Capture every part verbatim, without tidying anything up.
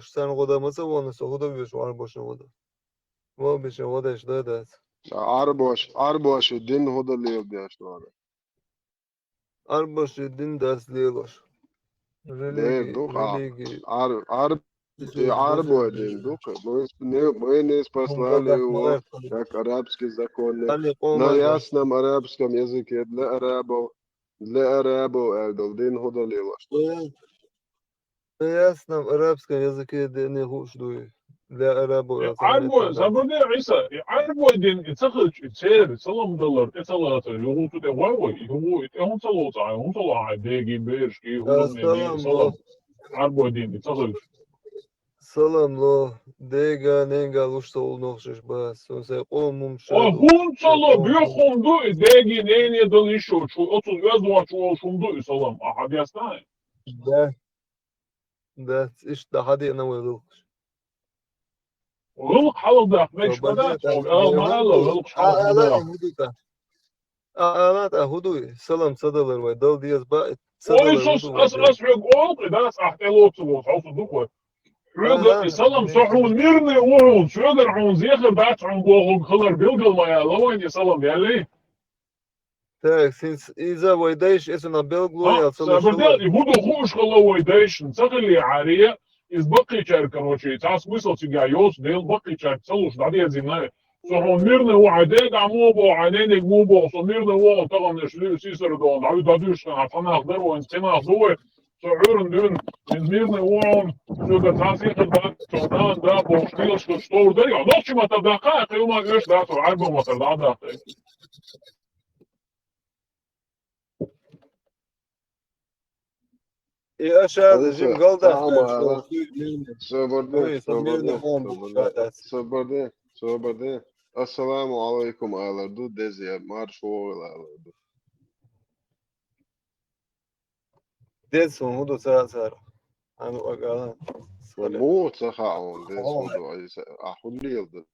Сан гӀо дан ма ца вона со, хӀу дан везаш ву Ӏарбошна гӀо дан? Вовбешна гӀо деш да, дац? Ца Ӏарбош, Ӏарбоша дин хӀу дан леладеш вара? Ӏарбоша дин дац лелош. Дер ду, а, Ӏар-, Ӏар-, и Ӏарбой дин ду, кхы. Мы с-, не, мы не послали его как арабский законник. На ясном арабском языке для арабов, для арабов, аьлла долу дин хӀу дан лелош? На ясном арабском языке дин хууш дуй. Для арабов. Ӏарбой, забарде, Ӏийса, и Ӏарбой дин, и ца хилча, и церан салам далар тӀе ца лацар, юху цу тӀе гӀой вай, юху и тӀе хӀун ца лоцу, хӀун ца лоцу, деги, берашки, хӀун салам. Ӏарбой дин, и ца хилча. Салам ло, дега, ненга луш ца уллу нохчаш бац, сун сайн къоман ша. Ой, хӀун ца ло, бехун ду, и деги, нене дала йиш йоцуш, оцу оьзда воцуш волуш хӀун ду и салам, ахьа дестан? Да. Да, иштта хьадеана вай гӀиллакхаш. ГӀиллакх хьалха даха, мегаш ма дац, ала ма ала, гӀиллакхаш хьалха даха. Ала тӀа хӀу дуй, салам ца далар вай, дала деза баъ, ца далар хӀу ду вай? Ой, ас, ас хьоьга олу кхин дац, ахь тӀелоцу волу, хьовса ду кхо. Хьоьга и салам, со хьуна мирный ву хьуна, соьгара хьуна зехар дац хьуна бохург хилар билгал ма яла вайна и салам, яьллий? Так, хӀинца иза вай дайша, эцунах белгало ял ца луш. Сабар дел, и хӀу ду хууш хилла вай дайшна, ца хилли хьаре, иза баккхийчаьрга, короче, цхьа смысл цигахь йоцу, Дела баккхийчаьрга ца луш дӀадезина. Со хьуна мирный ву, хьайн дега а мо боху, хьайн ненега мо боху, со мирный ву, тахана шу сийсара доху, дӀа, дӀадуьйшуш хьан цхьа нах дара вайн, цхьа нах ду вай, со Ӏуьйранна дуьйна, иза мирный ву хьуна, соьгара цхьа сийсара дац, со нана да бохуш, лелаш хилча товр дара, я, нохчи ма-, тӀа даха, кхин ма оьшу дац, Ӏарбан ма-, тара дӀа а даха. И аша жим галдахь. Собарде, собарде, собарде, собарде. Ассаламу алайкум алар ду, дезе, марш вогӀийла алар ду. Дез хӀун ду ца цара? Ану агала. Муха ца хаьа хьуна, дез хӀун ду, айса, а хӀун леладу?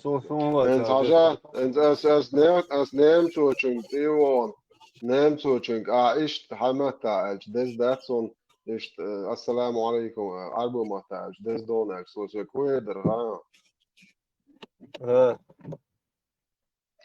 Су-, су-, ХӀинца хьажа, хӀинца ас, ас не-, ас немцочуьнга тӀе а вогӀу, немцочуьнга, а, иштта хьан матта аьлча, деза дац суна, иштта, э, ассаламу алайкум, э, Ӏарбу матта аьлча, деза дона аьлча, со соьга хӀун эр дара, хаа? ХӀа.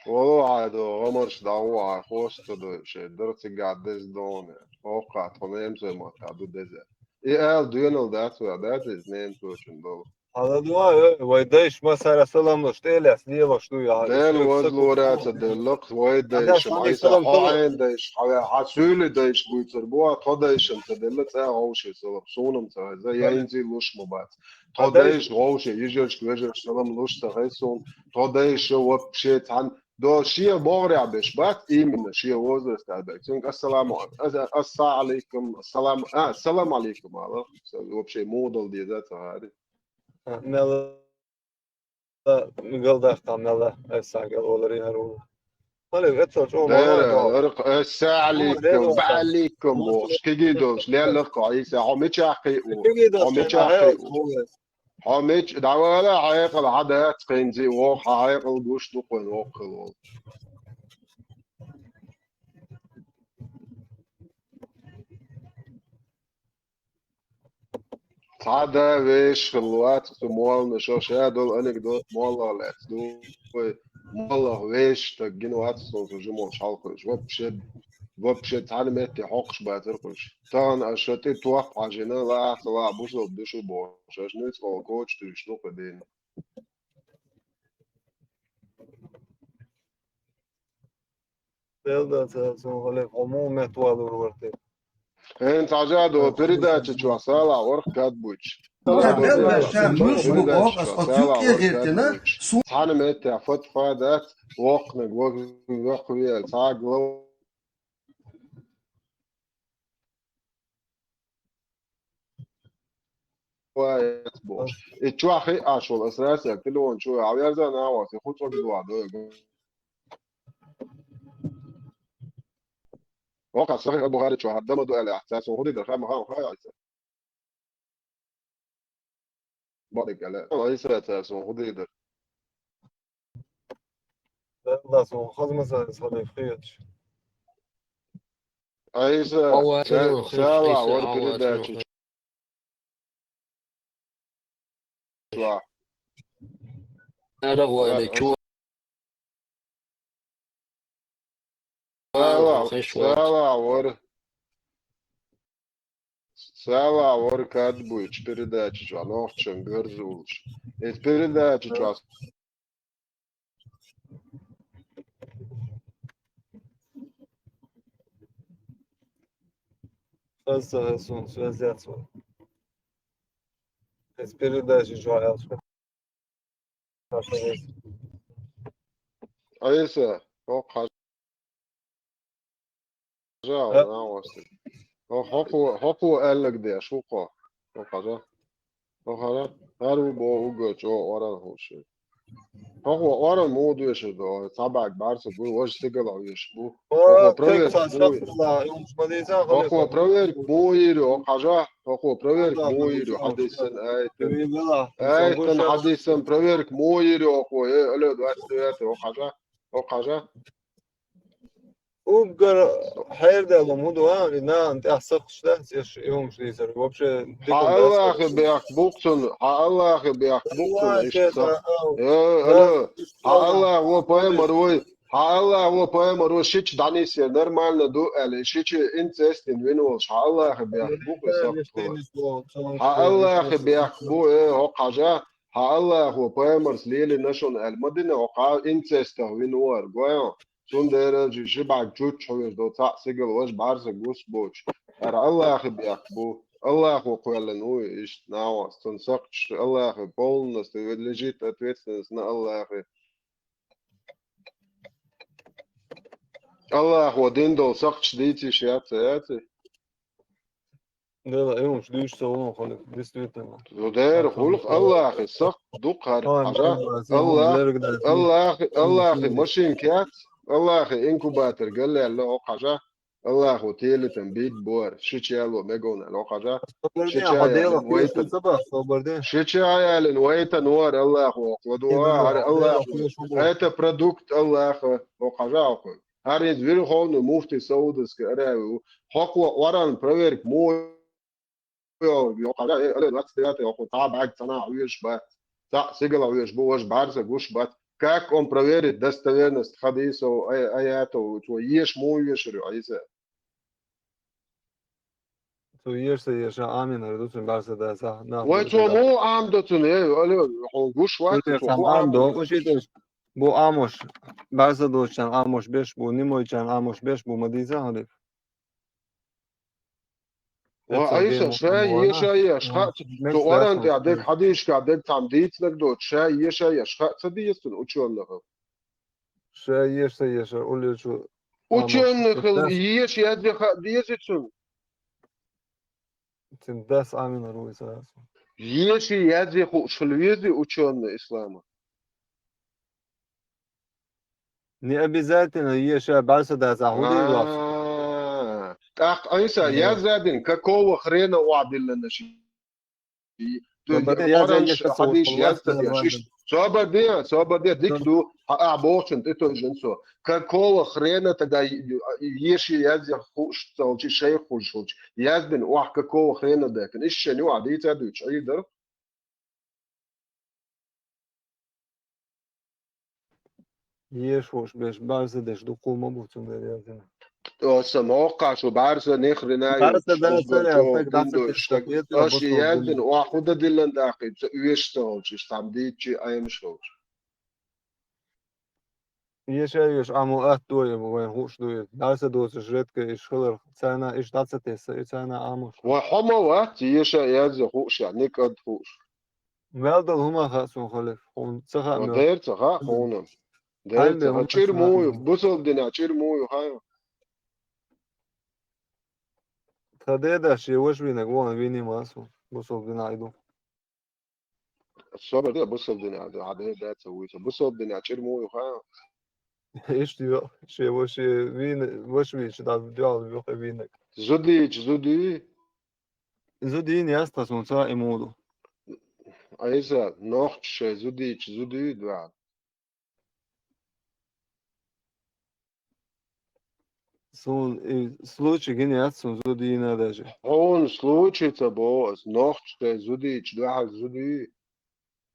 Вало хьайн до, гӀамарш дӀагӀо хьайн, хоста ду, шайн дара цигахь деза дона. Хьокхахь тхо немцойн маттахь ду деза. И ала доьналла дац вай, дац иза немцочун долу. Хьала ду, э, вай дайша массара салам луш, тӀе а лаьцна лелош ду, я. Дела вазлора ца делла-кх, вай дайша, Ӏийса, хьо хьайн дайша, хьан, хьан суьйли дайша буьйцур бу, а тхо дайшан ца делла, цӀа а вовшийн салам, суна-м ца хеза, я хӀинца а луш ма бац. Тхо дайша вовшийн, йижаршка, вежаршка салам луш ца хеза суна, тхо дайша вообще цхьаьна До шен богӀарехь берш бац, именно шен возрастехь берш. Цуьнга ассаламу, ас-, асса алейкум, ассалам, а, салам алейкум ала. Вообще муха дала деза ца хаьара. Мел галдаккха, мел аса гал олар яр ву. Хали эцо чо. Дера, ма арх, асса алейкум, ва алейкум бохуш, кегий долуш, леллакха, Ӏийса, хьо мичахь кхиъ ву? Хьо мичахь кхиъ ву? Хьо мича дӀавала хьекъал хьан дац кхинзи, вокху хьан хьекъал гуш ду кхуьнан воккхал волу. Цхьа да вешан хилла вац, цу моллана шо ша долу анекдот моллах лаьцна ду. Вай моллах вешан стаг гина вац, цунах жимолш хьалхуьйсуш. Вообще, вообще цхьана метте хьокхуш бацара кхуьш. Тахана аша тӀе топ хьажина, лаахь ца лаахь бусалба ду шу бохуш, аша нуьцкъала коча туьйсуш ду кху дийна. Делда ца цунах хьале хьо муха метта валур вара те? ХӀинца хьажа до передача чохь салахь варх кад буьйцуш. Ша муьлш бу боху, ас оцу юккъе гӀиртина, су- Цхьана метте фатфа дац, воккханиг вахвел, цхьа глав- Вай, бохуш. И чохь хиъаш волу ас рацехь телефон чу хьаверза нахьа вац, и хӀун цӀогуш ван дойгу. Вокхас Сахих аль-Бухари чохь хӀара дан ма ду аьлла, ахь цаьрца хӀун дийр дара, хаа ма хаьа, хаа айса. Бакъдерг аьлла, айса цаьрца хӀун дийр дара. Аллах, сон хаза ма ца хаза хеташ. Айса, Аллах, са-, Аллах, сала Аллах, вар Аллах, передача Аллах. Чуа. Ара вайна, Ара, чуа. Сала, Аллах, Аллах. Сала вар. Сала вар кад буйч передача чуа, нохчан гарзулч. Эт передача чуа. Хаса, хаса, связь яц вар. Эт передача чуа яц вар. Айса, о, хажа, Э? на васти. О, хокку, хокку аьллаг деш, хокку. О, хажа. О, хажа. Ару бо уга чо оран хоши. Хокку оран му дуэши до, сабак барса гу, вож сигала уеш бу. О, Хокку проверь, тек са му. Сакла, юм шмадиса, Хокку проверь, му ири, о, хажа. Хокку проверь, Ладно, му ири, ну, хадисан, ай, ты. Ты видела? Ай, Сам ты вышел. Хадисан, проверь, му ири, о, хо, э, алло, двадцать девятый, о, хажа. О, хажа. Уггар хьердалум хӀу ду, а, и наьна тӀехь сакхаш дац, еш и хӀумаш дийцар. Вообще, Хьа дикум дац Аллахе сакхаш. Бехк бу-кх цунна, хьа Аллахе бехк бу-кх цунна, Аллахе иштта сакх. бехк. Э, Да, алло, иштта хьа Аллах. Аллах во пайхамар вай, хьа Аллах во пайхамар вай, шича дӀанисъяр нормально ду аьлла, шича инцест дина вина волуш, хьа Аллахе бехк бу-кх и сакх. Хьа Аллахе бехк бу, э, хӀокху хьажа, хьа Аллах во пайхамарс лелийна шуна аьлла, ма дина хӀокху инцестах вина вара, гой хьо? Цундела жи-, жибаг чуччу хьоьжу до цхьаъ сигала важа бӀаьрса гус боцуш. Ара Аллахе бехк бу. Аллахо кхоьллина ву иштта нагӀос. Цунна сакхташ Аллахе полностью лежит ответственность на Аллахе. Аллахо дина долу сакхташ дийцийша яц, яций? Дела, и хӀумаш дуьйцуш ца вон хьуна, действительно. Ну, дера, хӀуллакх Аллахе, сакхт ду-кх хӀара. Ой, хьажа, Аллах, Аллах, Аллах, Аллах, Аллахе, Аллах, машинка яц, Аллахе, инкубатор галлаьлла, хӀокху хьажа, Аллахо телитан бийд бора, шича яло меговна, хӀокху хьажа, Собар шича де, хьо ялин Дела, вайтан. Ца бах, собар де. Шича ялин вайтан вара Аллахо, хӀокху ладу, Дела, хӀара Дела, Аллахо. Дела, Дела. Это продукт Аллаха, хӀокху хьажа, хӀокху. ХӀара иза Верховный муфтий Саудовской Аравии ву. ХӀокхо Къуръан проверка му йо, йо, хьажа, э, алло, двадцать девятый, хӀокхо цхьа бӀаьрг цхьана хьоьжуш бац. Цхьаъ сигала хьоьжуш бу, важа бӀаьрса гуш бац. Как он проверит достоверность хадисов, ай-, аятов, цо еш му ешар ю, Ӏийса? Цо еш ца еш, Ӏамийнарг ду цуьнан бӀаьрса дас, а, нах Вай, цо муьлхха муха Ӏамдо цунна, э, алло, хьо гуш вац, Цо цо цхьана муха Ӏамдо, Ӏамдо? Укху шийташ бу Ӏамош, бӀаьрса доцучарна Ӏамош беш бу, нимойчарна Ӏамош беш бу, ма дийца хьалив? Ва Эцо Ӏийса, демо ша ма вана. Еша еш, ха, Ма, цу мекс Къуръан дас тӀехь дерг, ма. Хьадисашкахь дерг цхьамма дийцинарг доцуш, ша Еша еш, ха ца деза цунна учённаха? Ша Еша, Еша, уллечу Учённаха Ӏамош. Еша язъе ха деза цунна? Цуьнан дас Ӏамийнарг ву иза. Еша язъе хууш хила везий учённый ислама? Не обязательно Еша бӀаьрса дас ахь хӀун дийр вац? А, тӀаккха Ӏийса Э. Язъяьдина, какого хрена охьадиллина ши? Собар де, Къуръан язъяьдина, хьадис язъяьдина, шиш. Собар де, собар де, дика ду, хьа, ахь бохучун тӀе тойжина со. Какого хрена тогда Еша язъе хууш ца хилча, шайх хууш хилча? Яздина охьа какого хрена дехкина? Иштта шен ю ахь дийца дуьйцуш, Ӏийр дара? Еша хууш беш, бӀаьрса деш дуккха ма бу цундела яздина. Оса моккхахь шу бӀаьрса ни хрена ю, БӀаьрса деш цундела царел, цо стаг дӀа ца гундо тесна, стаг. Хета Аша бусалба яздина, дин. Охьа хӀун дан диллина даккхий, ца оьшуш ца хилча, иштта хьан дийцчи Ӏемаш хилча. Еша еш Ӏамо атта ду, вайн хууш ду. БӀаьрса доцуш редко иш хилар, царна иш дӀа ца тесса, и царна Ӏамош. Вай хьо ма вац, Еша язъе хууш, я, никъад хууш. Мел дала хӀума хаьа суна, халиф, хьуна ца хаьа Ва мел. Дера ца хаьа хьуна. Дера Хьайн ца бен хаьа. ХӀума Чир ца муй, хаьа. Бусалба дина чир муй, хьан? Тхан дедаш шен ваша вийнарг вон вийний ма суна, бусалба дина и ду. Собар де, бусалба дина, хьан дера дац а вуьйцу. Бусалба дина чир муй, хьан? Иштта йо, шен ва-, шен вийна-, ваша вийча, дӀа дуьхьал вуьйху вийнарг. Зудийча, зудий? Зудийна яц тхан суна ца и муду. Ӏийса, нохча шайн зудийча, зудий дуьхьал. Суна и случай гина яц, суна зуда йийна даже. Хьуна случай ца боху ас, нохчий шайн зудийчу дуьхьал зуда юй.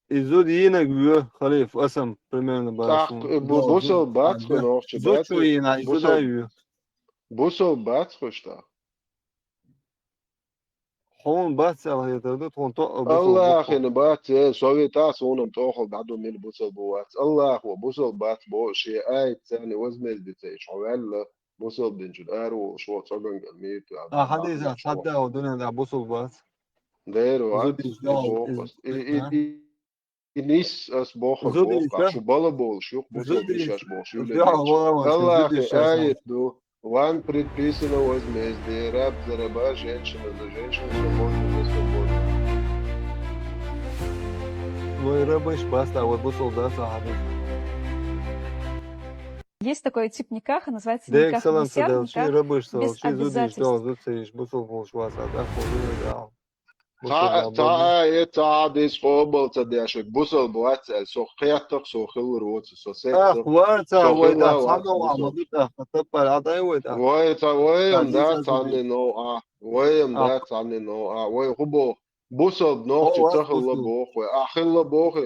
И зуда йийнарг вуьйцу, халифа, аса-м примерно бара ТӀаккха суна. и бу-, бусалба бац хӀокху нохчий, Зуда бац? чу йийна, и зуда Бусалба, ю. Бусалба бац хӀокху иштта? Хьуна бац аьлла хетар ду, тхуна тоъал бусалба бу. АллахӀана бац, э, советахь суна-м тӀехула дӀадумина бусалба ву вац. АллахӀа бусалба бац боху шен аят царна возмездить ца йича, хьо ваьлла, бусалба динчуьра ара волуш ву, цӀоган ган мийта ваьлла. А хьадисехь цхьадда а ву дуьнен тӀехь бусалба вац. Дера вац, Зудийчу и догӀу боху иза, ас. И, и, а? и, и нисса ас бохург Зудийчу, боху, ша бала болуш юкъа бусалба зудийчу. ю шаьш бохуш юьллина Дуьхьал йича. вала ван шайн АллахӀа зудийчу шаьш. аят ду: «Вам предписано возмездие, раб за раба, женщина за женщину, свободный за свободного». Вай рабаш бац, а вай бусалба дац, а хьадис. Есть такой тип никаха, называется Дек никах салам ца бисяр, делчи, никах рабаш ца без волчи, зудийчу обязательств. догӀу зуда ца йича, бусалба волуш вац, а тӀаккха вуьйр вац. Цхьа, цхьа аят, цхьа хьадис къобал ца деш, бусалба вац аьлла, со кхеттах, со хилар воцу, со сеттах. ТӀаккха вац, а Со вай хилла тӀаккха вац цхьа новкъа ма ду тӀаккха, таппар Ӏа дай вай тӀаккха. Вай ца, вай-м Хьадис дац а цхьанне зудийчу. новкъа, вай-м А. дац цхьанне новкъа, вай хӀун боху? Бусалба нохчий Хьо ца вац хилла бусалба. Боху вай. Ахь хилла боху.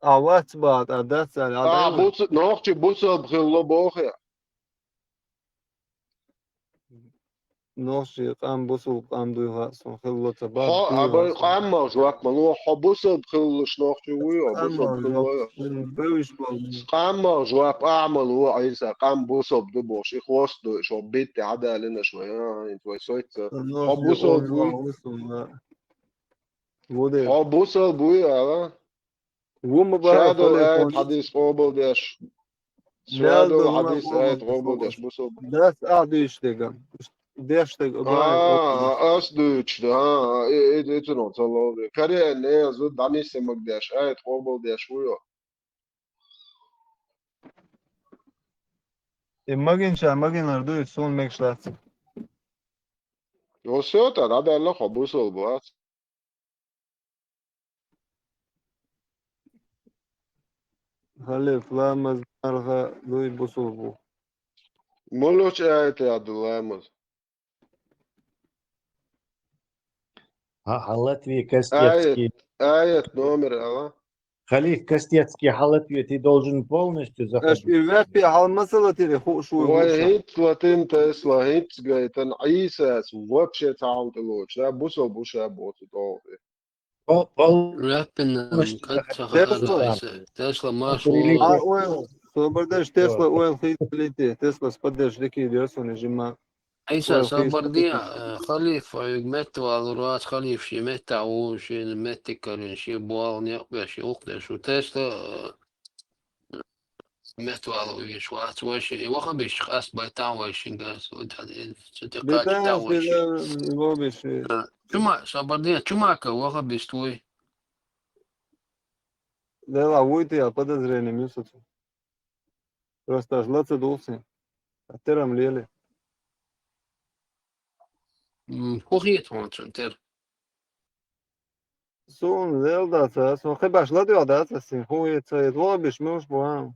А вац баха, а дац аьлла, Ӏа Ахь дай вай. буц-, нохчий бусалба хилла боху. Нохчий къам бусалба къам дуй хаьа суна, хилла ца баха, Хьо, дуй а бай хаьа суна. къаммал жоп ма ло, хьо бусалба хилалаш нохчий вуй, хьо бусалба Къаммал хилла. жоп, бевзаш болу. Къаммал жоп, ахьа ма ло, Ӏийса, къам бусалба ду бохуш, и хӀост ду, шо битте Ӏадалинаш вай, а, хӀинца вай сойтца. Хьо бусалба вуй? Хьо бусалба вуй, ала? Ву ма бара, шадолу аят хьадис къобал деш. Шадолу хьадис аят къобал деш бусалба. Дас а дуьйцу деган. Деш дег. А, ас дуьйцу, да, а, и, и, и, цунах ца ловли. Каре, не, зу, дани се маг деш, аят къобал деш ву йо. И магинча, магинар дуьйцу, суна мегаш лац. Йо, всё, та, да, да, лахо бусалба вац. Халиф, ламаз, марха, дуй бусалба ву. Мулуч аят яду ламаз. А, а Латвии кастецкий. Аят, аят номер, ала? Халиф кастецкий, а Латвии ты должен полностью Аш заходить. и веппи хьал масала тири ху шуй Вай вуша. хӀинц латин тесла, хӀинц гайтан, Ӏийсас вообще цхьа хьал тӀелочу, да, бусалба вуша боцу тӀолгӀи. Пол-, пол-, Раппина Муш-, кад ца Тесла. хара айса. Тесла марш Определите. А, волу. ой, собарда, Тесла, ой, хилити, Тесла спадеш дики дерсуни жима. Айса Ой, собарди, хилити. Э, халиф, ой, метта валу, рац халиф, ши метта ву, ши метти карин, ши буал, некъ беш, ши укдеш, шу Тесла, э, метта валу, виш вац, вай ши, и вахабиш, къаст байтан вай шин гас, вай тан, э, цу текати Бетан тан вай ши. Лобиш. Э, чума, собарди, чумака, вахабиш твой. Дела, вуйти, а подозрение мюсацу. Просто аж лаца дулси. А терам лели. М, хухит хончун тер. Сун лел даца, сун хебаш ладуя даца, син хуйца, лобиш мюш буан.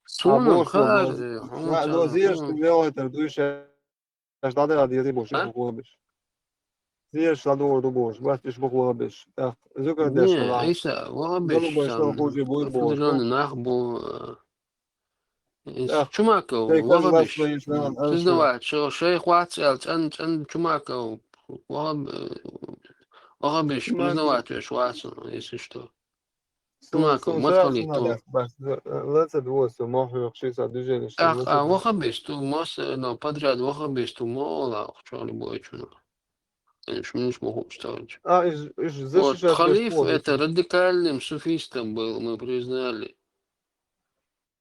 Сунам бош хар, лоз-, э, ла-, хончун, лозиеш хончун. лел это дуйша. Аж дадера дири бош А? лобиш. Зиеш ладур ду бош, бас иш бух лобиш. Так, зукар деш Не, ла. Иса, вахабиш Голубой, что сам. хуже будет, Определённый боже. Нах бу, э, Ис Эх, Чумаков, тайкан вахабиш. ласлаеш наган, а, Признавать, шо шайх вац аьл, цӀан, цӀан Чумаков, вахаб-, э, вахабиш, Чумаков. Признавать веш вац, если что. Сун, Чумаков, сун мат саат халиф сун ту. адас, бас, лаца дуос, мохуьйх ши са дужели, ши Ах, лаца а, дуос. вахабиш ту, мос, э, но подряд вахабиш ту, мола, чоли бойчуна. Конечно, муш мохуч тавч. А, иш, иш Вот, защищать халиф беш это полностью. Радикальным суфистом был, мы признали.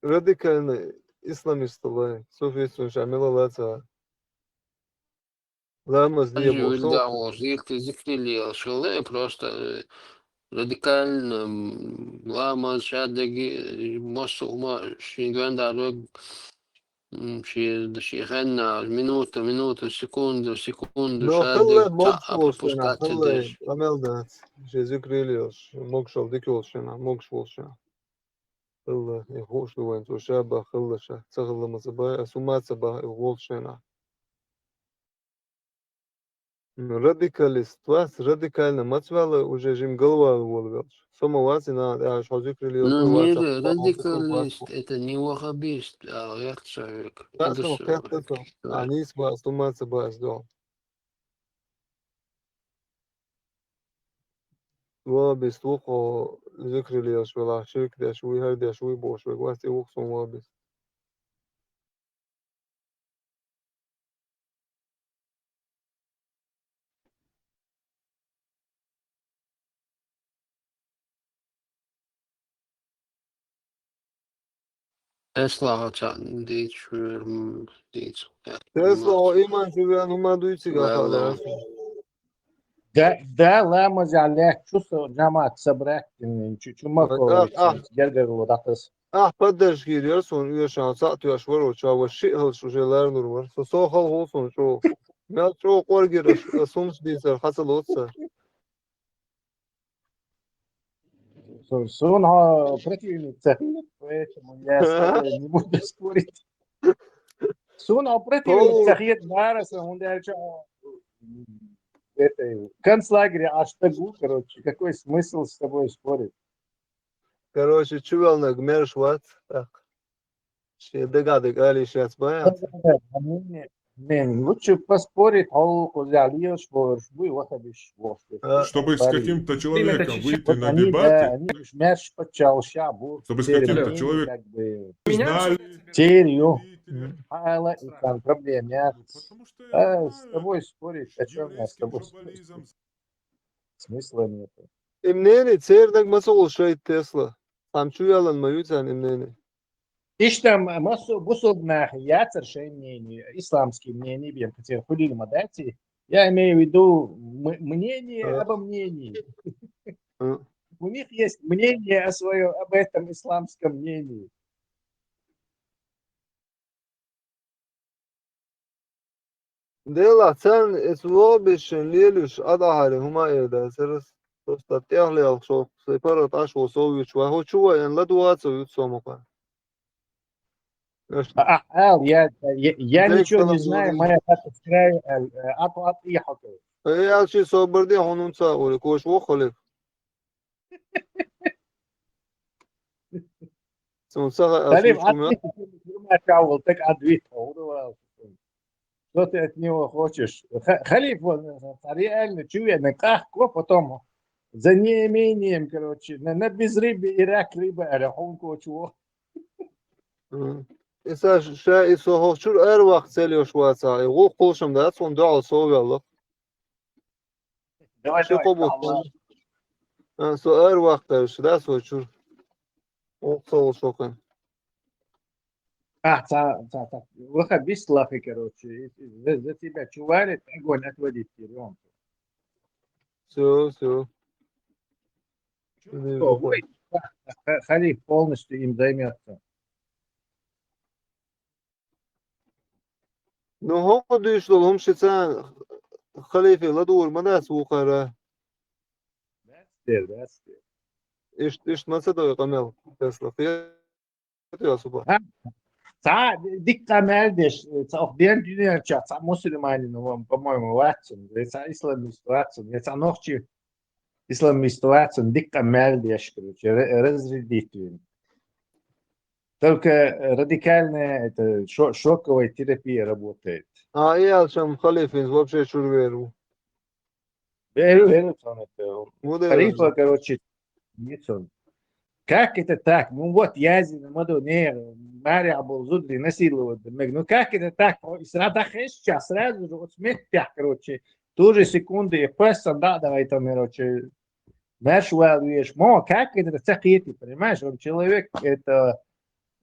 Радикальный исламист лай, суфист, он шамила лаца. Ламаз не Даже был, вирда шо? Оз, зирти зикрили шоле, просто, э, радикально, м, ламаз шадаги, э, мос ума, шин гвенда рог, м, ши, ши хенна, минута, минута, секунда, секунда, Но шадаги, хилла та, мог а, волшена, пропускать хилла деш. амел дац. Же зикрили, мог шол диколшена, мог шолшена. хилла, и хууш ду вайн, цо ша баха хилла ша, ца хилла ма ца бай, ас хӀума ца баха, и гӀолчу шайна. Ну, радикалист вац, радикально ма ца ваьлла, уже жим галвала волавелча. Со ма вац, и нана тӀехь хьо зикрил йолча Ну, вац, не ра-, радикалист, это не ваххабист, а гӀерта человек. Ца со, кхетта со. А нийса бац, хӀума ца бац, догӀу. Ваххабист ву хьо, зикрил йолуш велахь, ширк деш вуй, хӀара деш вуй бохуш верг вац, и ву-кх суна ваххабист. Тесла хьо цхьаъ дийцаш вер, м, дийца. Тесла хьо иман чу веана хӀума дуй цигахь Ва, ва. хаалара? Да, да, ламазехь лаьттачу со жамаӀат собрать дина, чу, чу ма Ва, ховлуш, ахь, ахь. гергарло дӀатаса. Ахь поддержка йира яра суна оьшан, цхьаъ тоьш вара, ва ча ва шиъ хӀаллаш уже ларнур вара. Со, со хала хӀу суна чӀогӀа. Мел чӀогӀа къоргира ас, ас хӀумаш дийцар, хьан ца лоцу цара. Су-, суна хьо противник ца хилира, поэтому я с тобой не буду спорить. Суна хьо противник ца хета бара сан, хӀунда аьлча, это, концлагере Ӏаш стаг ву, короче, какой смысл с тобой спорить? Короче, чувелнарг мерш вац, так. Шен дагахь дерг ала йиш яц бац? Не, не, не, лучше поспорить, хьо кхузахь лелаш бохурш буй, ваххабиш бохуш бу. А. Чтобы с Париж. каким-то Именно человеком так выйти вот на они, дебаты, да, они уж мерш паччалша бу. Чтобы с Церан каким-то мнение, человеком как бы, Меня знали, церан ю. действительно Хьала и там проблема яц. Потому что я А, не с знаю, тобой спорить, о чём я с еврейским тобой спорить? джабализм Смысла нету. И мнение цернаг ма ца гӀуллуш шайта Тесла. Цхьамма чу ялан ма ю царна и мнение. Иштта м-, массо а бусулба нах яцара шайн мнение, исламский мнение, бен кхин церан хуьлийла ма дац и. Я имею в виду м-, мнение А. обо мнении. А. У них есть мнение о своём, об этом исламском мнении. Делахь, царна эца вогӀу беш шайн лелуьйш Ӏа дахьарий, хӀума а эр дацара ас. Просто тӀехлелхаш ву, сайн паргӀат Ӏаш ву сов вуьйцуш вац. ХӀу чу ваийна ладугӀа а ца вуьту со мукъа. Аш А, а, ала, я, я, я Дайка ничего не салам знаю, лур моя хата с краю, а, а, а, а, я хата. Э, аьлчи собар де хьуна хӀунца а ури, коша воххале. Цунна ца хаьа, Салим, шуьшка ма- Ӏадвитта, хӀума чавал, так Ӏадвитта, хӀума вала. Что ты от него хочешь? Ха-, халиф, он, э, реально, чё я, на кахко, потом за неимением, короче, на, на без рыбы и рак рыба, а хьун кочу. Мгм. Иса ш-, ша и со хӀокху чуьра ара ваккха цӀе леш вацахь, и гӀуллакх кхулшам дац, хьуна дуьхьал сов ваьлла. Давай, Ши давай, кхо бутт. Алла. А, со ара ваккхарш, да, со чуьра. Оха ца волу шо кхин. А, ца, ца, ца. Ваха бис лахи, короче. За, за тебя чували, огонь отводить, Серёг. Всё, всё. Всё, ой, ха-, ха-, халиф полностью им займётся. Ну, хӀокху дуьйцуш долу хӀума ши цхьа халифе ладугӀур ма дац вукхара. Дац дер, дац дер. Ишт-, ишт ма ца дой къамел, Тесла. Кхета йо супа. Ха? Цхьа дика къамел деш, цхьа ох ден дуьнен чохь цхьа мусульманин, по-моему, ваццун, я цхьа исламист ваццун, я цхьа нохчи исламист ваццун, дика къамел деш, короче, ра-, разрядить вина. Только радикальная, это, шо-, шоковая терапия работает. А, и алчам халифинца вообще чуьра вер ву. Вер, вер, сон это, Ву де халифа, вер. короче, не сон. Как это так? Ну вот, я зи-, ма ду, не, маря был зудри, насиловать, мег. Ну как это так? О, и сразу, да, сейчас, сразу же, вот смерть, короче, ту же секунду, и просто, да, давай там, короче, Марш вала веш. Мо, как это ца кхетий, понимаешь? Он человек, это,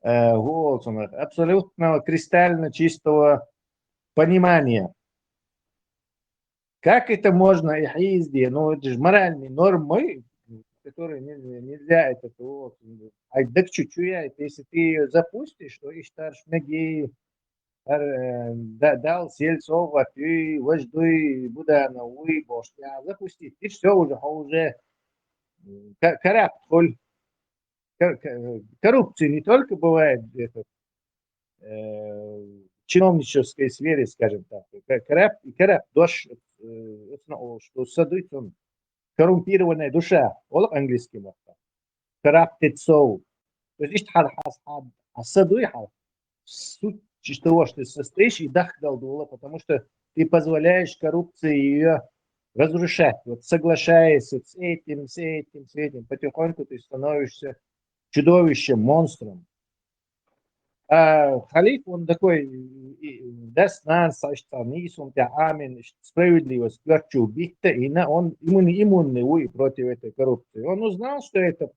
э, волцунах, абсолютно кристально чистого понимания. Как это можно их изде? Ну, это же моральные нормы, которые не-, не-, нельзя, это, вот, ай, так чуть-чуть, если ты её запустишь, то и старш меги Ар, э, да-, Дала сел совгӀат юй, важа дуй, Буданов вуй бохуш, тӀехь запустить диш, всё, уже, хьо уже, м, ка-, карахь хуьлу. кор-, кор-, коррупция не только бывает где-то э, чиновнической сфере, скажем так, ка-, карап, карап дош, э, что садует он, коррумпированная душа, олох английский махта. Corrupted soul. То есть, ишт хар хас хар, а садуй хар. Суть того, что ты состоишь, и дахгал дула, потому что ты позволяешь коррупции ее разрушать. Вот соглашаясь вот с этим, с этим, с этим, потихоньку ты становишься чудовищем, монстром. А халиф, он такой, и, и, дас нан саштан, и сум тя амин, справедливость, гачу битта, и на, он иммун-, иммунный, уй, против этой коррупции. Он узнал, что это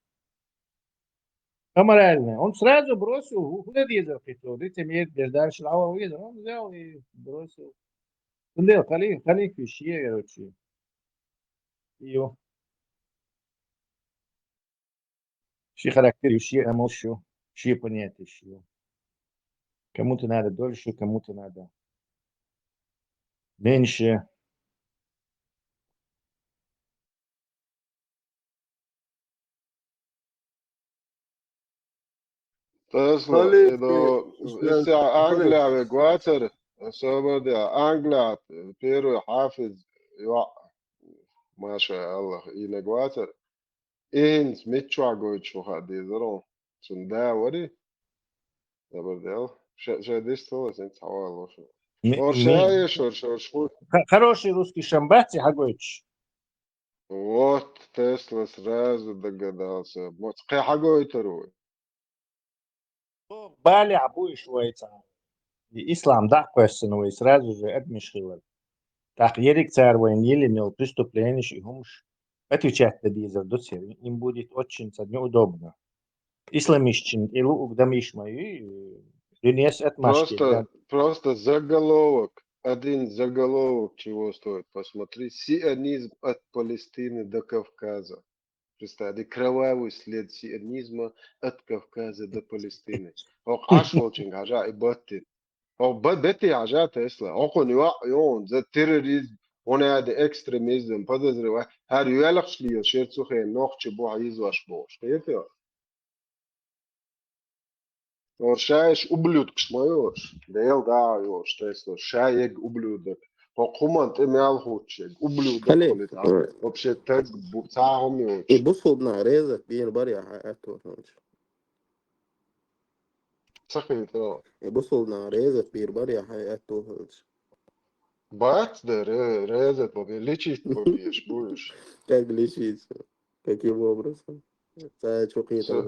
аморально. Он сразу бросил, у-, куда дезер хитро, дайте мне, дальше лава везер. Он взял и бросил. Ну, да, халиф, халиф ещё, короче. Её. Ши характер, ши эмоцию, ши понятие, ши. Кому-то надо дольше, кому-то надо меньше. Тесла, Халиф, это, э, если Англия вегватер, особенно Англия, первый хафиз, ва, маша Аллах, и негватер. Ин мичуа гойчу ха дезерон. Цун да вари. Забар дел. Ша, ша дистала сен цавалош. Ми-, Оршая ми-, шор, шор, шор. Х-, хороший русский шамбати хагойч. Вот Тесла сразу догадался. Вот, кхе хагойтеру. Баля буйш вайца. И ислам да квестен вай сразу же адмишхилар. Так, ерик цар вайн или мел преступление, и хумш отвечать да дизер дуцер. Им будет очень цад неудобно. Исламищин, и лу угдамиш мои, дунес отмашки. Просто, да. Просто заголовок, один заголовок чего стоит. Посмотри, сионизм от Палестины до Кавказа. Представь, кровавый след сионизма от Кавказа до Палестины. О, ашволчинг, хажа и баттин. О, б-, бетти хажа Тесла. О, кон юа, ён, за терроризм, он яди экстремизм, подозревать. Хар юалахшли, шерцухе, нохчи, бу, излаш, бу. Что это? Оршаеш ублюдкш моёш. Дел да ёш, Тесла. Шаег ублюдок. Хо хуман ты мял хучег. Ублюдок Халиф, полита. Вообще так бу-, цагом ёш. И бусулбна реза бир бар я хай ату ханч. Сахи то. И бусулбна реза бир бар я хай ату ханч. Бац да ре-, реза то лечить будешь, будешь. Как лечить? Каким образом? Та чё хитро.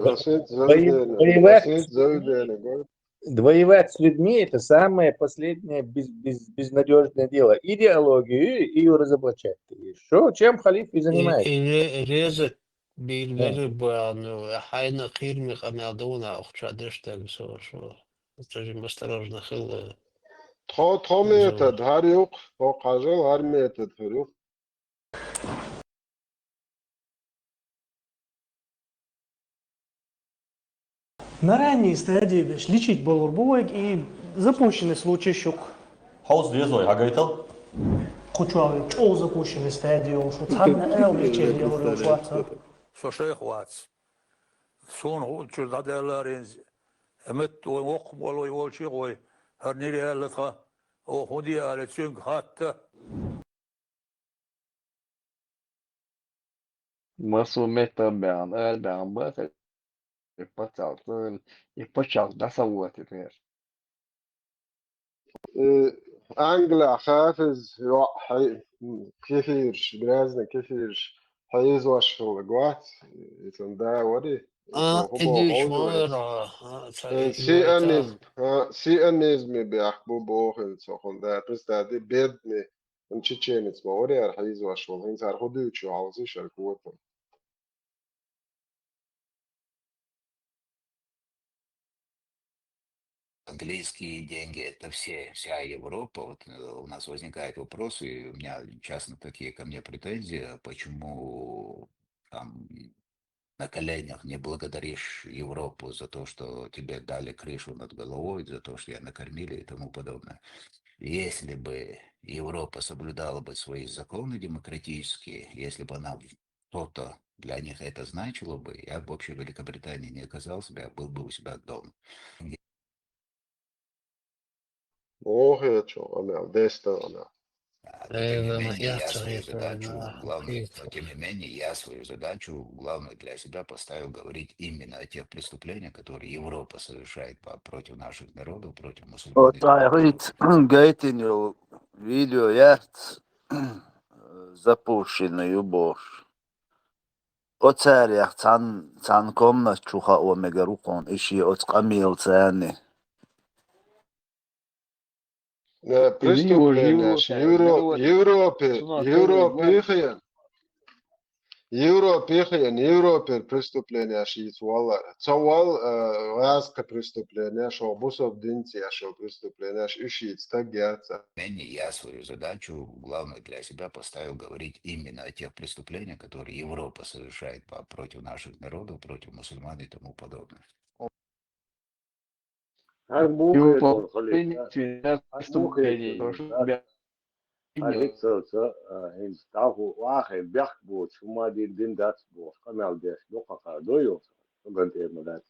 Воевать с людьми — это самое последнее без-, без-, безнадёжное дело. Идеологию и её разоблачать. И что, чем халиф и занимается? И, и ре-, резать бир-, да. Бир-, бан, хайна хирми къамял дуна, охча деш так всё, что. Это же осторожно хыл. Тхо, тхо метод, хар юк, тхо кажал, хар метод, хар юк. На ранней стадии веш лечить болур бувайг и запущенный случай шук. Хаус дезой, хагайтал? Кучуави, чё запущенный стадии, он шут, ханна эл лечение, он шут. Со шейх вац. Сон ху-, чур дадаларинз. Эмет ой, ох, болой, волчи гой. Хар нири алатха. О, худи алат сюнг хатта. Масу метабян, албян, бата. И пачал, и пачал, да, савуати, например. Э, Англа хафиз, ва, хай, кефирш, грязный кефирш, хайз ваш хыл гват, и сон да вари. А, иди шмара, а, ца-, э, сионизм, а, сионизм бях бу бохин, сохон да, представь, бедный, он чеченец, ма вари ар хайз ваш хыл, хин сар худуючу, алзы шар куотон. Английские деньги — это все, вся Европа. Вот, э, у нас возникает вопрос, и у меня часто такие ко мне претензии, а почему там на коленях не благодаришь Европу за то, что тебе дали крышу над головой, за то, что я накормили и тому подобное. Если бы Европа соблюдала бы свои законы демократические, если бы она что-то Для них это значило бы, я бы вообще в Великобритании не оказался бы, я был бы у себя дома. Ох, я чё, къамел, десто къамел. А, но тем не менее, я свою задачу, главную, но тем не менее, я свою задачу главную для себя поставил говорить именно о тех преступлениях, которые Европа совершает по- против наших народов, против мусульман. Оцай гайтин видео яц запущенный убош. Оцарях цан цан комнат чуха о мегарукон иши оц къамил цани. Э, преступление Европе, Европе, Европе хиен. Европе хиен, Европе преступление шиц вала. Цавал, э, васка преступление, шо бусов динция, шо преступление, ш ишиц тагиаца. Менее я свою задачу главную для себя поставил говорить именно о тех преступлениях, которые Европа совершает по- против наших народов, против мусульман и тому подобное. Гьар бухе тор хали. Гьар бухе тор. Гьар гьицалца, а, гьинц таху вахе бяхк буц, хумадин дин дац буц, къамел деш, дукха ха дойо, ган тема дац.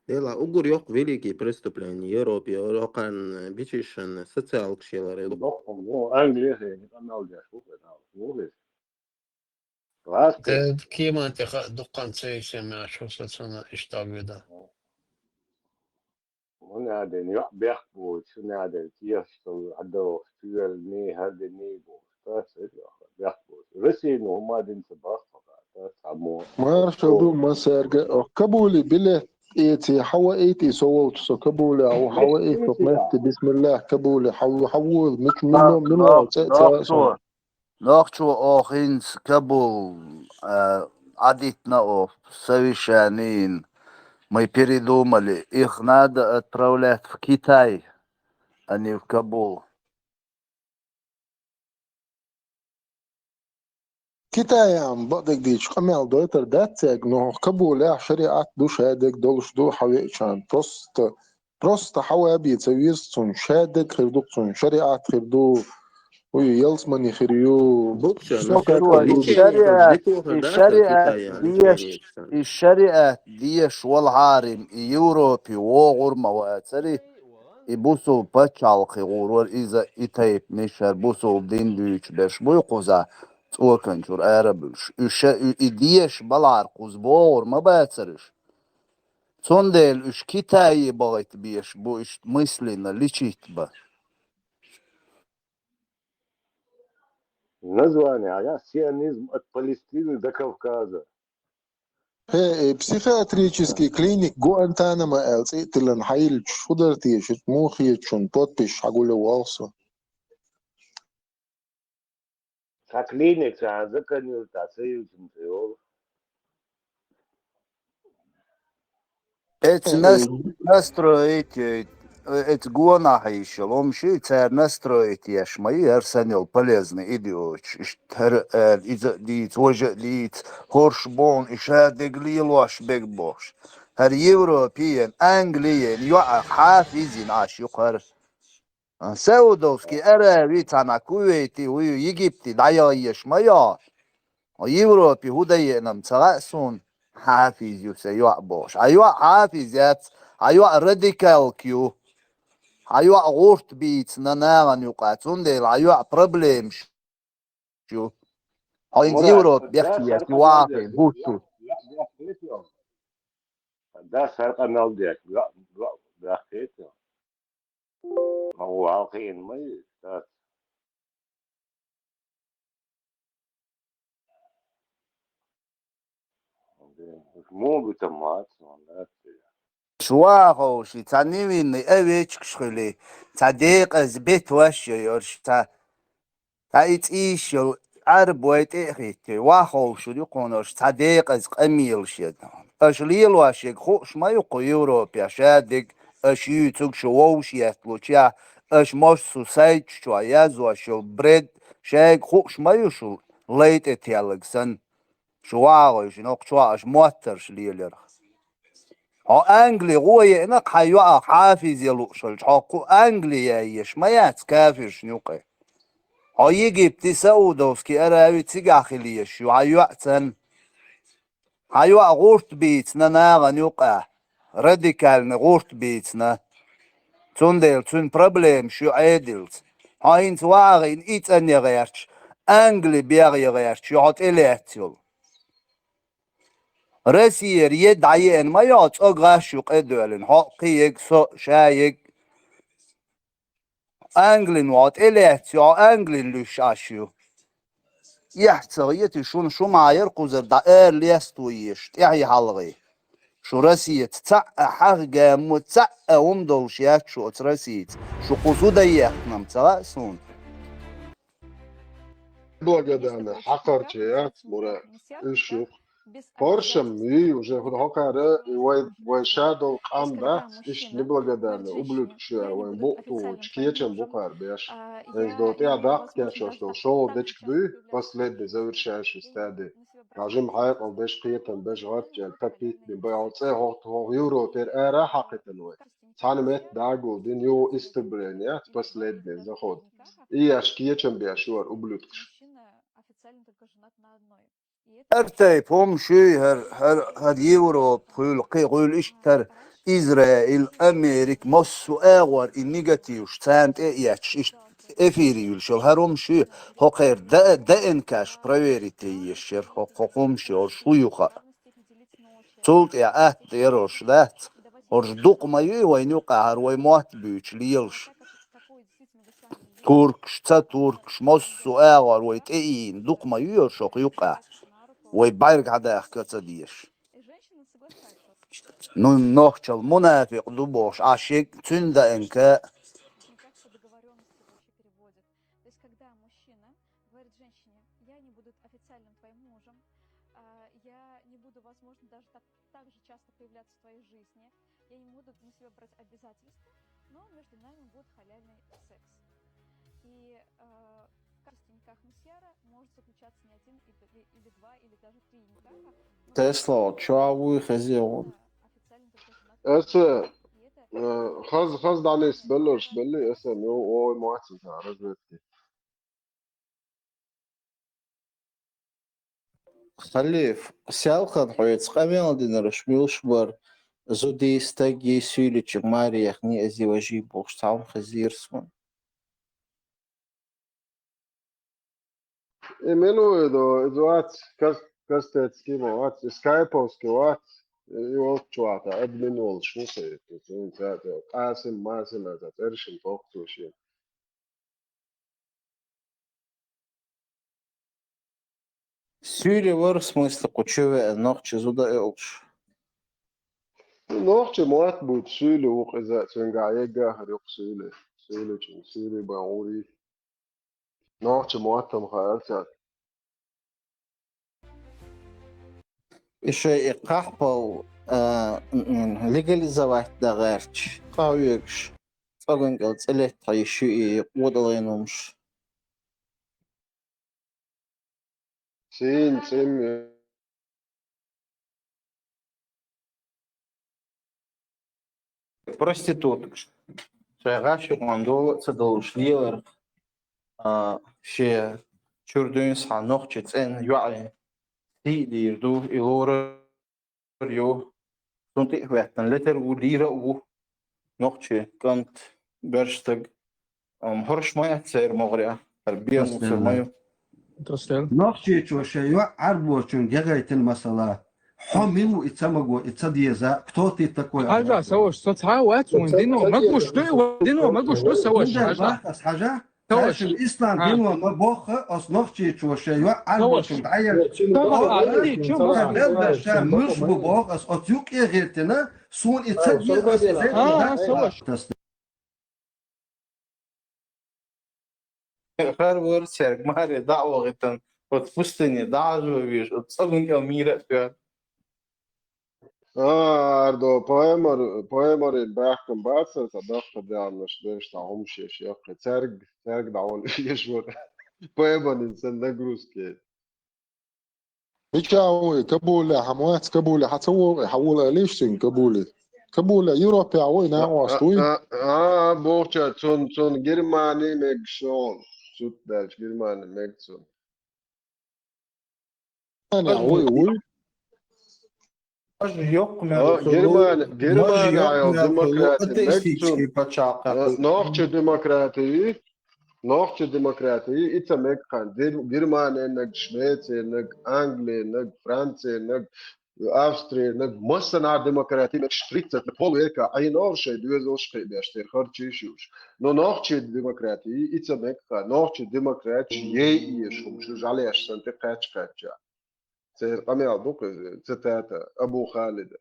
Дела угур йох великий преступление Европе, рокъан бичишан социалк шеларе. Докъон, ну, Англия хе, къамел деш, бухе тал, бухе. Класс. Кеман теха дуккан цейсем я шо сацана иштагведа. Мунаден йо бяхбу, шунаден тиешто адо, тюел не, хаде не бу. Тас бяхбу. Россия ну мадин са бахфа, тас само. Маршал ду масарга, о, Кабули билет эти, хава эти, соволт со Кабули, ау, хава эти, месте, бисмиллах, Кабули, хау, хау, мич, мино, мино, ца, ца, ца. Нохчо охинц Кабул, а, адитна о совещаниин. Мы передумали. Их надо отправлять в Китай, а не в Кабул. Китаям бадагдич къамел дойтар дацег, но Кабулях шариат ду, шадег долуш ду хавечан. Просто Просто хьаваби ца вирс цун, шадег хир ду цун, шариат хир ду, уй, ялсмани хир ю. Букча, Со ну, хир ва, и шариат, шариат, и шариат, и шариат диеш, и шариат диеш вал хьарим, и Европе вогъур ма вацари, и бусул пачалхи гъурвар иза и тайп мишар бусул дин дуьйч беш буй кхуза, цӀоканчур арабуш. И ша-, и, и диеш балар кхуз богъур ма бацариш. Цундела уьш Китае багӀита беш бу, уьш мысленно личить ба. Название, а я сионизм от Палестины до Кавказа. Хе, э, психиатрический клиник Гуантанамо аьлла цӀе а тиллан хьайилча, шу дара те, шуьца муха хетачун подпись хьагуле валсо. Цхьа клиник цхьа заканил тӀа ца йилчун ца йолу. Эца нас-, настроить, э, эца гонахь йиш йолу хӀума ши, цара настроить еш ма ю, хӀара санна йолу полезный идиоташ. Иштта хӀара, э, иза а дийца, важа а дийца, хӀорш бохна, и шадерг лелош берг бохуш. ХӀара Европе, Англия, йоӀах хьафизина Ӏаш ю-кх хӀара. А, Саудовский Аравии цхьана Кувейти, вуй, Египте дӀаяхъеш ма йо. Европе хӀун дан еанам ца хаьа суна, хьафиз ю сан йоӀ бохуш. Хьан йоӀ хьафиз яц, хьан йоӀ радикалка ю. Хьан йоӀ гӀурт бийцина нахана юкъа, цундела хьан йоӀ проблемаш ю. Хьо хӀинца Европе бехке яц, вахе, гутту. Дас хӀара къамел деш, бехкейта. Ма ву хьалкхиъна ма ю, дац. Муха бу тан мац, ма дац. Шу ваховши, цхьа невинный овечкаш хуьли, цхьа декъаза бетваш йо йорш, цхьа, цхьа и цӀийш йолу Ӏарбой тӀе а хӀиттий, ваховшур ю кхунаш, цхьа декъаза къамелаш ян. Аша лелош ерг хууш ма ю кху Европе, шадерг аша юьйцург шу вовш етталучехь, аша мостагӀ сайташ чохь язъеш йолу бред, шайга хууш ма ю шу лай тӀе телларг санна. Шу вагӀахь вуьйшина, хӀокху чохь аша моттарш леларх. Хьо Англи гӀо еана, хьан йоӀах хьафиз ян лууш хилча, хьо кху Англи яйеш ма яц кафиршна юкъе. Хьо Египте, Саудовский Аравия цигахь хила езаш ю, хьан йоӀ царна. Хьан йоӀ гӀурт бийцина нахана юкъахь, радикальный гӀурт бийцина. Цундела цуьнан проблемаш ю Ӏедалца. Хьо хӀинца вагӀийна и цӀанъян гӀерташ, Англи бегӀ ян гӀерташ ю хьо тӀелаьцна йолу. Россияра е дӀаеана ма йо, цӀа гӀаш ю къедоьллина, хьо кхин ег, со ша ег. Англин ву хьо тӀелаьцна ю, хьо Англин луьйш Ӏаш ю. Эхь ца хетий шуна, шу ма яра кхузара дӀа ара лесто езаш, тӀаьхье хьалхе. Шу Россияца цхьаъ а хьагӀ гаммо, цхьаъ а хӀума долуш яц шу оцу Россияца. Шу кху зуда ехкнам ца хаьа суна? Благодатный, хьакхарчий яц, Мура, уьш ю. Хоршам, и уже хӀокхара, и вай, вай ша долу къам дац, иштта неблагодарный, ублюдкаш ю аьлла, вайн букъ тухучу кечам бу кхара беш. Вайша до тӀехь даккха кечош долу шолгӀа дечиг дуй, последний завершающий стадий. Хьажим хьекъал беш, кхетам беш, гӀаттачаьрга тапийтина бай, хьо цӀе хӀокху, хӀокху Европера ара хьакхийтина вай. Цхьана метта дӀагулдина, юха истребление яц, последний заход. И еш кечам беш ю хӀара ублюдкаш. Артайп хӀума шуьй хӀара, хӀара, хӀара Европа хуьлу, кхин хуьлу иштта хӀара Израиль, Америка, массо а агӀор и негативш царна тӀе а етташ, иштта эфире юьлуш йолу хӀара хӀума шуьй, хӀокхеран Д-, ДНК-ш проверить е езаш яра, хӀокху хӀумаш йолуш хӀу ю хаьа. Цул тӀаьхьа атта ярош дац, хӀорш дукха ма юй вайна юкъахь хӀара вай мотт буьйцуш лелаш. Туркаш, ца туркаш, массо а агӀор вай тӀе ийна, дукха ма ю йо шух юкъахь. Вай бӀаьрг хьадахка ца дезаш. Ну, нохчалла мунафикъ ду бохуш, Ӏаш егга цуьнан ДНК. Тесла, чу а вуй хезий вон? Аса, э, хаз, хаз дӀанисбелларш белли, аса, ну, ой, моацци, разведки. Халиф, селхана хьоьца къамел динарш муьлш бара, зудий, стагий, суьйличу маре яхний, ази важий бохуш, цхьа хӀума хезира суна. И мила ву и до, иза вац, кас-, кастецкий ма вац, и скайповский вац, и волчу ваха, админ волуш ву хи, и цунца а цӀе, Къасим, Масим а цӀе, цӀершина тохцушин. Суьйле вара, в смысле, кху чу веана нохчи зуда а олуш. Нохчи мотт бу, суьйле ву иза, цуьнгахь еггахьара юкъа суьйле. Суьйлечун, суьйле бан гӀур ю. Нохчи мотт-м хаьара цаьрга. И шайн и кхахьпал, а, м, м, легализовать дан гӀерташ, къахьоьгуш, цӀоган кӀел цӀе летта хьийзаш ю и къотӀалгӀан хӀумаш. Сийна цӀим ю. Проституткаш. Шайн гӀаш юкъана дола а ца долуш леларх, а, шен чуьра дуьйна схьа нохчи цӀен йоӀе сий а дийр ду, и лорар ю. Цунна тӀе а хӀоьттина, летар а ву, лийра а ву. Нохчи кӀант, берш стаг. Ам, хӀорш ма яц церан могӀаре, хӀара бен мусор ма ю. Нохчийчо шайн йоӀ Ӏарбочуьнга яхайтина масала. Хьо мила ву и ца маго, и ца деза, кто ты такой? Хьажа, Саваш, со цхьа а вац вайн дино, ма гуш ду, вайн дино ма гуш ду, Саваш, хьажа. Ас хьажа? Саваш. Ислам дино ма бохха, ас нохчийчо шайн йоӀ Ӏарбочуьнга дӀаелла. Саваш, а, ди, чу ма ца белла ша муьлш бу боху, ас оцу юкъе гӀиртина, суна и ца де, ас ца де. А, Саваш. ХӀара вара цаьрга маре дӀа а вахийтина, оцу пустыне дӀа а жо веш, оцу цӀоган кӀел мийра а тоьхна. А, Ардо, поэмар-, поэмарийн баьхкина бацара, цхьа даккха даьллаш дерш, цхьа хӀумаш еш яккхий. Цаьрга, цаьрга дӀавала еш вара. Поэмарийн сан нагрузка. Мича ву и? Кабуле хьан вац? Кабуле хьан ца вогӀу? Хьан вола алиш цуьнга Кабуле? Кабуле Европе ву и, накъост вуй? А, а, а, бохуча, цун, цун Германи мегаш йолу. цут даьлча Германи мег цунна. Ана, уй, уй. Аж йоккха мел Германи, Германи айол демократи мег цунна. Нохчи демократи, нохчи демократи, и ца мег кхана. Германи наг, Швеция наг, Англи наг, Франция наг, Австрия наг, массанахьа демократи мег штрицат, пол века, айна ор шай, дуьзалш кхебеш, тер харчиш юш. Но нохчи демократи, и ца мег кхана, нохчи демократи, ей еш, хум, шу жалеш, сан те кач кача. Церан къамел ду-кх иза, цитата Абу Халида.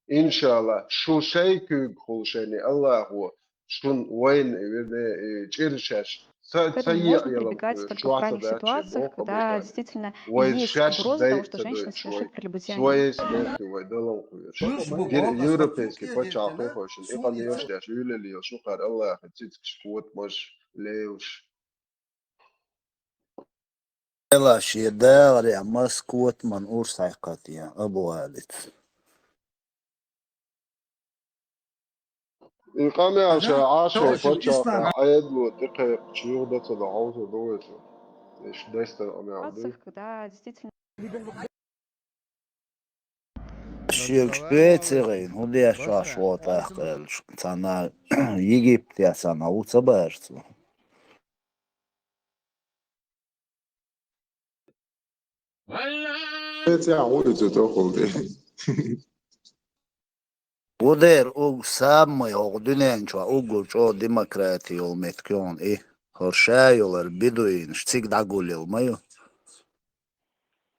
Иншалла, шу шай куьйга хул шайни Аллахо, шун вайна, вернее, э, чӀир шаьш. Ца, ца еъ ялам, э, шух ца дац шай, боху, вай шаьш дай ца дойчу вай, своей смертью вай далан кхуьйш. Гир-, европейский пачхьалкхехошна и къамелаш деш, уьйлалла йолуш ю кхара Аллахе цицкаш, котамаш, леваш. Делаш я дагӀаре, Москватман урс хьаькхат я, Абу Алиц. И къамел ша Ӏашо паччахьа Ӏедало тӀекхайкхача юха дан ца до хьовсур ду вай цо. Иштта дайстар къамел ду. Шел Швеция гӀин, хӀун деш ваш вон тӀаккха аьлча, цхьана Египте цхьана ву ца баьрца. Швеция ву иза тохалде. Ву дера угу самый хӀокху дуьнен чохь уггар чӀогӀа демократи йолу меттиг ю хьуна и, хӀара ша йолу хӀара бедуинаш цига дӀагулъелла ма ю.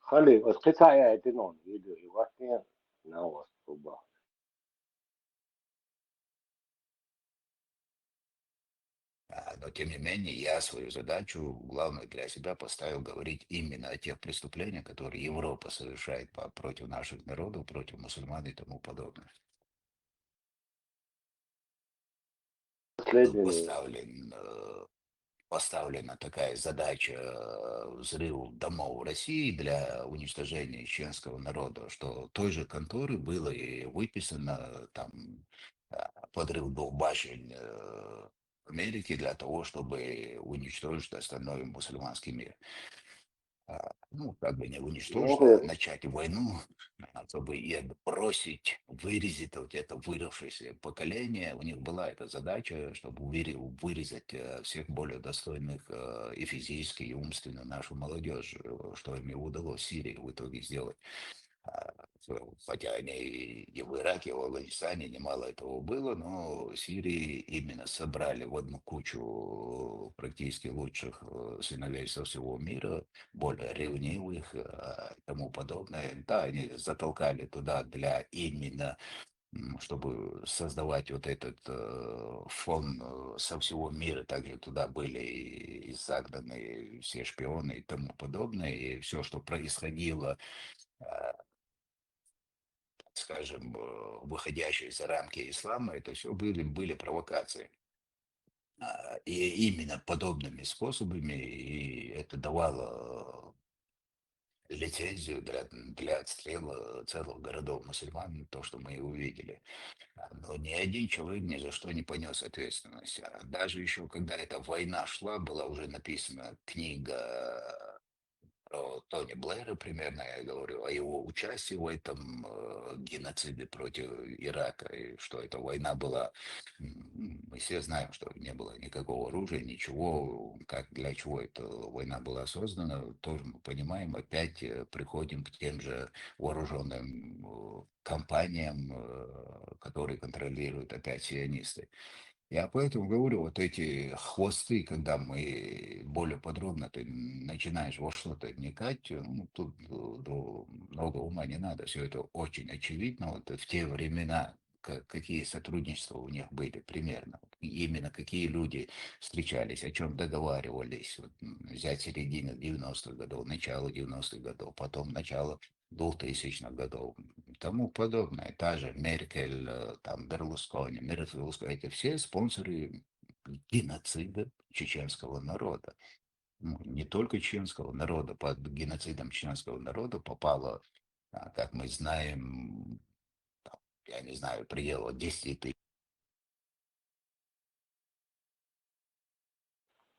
Хали, ас кхин цхьа яйтина хьуна видео, и ваттийна, нагӀаш хӀубба. А, но тем не менее, я свою задачу главную для себя поставил говорить именно о тех преступлениях, которые Европа совершает по, против наших народов, против мусульман и тому подобное. Последнее. Поставлен, э, поставлена такая задача, э, взрыв домов в России для уничтожения чеченского народа, что той же конторы было и выписано там, а, подрыв двух башен, э, Америки для того, чтобы уничтожить остальной мусульманский мир. А, ну, как бы не уничтожить, а начать войну, а, чтобы и отбросить, вырезать вот это выросшееся поколение. У них была эта задача, чтобы выре-, вырезать, э, всех более достойных, э, и физически, и умственно нашу молодежь, э, что им и удалось в Сирии в итоге сделать. А, хотя они и, и в Ираке, и в Афганистане немало этого было, но в Сирии именно собрали в одну кучу практически лучших, э, сыновей со всего мира, более ревнивых, э, и тому подобное. Да, они затолкали туда для именно, м, чтобы создавать вот этот, э, фон, э, со всего мира. Также туда были и, и загнаны все шпионы и тому подобное. И все, что происходило, э, скажем, э, выходящие за рамки ислама, это все были, были провокации. А, и именно подобными способами и это давало, э, лицензию для, для отстрела целых городов мусульман, то, что мы и увидели. А, но ни один человек ни за что не понес ответственность. А даже еще когда эта война шла, была уже написана книга про Тони Блэра, примерно я говорю, о его участии в этом, э, геноциде против Ирака, и что эта война была, м, мы все знаем, что не было никакого оружия, ничего, как, для чего эта война была создана, тоже мы понимаем, опять, э, приходим к тем же вооружённым, э, компаниям, э, которые контролируют опять сионисты. Я поэтому говорю, вот эти хвосты, когда мы более подробно ты начинаешь во что-то вникать, ну, тут, э, до-, много ума не надо, все это очень очевидно. Вот в те времена ка-, какие сотрудничества у них были примерно, вот именно какие люди встречались, о чем договаривались. Вот, м, взять середину девяностых годов, начало девяностых годов, потом начало двухтысячных годов и тому подобное. Та же Меркель, э, там, Берлускони, Берлускони, это все спонсоры геноцида чеченского народа. Ну, не только чеченского народа, под геноцидом чеченского народа попало, а, как мы знаем, там, я не знаю, пределов десяти тысяч.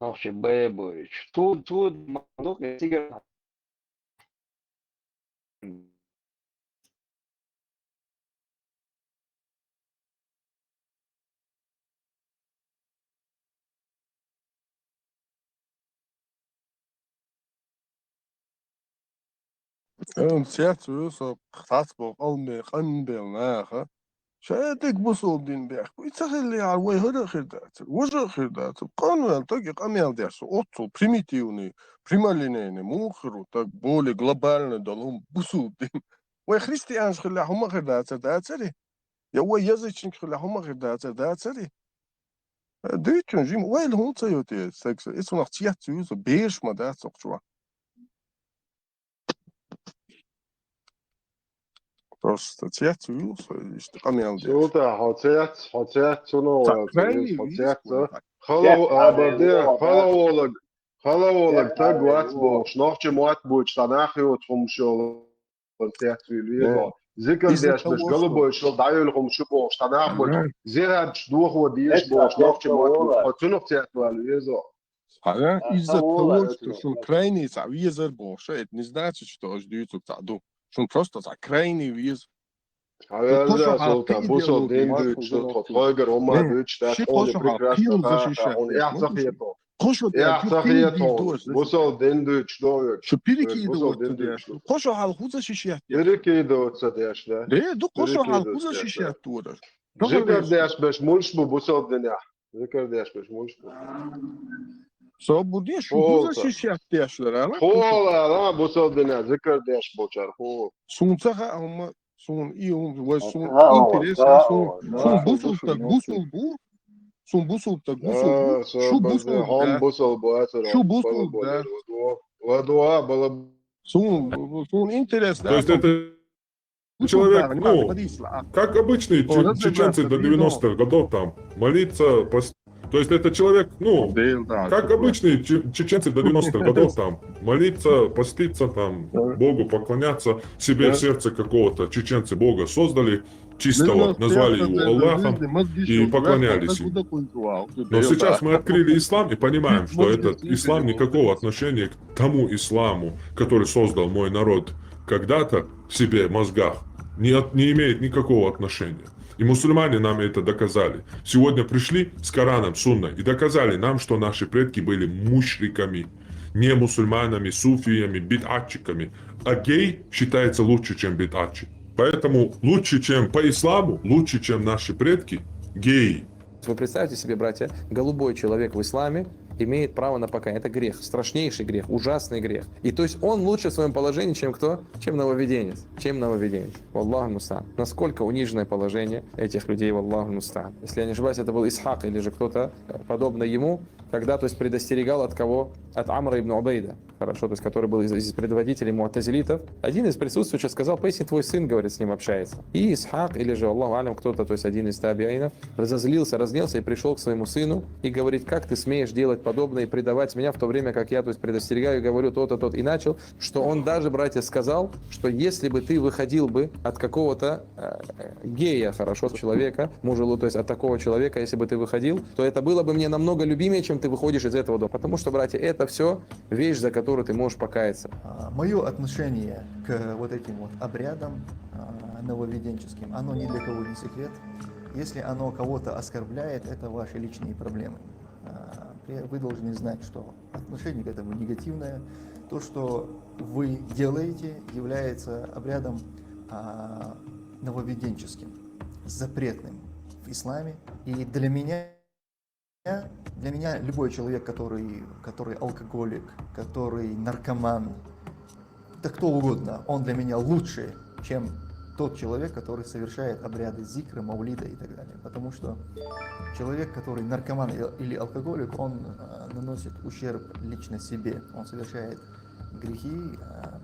Нохчий бай бойтуш. Ту, ту, ма-, ну, сигар. Э, цецвуьйла со, цхьацца боху къоман бен, къоман бен наха. Ша дерг бусулба дин бехк. И ца хиллехьара, вай хӀара а хир дацара, важа а хир дацара. Къанвелла стаг и къамел деш со, оццул примитивный, прямолинейный, муха хир ву стаг, более глобальный долу хӀума бусулба дин. Вай христианаш хиллехь хӀума а хир дацара, дацара и? Я вай язычник хиллехь хӀума а хир дацара, дацара и? Дуьйцун жима, вайла хӀунда ца йо те стаг со? Иза цунах цецвуьйла со, беш ма дац окху чохь. Просто цецвуьйла со, иштта къамел деш. Султан, хьо цец, хьо цец, цунах, ца, вац, крайний хьо виз цец, вай, а? Хала, а, баде, хала волаг, хала волаг стаг вац бохуш, нохчий мотт буьйцуш, цхьа нах йоцу хӀумаш йолу цецвуьйла веза. Зикар деш берш, галбойшал дӀайолу хӀумаш ю бохуш, цхьа нах болчу, зигаьрдаш дохо дезаш бохуш, нохчий мотт буьйцуш, хьо цунах цецвала веза. Хьа, из-за того, что шун крайний цхьа везар бохуш, это не значит, что аша дуьйцург цхьа ду. Шун просто цхьа крайний веза. Хьа, кхо шо хьалха бусалба дин дуьйцуш ду, тхо тхойгара хӀумма дуьйцуш дац, ши кхо шо хьалха кхин защищать деш ду. Кхо шо деш ду, перекидываться деш ду. Бусалба дин дуьйцуш ду. Шу перекидываться деш ду. Кхо шо хьалха хӀу защищать деш? Перекидываться деш, да. Э, ду кхо шо хьалха хӀу защищать деш? Зикр деш берш муьлш бу бусалба динехь? Зикр деш берш муьлш бу? Со бу деш, шу хӀу защищать деш лара, ала? Хьо ала, ала, бусалба динехь зикр деш болчара, хьо. Суна ца хаьа хӀумма, суна и хӀума, вай суна интерес, суна, суна бусалба стаг бусалба бу, суна бусалба стаг бусалба бу, шу бусалба, хьо бусалба бу, ацара, шу бусалба бу, да. Ладуа, бала. Суна, суна интерес, да. То есть это человек, ну, как обычные чеченцы до девяностых годов там, молиться, пост-, то есть это человек, ну, как обычные че-, чеченцы до девяностых годов там, молиться, поститься, там, Богу поклоняться, себе в сердце какого-то чеченцы Бога создали, чистого, назвали его Аллахом и поклонялись ему. Но сейчас мы открыли ислам и понимаем, что этот ислам никакого отношения к тому исламу, который создал мой народ когда-то в себе, в мозгах, не, от-, не имеет никакого отношения. И мусульмане нам это доказали. Сегодня пришли с Кораном, Сунной и доказали нам, что наши предки были мушриками, не мусульманами, суфиями, бидатчиками. А гей считается лучше, чем бидатчик. Поэтому лучше, чем по исламу, лучше, чем наши предки, геи. Вы представьте себе, братья, голубой человек в исламе имеет право на покаяние. Это грех, страшнейший грех, ужасный грех. И то есть он лучше в своем положении, чем кто? Чем нововведенец. Чем нововведенец. Валлаху мустаан. Насколько униженное положение этих людей, валлаху мустаан. Если я не ошибаюсь, это был Исхак или же кто-то, э, подобный ему, когда, то есть, предостерегал от кого? От Амра ибн Убайда. Хорошо, то есть, который был из, из предводителей муатазилитов. Один из присутствующих сказал: «Поистине твой сын, говорит, с ним общается». И Исхак, или же, Аллаху алям, кто-то, то есть один из табиинов, разозлился, разгневался и пришёл к своему сыну и говорит: «Как ты смеешь делать подобное и предавать меня, в то время как я, то есть, предостерегаю и говорю то-то, то-то». И начал, что он даже, братья, сказал, что если бы ты выходил бы от какого-то, э, гея, хорошо, человека, мужа, то есть от такого человека, если бы ты выходил, то это было бы мне намного любимее, чем ты выходишь из этого дома. Потому что, братья, это всё вещь, за которую ты можешь покаяться. А, моё отношение к вот этим вот обрядам, а, нововведенческим, оно ни для кого не секрет. Если оно кого-то оскорбляет, это ваши личные проблемы. А, при-, вы должны знать, что отношение к этому негативное. То, что вы делаете, является обрядом, а, нововведенческим, запретным в исламе. И для меня, для меня любой человек, который, который алкоголик, который наркоман, да кто угодно, он для меня лучше, чем тот человек, который совершает обряды зикра, маулида и так далее. Потому что человек, который наркоман и-, или алкоголик, он, э, наносит ущерб лично себе. Он совершает грехи, э,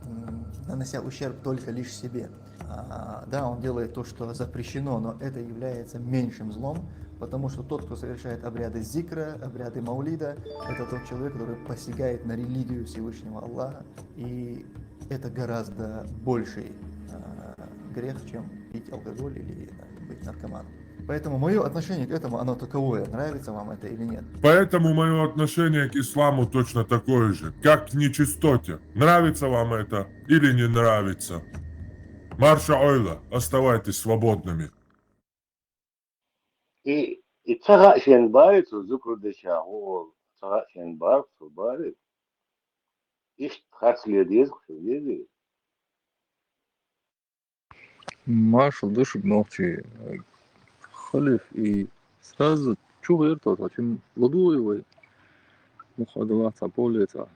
м, нанося ущерб только лишь себе. А, да, он делает то, что запрещено, но это является меньшим злом, потому что тот, кто совершает обряды зикра, обряды маулида, это тот человек, который посягает на религию Всевышнего Аллаха, и это гораздо больший, э, грех, чем пить алкоголь или, э, быть наркоманом. Поэтому моё отношение к этому, оно таковое, нравится вам это или нет. Поэтому моё отношение к исламу точно такое же, как к нечистоте. Нравится вам это или не нравится. Марша ойла, оставайтесь свободными. И, и ца хаьа шен баьрца зукр дешахь, о, ца хаьа шен баьрца баьрца. Иштта харц ле деза, шу ле деза. Маршалла ду шуьга, нохчий, э, халиф, и сразу чу гӀертар, цхьа чу ладугӀий вай? Мухадала цхьа поле цхьа.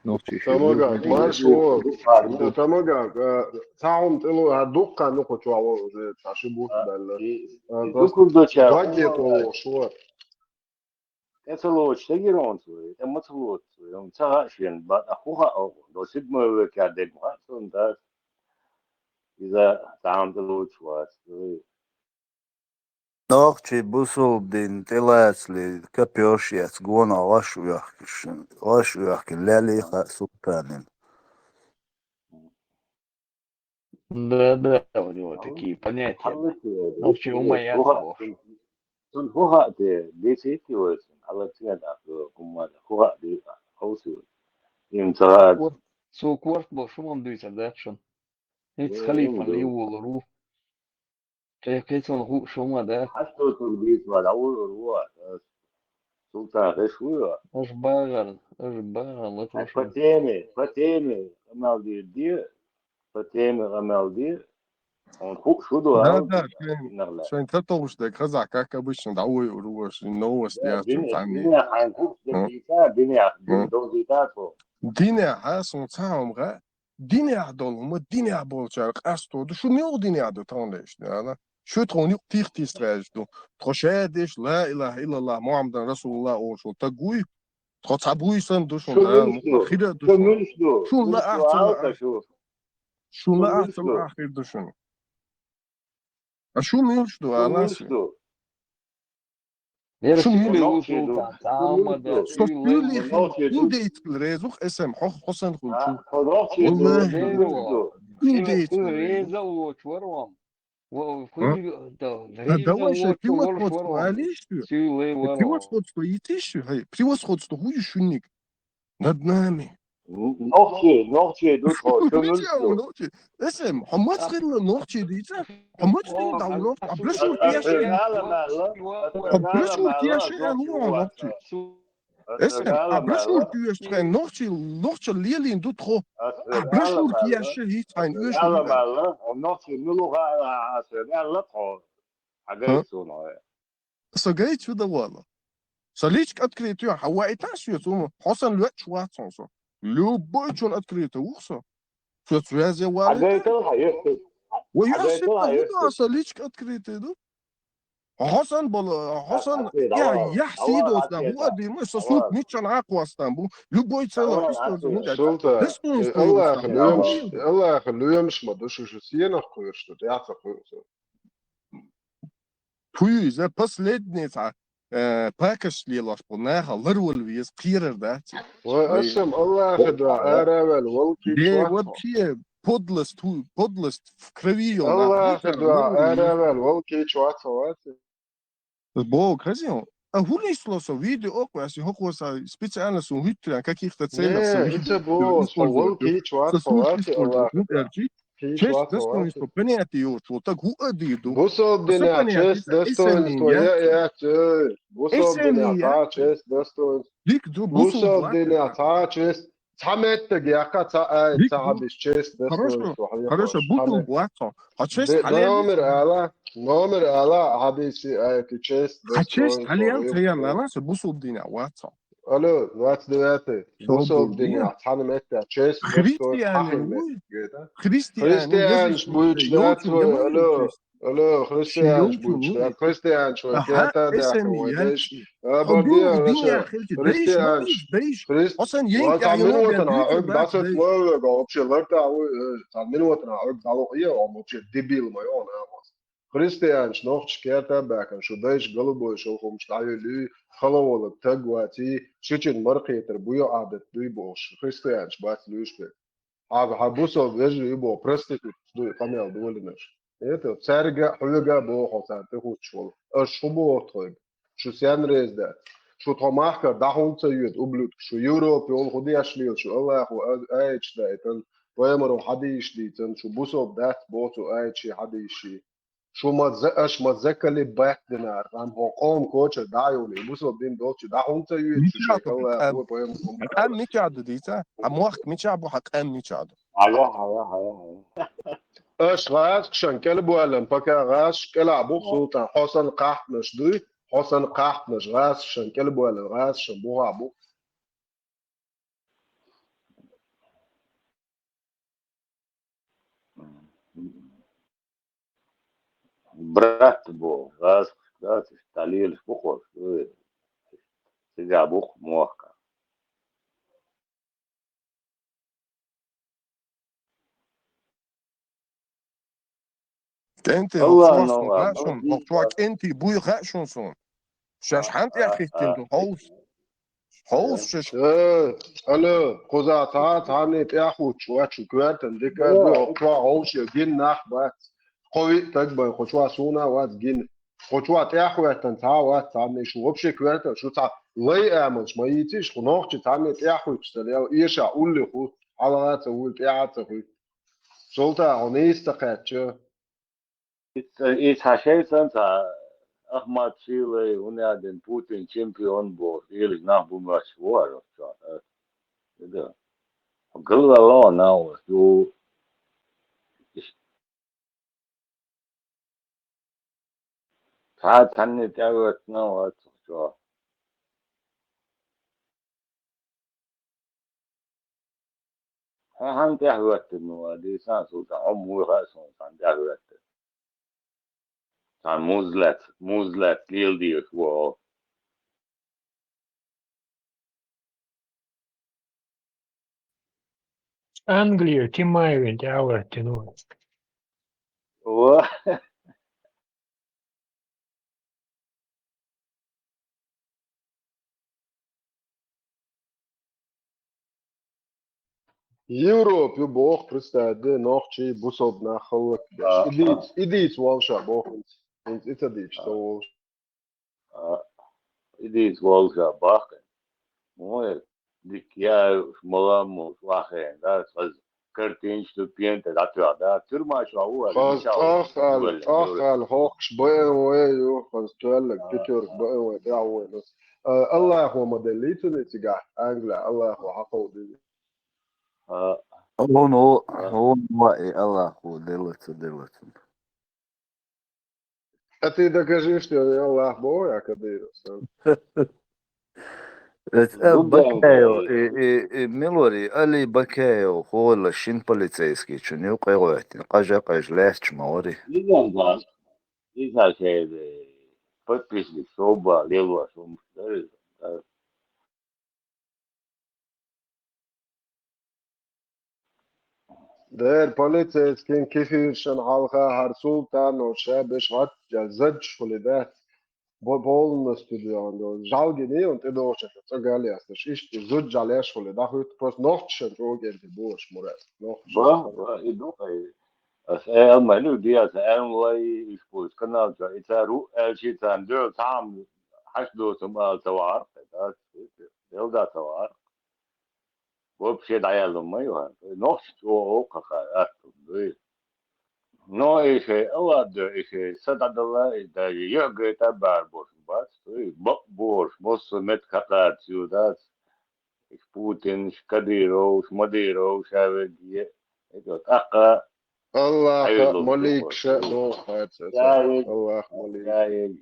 Нохчий ши Тамагак, марш вон. Тамагак, э, цхьа хӀума тӀело, хьан дуккха нуха чохь вон уже цхьа ши бутт даьлла. Э, дуккха доча. Дог е тӀе вогӀуш вон. ТӀе ца лоцуш дагира хьуна цо, тӀе ма ца лоцу цо, хьуна ца хаьа шена, бакъ хӀун хаьа оха, до сигмой векхар дерг ма хаьа цунна дас. Иза цхьа хӀума тӀе лоцуш вац. Нохчий бусулба дин тӀелацале капеш яц, гонах ваш оьхкина, ваш оьхкина лелий хаьа султанин. Да, да, у него такие понятия. Нохчий ума яц бохуш. Цунна хӀун хаьа те, децийти вай цунна. хьалар ца яьнна, хӀума хӀу хаьа дийца, ховсу. Им ца хаьа. Кор-, цо корта болу шу ма дуьйцур дац шуна. ХӀинца Э, халифа ма ду. Ле волур ву. Кхе-, кхецунна хууш хӀума дац. Хьаш цо тур дийца вара, дӀавуьйр ву, ас. Султан хеш вуй вара. Аш багӀар, аш багӀар лакхошан. По теме, по теме, къамел дийр де, по теме къамел де. Он хууш шу ду, Да, а, да, шайн, нагла. Шайн татовш даг хаза, как обычно, дӀавуьйр ву, шайн новость Да, яц, дин, шайн цхьанне. Дин, хьайн хууш даг М. дийца, дин, М. дин, дин, дин, Динехь а, сон цхьа хӀума гӀа, динехь долу хӀума динехь болчара къасто ду, шу муьлха динехь ду тахана леш, ала? Шу тхуна юкъ тих-тис тхаьжна ду. Тхо шадеш, ла илаха иллаллах, Мухаммадан расулуллах олуш волу таг вуй? Тхо цхьа буй санна ду шуна, Шу да, муьлш ду? Хира ду Шу шуна. Муьлш ду? Шун Муьлш ду, лаахь ца алта лаахь. Шу? Шун Шу лаахь муьлш ца ду? Лаахь хир ду шуна. А шу муьлш ду, Шу ала муьлш шу? Ду? Шу муьлш ду? Нохчий ду. Шу муьлш ду? Со стуьйле хин, хин дейтал реза ву эсэм, хьо, хьо сан хуьлчу. А, хьо нохчий ду, Валлахи. Шу муьлш ду? Хин дейтал реза ву. Реза вочу вара ван. Во, А? Хуьлига, да, Да реза давай, шай вочу вара превосходство ван. Алиш шу? Стуьйле вара ван. Превосходство йитиш шу? Хай, превосходство хуй шунник? Над нами. Нохчий, нохчий ду тхо, шу муьлш ду? Нохчий. Эсэм, хьо маца хилла нохчий дийца? Хьо маца хилла дӀавуьйр? Хьо брешо кеши? Хьо брешо кеши аьлла ву нохчий? Эсэм, хьо брешо кеши тхайн нохчий, нохча лелийна ду тхо. Хьо брешо кеши хӀинца хьайн оьшуш? Нохчий муьлха аьлла тхо. Хьагайта суна. Со гайта шу дан вала. Со личка открытый, хьан ваийтахь соьца, хьо сан лоьчу вац хьуна со. Любой чун открытый ву со. Соьца вязе вала. Хьагайтал хьан юьхь. Ва юьхь Хьагайтал сита хьан юьхь. Ду, со личка открытый ду. Хьо сан болу, хьо сан Хьан я, давай. Яхь сий дос да, хӀу а дийр ма, со суп миччан а кхостан бу. Любой цела Христос. Султан, Христос Аллаха лоьмаш, Аллаха лоьмаш ма ду шу, шу сенах кхуьйраш ду, яхьа кхуьйраш ду. Пуй, иза последний цхьа, э, пакость лелош бу, наха ларвал веза, кхерар дац. Вай, ашам Аллаха дуьхьа араваьлла, валкхий Бе, чохь. Вообще подлость, ху-, подлость в крови йолу нах. Аллаха дуьхьа араваьлла, валкхий чохь вац. Бог, хазин, а хӀун исло со видео окъу, ас хӀокхо са специально сун хӀуьттуран каких-то целях Не, со исца бо, со валкхий чохь вац, Аллаха дуьхьа. Честь, достоинство, понятие йоцу, так хӀу а дийр ду. Бусалба динехь честь, достоинство я, я, эй. Бусалба динехь цхьа честь, достоинство. Дик ду, бусалба динехь цхьа честь. Цхьа меттиг яккха, цхьа айта, цхьа хьадис честь, достоинство. Хорошо, бусалба вац хьо. Хьо честь хьалел. Номер ала, номер ала, хьадиси айти честь, достоинство. Хьо честь хьалел, ца ян ала, со бусалба динехь вац хьо. Алло, двадцать девятый. Бусалба динехь цхьана метта честь, христиане вуй? Христианаш буйчу дац вай, алло. Алло, христианаш буйчу дац, христианаш вай кета даьхна вай дайш. А, бардия, христианаш. Христиан. Хо сан ен кӀел минотан хьа хьуьг дӀасац ловлага, вообще ларта вуй, э, цхьа минотан хьа хьуьг дӀалу, е, вообще дебил ма йо, нахуй. Христианаш нохча кета баьхкина, шу дайш голубой шалхумаш дӀаюьллий, халаволаг таг ваций, шичун мархетар буй, Ӏадат дуй бохуш, христианаш бац луьйш бе. Хьан, хьан бусалба вежарий боху проститутка дуй, къамел долинарш. Это, цаьрга а, хьоьга а боху царна тӀехуттуш волу. Аш хӀун боху тхоьга? Шу сенна реза дац? Шу тхо махкара дӀа хӀунда ца йоьду, ублюдка? Шу Европе волу хӀун деш лела шу? Аллахо а-, аяташ даийтан, пайхамаро хьадийсаш дийцан, шу бусалба дац боху цу аяташий, хьадийсаший. Шу ма за-, аш ма закале баттинара, амма хӀокху къоман кочара дӀа а йолий, бусалба дин долчу дӀа хӀунда ца йоьду шу шайн Аллахо, пайхамаро? Хьан къам мичахь ду дийца? Хьан мохк мичахь бу, хьан къам мичахь ду? Хьая, хьая, хьая, хьая. Аш гӀазкхашан кӀелбоьллина, пока гӀазкхаш кӀелахь бу, Султан, хьо санна кхахьпанаш дуй, хьо санна кхахьпанаш гӀазкхашан кӀелбоьллина, гӀазкхашан бухахь бу. Брат бу, гӀазкхаш, гӀазкхаш, талилаш бу кхош, э, цигахь бу мохка. КӀентий, хӀокху чохь кӀентий буй хаьа шуна суна. Шаьш хьан тӀехь хӀиттина ду, хьовса. Хьовса шаьш. Э, алло, кхузахь цхьа а цхьанний тӀехь хӀуттуш вац шу коьртана дика а ду, хӀокху чохь хьовса гина нах бац. Кхо-виъ таг бен, кху чохь суна а вац гина. Кху чохь тӀехь хӀоьттина цхьа а вац цхьанний, шу вообще коьртана, шу цхьа Лай амалш ма йийцийша, хӀу нохчий цхьанне тӀаьхьахӀуьттуш ца лела, эша улли ху, хьалха ца хуьлу, тӀаьхьа ца хуьлу. Султан, хьо нийса ца кхаьчча. Ица, ица хьан шайтан ца, Ахмат Силай, хӀунда аьлла Путин чемпион боху, ийлаш нах бу моьттуш ву хьо, чохь, а? Ида. Галвала нах ю. Цхьа цхьанне тӀаьхьахӀоьттина вац чохь. Хьо хьанна тӀаьхьахӀоьттина ву, Дисан Султан, хьо муха а суна хьанна тӀаьхьахӀоьттина? Цхьана музлац, музлац леладеш ву хьо. Англия, Тимаевин тӀаьхьахӀоьттина ву. Ва. Европа ю боху, представь де, нохчий бусалба нах хӀаллакдеш. А, и дийца, а. И дийца волуш а боху, хӀинца, хӀинца и ца дийца, а, ца волуш. А, и дийца волуш а бахкъина. Ой, дика яа, маламо, вахен, да, хаза картинаш ду пен тӀе дӀатоьхна, да, тюрьма чохь ву аьлла, хаза мичахь ву, тӀах аьлла, тӀах аьлла, хӀокхуш Б М В ю, хаза тоьллаг, а, пятёрка Б М В тӀехь ву вайн. А, Аллахо ма деллий цунна цигахь, Англия, Аллахо хьакховдийла. А. Вон ву, а, вон ву и Аллахо делла ца делла цунна. А ты докажи, что я Аллах Бог, я Кадыров сам. Эт, э, Бакаев, и, и, и Милори, Али Бакаев, хьола шин полицейский чун ю къегӀоьттина, къажа-къежа лаьтташ ма вари. Иза дан, иза шайда подписник соба, лелош, ум, да, да. Дера полицейскийн кефиршан хьалха хӀара Султано ша беш гӀаттача задж хули дац. Бо-, полностью дуьйхьан ду. ЖӀалгин и он тӀедогӀуча цӀа гал ясташ. Иштта зудж жӀалеш хули дахуьйту. Просто нохчашан чӀогӀа кӀентий бохуш, Мурат. Нохчашан. Ба, ба, и ду хай. Ас эл ма лу диас эл лай иш пуш канал ча. И цару эл ши цан дёл там хаш досум ал цавар. Эл да цавар. Вообще дӀаяьлла ма ю хьан. Нохча чӀогӀа кхаха атту дуй. Но и шай Аллах ду, и шай са дӀадала, и даже йоьггайта баар бош бац, дуй. Бакъ бош, моссу мет хакъац ю дац. Иш Путинш, Кадыровш, Мадыровш, а вегге. Это тӀаккха Аллаха малик ша дохац. Аллах малик.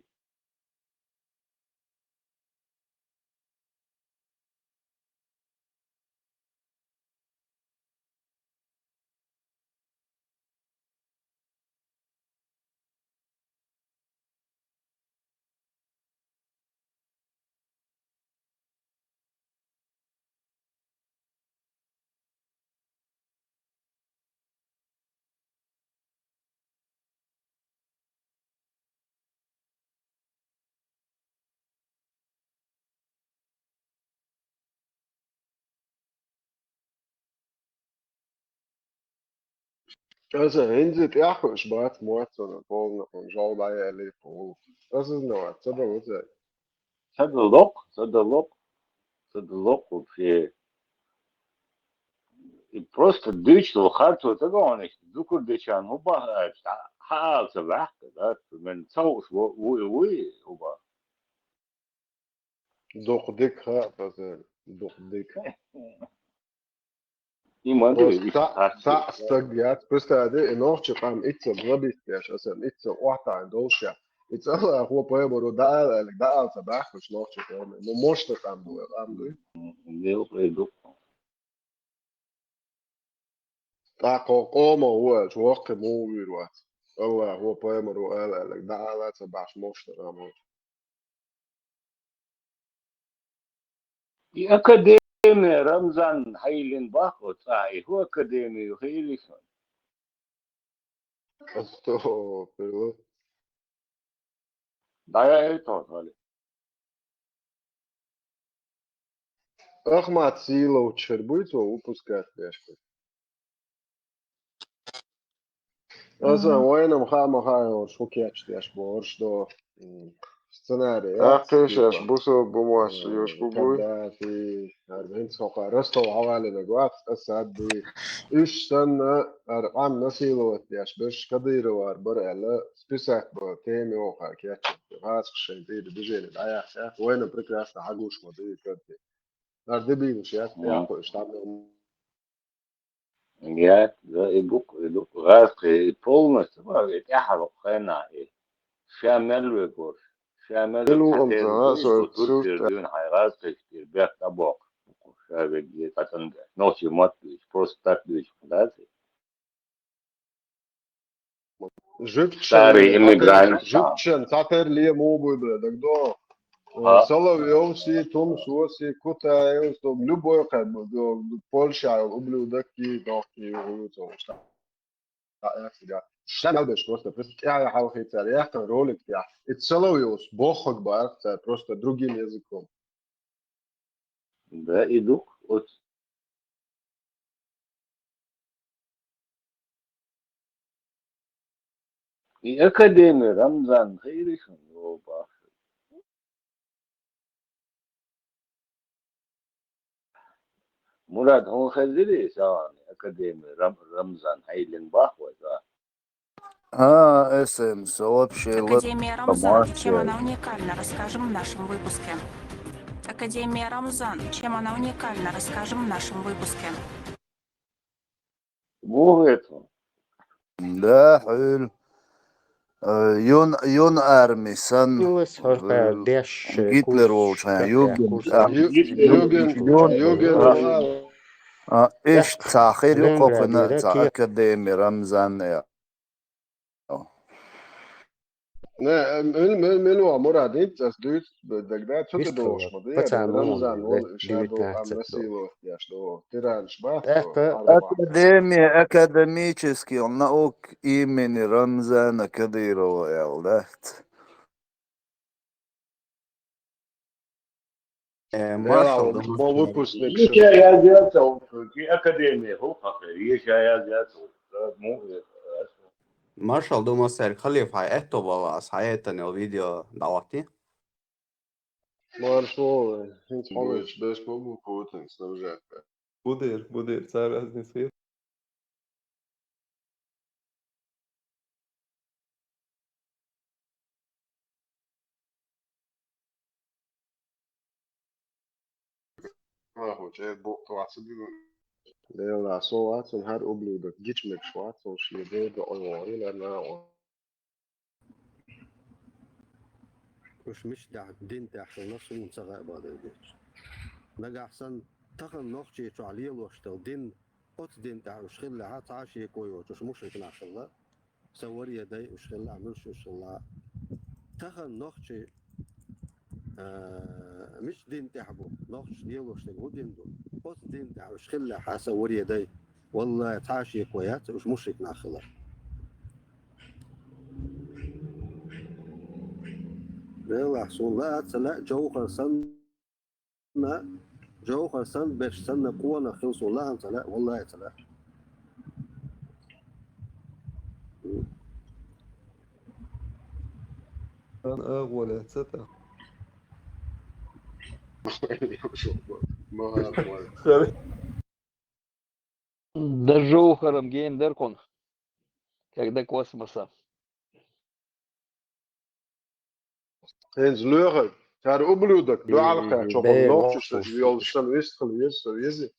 Аса хӀинца тӀехь хууш бац, моццана полна хӀун жол дӀаяьлли хӀума. Аса иза вац, ца далу ца. Ца далокх, ца далокх, ца далокх вообще. И просто дуьйцу харцо ца догӀу иштта, дукар дечарна хӀун баха аьлча, хьа-, хьаала ца баьхка, да, мен ца хууш ву-, вуй, вуй, хӀун баха. Дукха дика хаьа, дукха дика. И ма ду, просто и цхьа, цхьа стаг яц, представь, и нохчи къам иццал гӀабитдеш, асан иццал охьатаьӀна долуш я. И цӀа Аллахо пайхамаро дӀаала аьлла, дӀаала ца баьхкаш нохчи къоме. Ну, мощный къам ду, къам ду. Мел къе ду. ТӀаккха къомо ву аьлча, воккхи муха вийр вац. Аллахо пайхамаро ала аьлла, дӀаала ца баьхкаш мощный къам ву. И академия Рамзан хьайиллина баккха оцу цӀа, и хӀун академия ю хиъли шуна? Астагфирулла. ДӀаяхӀе тхо, Сали. Ахмат Сийлович хир буй цо выпускать деш хир? Аса вайна-м хаа ма хаьа, хӀун кечдеш бохурш до, м, Сценарий яц, типа, бусалба бумаш, э, юшку буй. Каддафи, хӀара бинц хӀокха Ростов хьавалинаг вац, Асад дуй. Уьш санна, хӀара къам насиловать деш берш Кадыровар бара аьлла, списать бан тема йоха кечча, гӀазкхашен тӀера движение дӀаяхьа, вайна прекрасно хьагуш ма дуй, кадти. ХӀара дебилаш яц, яххо уьш там. Я, да, и бук, и дук, гӀазкхи, и полностью, ма, и тӀаьхьара хенахь и. Ша мел вегош, ша мел вегош, хьан терра дуьйш, бу тур терра дуьйна, хьайн гӀазкхи тӀера бехк дӀабоккхуш бу, ша вегге, катан деш. Нохчий мотт дуьйш, просто так дуьйш, хӀун дац и? Жуьгташен, старый иммигрант, жуьгташен цхьатерра ле муха буй бе, дагадогӀу. Э, Соловьёвси, Тумсоси, Кутаевс, то любой кхаь, до, до Польша, ублюдок, ки, дохки, хуюцо, ша, ша мел беш просто, просто тӀаьхьа хьалхе цара яьккхина ролик тӀехь. И Соловьёвс боххаг баьрх цара просто другим языком. Да, и дук, оц. И Академи Рамзан хайришан йоба. Мурад, хӀун хезири сагӀани Академи Рам-, Рамзан хьайлин бах вай, да? А, эсэм, со вообще ло-, Академия Рамзан, чем она уникальна, расскажем в нашем выпуске. Академия Рамзан, чем она уникальна, расскажем в нашем выпуске. Муха хетар? Да, хьуьл. Э, юн, юн арми сан, Юлас хьо, э, деш, Гитлер курс, волча, как Юген, курс. а, Ю-, Юген, Юген, Юген, а, а, иш Эх, цхьа хир ю Ленинград кхокхуьнан, яра цхьа ке- Академи Рамзан, э. Не, э, мин, мин, мин ва Мурад, итт ас дуьйцу, дагадогӀу, цу тӀе Вист долуш хилла. ма ду, Пацан Рамзан волу, волу, ша долу, девятнадцать амма долу. Сило, яш долу. Тиран шбах, Тахта. Академи, академических наук имени Рамзана Кадырова аьлла дац. Э, маршалла ду. Бо выпускник. Еша язъяц, ки академия хӀу хахир, еша язъяц, му, э, Маршалла ду, массаьрга, Халиф, хьайн аьтто бала ас хьаэттан йолу видео дӀахӀотти. Маршалла, хӀинца хьо веш, беш ма бу Путин, снабжатка. Будер, будер, цара разница есть. Делла со вацун хӀара ублюдок, гичмекаш вацун шен дерда ойгӀо, хилар нагӀо. Уьш мича тӀехь дин тӀехь хилла, суна ца хаьа бадар дечу. Нагахь санна тахана Нохчийчохь лелош долу дин, оцу дин тӀехь уьш хиллехьа, цхьа а шеко йоцуш мушрик нах хилла. Сан варе дай уьш хилла, муьлш уьш хилла. Тахана нохчий, а, мича дин тӀехь бу, нохчаш лелош дерг хӀун дин ду? Оцу дин тӀехь уьш хиллехьа, сан варе дай. Валлай, цхьа а шеко яц, уьш мушрик нах хилар. Делахь, суна лаа а ца лаьа, Джовхар санна, Джовхар санна, берш санна, къонах хила суна лаа а ца лаьа, валлай, ца лаьа. Ан агӀо лаьцна тӀаккха. Хара. Дан Джовхаран гена дара кхунах, как до космоса. ХӀинца лоьхург, цара ублюдок, дуьхьал кхаьчча, бе, нохчашца йолуш санна вистхила веза, со вези.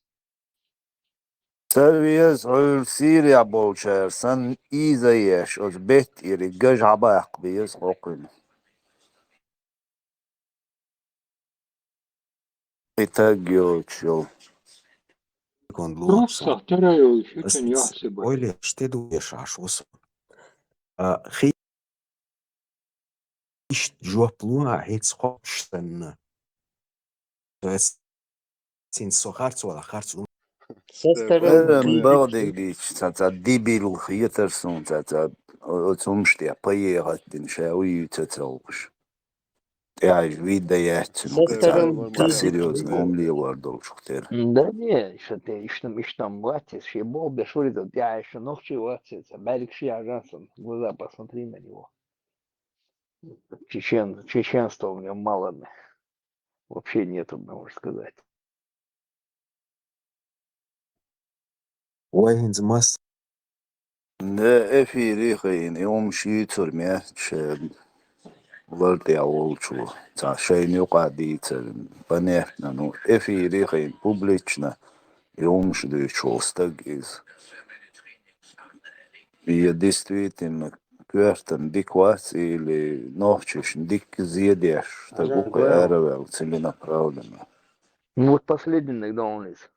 Ца веза, хьуьлла Сирехь болчара санна, ийза еш, оцу беттан ириг гажа хьабаккха беза хӀокхуьнан. И таг йоцуш йолу. Секунд ло. Просто вторая уж очень яхсы бы. Ойле, что ты думаешь, аш вос? А, хи-, иштта жоп луна, хӀинца хӀокхуш санна. То есть, цуьнца со харц вала, харц у- Со стара Э, дийцича. Бакъдерг дийцича, цхьа, цхьа дебил хетара суна, цхьа, цхьа, о-, оцу хӀумаш тӀехь пайехат дина, ша вуй ца цалкъаш. ТӀехь вид дан яц цуьнан, Со стара цхьа, цхьа дийцича. Серьёзно хӀума лелор долчух тера. Да не, что ты, иштта, иштта вац, шен боху беш вури, тӀехь шу нохчий вац, цхьа бӀаьрг ши хьажа сан, глаза посмотри на него. Чечен, чеченства в нём мало. Вообще нету, можно сказать. Вай хӀинца масса. Да, эфире хьайна, и хӀума шийцур метташ лар тӀехь волчо. Цхьа шайна юкъа дийцар. Понятно, ну, эфире хьайна публично, и хӀумаш дуьйцуш волу стаг иза. Я действительно коьртан дика вац или нохчашна дика зе деш, стаг ву кхин араваьлла целенаправленно. Ну вот последний иногда он из.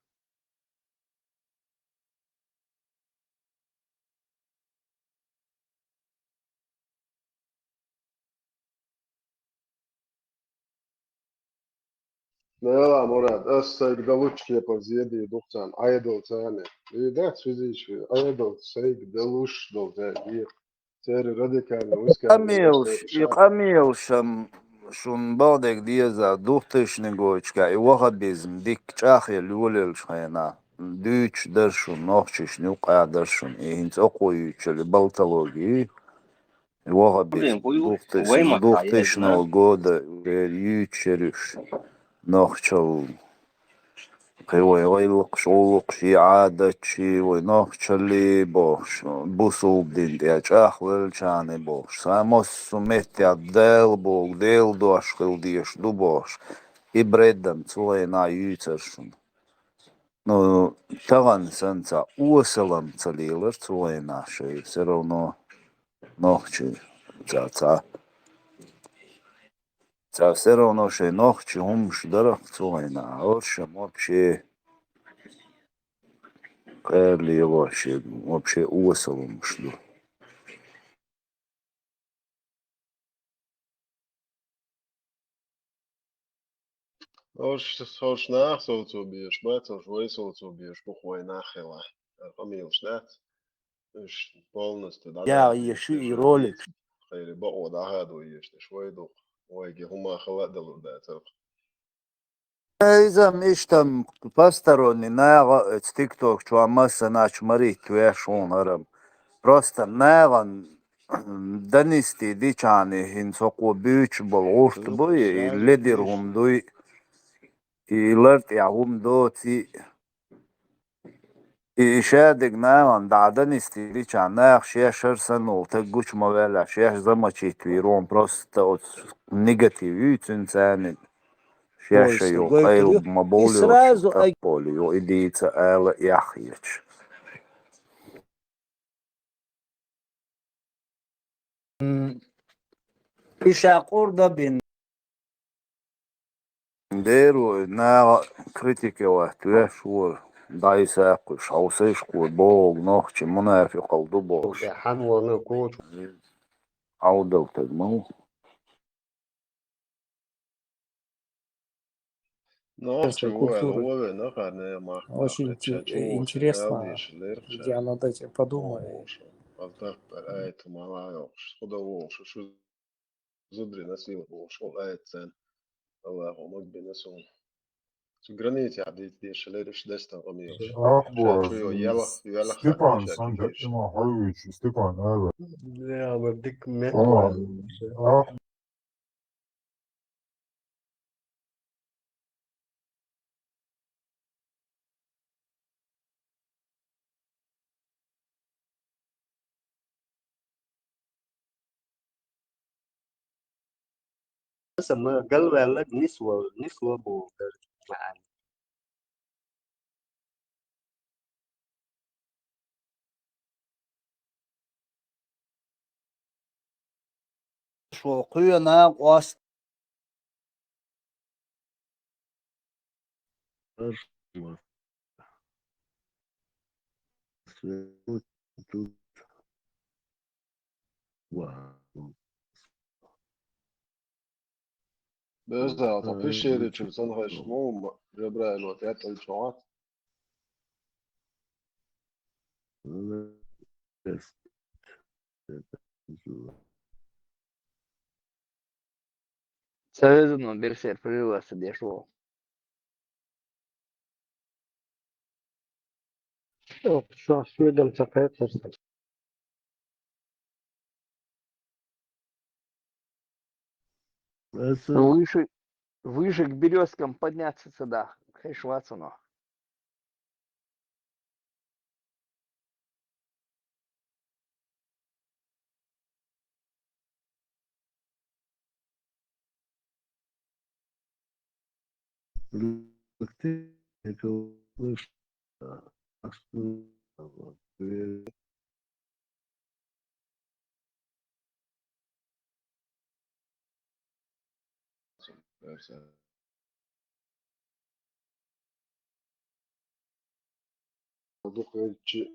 Нела, Мурад, ас сайга далучу кепара зедий духцан, айдал царни. И дац физически, айдал сайга далуш дол зедий. Церан радикальный Къамелаш, и къамелашам шун бахдерг деза, духташнигочка, и вахабизм дикка чӀагӀъелла йолаелчу хенахь, дуьйцуш дара шун, нохчашна юкъа дара шун, и хӀинца окхо юьйцуш, и балтологи, и вахабизм, духташ-, духташна года юьйцуш яра уьш, нохчал Кхин вай гӀиллакхаш, гӀуллакхаш, и Ӏадаташ, и вай нохчаллий бохуш, бусулба дин тӀе чӀагӀвеллачарний бохуш, сан массо а меттехь Дала боху, Делан дош хила дезаш ду бохуш, и бреддан цу вайна юьйцура шуна. Ну, тахана санна цхьа осалам ца лелара цу вайна шайн, все равно нохчий цхьа, цхьа. Цара все равно шайн нохчий хӀумаш дарах цу вайна, а оршам вообще кхерли йогӀуш, вообще осал хӀумаш ду. Орш, орш нах соцо беш, бац, орш вай соцо беш, бух вай нах хила. Къамелаш дац. Уьш полностью дӀа. Я, я ши и ролик. Хайри бакъо дӀахадо еш, тӀеш вай дукха. Вайге хӀума хала а далур дац. Изам иштам посторонний наха оцу тикток чохь массаначу маритта веш хьуна хӀарам. Просто нахана донести дичахьана хӀинца хӀокхо буьйцуш болу гӀурт буй, и ледира хӀума дуй, и лар тӀехь хӀума доций. И шадерг нахана дӀа донести дичахьана, наха шаьш хӀара санна волу таг гучу ма ваьллехь, шаьш замочить вийр вон просто оцу негатив юй цуьнан царниг. Шаьш шайн йолу къайлаб ма бовлу йолуш, тапполе йо, и дийца ала эхь хеташ. И ша къур дан бина. Деро, наха критике ваьтта веш вора, дӀайсаккхуш, хьовсайш кхо бохург нохчий мунафикъал ду бохуш. Хьан вона кучу. Хьавдал таг ма ву. Нохчий ву аьлла, вове нахарне махка. Очень интересно. Я над этим подумаю. Алтаппар айта мала йохуш, худа вохуш, шу зудри насила вохуш, ол айта цен. Аллаху магбина сун. Цу границя дийца деш лериш дестан къамийлаш. Ах, боже. Шу йо, ялах, ялах. Степан, сан деттима хьойвичи, Степан, ара. Я, дик мет. Ах, Аса ма галваьлларг нисво, нисло боху дара маьӀна. Шо кхуьна къост. Беза, та пишеричу сан хаш му Жабраил вот я тӀе чогӀат. Цавезано берсер прививаться деш вол. Ох, шо, шо дам ца кхетар. Выше, выше к березкам подняться сюда. Хешвацуно. Дукхаччи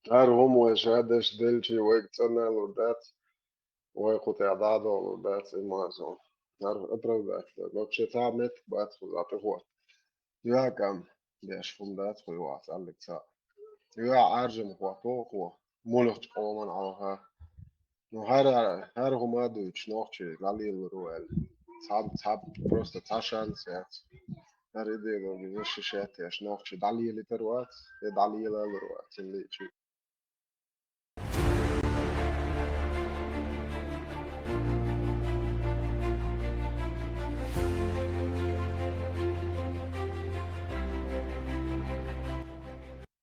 ар гӀум вай шадеш делчи вайга цӀаналур дац, вай кху тӀехь дӀадолур дац и мазо. Ар оправдать дан. Но че цхьа меттиг бац хӀума тӀехӀотта. Юьхь кӀам беш хӀума дац хӀу юьхь цӀаллиг цхьа. Юьхь Ӏаржам хӀотто хӀу. Мулхачу къоман Ӏалха. Ну, хӀара, хӀара хӀума дуьйцуш нохчий дӀалелар ву аьлла. Цхьа, цхьа, просто цхьа шанс яц. ХӀара идеологи веши шаьтеш нохчий дӀалелитар вац, я дӀалелалур вац, цуьнан лийчи.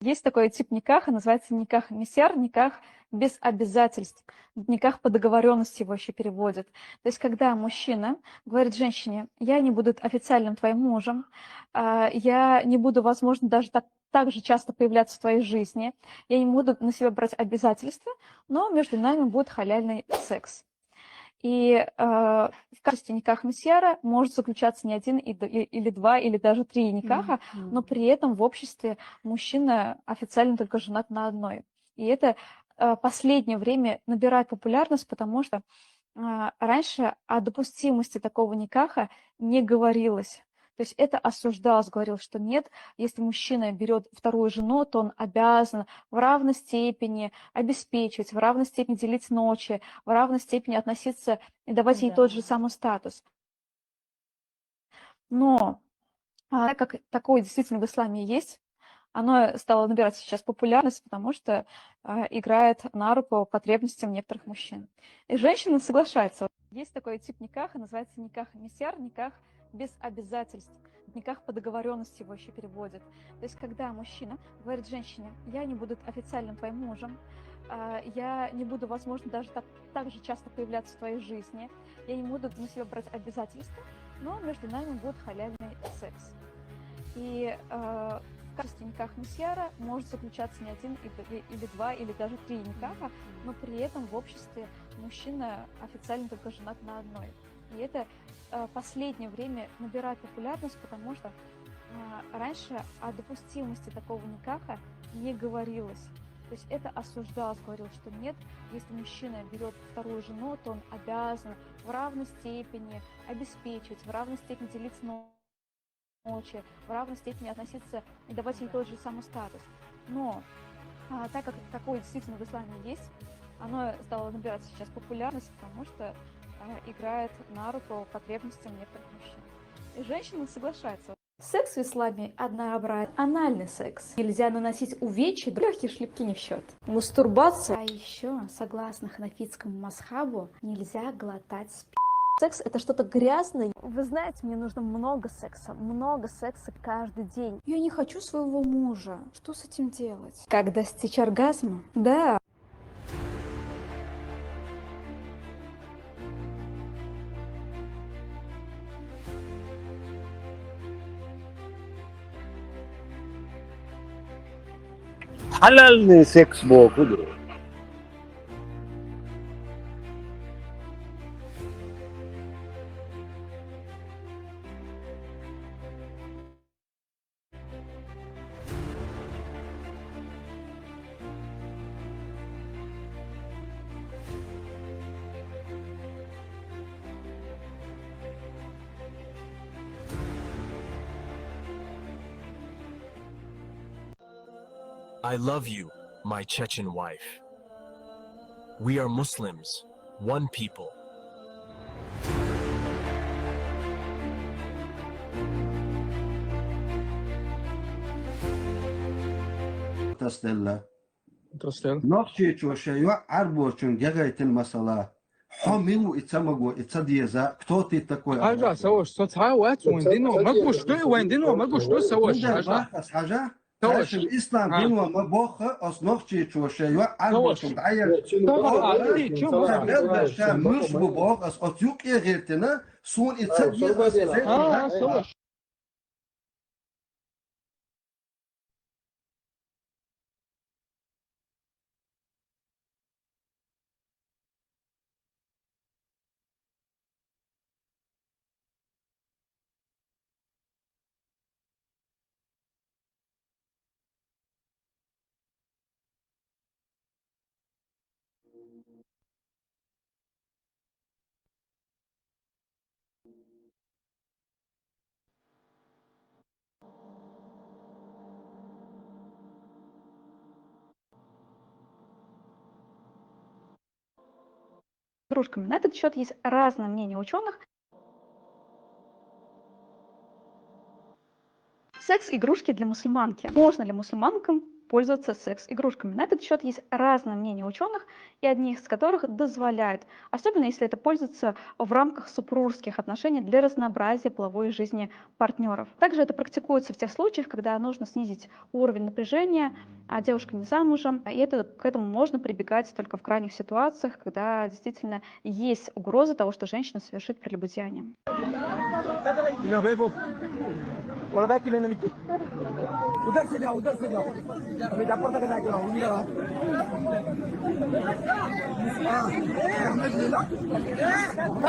Есть такой тип никаха, называется никах мисяр, никах без обязательств, никах по договоренности его еще переводят. То есть, когда мужчина говорит женщине: «Я не буду официальным твоим мужем, а, я не буду, возможно, даже так, так же часто появляться в твоей жизни, я не буду на себя брать обязательства, но между нами будет халяльный секс». И, э, в качестве никах мисяра может заключаться не один и д-, и, или два, или даже три никаха, но при этом в обществе мужчина официально только женат на одной. И это, э, последнее время набирает популярность, потому что, а, раньше о допустимости такого никаха не говорилось. То есть это осуждалось, говорилось, что нет, если мужчина берёт вторую жену, то он обязан в равной степени обеспечивать, в равной степени делить ночи, в равной степени относиться и давать ей тот же самый статус. Но, а, так как такое действительно в исламе есть, оно стало набирать сейчас популярность, потому что, а, играет на руку потребностям некоторых мужчин. И женщина соглашается. Есть такой тип никаха, называется никах мисяр, никах без обязательств, никах по договоренности его еще переводят. То есть, когда мужчина говорит женщине: «Я не буду официальным твоим мужем, а, я не буду, возможно, даже так, так же часто появляться в твоей жизни, я не буду на себя брать обязательства, но между нами будет халяльный секс». И, э, в качестве никах мисяра может заключаться не один и д-, и, или два, или даже три никаха, но при этом в обществе мужчина официально только женат на одной. И это, э, последнее время набирает популярность, потому что, э, раньше о допустимости такого никаха не говорилось. То есть это осуждалось, говорилось, что нет, если мужчина берёт вторую жену, то он обязан в равной степени обеспечивать, в равной степени делить ночи, в равной степени относиться и давать ей тот же самый статус. Но, а, так как такое действительно в исламе есть, оно стало набирать сейчас популярность, потому что, а, играет на руку потребностям некоторых мужчин. И женщины соглашаются. Секс в исламе однообразен. Анальный секс. Нельзя наносить увечья, лёгкие шлепки не в счёт. Мастурбация. А ещё, согласно ханафитскому мазхабу, нельзя глотать спи. Секс — это что-то грязное. Вы знаете, мне нужно много секса, много секса каждый день. Я не хочу своего мужа. Что с этим делать? Как достичь оргазма? Да. Халяльный секс боху ду. I love you, my Chechen wife. We are Muslims, one people. Тасделла. Нохчийчо шен йоӀ Ӏарбочунга яхийтина масала. Хьо мила ву и ца маго, и ца деза, кто ты такой? Хьажа, Саваш, со цхьа а вац, вайн дино, магуш ду, вайн дино, магуш ду, Саваш, хьажа. Саваш. Ислам дино ма бохха, ас нохчийчо шен йоӀ Ӏарбочунга дӀаяр. Саваш, а, и чу ма ца баьлла ша муш бу бохха, ас оцу юкъе гӀиртина, суна и ца деза, ас и ца деза. А, Саваш. Игрушками. На этот счет есть разные мнения ученых. Секс-игрушки для мусульманки. Можно ли мусульманкам пользоваться секс-игрушками? На этот счет есть разные мнения ученых, и одни из которых дозволяют, особенно если это пользуется в рамках супружеских отношений для разнообразия половой жизни партнеров. Также это практикуется в тех случаях, когда нужно снизить уровень напряжения, а девушка не замужем, и это, к этому можно прибегать только в крайних ситуациях, когда действительно есть угроза того, что женщина совершит прелюбодеяние.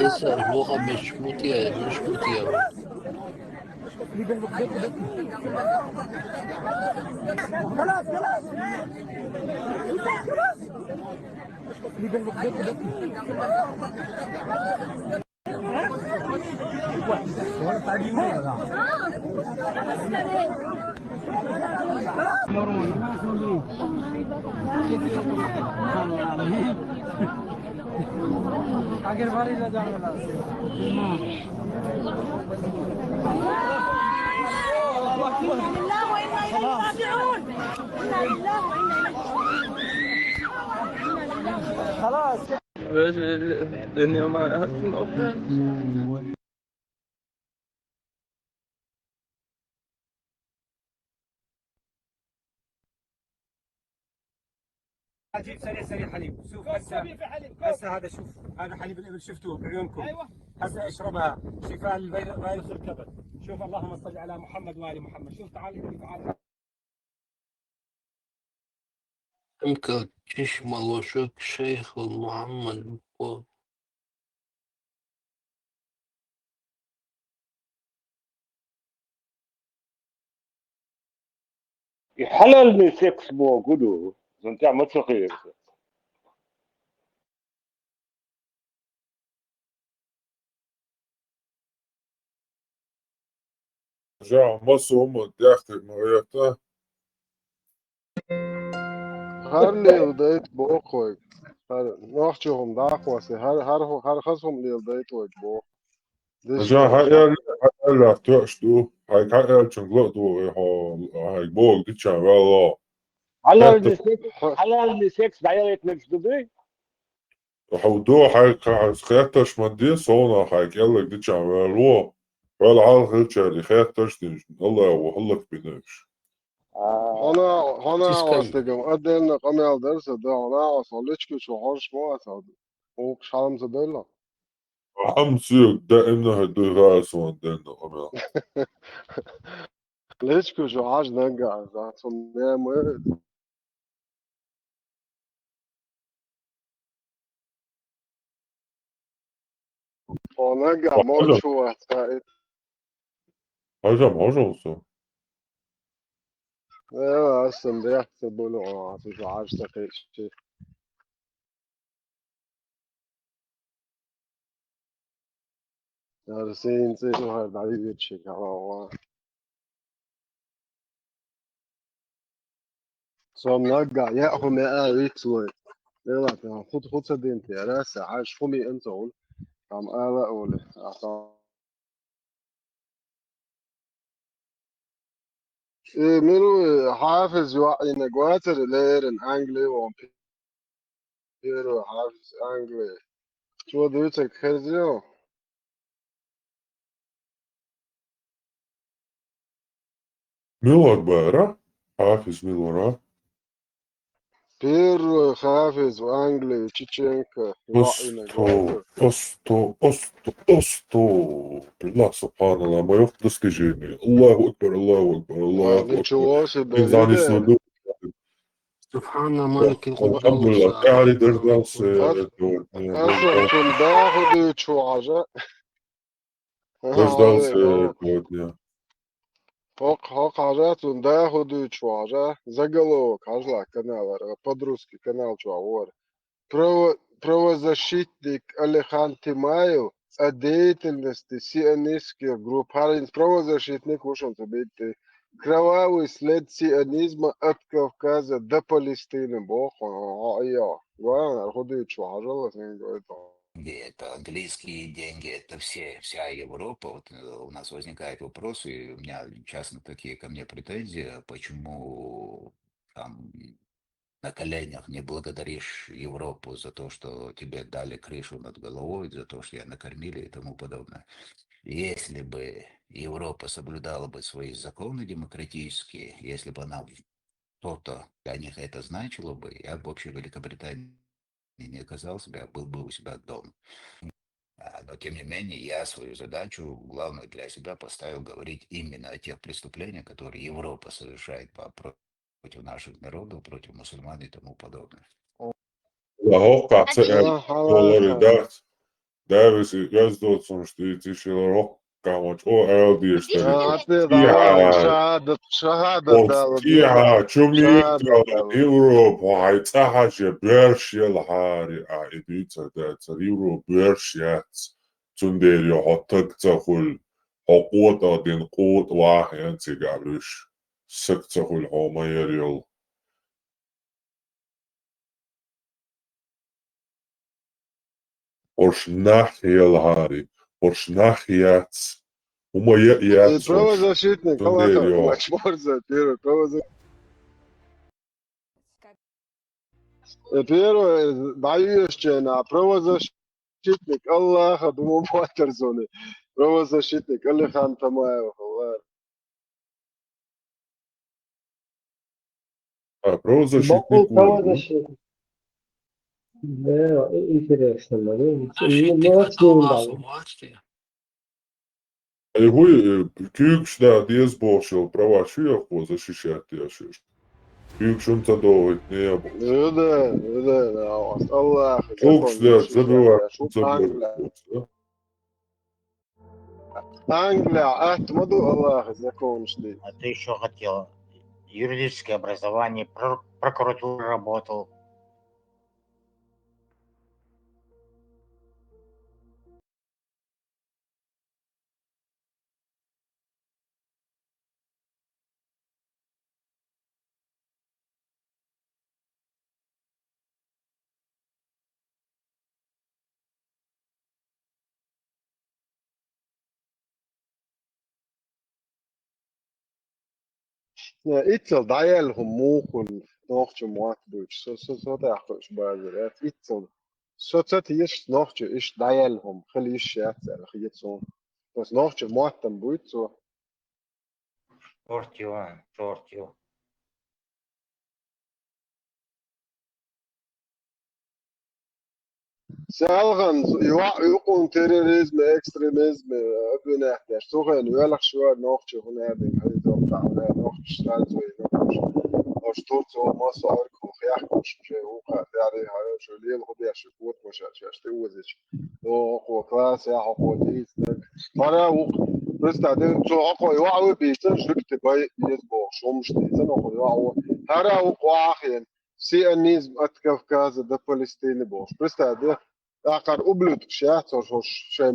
Эсар лохабеш мутия, нуш мутия. خلاص. الدنيا ما عجيب، سريع سريع حليب. شوف هسه، هسه هذا، شوف، هذا حليب الإبل، شفتوه بعيونكم. هسه اشربها، شفاء للفيروس الكبد. شوف، اللهم صل على محمد وآل محمد. شوف، تعال، تعال. М, как чиш молочок шейха Мухаммад Буков. И хьалални секс богу ду, зунтя ма ца хир. Жа, масса хӀума дехкий ма гӀерта. ХӀара леладайта боху вайга. ХӀара нохчо хӀума дӀакхоссе, хӀара, хӀара хӀу-, хӀара хаза хӀума леладайта вайга боху. Жа, хьан аьлла, хьан аьлла, тоьаш ду. Хьайга хьан аьллачунга ла а ду, хьо, хьайга боху дича ваьлла. Хьалални секс, хьалални секс дӀаялийтинарш ду дуй? Хьо до хьайга, хьайга хеттарш ма де, совнах хьайга кӀеллаг дича ваьлла. Хьол хьалха хилчаьрга хеттарш динчу, Аллахо хӀаллакбина уьш. А. Хьона, хьона Тискай. Остагам, отдельно къамел дара сан, да, хьона, со личка чу хьожуш ма вац, вукху шалам ца дойла. Хьамсига даимна хӀара дуй гӀарасван денна къамел. Личка чу хьажа наггахь, за, цунна нема. Хьо наггахь морчу вац, хаьий? Хьажа, хьожа со. Э, ас сан бехк ца буьлу, хьо аса шу хьажа ца кхечи. Арсен цӀе хӀара дӀавигачи хьалаван. Со наггахь яа хӀума яа вицлой. Делахь, тхан хӀу-, хӀу ца динтера, аса хьаьжа хӀума йиъна ца хуьлу. Тхьам ала а олий, ахьа Э, мила ву, Хьафиз йоӀ йинарг вацара леррина Англи вон, первый Хьафиз Англи. Цо дуьйцург хезий хьуна? Мила вар бара? Хьафиз мила вара? Первый Хьафиз в Англии, Чеченко, йоӀ йинарг вацара. Осто, осто, осто, осто. Билла, субханалла, моё достижение. Аллаху акбар, Аллаху акбар, Аллаху акбар. Ничего себе, Изанис видишь? Наду. Субхана маликил къудус. Алхамдулилла, тӀаьхьарча дерзал се. Ас-, ас-, ас-, цунна даха дуьйцуш ву хьажа. Дерзал се, Ага, кодня. ХӀокху, хӀокху хьажа, цунна даха дуьйцуш ву хьажа. Заголовок хьажа ла каналара, под-русски канал чохь вара. Право-, правозащитник Алихан Тимаев о деятельности сионистских групп. ХӀара хӀинца правозащитник ву шуна цу битти. Кровавый след сионизма от Кавказа до Палестины, боху, хьо, хьо, хьо, айо. Гуана, хӀара хӀун дуьйцуш ву хьажал, ас хӀинца гойту. Деньги, это английские деньги, это все, вся Европа. Вот, э, у нас возникает вопрос, и у меня часто такие ко мне претензии, почему там на коленях не благодаришь Европу за то, что тебе дали крышу над головой, за то, что тебя накормили и тому подобное. Если бы Европа соблюдала бы свои законы демократические, если бы она что-то для них это значило бы, я бы вообще в Великобритании не оказался бы, я был бы у себя дома. А, но тем не менее, я свою задачу главную для себя поставил говорить именно о тех преступлениях, которые Европа совершает по, против наших народов, против мусульман и тому подобное. Ла хӀокхахь ца аьлла долларе дац. Да, веси оьзда доцурш дуьйцуш хилар хӀокхахь ма чӀогӀа аьлла дезаш дара. Шахадат, шахадат дала. ТӀехьа чу мийта Европа, хьайн цӀа хьажа боьрша елахьара, а, и дуьйцур дацара, Европа боьрша яц. Цундела йо хьо таг ца хуьлу, хьо къотӀа дина къотӀа вахьа ян цигахь вуьш. Саг ца хуьлу хьо ма яра йолу. ХӀорш нах елахьара, хӀорш нах яц, хӀума яа яц хӀорш. Правозащитник, цундела йо. Э, первый, дӀаешча, правозащитник, Аллаха дума боттар зуна. Правозащитник, Алихан Тамаев, Аллах. А, правозащитник ву. Бакъул правозащитник. Да, и-, интересно, да? Защитник от Аллаха власти. Ай, хӀуй, э, куьйгаш да деза бохуш йолу права шу яхо защищать деш. Куьйгаш хӀунда ца дохуьйту, не бу. Ну да, ну да, да, Аллах, куьйгаш да, закон забивать, защищать, ца дохуьйту, да? Англия, атта ма ду Аллаха законаш дийца. А ты ещё хотела юридическое образование, прокуратура работал. Иццал дӀаяьлла хӀума муха хуьлу нохчийн мотт буьйцуш, со, со, со тӀехь кхуьуш базар яц. Иццал со ца тешаш нохчо иштта дӀаяьлла хӀума хила йиш яц аьлла хета суна. Аса нохчийн мотт-м буьйцу цо. Шорт ю, шорт ю. Селхана, йоӀ юкъун терроризм, экстремизм, обвинять деш. Цу хенахь велхаш вара нохчо хӀун аьлла, хӀай доккха хӀун аьлла, нохчаш сразу вай нохчаш. Ош Турцо масса Ӏуьргахула хехкуш уже вукхара тӀаьхьа, хӀара шу лела хӀу деш, котмаша шаьш тӀе озича. ХӀокхо класс, я хӀокхо дийцинарг. ХӀара вукх, представь, цо хӀокхо йоӀ ву бийцина, жуьгти бай еза бохуш, хӀумаш дийцина хӀокхо йоӀ ву. ХӀара вукх вахийна, сионизм от Кавказа до Палестины бохуш. Представь, де, тӀаккха ублюдкаш яц, хӀорш шайн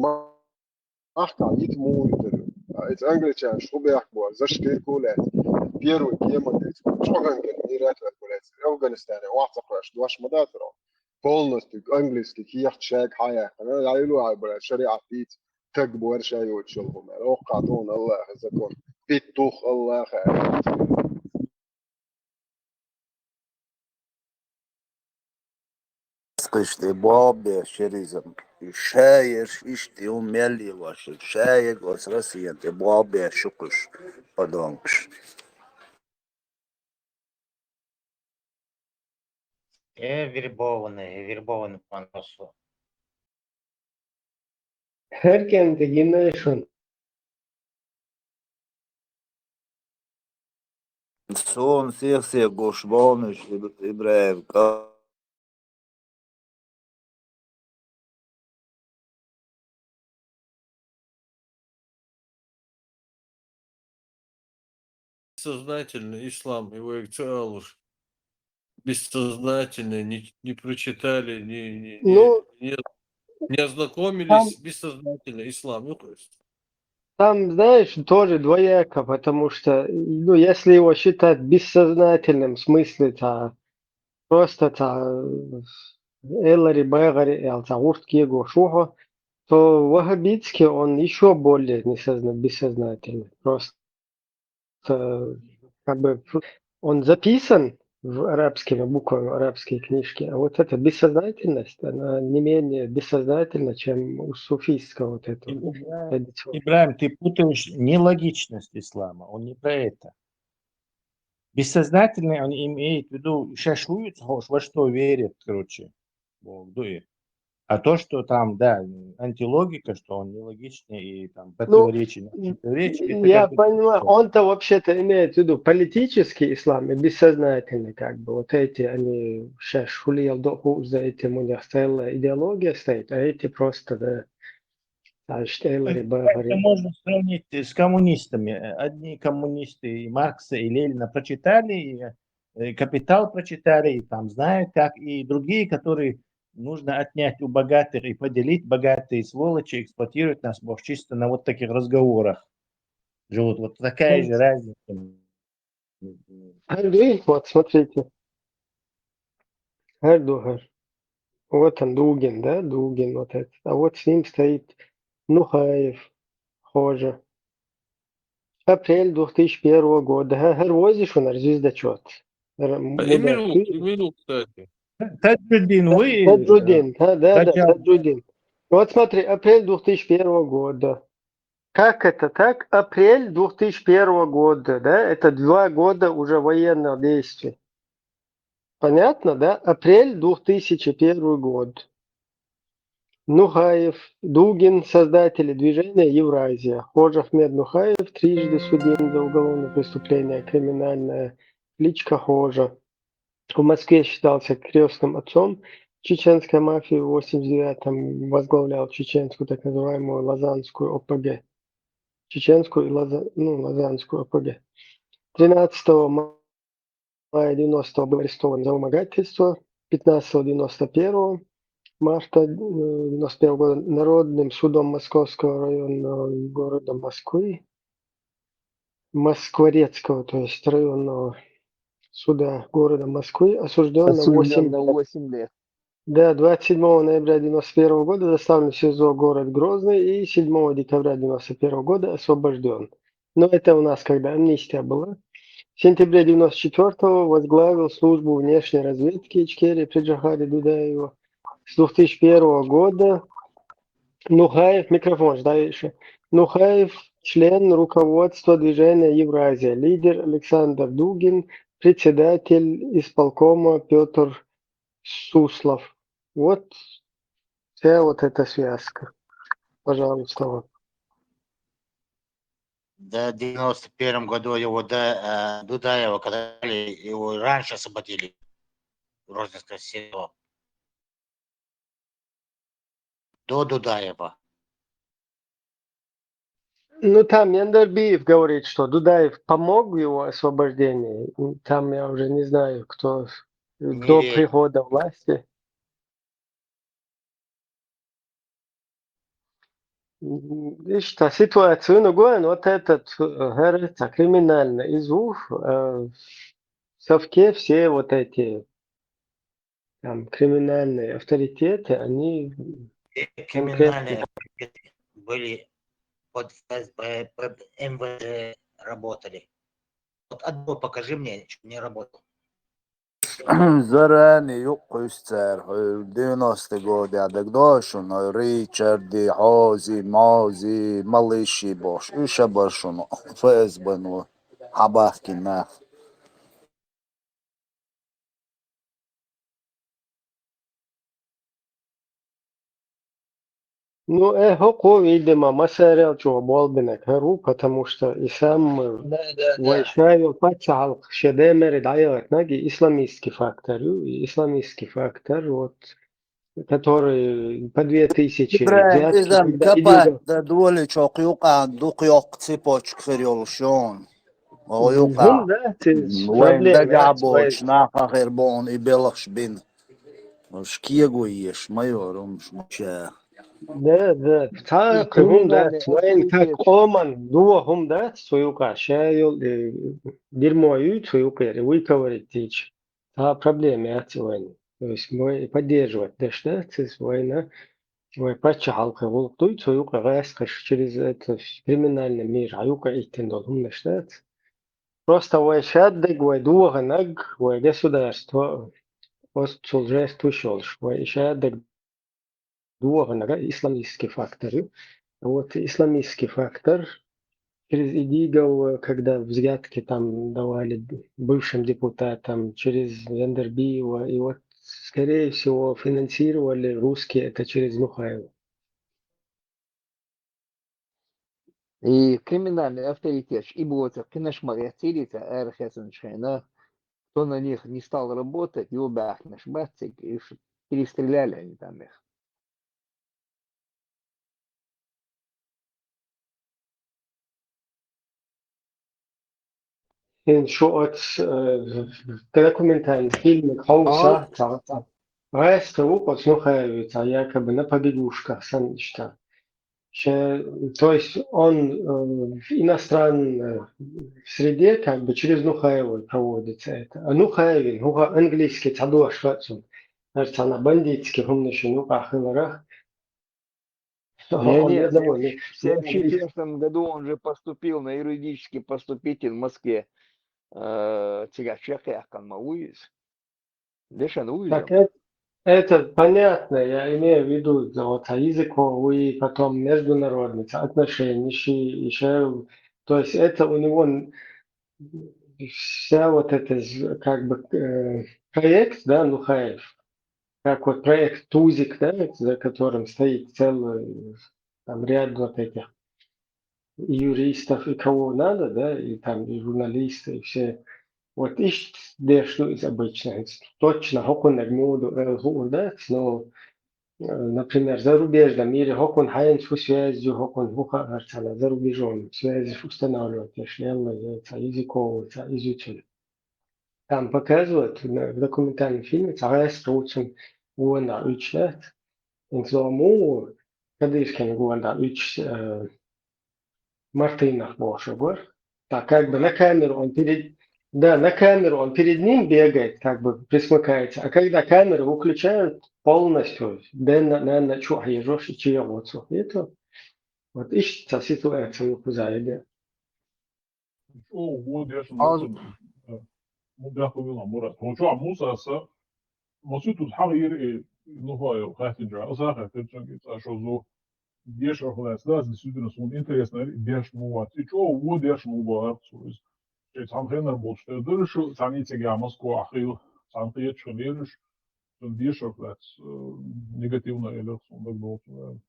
махкахь йита муха йитар ю. А иза англичанаш хӀун бехк бу, зашкирку лаьцна. Первый кема дийца, чӀогӀа мира тӀехь лаьцна. Афганистане вац ца кхоьш, дош ма дацаро. Полностью английский кехат шайга хьаяьккхина, я йилу хьайбара шариӀат дийца. стаг бу аьлча йоцуш йолу хӀума. Оха тхуна Аллахьан закон. Итт тух Аллахьа аьлла. Кхиш тӀе болх беш шериза. Ша ерш иштта ю мел лелош, ша ерг оцу Россиян тӀе болх беш шу кхуш, подонкаш. Э, вербованный, вербованный по носу. ХӀара кӀентан гина шуна. Суна сих-сих гуш болнуш, Иб-, ИбрахӀим, кӀа-, Бессознательный ислам, его и ц-, алуш. Бессознательный, не, не прочитали, не, не, не, Ну, не, не ознакомились, там бессознательный ислам, ну, то есть. Там, знаешь, тоже двояко, потому что, ну, если его считать бессознательным, в смысле, та, просто та, элари, багӀари, ял, та, гӀурт кего шухо, то ваххабитский, он ещё более несозна-, бессознательный. Просто э, как бы, ф-, он записан в арабскими буквами, в арабские книжки, а вот эта бессознательность, она не менее бессознательна, чем у суфийского вот этого Ибра-, традиционного. Ибрахим, ты путаешь нелогичность ислама, он не про это. Бессознательный, он имеет в виду, щас шуют, во что верят, короче. Бог дует. А то, что там, да, антилогика, что он нелогичный и там Ну, противоречие, противоречие, это я как бы понимаю, всё. Он-то вообще-то имеет в виду политический ислам и бессознательный, как бы, вот эти, они щас шулиел доху за этим, у них целая идеология стоит, а эти просто, да, а что, Это, это можно сравнить с коммунистами. Одни коммунисты и Маркса, и Ленина прочитали, и э, «Капитал» прочитали, и там знают как, и другие, которые нужно отнять у богатых и поделить, богатые сволочи эксплуатируют нас, бог, чисто на вот таких разговорах живут. Вот такая же разница. Андрей, вот смотрите. Гердугер. Вот он, Дугин, да? Дугин вот этот. А вот с ним стоит Нухаев, Хожа. Апрель две тысячи первого года. Ха, хӀара вовзий шуна, хӀара звездочёт? ХӀара А, мудар именно, именно, кстати. Таджуддин, вы, Таджуддин, да, да, да, Таджал- Таджуддин. Вот смотри, апрель две тысячи первого года. Как это так? Апрель две тысячи первого года, да? Это два года уже военных действий. Понятно, да? Апрель две тысячи первый год. Нухаев, Дугин, создатели движения «Евразия». Хожа Ахмед Нухаев трижды судим за уголовное преступление, криминальное. Кличка Хожа. В Москве считался крестным отцом чеченской мафии. В восемьдесят девятом возглавлял чеченскую так называемую Лозаннскую ОПГ. Чеченскую и Лоза-, ну, Лозаннскую ОПГ. Тринадцатого мая девяностого был арестован за вымогательство. Пятнадцатого девяносто первого марта, э, девяносто первого года Народным судом Московского районного города Москвы, Москворецкого, то есть районного суда города Москвы, осуждён на Осуждён восемь на восемь лет. Да, двадцать седьмого ноября девяносто первого года доставлен в СИЗО город Грозный и седьмого декабря девяносто первого года освобождён. Но это у нас, когда амнистия была. В сентябре девяносто четвёртого возглавил службу внешней разведки Ичкерии при Джохаре Дудаеве. С две тысячи первого года Нухаев, микрофон, ждай ещё. Нухаев, член руководства движения «Евразия», лидер Александр Дугин, председатель исполкома Пётр Суслов. Вот вся вот эта связка. Пожалуйста, вот. Да, в девяносто первом году его, да, э, Дудаева, когда его раньше освободили, Грозненское село. До Дудаева. Ну, там Яндарбиев говорит, что Дудаев помог в его освобождении. Там я уже не знаю, кто до Не верю. Прихода власти. М, ишта ситуация, ну, гуэн, вот этот, э, говорится, криминальный из ух, э, в Совке все вот эти там криминальные авторитеты, они Э, конкретно криминальные авторитеты. были под Ф С Б, под М В Ж работали. Вот одного покажи мне, что не работал. Зарани юккъуьйсу цара, хьуьлла девяностые годехь дагадогӀу шуна, Ричарди, Хьози, Мози, Малыши бохуш, уьш а бара шуна Ф С Б-но хьабахкина нах. Ну, э, хӀокхо, видимо, массарел чӀогӀа болх бинарг хӀара ву, потому что и сам, э, Да, да, вай да. ша йолу паччахьалкх шен Даймаре дӀаяхийтинарг и исламистский фактор ю, и исламистский фактор, вот, который по две тысячи ИбрахӀим, взятки, иза когда капат идет. дан долийчохь юкъахь дукха йоккха цепочка хир йолуш ю хьуна. О, Мгм. юкъахь. Да, это М, вайн проблема, дагахь это болчу вай- наха хир бу хьуна и белхаш бина. Уьш кего еш ма йора, хӀумаш ма ша. Да, да. Цхьа И кхин хӀума криминальный дац, вайн как авторитет. къоман духу хӀума дац, цу юкъа ша йолу, э, дерьмо ю цу юкъера, выковырять дийча. Цхьа проблема яц вайн. То есть вай поддерживать деш дац, иза вайна, вай паччахьалкхе гӀуллакх дуй, цу юкъа гӀаскхаш через это криминальный мир, а юкъа иттина долу хӀуманаш дац. Просто вай шаддаг, вай доханаг, вай государство, оццул жест туш йолуш, вай шаддаг доханага исламистский фактор ю. Вот исламистский фактор через Идигова, когда взятки там давали бывшим депутатам, через Яндарбиева, и вот, скорее всего, финансировали русские это через Нухаева. И криминальный авторитет, и было это, конечно, Мария Цирица, Эрхесеншхена, кто на них не стал работать, его бахнеш бацик, и ш- перестреляли они там их. ХӀинца шу оцу, э, документальный фильмиг хьовса, ца, ца. ГӀаьста ву оцу Нухаевица, якобы на побегушках санна иштта. Ше-, то есть он, э, в иностранной среде как бы через Нухаева проводится это. А Нухаевин, хӀуха английский цхьа дош хаьа цунна. Хьар цхьана бандитский хӀуманашна юкъахь хиларах. Не, Он не, я в думаю, семьдесят четвёртом году он же поступил на юридический поступитель в Москве. Э, цигахь чекхъяьккхина ма ву иза. Дешан ву иза? Так это, это понятно, я имею в виду, да, вот, а языковые, потом международные отношения, ещё, ещё, то есть это у него н- вся вот эта з- как бы э, проект, да, Нухаев, как вот проект Тузик, да, за которым стоит целый там ряд вот этих юристов и кого надо, да, и там и журналисты, и все. Вот ишт деш ду из обычно, точно хӀокхуннаг муду эл хуур дац, но, э, например, зарубежном мире хӀокхун хьайна фу связь ю, хӀокхун хӀу хаарцана, зарубежом связь устанавливать еш, лелла, я ца языковый, ца изучили. Там показывают на в документальном фильме, ца гӀаьста вуцун гонда уьч дац. Инзому Кадышкин гонда уьч, э, Мартынах бохуш вара. Так, как бы на камеру он перед, да, на камеру он перед ним бегает, как бы присмыкается. А когда камеру выключают полностью, Дэн, наверное, чу хьежош, и чего цу это. Вот ишта ситуация у Кузаеда. Чо вон деш Аз- муса. Мудах вила Мурат. Хо чо муса са. Масу тут хагир и ну хо хафин жа. Аса хафин чо ки ца шо зу. Деш охлас да, действительно, сон интересно деш му ват. И чо вон деш му ват. Чей цан хенер болчу дерш, цан ицега Москва ахил, цан кечу лериш, сон деш охлас негативно элер сон даг болчу.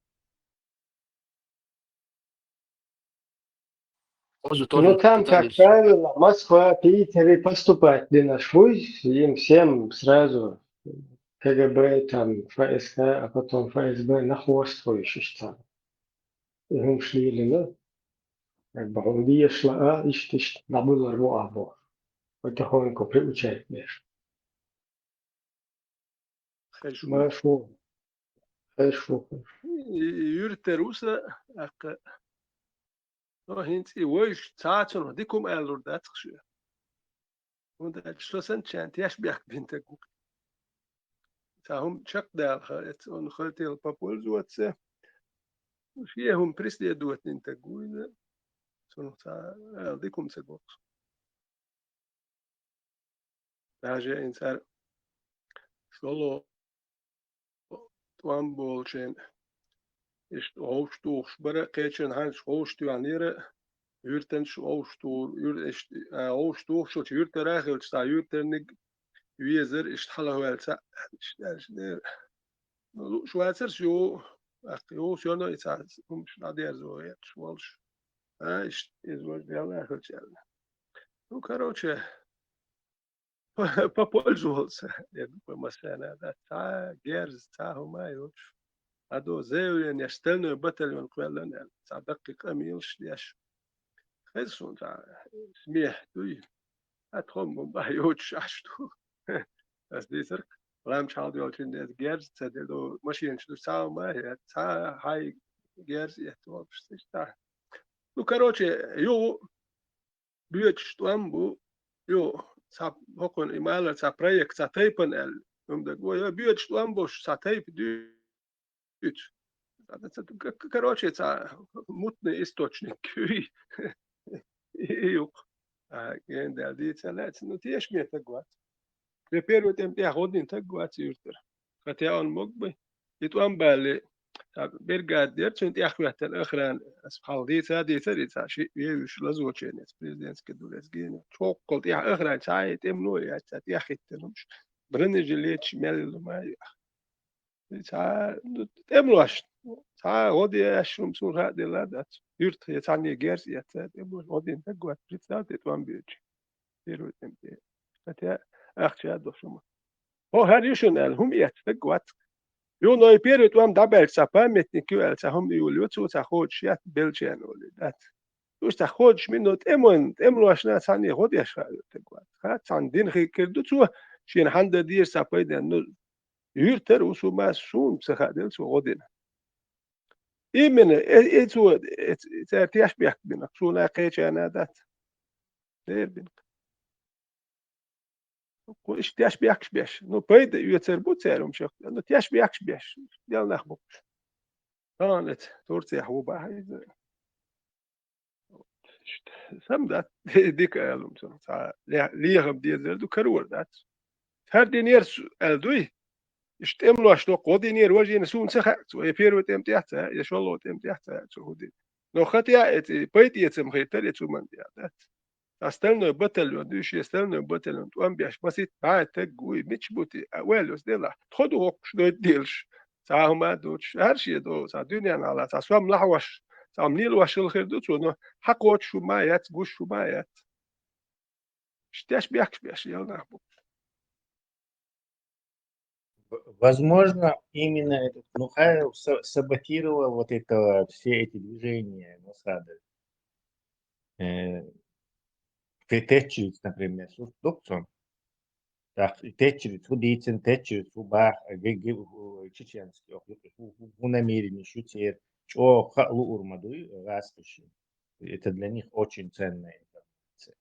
Тоже, тоже Ну, там, как пытались. Правило, Москва, Питер и поступать динаш хуй, им всем сразу К Г Б, там, Ф С К, а потом Ф С Б нахвост хуй шишца. И хум шлилина. Как бы он дешла, а, ишт, ишт, дабулар во або. Потихоньку приучать деш. Хеш ву. Машу. Хеш ву. И, и юьртара ву сан, аккха. Но хӀинца и вайша цхьацунах дика хӀума аьллур дац-кх шуьга. ХӀунда аьлча со санначарна тешнабехк бинарг ву. Цхьа хӀума чекхдала хаа, эццунах хотел попользоваться. Шен хӀума преследовать дина таг вуйна, цунах цхьа, а, дика хӀума ца го. Даже ин цар шоло тӀом болчен, иштта гӀовш тухуш бара, кхечен хьанчу гӀовш тоьхнера, юьртанчу гӀовш тухур, юр-, иштта, а, гӀовш тухуш, шучу юьртара хилча, цхьа юьртарниг везар, иштта хьалахваьлла цхьаъ, иштта аьлча дера. Ну, лууш вацара шу, аккха, ю, всё равно и цхьа хӀумаш дӀадерзо гӀерташ волуш. А, иштта, иза важа дела хилча аьлла. Ну, короче, попользовался, я думаю, массарна, да, цхьа герз, цхьа хӀума йоцуш. Адо заявление, стальной батальон кхоьллина аьлла, цхьа даккхий къамелаш деш. Хеза суна цхьа смех дуй. А тхо-м бан бахьа йоцуш Ӏаш ду. Ас дийцар, ламча хьалдоьлчун деза герз ца де ду, машинаш ду, цхьа хӀума а хӀетта, цхьа хьай герз а эттаволуш, иштта. Ну, короче, ю боьдуш тӀом бу, ю, цхьа хӀокхуьнан и малар, цхьа проект, цхьа тайпана аьлла, хӀума дага. Ой, боьдуш тӀом болуш, цхьа тайпа дуьйцу. Ца, ца, к-, к-, короче, цхьа мутный источник. И, и юкъа. А, гендаьлла дийца лаьцна, ну, тешаме таг вац. Шен первый тӀем тӀехь гӀо дина таг вац юьртара. Хотя он мог бы. И тӀом балале, цхьа бригада дера, цуьнан тӀехь хӀоьттина охрана, ас хьалха дийца а дийцар, и цхьа шиъ вевзаш лазоченец, президентский дворец гена. Чоккхал тӀехь охрана, цхьа а тӀемало яц, цхьа тӀехь хӀиттина хӀумаш. Бронежилеташ мел ма ю. Цхьа, ну, тӀемалошна, цхьа гӀо де аьлла хӀума суна хаа делла дац. Юьртахь я цхьанне герз а эцна, тӀемалошна гӀо дина таг вац, представьте, тӀом боьдуш. Первый тӀем тӀе. Хотя ахча а долуш хӀума. Хьо хӀара ю шуна аьлла, хӀума эцна таг вац. Ю, но и первый тӀом дӀабаьлча цхьа памятник ю аьлла, цхьа хӀума йолайо цо, цхьа кхочуш яц беллачарна олий, дац. Уьш цхьа кхочуш мин, но тӀеман, тӀемалошна цхьанне гӀо деш хаа таг вац. Ха, цхьана дина хир ду цо, шена хьан дан деза цхьа пайденна, ну, юьртара ву со ма, суна ца хаа делла цо гӀо дина. Именно, э, э, цо, э, ц-, цара тешнабехк бина, суна кхечарна дац. Дера бина. Кху иштта тешнабехкаш беш. Ну, пайда оьцур бу цара хӀумнашах, ну, тешнабехкаш беш. Дел нах бу-кх уьш. Тахана эца Турцехь ву бахьа иза. Сам дац, дика аьлла хӀума цунах. Цхьа ле-, лехам дезар ду, карор дац. ХӀара динера с-, аьлла дуй? Иштта тӀемалошна доккха гӀо динера, важийна суна ца хаьа цо, я первый тӀем тӀехь ца хаьа, я шолгӀа тӀем тӀехь ца хаьа цо хӀун дина. Но хотя эца пайда эцам хетара эца хӀуманна тӀехь дац. Цхьа стальной батальон дуй, шен стальной батальон тӀом беш, масийтта бӀе таг вуй, мича бу те, а, ваьлла оцу делахь. Тхо ду хӀокхуш дойту делаш. Цхьа хӀума а доцуш, хӀара шен до, цхьа дуьненахьла, цхьа сом лахьош, цхьа лелош хила хир ду цо, но хьан кхочуш хӀума а яц, гуш хӀума а яц. Иштта тешнабехкаш беш, ял нах бу. В-, возможно, именно этот Нухаев са-, саботировал вот это, все эти движения Масхадова. Э, те-, тетчерец, например, су дукцун. Так, и тетчерец, хӀу дийцина, тетчерец, хӀу бах, а, ге-, ге-, хӀу чеченский, хӀу, хӀу, хӀу, хӀу намерение, шу цер, чӀогӀа хаа луур ма дуй, гӀаскхаша. Это для них очень ценная информация.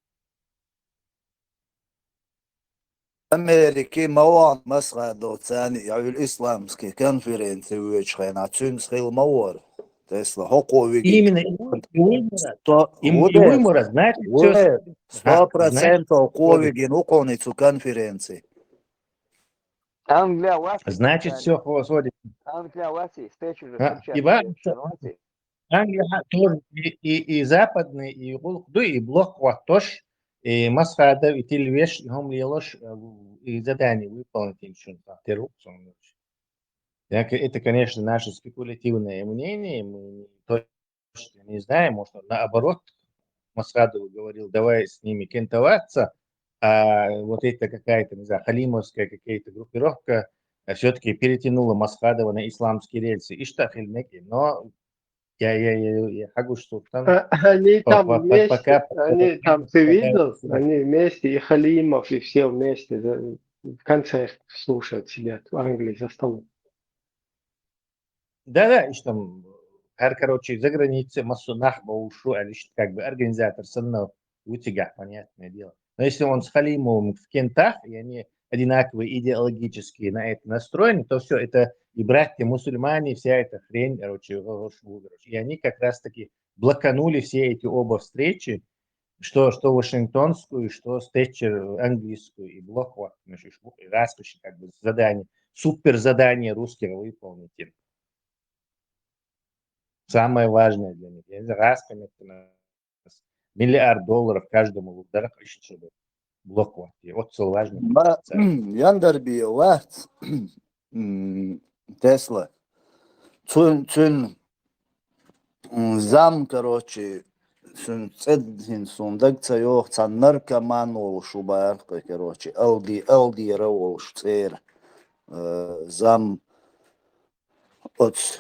Америки ма вахана Масхадов царна, я вуьлу исламский конференци воьдучу хенахь, цуьнца хила ма вара. Тесла хӀокхо вигина. Именно и вы, и вы, Мурат. Сто-, Им-, и вы, Мурат, значит, всё с-, ага, сто процентов значит, кхо вигина ву кхунна цу конференци. Англия васи, значит, всё, хо-, сходит. Англия васи, встречу же А, встречали, и ва-, встречу васи. Англия тоже и, и, и западный, и гӀуллакх ду, и блок хӀоттош, и Масхадов, и тилвеш, и хӀума лелош, э, и задание выполнить, и чун там, тер ву кхунна. Так, это, конечно, наше спекулятивное мнение, мы не точно не знаем, может, он наоборот Масхадову говорил: «Давай с ними кентоваться», а вот эта какая-то, не знаю, халимовская какая-то группировка, э, всё-таки перетянула Масхадова на исламские рельсы. Иштта хила мега, но я, я, я, я хьагуш суртан. А, они по-, там по-, по-, вместе, пока, они пока, там, ты пока, видел? Они вместе, и Халимов, и все вместе, да, концерт слушают, сидят в Англии за столом. Да-да, иштта, м, хӀара, короче, за границей массо нах бовлуш ву аьлла, иштта как бы организатор санна ву цигахь, понятное дело. Но если он с Халимовым в кентах, и они одинаковые идеологические на это настроены, то все это и братья-мусульмане, вся эта хрень, короче, короче, и они как раз-таки блоканули все эти оба встречи, что, что вашингтонскую, что с Тэтчер английскую, и блок вот, значит, и раз, как бы задание, супер задание русских выполнить им. Самое важное для них. Я не знаю, раз, конечно, миллиард долларов каждому лугдарах ищет, чтобы блок вот. И вот целое важное. Ма, Яндарби вац, м, Тесла. Цун, цун, м, зам, короче, цун цӀедин сун даг ца йох, ца наркоман волуш у баьркъа, короче, Алди, Алдира волуш цӀера, э, зам. Оц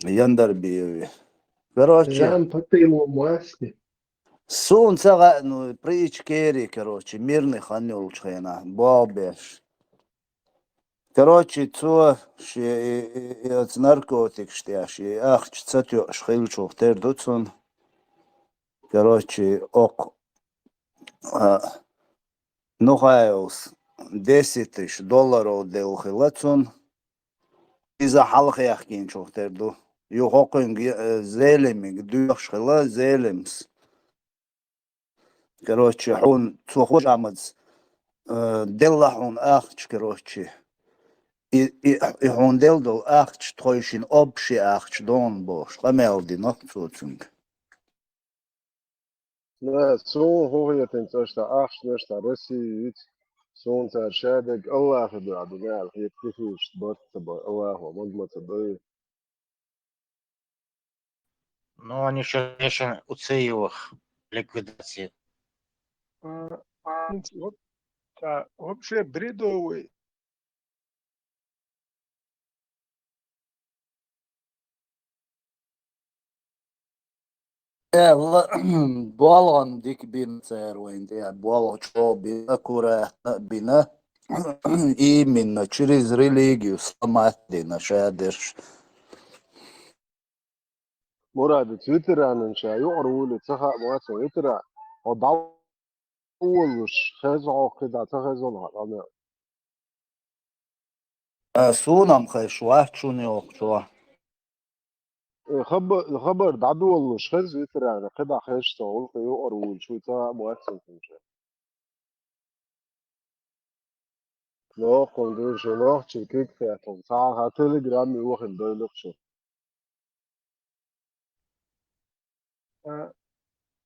Яндарбиеви. Короче, Жан Патило масти. Сун ца гӀа-, ну, при Ичкери, короче, мирный хан йолчу хенахь, бохбеш. Короче, цо ши, и, и, и оцу наркотикаш тӀехь ши ахча ца тоьуш хилчух тера ду цунна. Короче, окху, а, Нухаевс десятиш долларов делла хила цунна. Иза хьалхаяьккхинчух тера ду. Ю хӀокхуьнга, э, Зелимига доьхуш хила Зелимс. Короче, хьуна цо хожамац, э, делла хьуна ахча, короче. И, и, и хьуна делла долу ахча тхойшинна общий ахча ду хьуна бохуш, къамел дина цо цуьнга. На, суна хӀун хетина цӀа ша ахчанаш ша Россия йиц, суна цара шадерг Аллахе дуьхьа ду, нахана хета кхин хӀуьттуш барт ца бо, Аллахо маг ма ца дой. Но они всё решили уцеивах ликвидации. А, в принципе, вот, да, вообще бредовый. Э, ла-, болгӀанна дика бина цара вайн тӀехь, болгӀа чӀогӀа бина, аккуратно а бина, именно через религию сломать дина ша дерш. Мурад, ветеранан ша юкъара вуьйлий ца хаьа вацахь, ветеран, хьо дӀа волуш, хеза хьо кхидӀа ца хеза хьо къамел. А, суна-м хезаш вац шуна йохучо. Э, хаба-, хабар дӀадолалуш хеза ветерана, кхидӀа хезаш ца гӀуллакх юкъара вуьйлуш, вуй ца хаьа вацахь хӀинца. Нохча дуьйцу, нохчийн куьг кхетта, цхьа а телеграмме вахана дойла шу. А,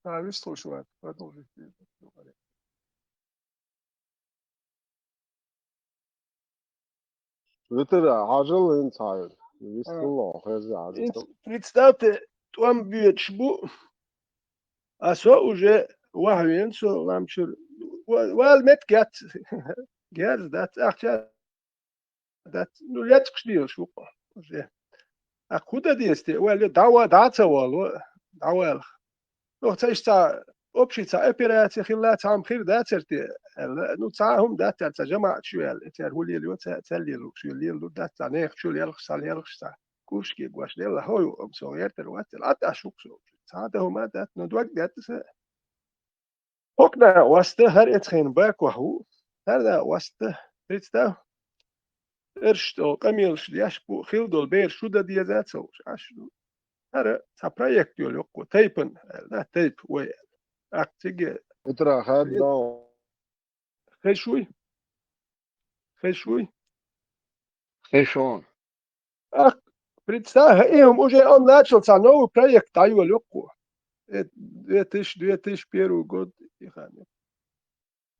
а, вистхуьлуш вац, продолжить. Витара, хьажал хӀинца хьайна. Вистхуьлу, хеза хьажал. ХӀинца, представьте, тӀом боьдуш бу, а со уже вахьвеана со лам чуьра. Ва-, вала меттиг яц. Герз дац, ахча дац. Ну, лецкъаш лелаш ву-кх уже. ТӀаккха хӀун дан деза те? Вала дӀа ва-, дӀа а ца вало, дӀавалах. Ну, ца иштта цхьа, общий цхьа операци хилла, цхьа хӀума хир дацара те аьлла. Ну, цхьа а хӀума дац аьлла, цхьа жамаӀат шу аьлла. Эцара хӀун лелайо, ца, ца лелалуш ю, лелалур дац, цхьа нехан чу лелхаш, цхьа лелхаш цхьа. Куршке гуш лелла, хӀо ю, амма со гӀертар вац аьлла, Ӏад Ӏаш ву-кх со. Цхьа а дан хӀума дац, ну, дог дац аса. ХӀокху наха васта, хӀара эцхийна бакохь ву, хӀара наха васта, представь, эрш тӀо къамелаш деш бу, хила долу бераш шу дан деза ца луш, Ӏаш ду. ХӀара цхьа проект йолу йоккхо, тайпан, аьлла, да, тайпа вай аьлла. Аккха цига Утра хаддал. Хезаш вуй? Хезаш вуй? Хезаш ву. Ах, представь, и хӀума уже он начал цхьа новый проект дӀайолу йоккхо. Э, две тысячи, две тысячи первый год и хан.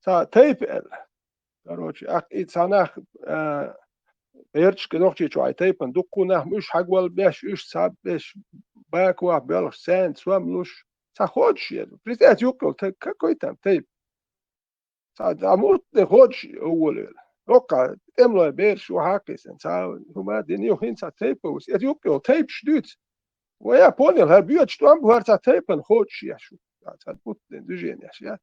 Цхьа тайпа аьлла. Короче, ах, и цхьа нах, а, гӀерташ нохчий чохь тайпана дуккха нах, уьш хьагвал беш, уьш цхьа беш, бакавахь боьлхуш, царна сом луш, цхьа ходуш еза. Представь, юккъал, та-, какой там тайпа? Цхьа, цхьа мутта де ходуш волавелла. Оккха, тӀемалой бераш ву хьакхийсан, цхьа хӀума дина ю хӀинца тайпа ву. Иза юккъе йолу тайпаш дуьйцу. Вай а понял, хӀара боьдуш тӀом бу, хӀара цхьа тайпана ходуш еш ву. Цхьа, цхьа мутта де движение еш, я.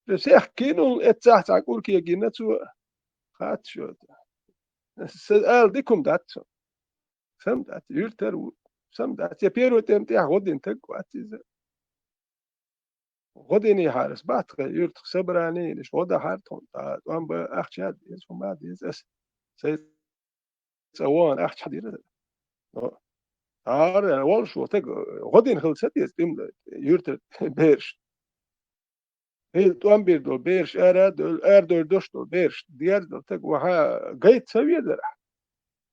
Цо сех кинул, эццахь цхьа кӀурке гина цо. Хац шо. Сан ала дика хӀума дац цо. Сам дац, юьртара ву. Сам дац. Я первый тӀем тӀехь гӀо дина таг вац иза. ГӀо динехьара ас бац тха юьртах собрани, иштта гӀо дахьара тхона, тӀа тӀом бан ахча деза, хӀума деза ас. Сай цӀа вон ахча дира. Но, ара, волуш ву стаг, гӀо дина хила ца деза, тӀем юьртара бераш. Хила тӀом бийр долу бераш, ара а долу, арадойр долуш долу бераш, деза долу стаг ваха гайта ца везара.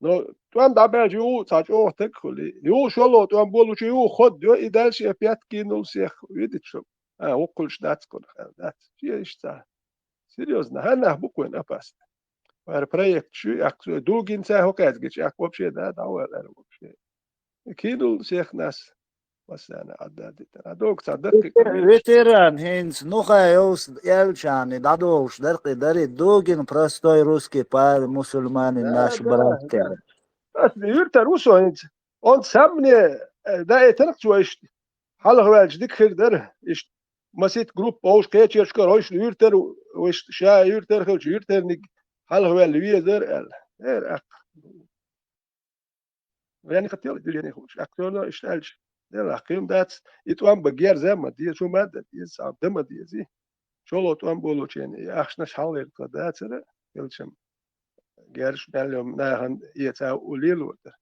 Но тӀом дӀабаьлча юха цхьа чӀогӀа стаг хуьлий. Юха шолгӀа тӀом болучу юха ходдо, и дальше опять кинул всех. Видите, что? А, вукхуьлуш дац кхунах, аьлла дац. Шен иштта. Серьёзно, хӀара нах бу кхуьнан опасный. ХӀара проект шу, аккха, дугинца хӀокхаьзгича, аккха вообще, да, дӀавала аьлла вообще. Кинул всех нас. Массарна Ӏадда дитар. А дог ца даккхи Ветер-, ветеран хӀинца нуха йовс элчани дӀадолуш даркъи дари дугин простой русский парень, мусульманин, да, наш да, брат да. Ас юьртара ву со хӀинца. Он сам мне, э, да, этарх цо иштта. Хьалха ваьлча дика хир дара. Иштта масит группа вовш кхечерчкара, вовш юьртара, вовш ша юьртара хилча, юьртарниг хьалха ваьлла везара аьлла. Эр аккха. Ваьнна хател и движение хулаш. Актёрно иштта аьлча, делахь кхин дац, и тӀом бан герза ма деза, хӀума дан деза, цхьа дан ма деза. ШолгӀа тӀом болучеран и ахчанаш хьалхара дацара, хилчам герзаш мел йолу нахана эца у лелор дара.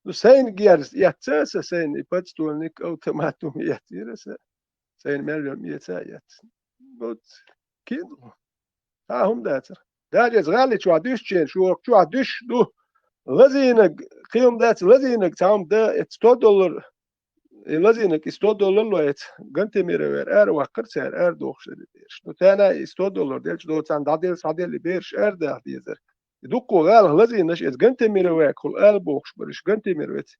Ну, сайна герз эцна аса, сайна и подствольник, автомат хӀума эцира аса. Сайна мел йолу эца а эцна. Вот, кин ду. Цхьа хӀума дацара. Даже иза гӀали чохь дуьсучеран, шух чохь дуьсуш ду. Лазийнарг, кхин хӀума дац, лазийнарг цхьа хӀума дан, эцу сто доллар, и лазийнарг и сто доллар ло эцу, Гантемировера ара ваккхара цара, ара дохуш дара и бераш. Ну, царна и сто доллар делча, до царна дӀаделла, схьаделла и бераш ара даха дезара. И дуккха гӀалах лазийнарш эцу Гантемировехула ала бохуш бара, уьш Гантемировец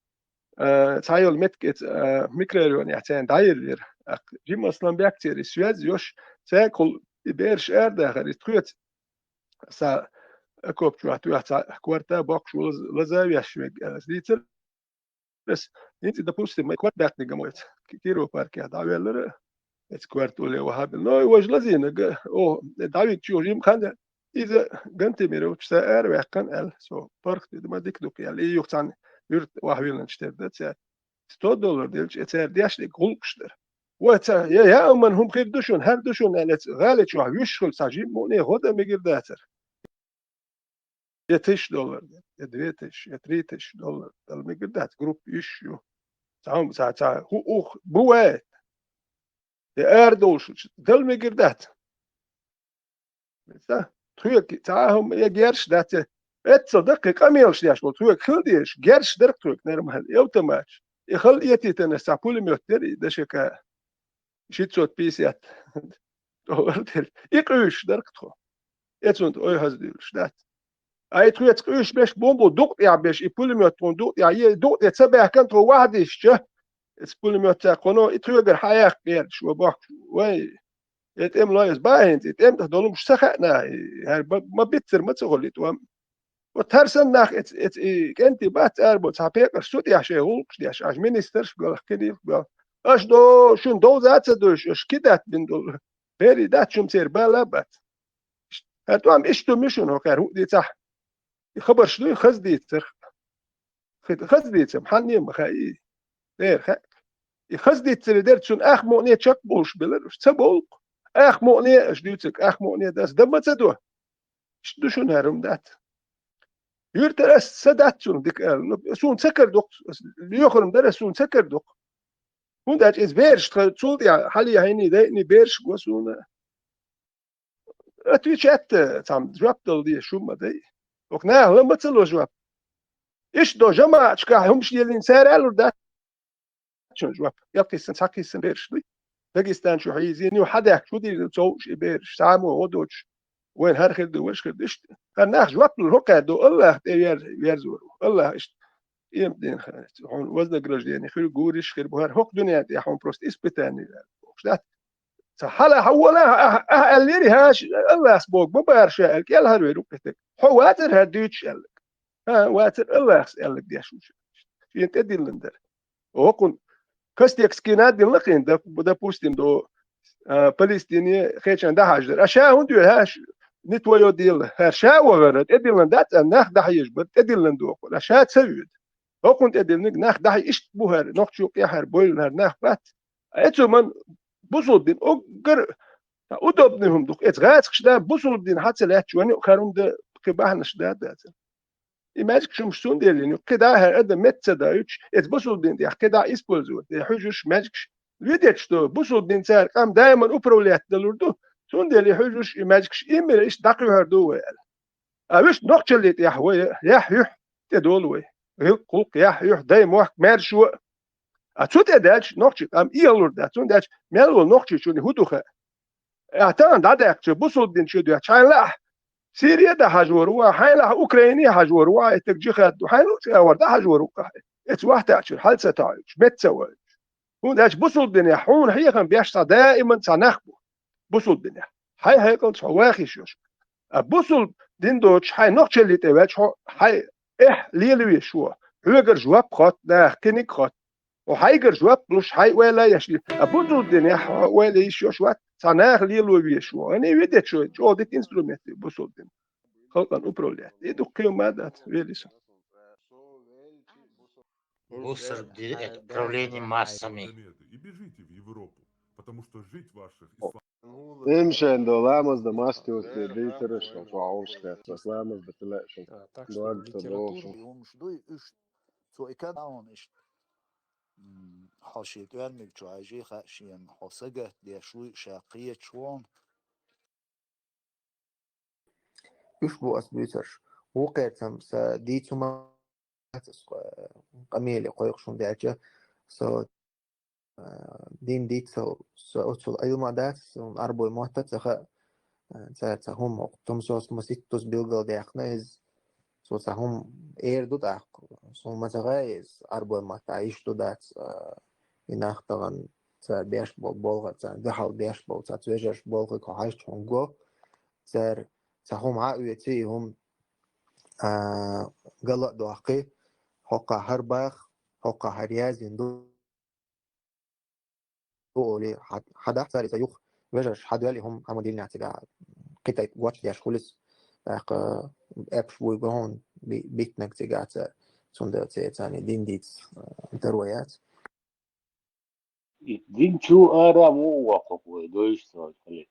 а, цхьа йолу меттиг эцу, а, микрорайонехь царна дӀайиллира. Аккха, жима аслам бехк церан и связь йош, цаьргахула и бераш арадахар, и тхоьца сан окоп чохь тоьхна цхьа корта боккхуш ву лаз-, лаза а веш верг аьлла, ас дийцира. Ас, хӀинца, допустим, май корта баьккхинарг мо эцу Ки-, Киров паркехь дӀавеллара, эцу корта улле вахьабина. Но и важа лазийнарг, о, дӀавигча юха жима хан, иза Гантемировчу сан араваьккхина аьлла, со паргӀат ма дика ду-кх аьлла. И юха цхьана юьрта вахьавиллинчу тера дан цаьрга. Сто доллар делча, и цара дешниг гӀуллакхаш дара. Вай ца, я, я, амма хӀума хир ду шуна, хӀара ду шуна аьлла, эцу гӀали чохь вуьш хуьлу цхьа жимма муъне гӀо дан мегар дацара. Я тысяча доллар, я две тысячи, я три тысячи доллар дала мегар дац, группа йиш ю. Цхьа хӀума, цхьа, цхьа, хӀу-, ух, бу вай. Я арадовлуш, дала мегар дац. Ца, тхоьга цхьа а хӀума я герш дац, я эццал даккхий къамелаш деш болу, тхоьга хила дезаш, герш дара тхоьга нормально, и автоматаш. И хала этийтина цхьа пулемёт дара, и Д Ш К. Шестьсот пятьдесят доллар дара. И къуьйсуш дара тхо. Эцунна ойхьаза дуьйлуш дац. Ай, тхоьца къуьйсуш беш, бомбу дукъ тӀехь беш, и пулемёт тхуна дукъ тӀехь, е дукъ тӀе ца баьхкина тхо вахьадисча, эца пулемёт ца кхуно, и тхоьгара хьаяккха гӀерташ ван бохкуш. Вай, э, тӀемлой ас бахьа хӀинца, и тӀемтӀа долу хӀумаш ца хаьа нахе, хӀара ма, ма биццара ма ца хуьлу и тӀом. Вот хӀара санна нах эц-, эц-, и кӀентий бац ара бо, цхьа пекъарш цу тӀехь шайн гӀуллакхаш деш, аша министрш а белахь, кхин а белахь. Аша до, шуна довза а ца дуьйш, аша кидат бина долу. Берий дац шуна церан бала а бац. ХӀара тӀом иштта ду мишуна хӀокхара хӀуъа дийцахь. И хабарш дуй, хаза дийцарх. Хи-, хаза дийцам, хьанне а ма хаий. Дера хаьа. И хаза дийцаре дерг цунна ах мукъане чекх болуш белар, уьш ца бовлу-кх. Ах мукъане, аша дуьйцург, ах мукъане дас, дан ма ца до. Иштта ду шуна хӀара хӀума дац. Юьртара ас са дац цунна дика аьлла. Ну, суна ца кара дукх, лоьхург дара, суна ца кара дукх. ХӀунда аьлча иза бераш тхан цул тӀаьхьа хьале хьайний, дайъний бераш го суна. Отвечать цхьамма жоп дала деза, шу ма дай. Оха наха ла ма ца ло жоп. Иштта до жамаӀаташкахь хӀумаш еллина цара аьллар дац. Чун жоп. Ялкхиссина, цхьакхиссина бераш дуй. Дагестан чу хьийзийна, ю хьадаьхкаш, хӀу дийр ду, цовш и бераш, само гӀо доцуш. Вайн хӀара хир ду, ваша хир ду. Иштта. ХӀара нах жоп лур хӀокхаьрда ду, Аллах тӀе вер-, верзор ву. Аллах иштта. Эм ден хӀара. Хьуна вознаграждение хир, гуриш хир бу хӀара. ХӀокху дуьнен тӀехь хьуна просто испытание вер. Ша дац. Ца хьала хьан вала, ахьа, ахьа аьллера, хӀаша, Аллахс боху, ма бара ша аьлла, кӀел хӀара вер ву кхетарг. Хьо вацара хӀара дуьйцуш аьлларг. ХӀа, вацара Аллахс аьлларг деш ву ша. Шена тӀедиллина дара. ХӀокхун Костекскина а дилла кхин, доп-, допустим, до, а, Палестине хечан дӀахьаждар. А ша хӀунда вер, хӀаша, не твоё дело. ХӀара ша вахара, тӀедиллина дац, а нах дӀахьежа бара, тӀедиллина дохура. А ша ца вуьйда. ХӀокхун тӀедиллинарг нах дӀахье иштта бу хӀара, нохчо къехьара бойла хӀара нах бац. Эцу ман Бусулба дин уггар удобный хӀума ду-кх. Эца гӀацкаш да, бусулба дин хьа ца лаьтташ вайна юкъ хӀара хӀума да, кхин бахьанаш да, дац. И маьждигаш хӀумаш цундела йина ю, кхин дӀа-хьа адам метта ца даьлча, эца бусулба дин тӀехь кхин дӀа использовать де хьуьжарш, маьждигаш. Везде, что бусулба дин цара къам даиман управлять далур ду, цундела и хьуьжарш, и маьждигаш именно иштта дӀакхухьар ду вай аьлла. А вуьшта нохчаллин тӀехь вай, яхь-юьхь тӀедолу вай. ГӀиллакх-гӀуллакх, яхь-юьхь, дай-мохк, маьрша. А цу тӀе даьлча, нохчийн къам иалур дац. Цундела мел волу нохчичунна хӀун ду хаьа? Ахьа тахана дӀадаьккхича, бусулба дин чу доьхча, хьайна лаахь Сири дӀахьажор ву, хьайна лаахь Украина хьажор ву, и стаг джихад ду, хьайна луъучу агӀор дӀахьажор ву ахьа. Эца вахтачуьра хьал ца тоьуьйтуш, метта ца воуьйтуш. ХӀунда аьлча бусулба динехь хьуна хьехам беш цхьа даиман цхьа нах бу. Бусулба динехь. Хьай хьекъалца хьо ваха йиш йолуш. А бусулба дин доцуш хьайн нохчаллин тӀе ваьлча хьо, хьайн эхь лелавеш ву. Хьоьгара жоп хотту наха, кхиниг хотту. Хьо хьайгара жоп луш, хьайн ойла еш. А бусулба динехь хьо ойла йиш йолуш вац, цхьа наха лело везаш ву. Ани везде, чӀогӀа дика инструмент ю бусулба дин. Халкъана управлять. И ду кхин ма дац, вели со. Бусулба дин — это управление массами. Имшен до ламаз да масти вот дитараш, хьо хьовш хетта, ламаз да хила шун. Дуьрта долуш. Цо и кадаун иштта. М, хьо шен тӀоьрмиг чу хьажий хаьа шена, хьо сагатдеш вуй, ша кхеташ вон. Уьш бу ас буьйцурш. Вукхерцам са дийца хӀума дац ас, э, къамеле кхойкхуш хӀума даьлча, со, э, дин дийцал, со оццул Ӏилма дац, суна Ӏарбой мотт а ца хаьа, э, цара ца хӀума, хӀокху тумсос ма ситтус билгалдаьккхина иза. Цо ца хӀума эр ду тӀаккха, суна ма ца хаьа иза, Ӏарбой маттахь иштта ду дац, э, и нах тахана цара беш болу болх, царна дуьхьал беш болу цхьацца вежарша болх хьо хьаьжча хьуна го, цара ца хӀума хьа а оьций, и хӀума, а, гала а доккхий, хӀокхахь хӀара баха, хӀокхахь хӀара яздина ду олий, хьа-, хьадахь цара иза юха, вежарша хьадоьлла и хӀума, хьан ма диллинехь цигахь, кхин тайпа гочдеш хуьлу иза, тӀаккха эпаш буй бохьун би-, биттинарг цигахь цара, цундела церан царна дин дийца, а, таро яц. И дин чу ара муха воккху вай, дойуш ца хиле.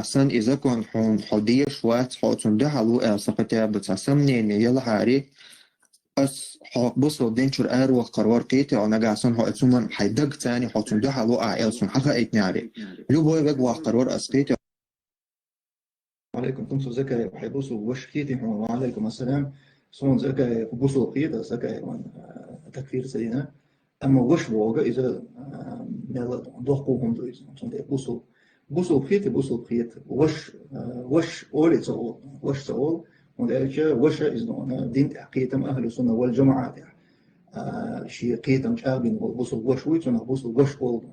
Сан и закон хьуна хьо дезаш вац, хьо цунна дуьхьал ву аьлла, сан хотя бы цхьа сомнение елахьари, ас хьо бусалба дин чуьра араваккхар вара кхетий хьо, нагахь санна хьо оцу хӀуманна хьайн даг царна хьо цунна дуьхьал ву ахь аьлла, суна хьахаийтинехьари. Любой вега ваккхар вара ас кхетий хьо. Ва Ӏалайкум салам, Закаев, хьайн бусалба ваша кхетий хьуна? Ва Ӏалайкум ассалам. Суна Закаев бусалба кхета, Закаеван, а, такфир ца дина. Амма ваша бохург иза, а, мел доккха хӀума ду иза. Цундела бусалба, бусалба кхетий, бусалба кхета. Ваша, а, ваша олий ца олу, ваша ца олу. ХӀунда аьлча ваша иза, а, дин тӀехь кхетам, ахьлу сунна вал джамаӀа тӀехь, а, шен кхетам чӀагӀбина волу бусалба ваша вуй, цунах бусалба ваша олу.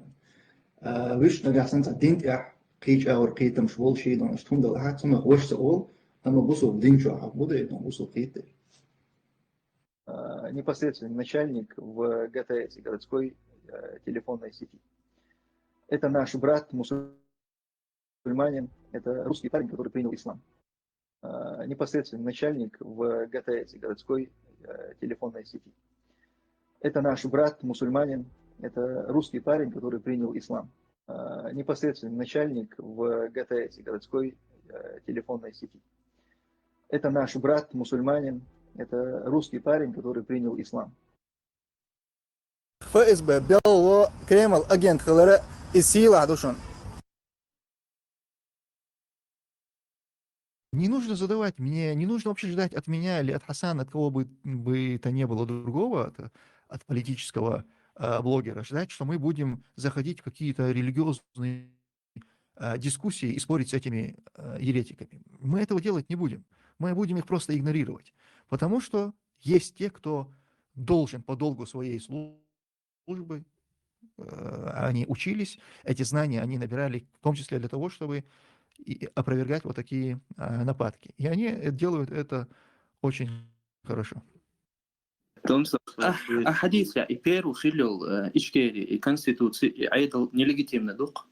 А, вуьшта нагахь санна цхьа дин тӀехь кхин чӀагӀар кхетамаш болуш хӀун ду, иштта хӀума далахь, цунах ваша ца олу, амма бусалба дин чохь хьан хӀун ду, бусалба кхета. А, непосредственный начальник в ГТС, городской, э, телефонной сети. Это наш брат мусульманин, это русский парень, который принял ислам. А, непосредственный начальник в ГТС, городской, э, телефонной сети. Это наш брат мусульманин, это русский парень, который принял ислам. А, непосредственный начальник в ГТС, городской, э, телефонной сети. Это наш брат мусульманин, это русский парень, который принял ислам. ФСБ, Белло, Кремль агент хилар иза сийлахь ду шуна. Не нужно задавать мне, не нужно вообще ждать от меня или от Хасана, от кого бы, бы то ни было другого, от, от политического, а, блогера, ждать, что мы будем заходить в какие-то религиозные, а, дискуссии и спорить с этими, а, еретиками. Мы этого делать не будем. Мы будем их просто игнорировать. Потому что есть те, кто должен по долгу своей службы, э, они учились, эти знания они набирали в том числе для того, чтобы и опровергать вот такие, а, нападки. И они, э, делают это очень хорошо. Томсо, а, а хьадис я, и первый хилел, э, ичкери, и конституция, и айдл нелегитимно дух.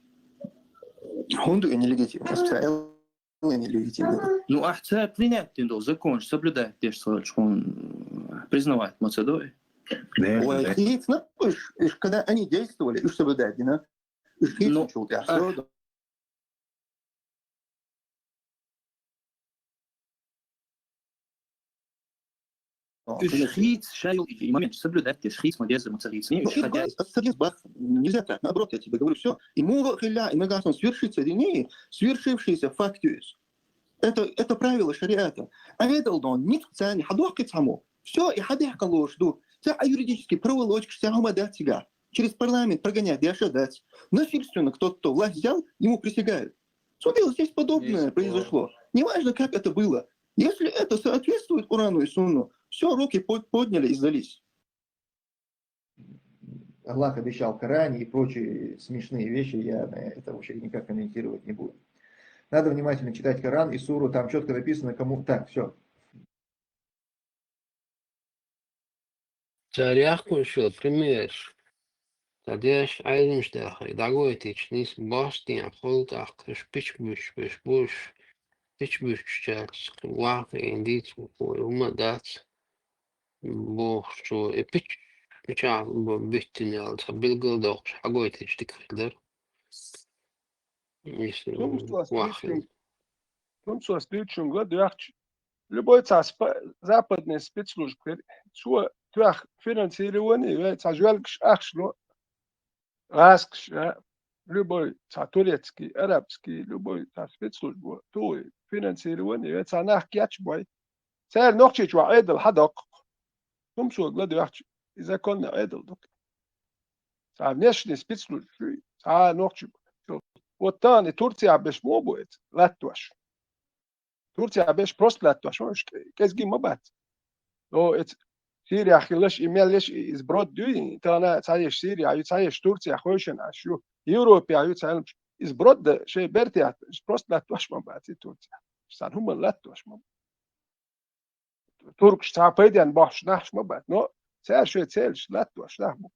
ХӀунда и нелегитимно? Специально нелегитимно. Ну, а царь принять дин дол, закон соблюдать деш царь, он признавать ма ца дой. Ой, хӀинца, ну, уж, уж когда они действовали, уж соблюдать, да? Уж хӀинца Ну, чул тӀехь а. Всё, да. О, Уж конечно. ХӀинца шайла и момент соблюдать, уж хӀинца ма деза, ма ца хӀинца. Ну, уж и хадя. Бах, остановись, бах. Нельзя так. Наоборот, я тебе говорю, всё. И муха хилла, и мегасан свершится дини, свершившийся факт есть. Это, это правило шариата. Ӏедал дон, ницкъ царна хьадоккхи цхьаммо. Всё, и хьадехкалуш ду. Цхьа юридический проволочка, цхьа хӀума дац цигахь. Через парламент прогонять деш а дац. Насильственно кто-то власть взял, ему присягают. Судил, здесь подобное произошло. Неважно, как это было. Если это соответствует Корану и Сунну, всё, руки под-, подняли и сдались. Аллах обещал в Коране и прочие смешные вещи, я на это вообще никак комментировать не буду. Надо внимательно читать Коран и суру, там чётко написано, кому... Так, всё. Цара яхкаш йолу примераш, цхьа деш Ӏеламнаха даха, дӀагойтича, нийса бостен хуьлу тӀаккха, уьш пич буьйцуш, уьш буьйцуш, пич буьйцучаьрца вахийна дийца ву, хӀума дац, бохучо, и пич мичахь бу-, биттина аьлла, цхьа билгалдоккхуш хьагойтича дика хир дара. Нийса Цунца вахийна. Цунца дуьйцучуьнга ладоьгӀча, любой цхьа спа-, западный спецслужба хир, цо тоьхна финансирование, вай цхьа жоьлгаш ахча ло, гӀазкхаш, а, любой цхьа турецкий, арабский, любой цхьа спецслужба, ту финансирование, вай цхьа нах кечбой. Цара нохчийчохь Ӏедал хьадоккху. Цунца ладоьгӀча, и законный Ӏедал ду. Цхьа внешний спецслужба, цхьа нохчий. Вот тахана и Турцехь берш муха бу эца латтош? Турцехь берш просто латтош, уьш кӀе-, кӀезиг ма бац. Но эца Сирехь хиларш, и мел еш, и сброд дуй, тахана цхьаерш Сирехь ю, цхьаерш Турцехь хевшина Ӏаш ю, Европехь ю цхьаерш. И сброд дан шайн бертехь, просто латтош ма бац и Турцехь. Цхьана хӀуманна латтош ма бац. Туркаш цхьа пайденна бохьуш нахьаш ма бац, но цара шайн целаш латтош нах бу.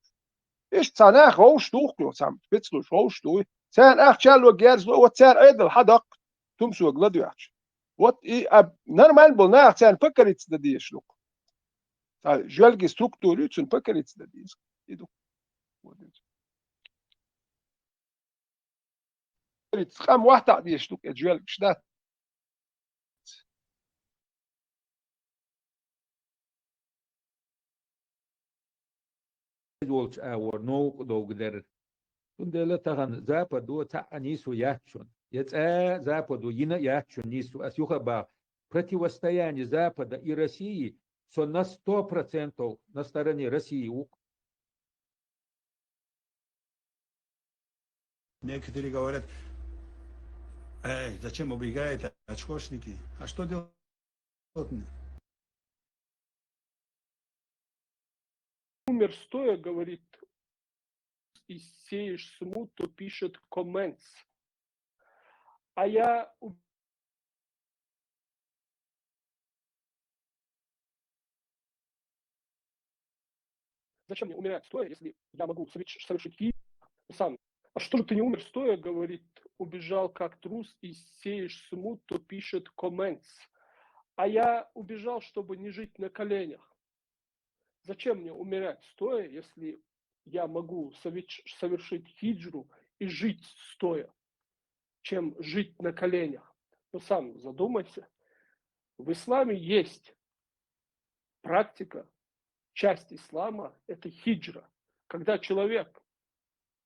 Иштта цхьа нах вовшах тухку, цхьа спецслужба вовшах дуй. Царна ахча ло, герз ло, вот цара Ӏедал хьадоккху, Цунца ладоьгӀча. Вот и, а, нормально болу нах царна покориться дан дезаш ду-кх. Цхьа жоьлгий структура ю, цунна покориться дан деза. И ду. Вот и. Покориться къам вахтахь дезаш ду-кх, и жоьлгаш дац. Волчу агӀор новкъа довга дара. Цундела тахана Западо цхьа а нийсо яц шуна. Я цкъа а Западо йина а яц шуна нийсо. Ас юха а боху, противостояние Запада и России, со на сто процентов на стороне России ву-кх. Некоторые говорят: «Эй, зачем убегаете, очкошники? А что делать?» Умер стоя, говорит, и сеешь смуту, пишет comments. А я у- Зачем мне умирать стоя, если я могу соверш-, совершить хи-, сам? А что же ты не умер стоя, говорит, убежал как трус и сеешь смуту, пишет comments. А я убежал, чтобы не жить на коленях. Зачем мне умирать стоя, если я могу соверш-, совершить хиджру и жить стоя, чем жить на коленях? Ну, сам задумайся. В исламе есть практика, часть ислама — это хиджра, когда человек,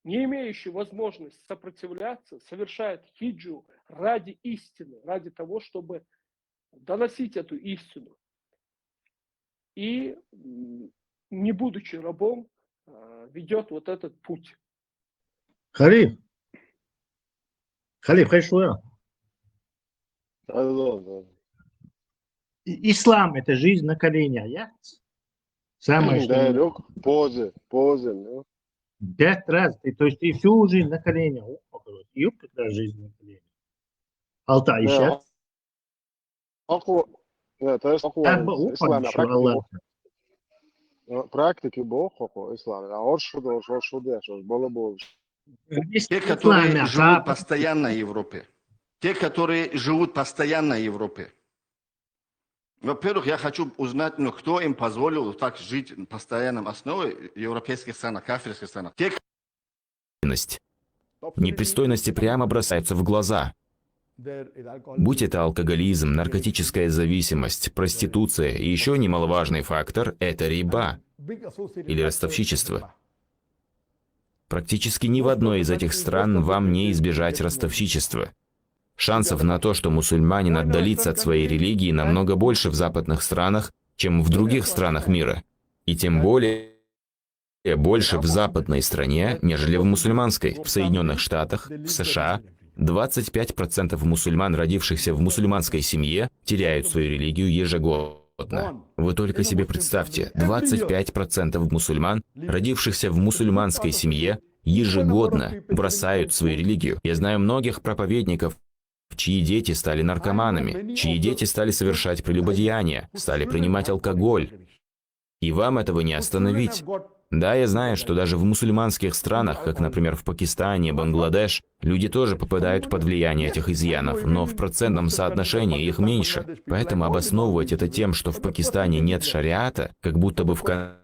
не имеющий возможность сопротивляться, совершает хиджру ради истины, ради того, чтобы доносить эту истину. И, м, не будучи рабом, а, ведёт вот этот путь. Халиф. Халиф, хезаш ву хьо? Алло, алло. И-, ислам — это жизнь на коленях, я? Самое что... Да, ну, позы, позы, ну. Пять раз. Ты, то есть ты всю жизнь на коленях. О, как раз. И вот как раз жизнь на коленях. Алта Да. Айшат. Хьо-, да, то есть хьо-, Абба, ислам, о, практики бу-, э, практики бу хьо-, хьо-, ислам. А оршуд, оршуд, оршуд, оршуд, бала бу. Те, которые живут постоянно в Европе. Те, которые живут постоянно в Европе. Во-первых, я хочу узнать, ну, кто им позволил так жить на постоянном основе в европейских странах, кафирских странах. Те, Непристойности прямо бросаются в глаза. Будь это алкоголизм, наркотическая зависимость, проституция и еще немаловажный фактор — это риба или ростовщичество. Практически ни в одной из этих стран вам не избежать ростовщичества. Шансов на то, что мусульманин отдалится от своей религии, намного больше в западных странах, чем в других странах мира. И тем более больше в западной стране, нежели в мусульманской. В Соединенных Штатах, в США, двадцать пять процентов мусульман, родившихся в мусульманской семье, теряют свою религию ежегодно. Вы только себе представьте, двадцать пять процентов мусульман, родившихся в мусульманской семье, ежегодно бросают свою религию. Я знаю многих проповедников, чьи дети стали наркоманами, чьи дети стали совершать прелюбодеяния, стали принимать алкоголь. И вам этого не остановить. Да, я знаю, что даже в мусульманских странах, как, например, в Пакистане, Бангладеш, люди тоже попадают под влияние этих изъянов, но в процентном соотношении их меньше. Поэтому обосновывать это тем, что в Пакистане нет шариата, как будто бы в Ка-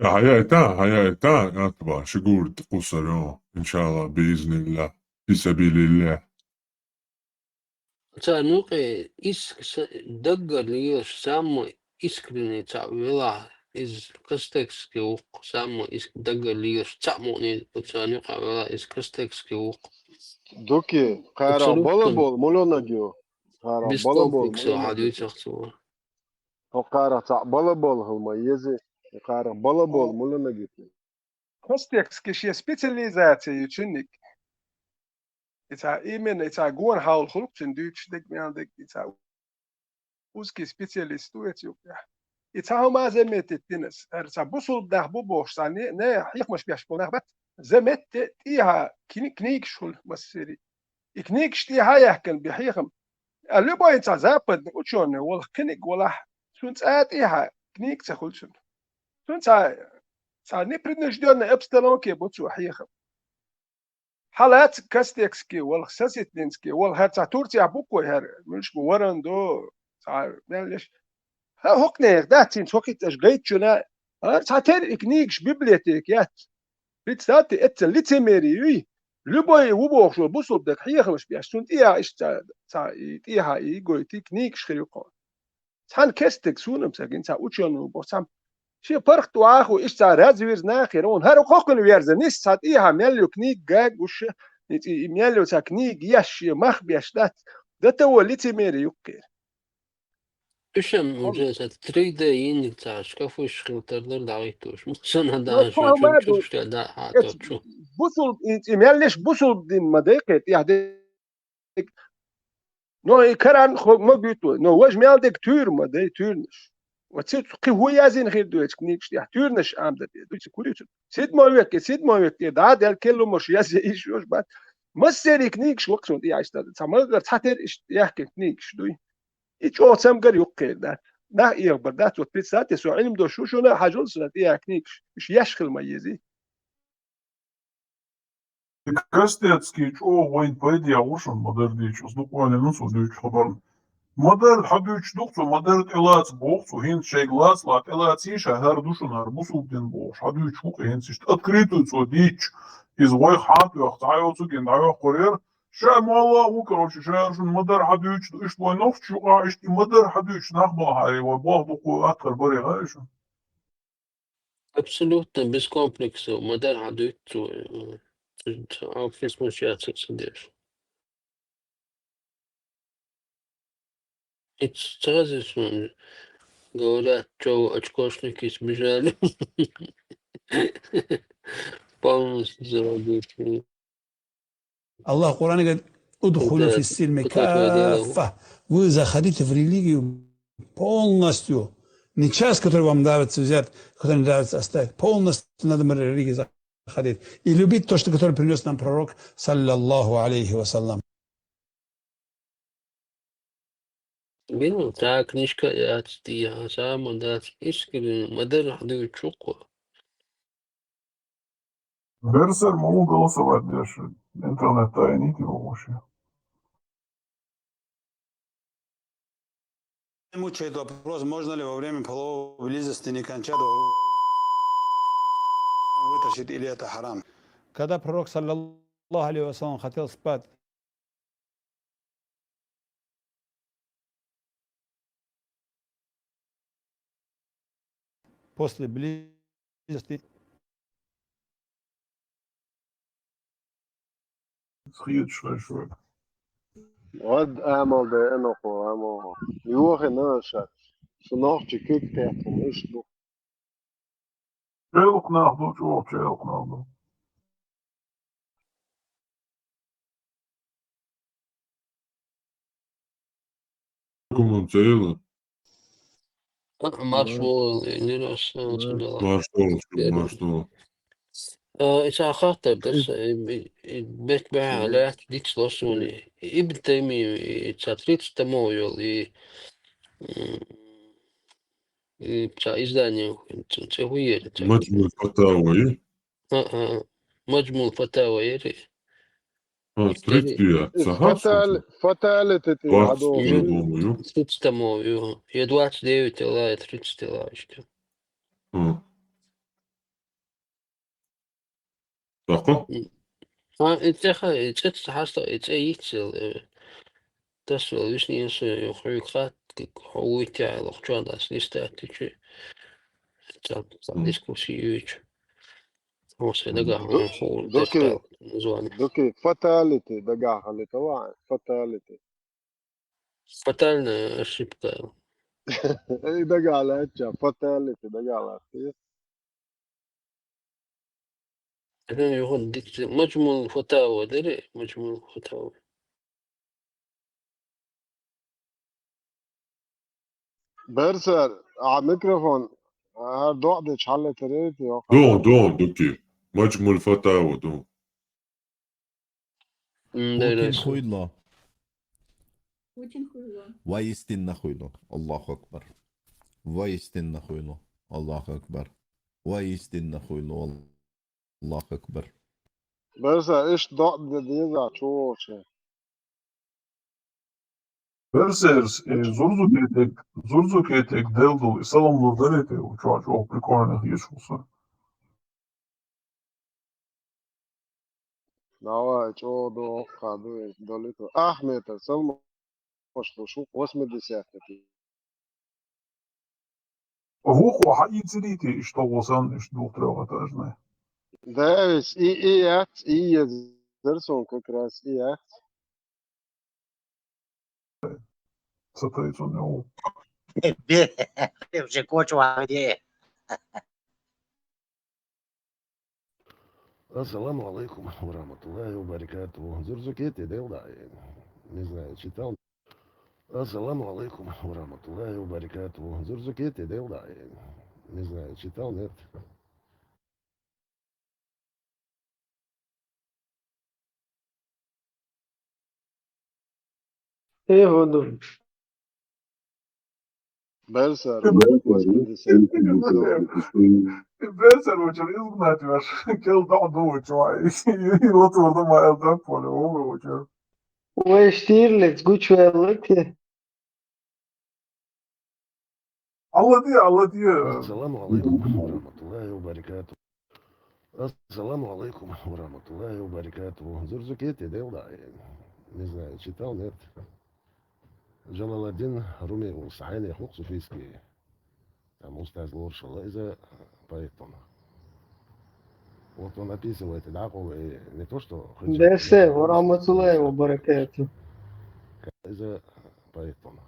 Ҳаяйта, ҳаяйта, атба, шугурт, къусаро, иншалла, биизнилла, фисабилилла. Царна юкъе иск са-, даггара лелаш самый искренний цхьаъ велахь, из Костекский ву-кх, самый иск-, даггара лелаш цхьаъ мукъане царна юкъахь велахь, из Костекский ву-кх. Дуки, кхара Абсолютно. Балабол, мулонаг ю. Кхара Без Балабол, комплексов мулонаг ю. хьадуьйцуш ца вара. Хьо кхара цхьаъ Балабол хила ма еза. Кхара Балабол, мулонаг ю. Костекский шен специализация ю цуьнниг. И цхьа именно, и цхьа гона хьал хуьлу цуьнан дуьйцуш дерг, мел дерг, и цхьа узкий специалист ву эцу юкъехь. И цхьа хӀума заметить дина ас. ХӀара цхьа бусулба нах бу бохуш, цхьа не, не хьехамаш беш болу нах бац. Заметить тӀехьа кни-, книгаш хуьлу массери. И книгаш тӀехьа яьккхина бен хьехам. А любой цхьа западный учёный волу, книг волахь, цунна цкъа а тӀехьа книга ца хуьлу цунна. Цунна цхьа, цхьа непринуждённая обстановка бу цо хьехам. Хьалаца Костекский волу, Соситнинский волу, хӀара цхьа Турцехь бу-кх вай хӀара, муьлш бу, Варандо, цхьа мел еш. ХӀа, хӀокхунех дац хӀинца, хӀокхуьнца аша гайтчунна, хӀара цхьа тера и книгаш библиотека яц. Представьте, эццан лицемерие юй, любой ву бохуш волу бусулба дерг хьехамаш беш, цунна тӀехьа иштта цхьа, цхьа и тӀехьа и гойтий книгаш хир ю-кх. Цхьана кестиг суна-м ца гина, цхьа учёный ву боху, цхьа шен паргӀат вахо иштта цхьа развирзина хир ву, хӀара кхокхуьнан верза, нис цхьа тӀехьа мел ю книга гуш, и, и мел ю цхьа книга еш, шен мах беш дац, до того лицемерие ю-кх кхера. Уьш-м уже сан три дэ йинниг цхьа шкафуш хила тарлур дӀахӀиттош. Мукъ санна Ну, даьлла цхьа хӀума ду, чуьркаш тӀе дӀа хьатор чу. Бусул, и, и мел лиш бусул дин ма дай кхетта, яхь дерг. Но и Коран хо ма гуьйту, но важа мел дерг туьйра ма дай, туьйранаш. Вот цу кхин хӀун язйина хир ду эцу книгаш тӀехь, туьйранаш ам дан тӀе, дуьйцу кури цу. Седьмой век, седьмой век тӀе, да, дел келлумаш язъе йиш йош бац. Массерий книгаш ваксун тӀе айста, цхьа магар цхьа тера иштта яхкина книгаш дуй. И чӀогӀа цамгар ю-кх кхера дац. Нах эгӀабар дац, вот представьте, со Ӏилма дош шу шуна хьажал сана тӀе книгаш, уьш еш хила ма езий. Костецкий чӀогӀа вайн пайде ву шуна ма-дарра дийча, аса дукха ойла йина цо дуьйцу хабарна. Ма-дарра хьан дуьйцуш ду-кх цо, ма-дарра тӀелаца боху цо, хӀинца шайга лаца-лаца тӀелаций ша, хӀара ду шуна хӀара бусулба дин бохуш, хьан дуьйцуш ву-кх хӀинца иштта открытую цо дийцча, иза вайх хьан а тоьхна, цхьа йоцург а дӀайохкур яра, ша молла а ву, короче, ша шуна ма-дарра хьан дуьйцуш ду, иштта вайн нохчаш юкъахь иштта и ма-дарра хьан дуьйцуш нах балахьара, вай боху дукха атхар баре хаьа шуна. Абсолютно без комплексов, ма-дарра хьан дуьйцу цо, э, цу, цу, а, фисмаш яц аса деш. Эцу цхьа сан говорят, чё вы, очкошники, сбежали? Полностью заработали. Аллах в Коране говорит: «Удхулю Да, фис-сильми вот это вот дело. каффа». Вы заходите в религию полностью. Не часть, которая вам нравится взять, которая не нравится оставить. Полностью надо в религию заходить. И любить то, что, которое принес нам пророк, саллаллаху алейхи ва саллям. Бин, цхьа книжка яц тӀехьа, цхьа ма дац, искренне, ма-дарра хьан дуьйцуш ву-кх. Берсер ма ву голосовать деш, интернет тайнийти ву вообще. Мучает вопрос, можно ли во время половой близости не кончать, вытащить, или это харам. Когда пророк, саллаллаху алейхи ва саллям, хотел спать после близости. Схьаьча шоай шура. Гӏад амал де, ӏа нохо, амал. Йохи наша. Шу нохчи куьг тетхум, иш ду. Чӏоагӏа нах ду, чӏоагӏа, чӏоагӏа нах ду. Куман цейла. Марш волу, Эльмира, ас-, ас-, Марш. Марш волу, марш волу. А, и ца хаттар дас, и, и, и бет бехьа лаьтта дицло суна. Ибн Таймия, и ца тридцать томов йолу, и, м, и ца издание, ц-, цӏе хӀун яра, ца Маджмул Фатава ю? А, а, Маджмул Фатава яра. А, тридцать девять, ца хаттар. Фатал-, фаталити ти хьадо. Двадцать, по-моему, ю. Тридцать томов ю. Я двадцать девять ала, я тридцать ала, что. А. Тахо? А, и цӏе ха, и цӏе ца хьаста, и цӏе йиццал, э, тасвел вишни инса, ю, хьуьга хатта, как хьо вуй тя, лох чуан дас листати чи. Ца, ца дискуссия юйчу. Хьо се дагахь, ду-, хьо дукки, дерстал, название. Дукки, фаталити дагахь хьалита ван, фаталити. Фатальная ошибка. И дагахь лаьттача, фаталити дагахь лаьтти. Ага, юха дикти-, Маджмул Фатава дери, Маджмул Фатава. Берсер, а микрофон, а, доӏа дечу хьаллетарий, йо? Ду, ду, дукки. Маджмул Фатава, ду. М, Путин дерес. Хуйло. Путин хуйло. Воистинно хуйло. Аллаху акбар. Воистинно хуйло. Аллаху акбар. Воистинно хуйло. Аллаху акбар. Берса, иш доӏа де деза чу волча. Берсерс, э, зурзукетиг, зурзукетиг делдул, и салам лур дарите, чуа чуа прикольно хьешуса. Давай, чуа ду, каду, долиту. Ахмета, салам. Аш ду шу восьмидесятый. ВухӀо хьаийцарий те иштта гӀо санна, иштта двух-трёх этажная? Да, и, и яц, и езар сон как раз, и яц. Ца тайцун йо. Бе, уже кочу а где? Ассаламу алейкум ва рахматуллахи ва баракатуху. Зурзукети делдай. Не знаю, читал. Ассаламу алейкум ва рахматуллахи ва баракатуху. Зурзукети делдай. Не знаю, читал, нет. Э, воду. Берсер, восемьдесят. Берсер, вочер, изгнать ваш. Кел дам думать, чувай. И вот вот моя да поле, вочер. Вай Штирлиц, гучвеллати. Аллади, аллади. Ассаламу алейкум ва рахматуллахи ва баракатуху. Ассаламу алейкум ва рахматуллахи ва баракатуху. Зурзукети делдай. Не знаю, читал, нет. Джалаладдин Руми улс, хьайна хук суфийский. Там устаз лоршала иза поэтому. Вот он описывает, да, кол, э, не то, что хиджаб, Берсе, но ва рахматуллахи ва баракату. Иза поэтому.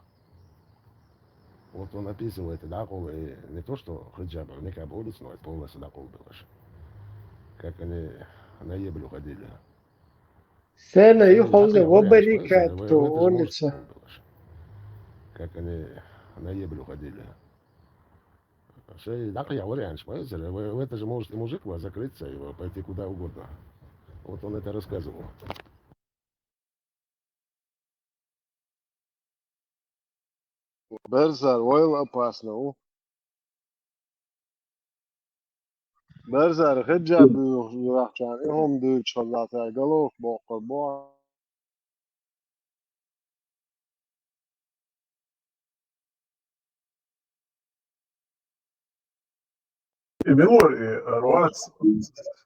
Вот он описывает, да, кол, э, не то, что хиджаб, никаб улиц, но полностью, да, кол было. Как они на еблю ходили. Сена ю хьалха ва баракату, олица. Как они на еблю ходили. Шей, да, я вариант, понимаете, в, в это же может и мужик вас закрыться, и пойти куда угодно. Вот он это рассказывал. Берзар, вайл опасно, у. Берзар, хиджаб буьйху юрахчан, и хӀума дуьйцуш хилла цара, галох боккхур бу. И милор и, э, роац.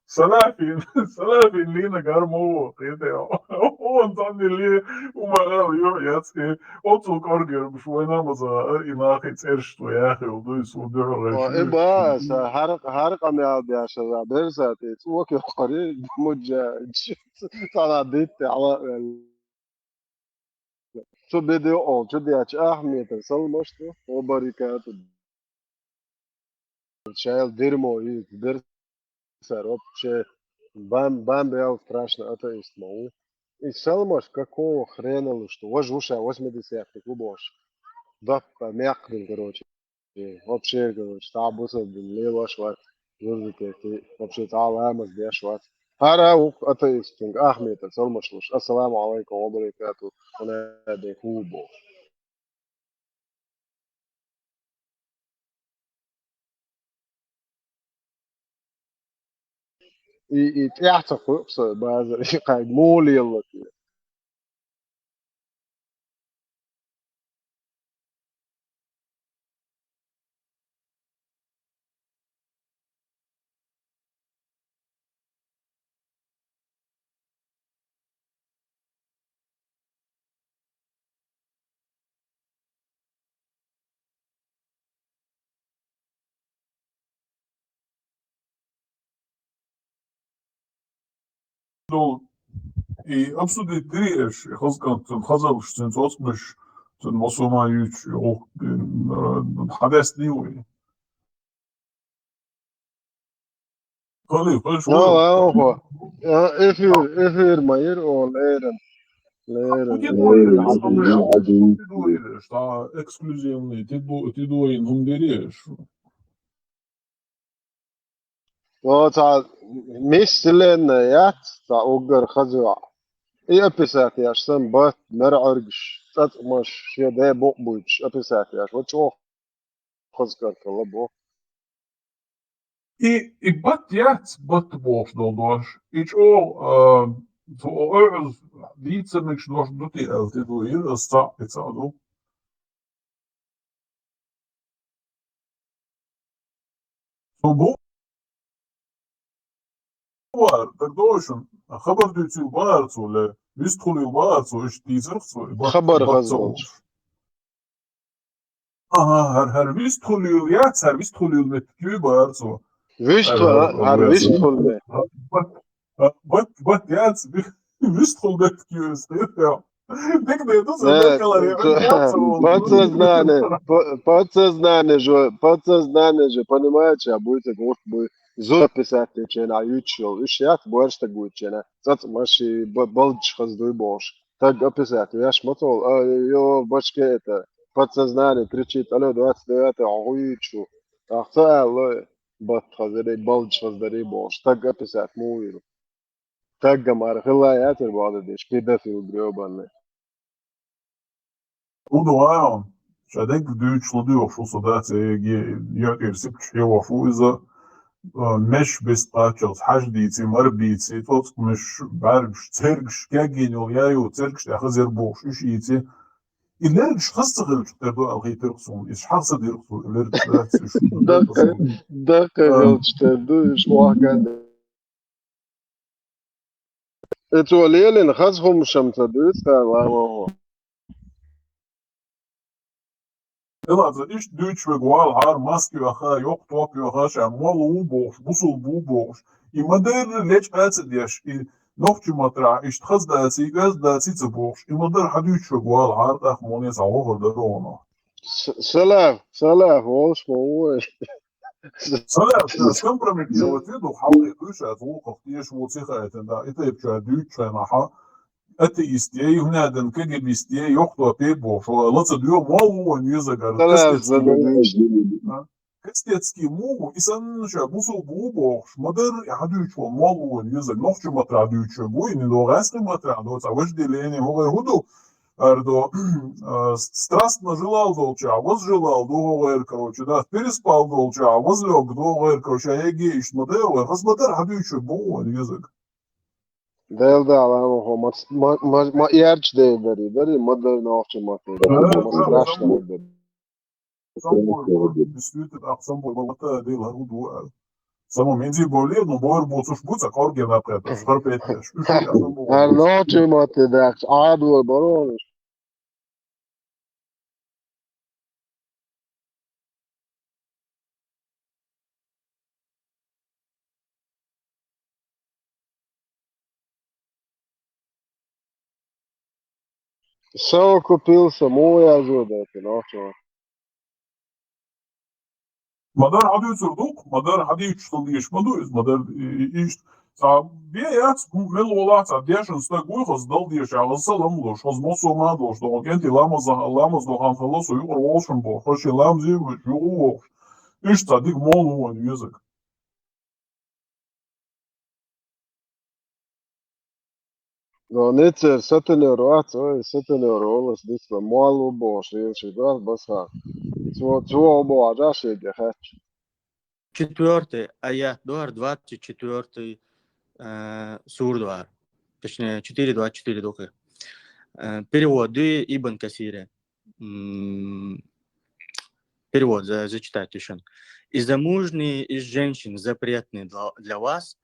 Салафин, салафин лина гармо, кете. Он там не ли, ума гал ё яц, э, оцу коргер, бу швайна маза, э, и нахи церш, что я хил, дуй, су, дюр, О, э, ба, са, хар, хар къамял дяша, за, берза, те, цу, ок, ё, къари, муджа, сала дитте, ала, э, Цу бедуьйхьалчу дечу Ахьмета салмаш ду, ва баракату. Шайл дерьмо из, дер сар вообще бам-, бам бел страшно атеист ма ву. И салмаш какого хрена луш ду? Вож вуша восьмидесятых ву бош. Даппа мякрин, короче. Э, вообще, короче, цхьа бусалба дин лелош вац, вуьрзитетти, вообще, цхьа ламаз деш вац. ХӀара ву атеистинг Ахьмета салмаш луш. Ассаламу алайкум ва баракату, хӀунда бен хӀу боху. И, и тӀаьхьа ца кхуьу со базар, и кхайга муха лелла те. Долу и обсудить дирий аша, хаза кӀант, цуьнан хазаллаш, цуьнан цӀоцкъамаш, цуьнан масума юьйцуш, гӀуллакх, э, хьадестний вай? Халиф, аша Ну, вай? Ва, ва, ва. А, эфир, эфир ма йира, о, леррина. Леррина. Ти дуьйр, Леррина, сан Ӏадин, муьш, Ӏадин. Ти дуьйр, ша эксклюзивный, ти ду-, ти дуьйр, хӀума дирий аша? Ва цхьа мисс вселенная яц, цхьа уггар хаза йоӀ. И описать еш сан бат, мер Ӏуьргаш, цӀацкъамаш, шен ден букъ буьйцуш, описать еш. Ва чӀогӀа хаза кӀант хилла боху. И, и бат яц, бат бохуш долу дош. И чӀогӀа, а, цу оьгӀаз дийца мегаш дош ду те аьлла, ти ду, аса цхьаъ, и цхьаъ ду. Цо бу-, бахара, дагадогӀу шуна, хабар дуьйцийла бахара цо, ле, вистхуьлийла бахара цо, иштта дийцарх цо, и бат, Хабар бат хаза ца волчу. Олуш. Аха, хӀара, хӀара вистхуьлийла яц, хӀара вистхуьлийла меттиг юй бахара цо. Вистху-, ХӀара, хӀара, хӀара хӀара вистхуьлийла. Бат, бат, бат яц, вистхуьлийла меттиг юй иза. Дика де ду, со Э, декалар, я, э, яц, подсознание, по-, подсознание же, подсознание же, понимаете, а будет, вот, будет. Зуд описать течена, а ючу, уьш яц, борш так будет чена. ЦӀацкъамаш и ба-, балдаш хаза дуй бохуш. Так описать, яш ма цо, а, ё, башке это, подсознание кричит: «Алло, двадцать девятое, а хӀун ю чу?» ТӀаккха ца аьлла, бат хаза дарий, балдаш хаза дарий бохуш. Так описать муха йира? Тагга мара хилла яцара боху деш, педофил грёбаный. ХӀун ду вайн? Ша дегга дуьйцуш ладоьгӀуш ву со, дац, э, ге-, йоӀ тӀера сипчахь йогӀуш ву иза, а, меш беста кхаччалц хьажа дийци, мара бийци, цӀоцкъамаш, бӀаьргаш, цергаш, кегийна йолу яй ю, цергаш тӀехь хаза яра бохуш, уьш ийци. И лергаш хаза ца хилча тера ду аьлла хийтира-кх суна, иза хьагӀ ца дира-кх цо, и лергаш дац, уьш Даккхий, даккхий А. хилча тера ду, уьш охьаган. И цо лелийна хаза хӀуманаш-м ца дуьйцу цара, ва-, ва-, ва. Делаца иштта дуьйцуш верг валахьара, маска йоьхна, йоккха топ йоьхна, ша молла ву бохуш, бусулба ву бохуш. И ма-дарра лечкъа а ца деш, и нохчийн маттахь иштта хаза даций, оьзда даций ца бохуш. И ма-дарра хьан дуьйцуш верг валахьара, тӀаккха муха цхьа вахар дара хьуна. С-, салаф, салаф, волуш ма ву вай. Салаф, ша скомпрометировать ву, ду хьалхе дуьйш, аз вукхах теша ву ца хаийтина, да, и тайпа чуьра дуьйцуш хенахь, атеист я, и хӀунда КГБист я, йоккха топ я бохуш, ла ца доьгӀу, муха ву вайн везагара, Салаф, кастецкий салаф. Ву. А? Кастецкий муха ву, и санна ша бусулба ву бохуш, ма-дарра и хьан дуьйцуш ву, муха ву вайн везаг, нохчийн маттахь дуьйцуш ву, и не до гӀаьскхи маттахь, до цхьа вожделение, хӀун гӀайр хӀун ду, аьлла до, а, страстно желал долчохь, возжелал ду хӀун гӀайр, короче, да, переспал долчохь, возлёг ду хӀун гӀайр, короче, а еге иштта ма-дарра, хаза ма-дарра хьан дуьйцуш ву вайн везаг. Дела да, ма, ма, ма, ма, ма, ярча дела дарий, дарий, ма-дарра нохчийн маттахь, Да, ма да, страшно да. Ма-дарра. Самбой, действительно, ах, самбой, ма-, ма-, та, дела, хӀун ду, а? Сама мензи боле, ну, бор боцуш буца, корге напред, шкарпет, шкарпет. Ар ночи мати дакш, адвор боронуш. Совокупился, муя жудати, ночи. Мадар хьадуьйцур ду-кх, мадар хьадуьйцуш дала дезаш ма ду иза, мадар и-, и-, иштта. Цхьа бен яц, мел волахь цхьа дешна стаг вуй хаза дала дезаш, хаза салам луш, хаза массо а ма долуш, догӀу кӀентий ламаз, ламаз дохана хала, со юкъара волшун боху, хо шен ламазе а вуьйцуш, юха а вохуш. Иштта цхьа дика молла ву вайн везаг. Но ниццер сатанер вац, ой, сатанер волас дицла, молла ву бохуш, лелаш и дор баса. Цо, цо боху, да, шега хаьттича. Четвёртый аят дуар, двадцать четвёртый, э, сур дуар. Точнее, четыре двадцать четыре дукхи. Э, перевод дуй Ибн Касире. М, перевод за-, зачитать ещё. «И замужние из женщин запретны для, для вас,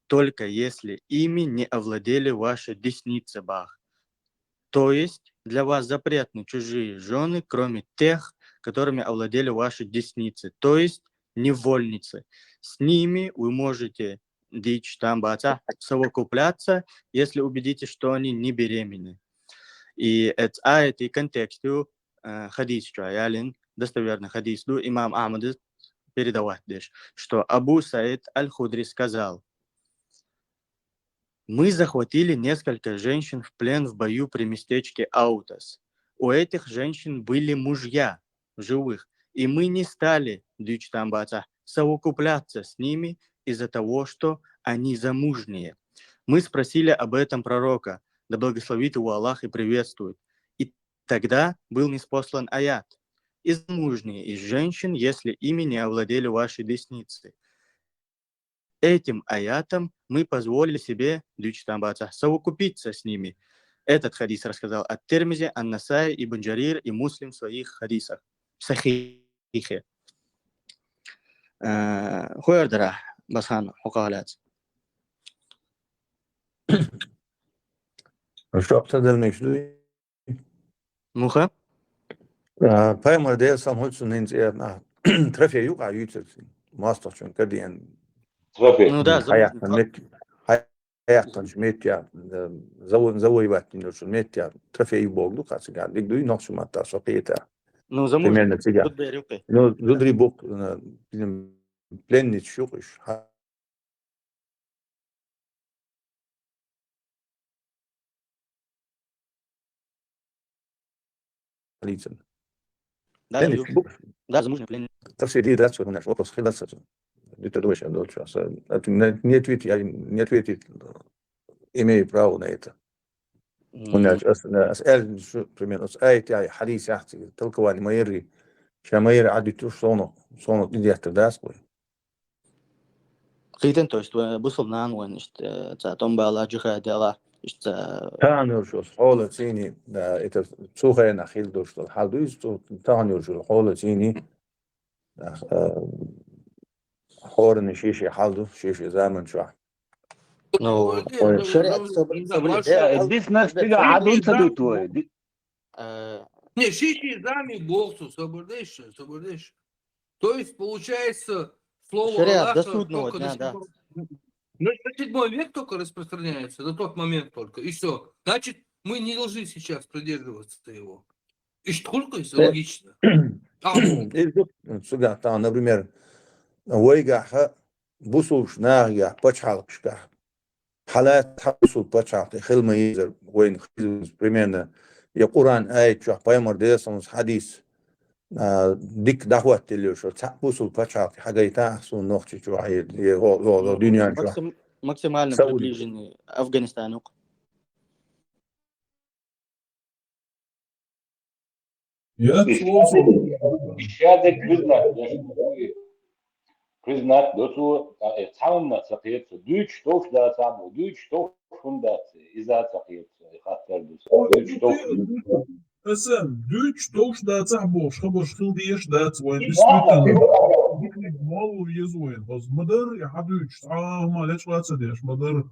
только если ими не овладели ваши десницы», бах. То есть для вас запретны чужие жены, кроме тех, которыми овладели ваши десницы, то есть невольницы. С ними вы можете, дича там баца, совокупляться, если убедитесь, что они не беременны. И это аят и контекст ю, э, хадис, что аялин, достоверный хадис ду, имам Ахмад передавать деш, что Абу Саид Аль-Худри сказал: «Мы захватили несколько женщин в плен в бою при местечке Аутас. У этих женщин были мужья в живых, и мы не стали, дича там баца, совокупляться с ними из-за того, что они замужние. Мы спросили об этом пророка, да благословит его Аллах и приветствует. И тогда был ниспослан аят: и замужние из женщин, если ими не овладели ваши десницы. Этим аятом мы позволили себе, дича там баца, совокупиться с ними». Этот хадис рассказал ат-Тирмизи, ан-Насаи, Ибн Джарир и Муслим в своих хадисах. Сахихе. Э, хойр дара, Басхан, хьо кхалац. Шо ца дала мегаш дуй? Муха? А, пайхамар Делан салам хуьлда цунна, хӀинца эр нах трофей юкъа юьйцура цуьнан мостагӀчун каден. Трофей. Ну да, хьаяьккхина замужный мет-, хьаяьккхинчу меттехь, э, заво-, завоевать йина йолчу меттехь трофей бохург ду-кх цигахь. Дика дуй, нохчийн маттахь со кхета. Ну, замужный. Примерно цигахь. Зудбер юкъе. Ну, зударий бу-кх, э, пленницаш ю-кх уьш. Лицам. Да, пленник ю. Бу-, да, замужний пленник. Так что иди драться, у нас вопрос хиласа. Где-то думаешь, а дальше, а, это не, не ответь, я не ответить имею право на это. М. У нас ас, ас, ас, ас, примерно, ас, ай, ай, хадис яхци, толкование майри, ша майри адиту, что оно, что оно, иди это, да, скажи. Кхийтина, то есть, вайн бусалба нана вайн, иштта, цхьа тӀом бала, джихад яла, иштта. Тахана йолуш хьола цӀийний, да, это цу хенахь хилла долуш долу хьал ду иза, цу тахана йолуш хьола цӀийний, да, э, хьоранна шен-шен хьал ду, шен-шен заман чохь. Ну, ой, шариат, ну, сабр, да, сабр, Марк, да, да, дис нас да, тига да, Ӏадун ца да, дуй твой. Ди- Э, не, ши-ши зами боху, сабр деш, сабр деш. То есть, получается, слово шариат Аллаха до судного только дня, на седьмой, да, на седьмой век только распространяется, на тот момент только, и всё. Значит, мы не должны сейчас придерживаться его. И что только, э, логично. А, ну. Иза ду, цигахь тахана, например, вайгахь бусулбачу нахехь, пачхьалкхашкахь. Хьалаца хьан бусулба пачхьалкх хила ма езара вайна хилла, примерно, я Къуръан аят чохь, пайхамар Делан салам хьадис, а, дика дӀахӀоттаделла йолуш, цхьаъ бусулба пачхьалкх хьагайта ахьа суна Нохчийчохь, я, я, я, я, ну, дуьнен чохь. Максим-, максимально Сауди. Приближенный Афганистан ю-кх. Я, и цо, цо. Шадерг признать деш ду, признать до цо, а, э, цхьа хӀуманна ца кхета цо. Дуьйцуш товш дацахь бу, дуьйцуш товш хӀума дац, иза ца кхета цо, и хаттар ду цо. Ой, дуьйцуш товш. Аса, дуьйцуш товш дацахь бохуш, хабарш хила дезаш дац вайн, действительно. Молла веза вайна, хоза ма дара, и хьадуьйцуш, цхьа а хӀума лечкъа ца деш ма дара.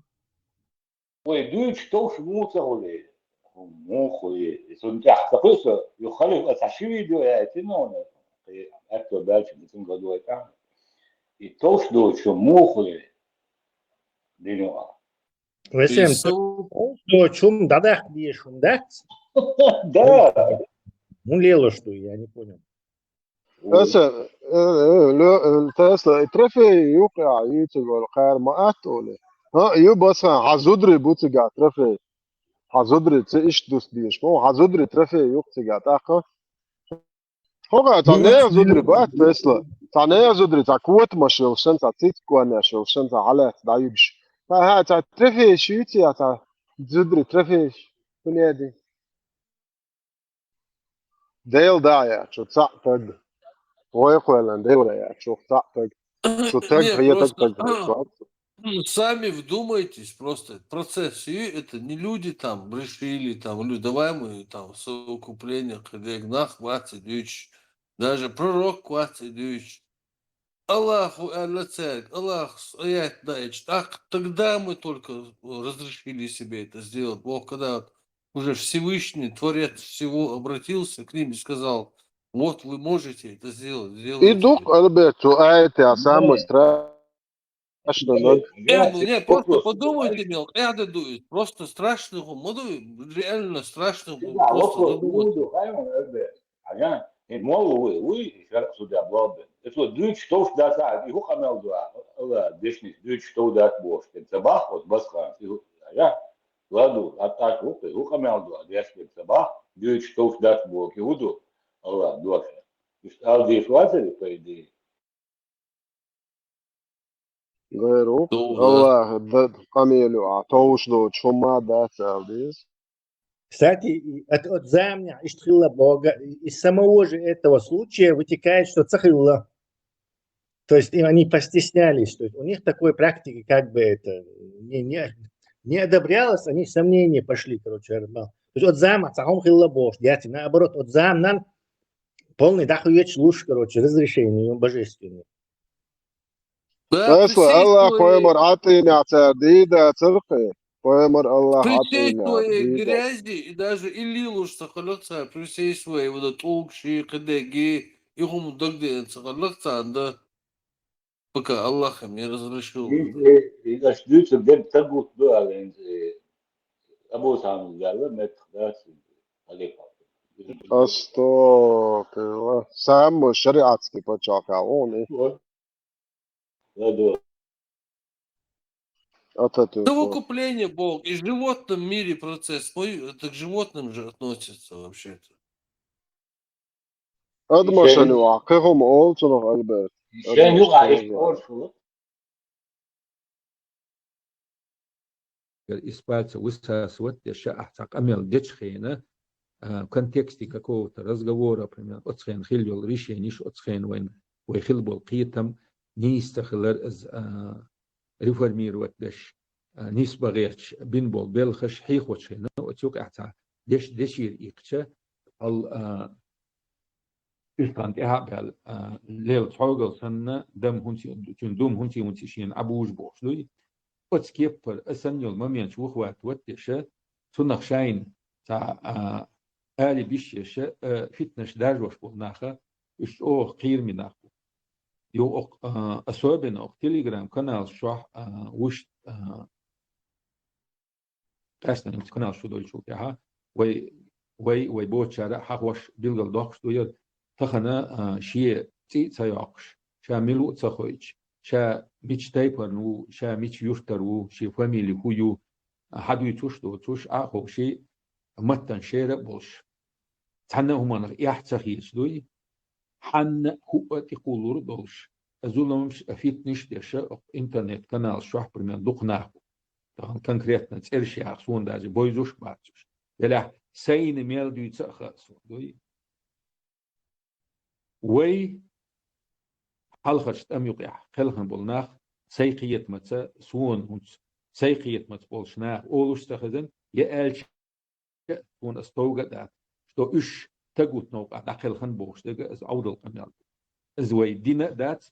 Вай дуьйцуш товш муха ца хуьлий? Муха хуьлий? И цунна тӀехь ца хуьлу со, юха халифа цхьа ши видео яйта, ну, кхин, аьтту баьлча, цунна гад вай тӀехь. И товш доцу шу муха хуьлий? Динуа. Весем, Что, чум дадах дешум, да? Да. Ну, лело, что я не понял. Аса, э, э, лё-, э, Тесла, и трофей юкъа йийциг вала кхара ма атта оле. Ха, ю баса, хьан зудри буцига трофей. Хьан зудри ца ишт дус деш. Мо, хьан зудри трофей юкъ цига тӀаккха. Хога, ца не зудри бат Тесла. Ца не зудри, ца кот машил шан, ца циц куана шил шан, ца халат да юбш. Ха, ха, ца трофей шуьйци, ца зудри трофей. Кунеди. Дел да я, чу цаъ таг. Вай кхойлан дел да я, чу цаъ таг. Чу таг, Не, хая таг просто, таг. ну, сами вдумайтесь, просто процесс, и это не люди там решили, там, люди, давай мы там совокупление, кхидег нах кваци дюч, даже пророк кваци дюч. Аллаху аьлла цаьрга, Аллах аят даьча, так, тогда мы только разрешили себе это сделать. Бог, когда вот уже Всевышний, Творец всего, обратился к ним и сказал: «Вот вы можете это сделать, И сделайте дук, это». Альберт, цу аят я самый страшный, но Э, ну, не, просто подумайте, мел, э, да, дуй, просто страшный хум, ну, реально страшный хум, Да, просто вопрос задуматься. Буду, хайман, Альберт. Ага, и мол, уй, уй, шарак судя, блабе. Это вот дюч, что уж да, и ху камел дуа, Алла, дешни, дюч, что да, бош, кен цабах, вот басхан, и ху, ага, ладу, а так, вот, и ху камел дуа, деш, кен цабах, дюч, что уж да, бо, ки худу, Алла, дуа. Ишт ал деш ватери, по идее. Гайру. Товш, да. Аллах, да, камелю, а товш до чума да, цалдис. Кстати, и от, от замня ишт хилла Бога, и- из самого же этого случая вытекает, что ца хилла. То есть им они постеснялись, то есть у них такой практики как бы это не, не, не одобрялось, они в сомнения пошли, короче, говорят, мол. То есть от зама ца хум хилла Бога, яти, наоборот, от замнан полный дахуеч луш, короче, разрешение божественное. Да, Тесла, Аллах, коймар атина цар дида цархе. Коймар Аллах при всей атина своей дида. Грязи и даже Илли луш сахалакца, при всей своей вот этот улк, ши, кадеги, и хум дагден сахалакца, да. Пока Аллах им не разрешил. И, и, и аш дюцу деб тагут дуа, и Абу Саму Галла, мет, да, халифа. Астагфируллах. Самый шариатский пачалка, он и Вот. Да, да. Ататюрк. Совокупление Бог и в животном мире процесс. Ой, это к животным же относится вообще-то. Адмашани ва, кхехум олцунах, Альберт. Шен юга иш оршу. Из пальца высасывать, деша ахьа цхьа къамел дечхьена, а, в контексте какого-то разговора, примерно, оцхен хил йол решениш, оцхен вайн, вай хил бол кхетам, нийса хилар из, а, реформировать деш, а, нийса багъерч, бин бол белхаш, хьихочхена, оцюк ахьа цхьа деш, дешир икча, ал, а, Уьстаган тӀаьхьа а баьлла, а, лел цхьогал санна, дам хӀунци, цуьнан дум хӀунци-хӀунци шена Ӏабужа бохуш дуй. Оцу кеппара а санна йолу моменташ вухватта ваттеша, цунах шайна цхьа, а, али биш еша, а, фитнаш даржош болу наха, уьш чӀогӀа кхийраме нах бу. Йо, окх-, а, особенно окх Telegram каналаш чохь, а, вуш, а, къаьстина канал шу долчул тӀаьхьа, вай, вай, вай боцучара хьахош билгал доккхуш ду яра, тахана, а, шен цӀий а ца йоккхуш, ша мила ву а ца хойчу, ша мича тайпарна ву, ша мича юьртара ву, шен фамили хӀун ю, а, хьадуьйцуш а доцуш, Ӏа а ховший, маттан шера а болуш. Цхьанна а хӀуманах эхь ца хеташ дуй, хьанна а хӀуъа а тӀекхуллур а долуш, а зуламаш а, фитнаш а деша, интернет-каналаш чохь, примерно, дукха нах бу. Тахана конкретно цӀераш яха суна даже бойзуш а бац уьш. Делахь сайна мел дуьйца а хаьа суна дуй. Вай хьалхарчу тӀам юкъехь кхелхина болу нах, сайн кхетамаца, суна хӀунца сайн кхетамаца болуш нах олуш ца хезна, я аьлча, суна аса товга а дац, что уьш тагут новкъа дӀакхелхина бохуш дерг а аса Ӏовдал къамел ду. Иза вай дина а дац,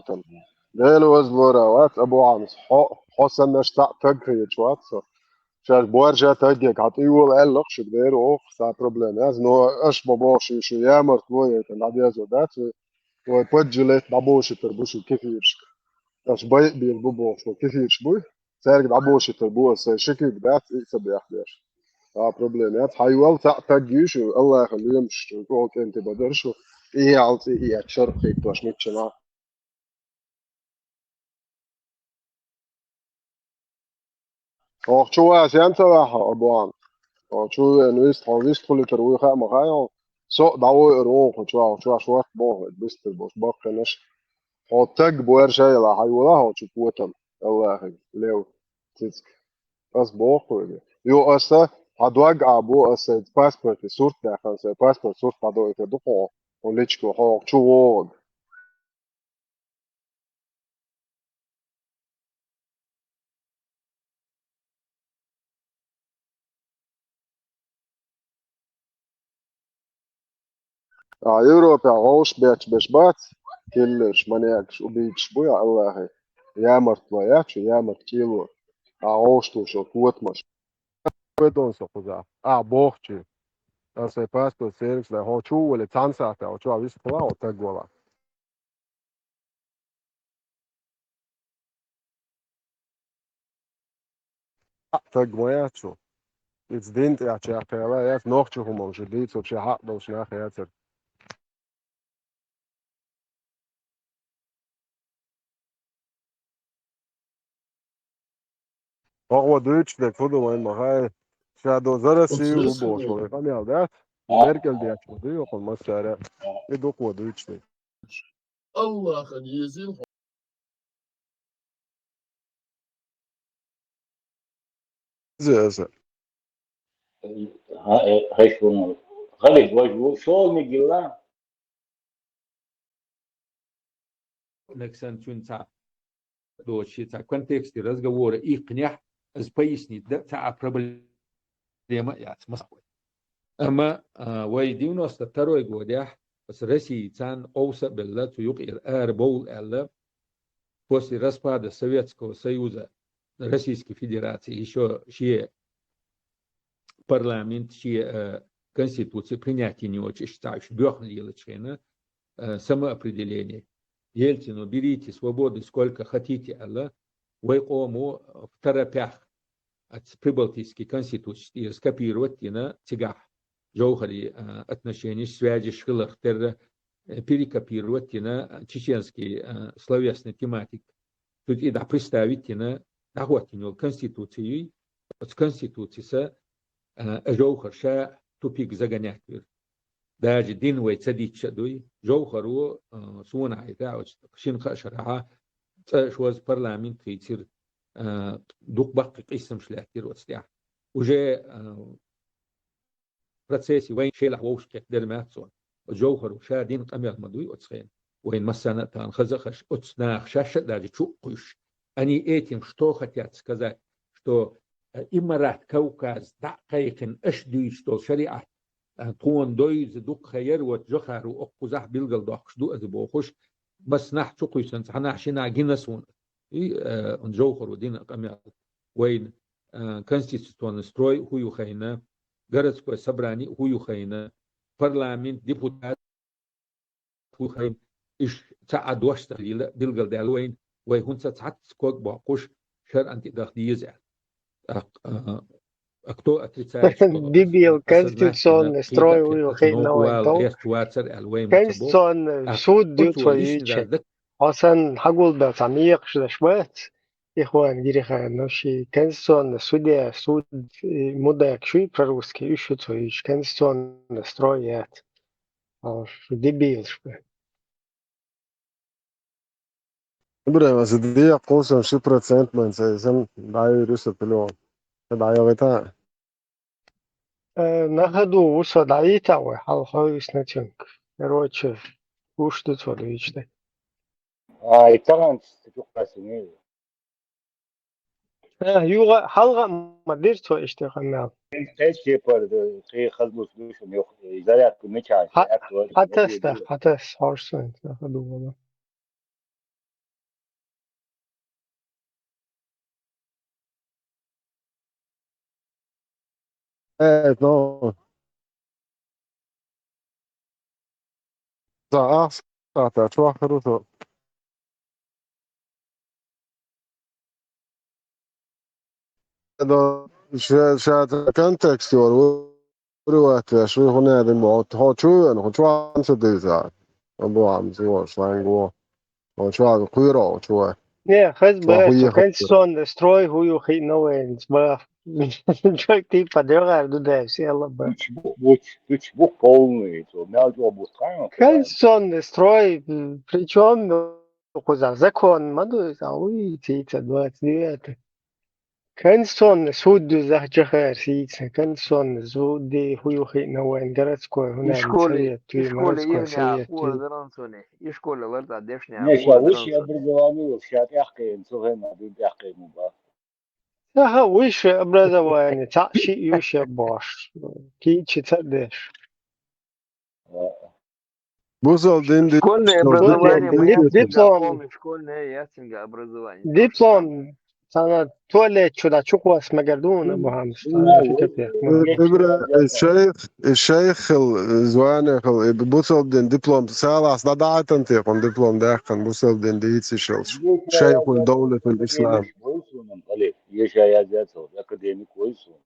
котам. Дела вазлора вац, Абу Хьамс, хьо, хьо саннаш цхьаъ таг хеташ вац со. Шаьш боаржа таггег хьа тӀе йола аьллах шуга, дера оха цхьа проблема яц, но аш бо бохуш шу ямартло яйтан дӀадезо дац вай. Вай поджилет дӀабошитар бу шу кефиршка. Аш байъ бийр бу бохуш бу кефирш буй. Цаьрга дӀабошитар бу аса, сайн шикиг дац, и ца бехдеш. А проблема яц. Хьайвал цхьаъ таг йиш ю, Аллаха лемаш шу, кӀол кӀентий бадар шу, и хьалцӀи, и шарх хийттош миччана. Хьох чу васен ца ваха, Абуан. Хьо чу вен вист, хьо вист хулитар вуй хаа ма хаа, со а дӀавойур вон хьо чу, хьо чу ваш варх боху, бистар бош, баккхинаш. Хьо таг боьрша яла хьайвала хьо чу котам, Аллахи, лев, цицк. Ас боху вега. Ю аса, хьа дог а бу аса, паспорти сурт дахан, са паспорт сурт хьа до это духо, хьо личко, хьо чу вогӀаг. А Европа гӀовш бечбеш бац, киллерш, маньякаш, убийцаш бу, я Аллахи. Ямартло яц шу, ямарт кӀело. А гӀовш ту шо котмаш. Кведон со кхуза. А, бохчи. А, сай паспорт сервис да. Хо чу вале цан сахта, хо чу а вис пла, хо таг вала. А, таг моя чу. Иц дин тӀе а ча кхела, яц нохчи хӀума уже дийц, вообще хьакъ долуш нах яцар. Хьо дуьйцуш дерг фу ду вайн ма хаьа? Ша до за Россию ву бохуш вале къамел дац? Меркел дечу ма дуй окхун массара. И дукха дуьйцуш дерг. Аллахьан езил хьо. Иза аса. Хьай шуна. Хали гож ву, шолми гилла. Нагсан цуьнца доцу ши цхьа контексте разговора ихнехь, аз пояснить да, цхьа а проблема а яц, масахой. Амма, а, вай девяносто второй годехь, ас Россия царна къовса а белла, цу юкъера ара бовла аьлла, после распада Советского Союза Российской Федерации ещё шен парламент шен, э, конституци принятие не йолчу иштта уьш боьхна лелачу хенахь, э, самоопределение. Ельцину: «Берите свободы сколько хотите», аьлла, вай къомо в торопях оцу прибалтийский конституци тӀера скопировать дина цигахь Жовхари, э, отношениш, связиш хиларх терра, э, перекопировать дина чеченский, э, словесный тематик. Цу тӀе дӀа представить дина, дӀахӀоттина йолу конституци юй, оцу конституциса, а, Жовхар ша тупик загонять вира. Даже дин вай ца дийцча а дуй, Жовхаро, а, суна хьайта, оцу шина-кхаа шарахьа цӀа шозза парламент хийцира, а, дукха баккхий къийсамаш лаьттира оцу тӀехь. Уже, а, процессе вайн шелахь вовшахкхетта дермаьццо. Оцу Жовхаро ша дина къамел ма дуй оцу хенахь. вайн массана а тахана хаза а хаш, оцу наха шаьш а даже чу а кхуьйсуш. Они этим что хотят сказать, что, э, имарат Кавказ дӀа а кхайкхина, аша дуьйцуш долу шариӀат, э, тхуна дойза дукха хаяр, вот Жохаро оккхузахь билгалдоккхуш ду аса бохуш, массанахь чу кхуьйсанца, хьанахь шинахь гина суна. И, э, Жовхаро дина къамел. Вайн, э, конституционный строй хӀу ю хайна, городской собрание хӀу ю хайна, парламент, депутат хӀу ю хайна, иш ца а дош ца лила, билгалдаьлла вайн, вай хӀунца цхьацца ког боккхуш, шаръан тӀе даха деза аьлла. ТӀаккха, а, а кто отрицает, что Дебил, осознательно конституционный кхин строй а ю кхетта хиъна новкъа вайн вала тов. Герча вацар аьлла вайн маца бо. Конституционный суд ю цо йича. Хьо санна хьагулбелла цхьа мекхаш даш бац, ихван гирихана, ну, ши конституционный судья, суд, и мудак шуй по-русски, уьш ю цо йича, конституционный строй яц. Хьо шу дебилаш бу. Ибрахим, аса декъа кхуссам ши процент ман цайсам дӀайуьйр ю сан телефон. Сан дӀайогӀийтахьа? Э, на ходу ву со дӀайийтахь вай, хьалха хьо висначунга. Короче, гуш ду цо дуьйцуш дерг. А, и тахана ца чукхассиний? Э, юха, хьалха а ма дира цо иштта къамел. Кхечу кепара, э, кхин хазлуш ду шуна юха, э, зарядка мичахь, хьа-, аьтто, хьатас, да, хьатас, хьожа сайна, на ходу вала. Э, ну. За, ахь сахьта чохь хир ву со. Ша, ша контекст йора ву. Приват веш ву хӀун аьлла боху, хьо чу а веана, хьо чохь а ца дуьйцу. Абу Хьамза, шланго. Хьо чохь а кхоьру хьо чу а. Не, хаза бац, конституционный строй хӀу ю хиъна вайна, баха. Чой типа дегӀар ду дай, села ба. Туч бу, туч бу полный, то, мел чӀогӀа бу тхан. Конституционный строй, м, причём, ну, кхузахь закон ма ду, иза, уй, цица двадцать девятый. Конституционный суд ду захьа Жохара сийца, конституционный суд ди хӀу ю хиъна вайн городской, хӀун аьлла, совет, и школе, и школе морской совет, и даран соне. И школе лар цӀа дешне. Не, ша высшее образование, ша тӀаьхкхиъна, цу хенахь дуьйна тӀаьхкхиъна бу. Аха, высшее образование, цхьаъ шиъ ю ша бохуш. Кийча ца деш. Бусалба дин ди-, Школьное образование, диплом. Школьное, яцинга образование. Диплом. Цхьана туалет чу дӀа чу кхосса мегар ду вуна, Абу Хьамза, цхьана ши кепек ма. Ибра, шайх, шайх хила, звание хила, бусалба дин диплом салахь дӀадаӀийтина техуна диплом даьккхина, бусалба дин дийца йиш йолуш. Шайхул Давлатул Ислам. Еша язъяцалла, академик вай суна.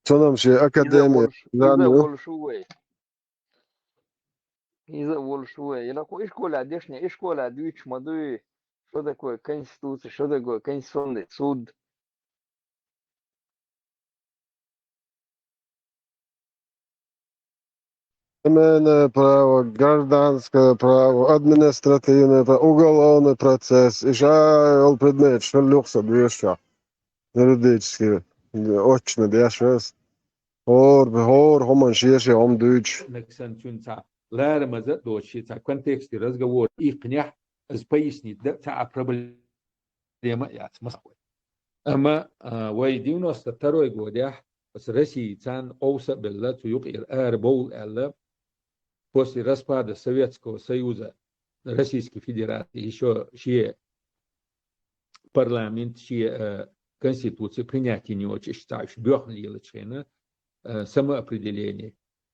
Цунам шен академи. Иза волуш, иза волуш ву вай. Иза волуш ву вай. Ила кху ишкола дешне, ишкола дуьйцуш ма дуй, что такое конституция, что такое конституционный суд. Семейное право, гражданское право, административное право, уголовный процесс. Иша йолу предмет, шел юхса дуьйцуш. Юридически, очно деш вес. ХӀора, хӀора хӀуманаш еши хӀума дуьйцуш. Нагсан цуьнан цхьа ларамаза а доцуш, цхьа контексте разговор иккхинехь, аса пояснить дан цхьа а проблема а яц, масахой. Амма, а, вай девяносто второй годехь аса Россия царна къовса а белла, цу юкъера ара бовла аьлла, после распада Советского Союза Российской Федерации ещё шен парламент шен, э, конституци принятие йоцуш, иштта цхьа уьш боьхна лелачу хенахь, э, самоопределение.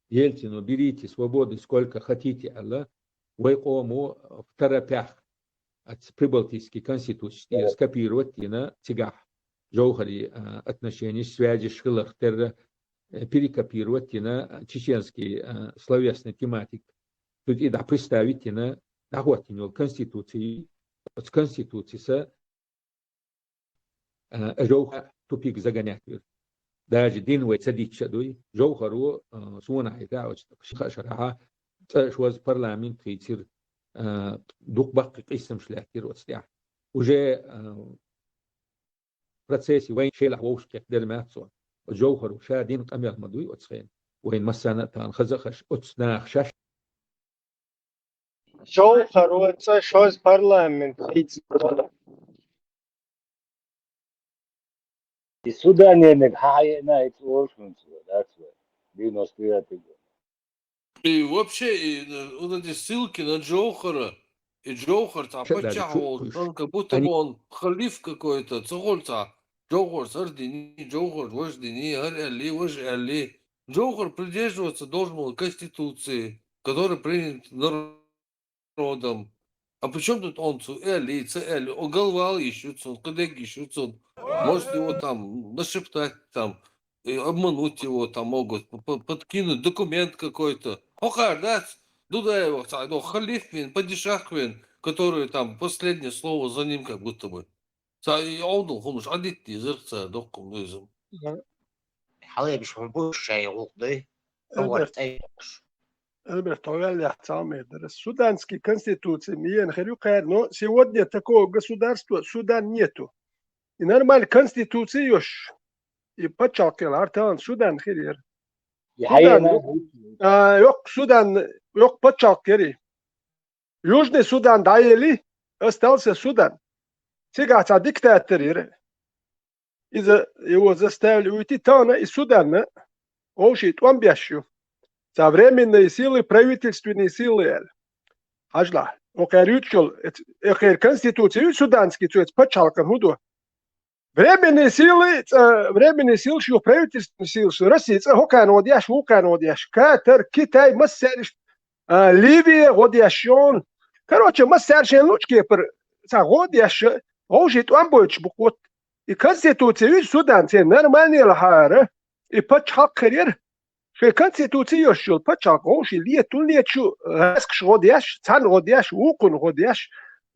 Ельцину: «Берите свободы сколько хотите», аьлла, вай къомо в торопях оцу прибалтийский конституци тӀера скопировать дина цигахь Жовхари, э, отношениш, связеш хиларх терра, э, перекопировать дина чеченский, э, словесный тематик. Цу тӀе дӀа представить дина, дӀахӀоттийна йолу конституци, оцу конституциса, а, Жовхар тупик загонять вира. Даже дин вай ца дитча а дуй, Жовхаро, а, суна хьайта оцу шина шарахьа цӀа шозза парламент хийцира, а, дукха баккхий къийсамаш лаьттира оцу тӀехь. Уже, а, процессе вайн шелахь вовшахкхетта дермаьццо. Оцу Жовхаро ша дина къамел ма дуй оцу хенахь. Вайн массарна а тахана хаза а хаш, оцу наха шаьш Джовхар вац, шоз парламент хийцадац. И Суданерниг хьахьаьннай цӀош хӀунца, дац вай, девяносто девятый год. И вообще, и, э, вот эти ссылки на Джовхара, и Джовхар там паччахь волчу, он как будто бы он халиф какой-то, ца хуьлу цхьа, Джовхар сардини, Джовхар важдини, гьар аьлли, важ аьлли. Джовхар придерживаться должен был Конституции, который принят народом. А при чем тут он цу аьлли, ца аьлли? О, голова йиш ю цунна, кхидерг йиш ю цунна. Может, его там нашептать, там, и обмануть его там могут, п- п- подкинуть документ какой-то. Хьо кхара дац, Дудаева, цхьа, ну, халиф вен, падишах вен, который там последнее слово за ним как будто бы. Цхьа и Ӏовдал хӀумаш Ӏадитта дезарх цара доккхум дуьйзам. Хьалебаш хӀун бу шай гӀуллакх дай? Товар тӀе йоккхуш. Альберт, хьо ваьлла яхь цхьа а мер дара. Суданский конституция миена хир ю кхаьра, но сегодня такого государства Судан нету. И нормально конституция йош. И пачхьалкх хилар тахана Судан хир яра. И Судан, хьаена а, йоккха Судан, йоккха пачхьалкх яри. Южный Судан дӀаели, остался Судан. Цигахь цхьа диктатор яра. Иза его заставили уйти, тахана и Суданна вовший тӀом беш ю. Цхьа временные силы, правительственные силы аьлла. Хьажалахь, окхара юьтуш йолу, эц-, экхера конституция ю суданский, цу эца пачхьалкхана хӀун ду? Временные силы, цӀа, временные силы шу, правительственные силы шу, Россия цӀа хӀокхарна гӀо деш, вукхарна гӀо деш, Катар, Китай, массаьриш, а, Ливия гӀо деш йолу. Короче, массаьршен лучу кепара цхьа гӀо деш, вовший тӀом бойтуш бу кхуьтта. И конституция ю Судан, церан нормальный лахьара, и пачхьалкх хир яра. Шайн конституция йош йолу пачхьалкх вовший летун леташ ю, гӀаскаш гӀо деш, цхьанна гӀо деш, вукхунна гӀо деш,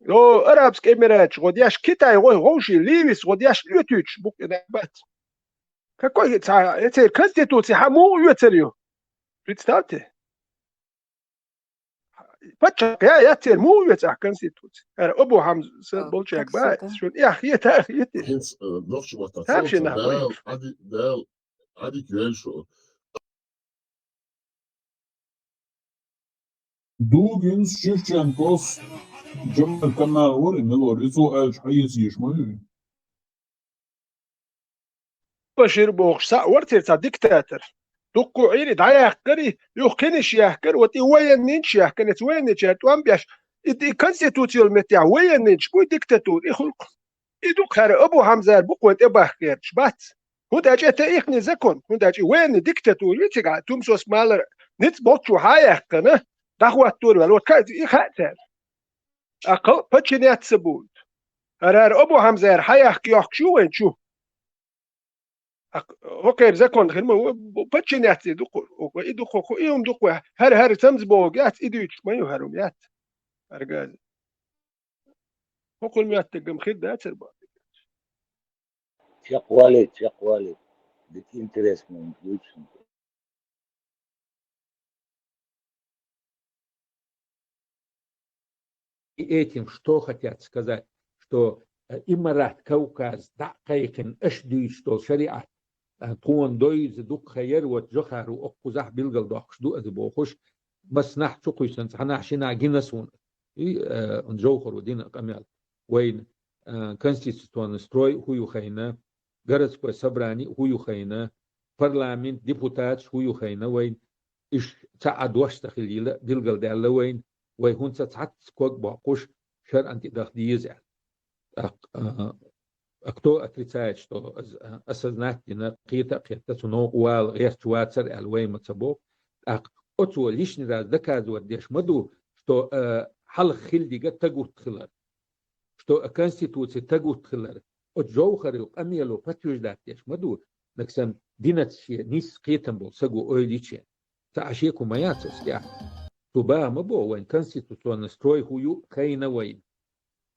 о, Арабский Эмираташ гӀо деш, Китай гӀо, вовший Ливис гӀо деш, летуьйтуш бу кхуьнан бац. Какой цхьа, эцеран конституция хьан муха оьцур ю? Представьте. Пачхьалкх я, я церан муха оьцу ахь конституция? ХӀара Абу Хьамза болчаьрга бац, шуна эхь хета, эхь хета. ХӀинца, э, нохчийн маттахь Там цо шен ца нах Дала, вайна. Ӏади-, Дала, Ӏадика йойла шу. Дугинс, Шевченкос, Джамаль Камал вара, мила вара, и цо аьлча хьаэца езаш ма ю. Башир бохуш схьа а вара церан цхьа диктатор. Дуккха Ӏийри дӀаяьккхира, юха кхиниш яьккхира, вот и военныйнаш яьккхина, эца военныйчара тӀом беш, и, и конституци йолу меттехь военныйнаш бу, и диктатура, и хуьлу-кх. И ду-кх хӀара Абу Хьамзара букъ вайн тӀе бахкерчаш бац. ХӀунда аьлча тӀе ихне закон, хӀунда аьлча и военный диктатура ю цигахь, тумсос малар ницкъ болччу хьаяьккхина, дӀахӀоттор ваьлла, вот ка-, и хаьа цаьрга. А кхал подчиняться будет. ХӀара, хӀара Абу Хьамзара хьаяккха йохкуш ю вайн чу. А хӀокхеран закон хир ма ву, подчиняться ду-кх, и ду-кх, и хӀума ду-кх, хӀара, хӀара цамза боху яц, и дуьйцуш ма ю хӀара хӀума яц. ХӀара газа. ХӀокхуьнан моьттург-м хир дацара боху. Чекхвалийта, чекхвалийта. Дика интересно дуьйцу. И этим что хотят сказать, что, э, Имарат Кавказ дӀа а кхайкхина, аша дуьйцуш долу шариӀат, э, тхуна довза дукха яра, вот Джохару оккхузахь билгалдоккхуш ду аса бохуш, массанахь чукхуьйсанца, цхьанахь-шинахь гина суна. И, э, Джохару дина къамел. Вайна, э, конституционный строй хӀун ю хайна, городской собрани хӀун ю хайна, парламент, депутаташ хӀун ю хайна вайна, иш цхьа а дош ца хилийла, билгалдаьлла вайна, вай хӀунца цхьацца ког боккхуш, шарӀан тӀе даха деза аьлла. ТӀаккха, а, а кто отрицает, что аз-, а, осознать дина, кхета а кхетта, цу новкъа вала гӀерташ вацара аьлла, вай ма ца боху. ТӀаккха оцо лишний раз доказывать деш ма ду, что, а, хьалха хилдига тагутт хилар, что а Конституция тагутт хилар, оцу Джовхарил къамело подтверждать деш ма ду, нагахь санна динаца шен нийса кхетам болу саго ойла йича. Цхьа а шеко ма яц оцу тӀехь. Цо баха ма боху, вайн конституционный строй хӀун ю хайна вайна.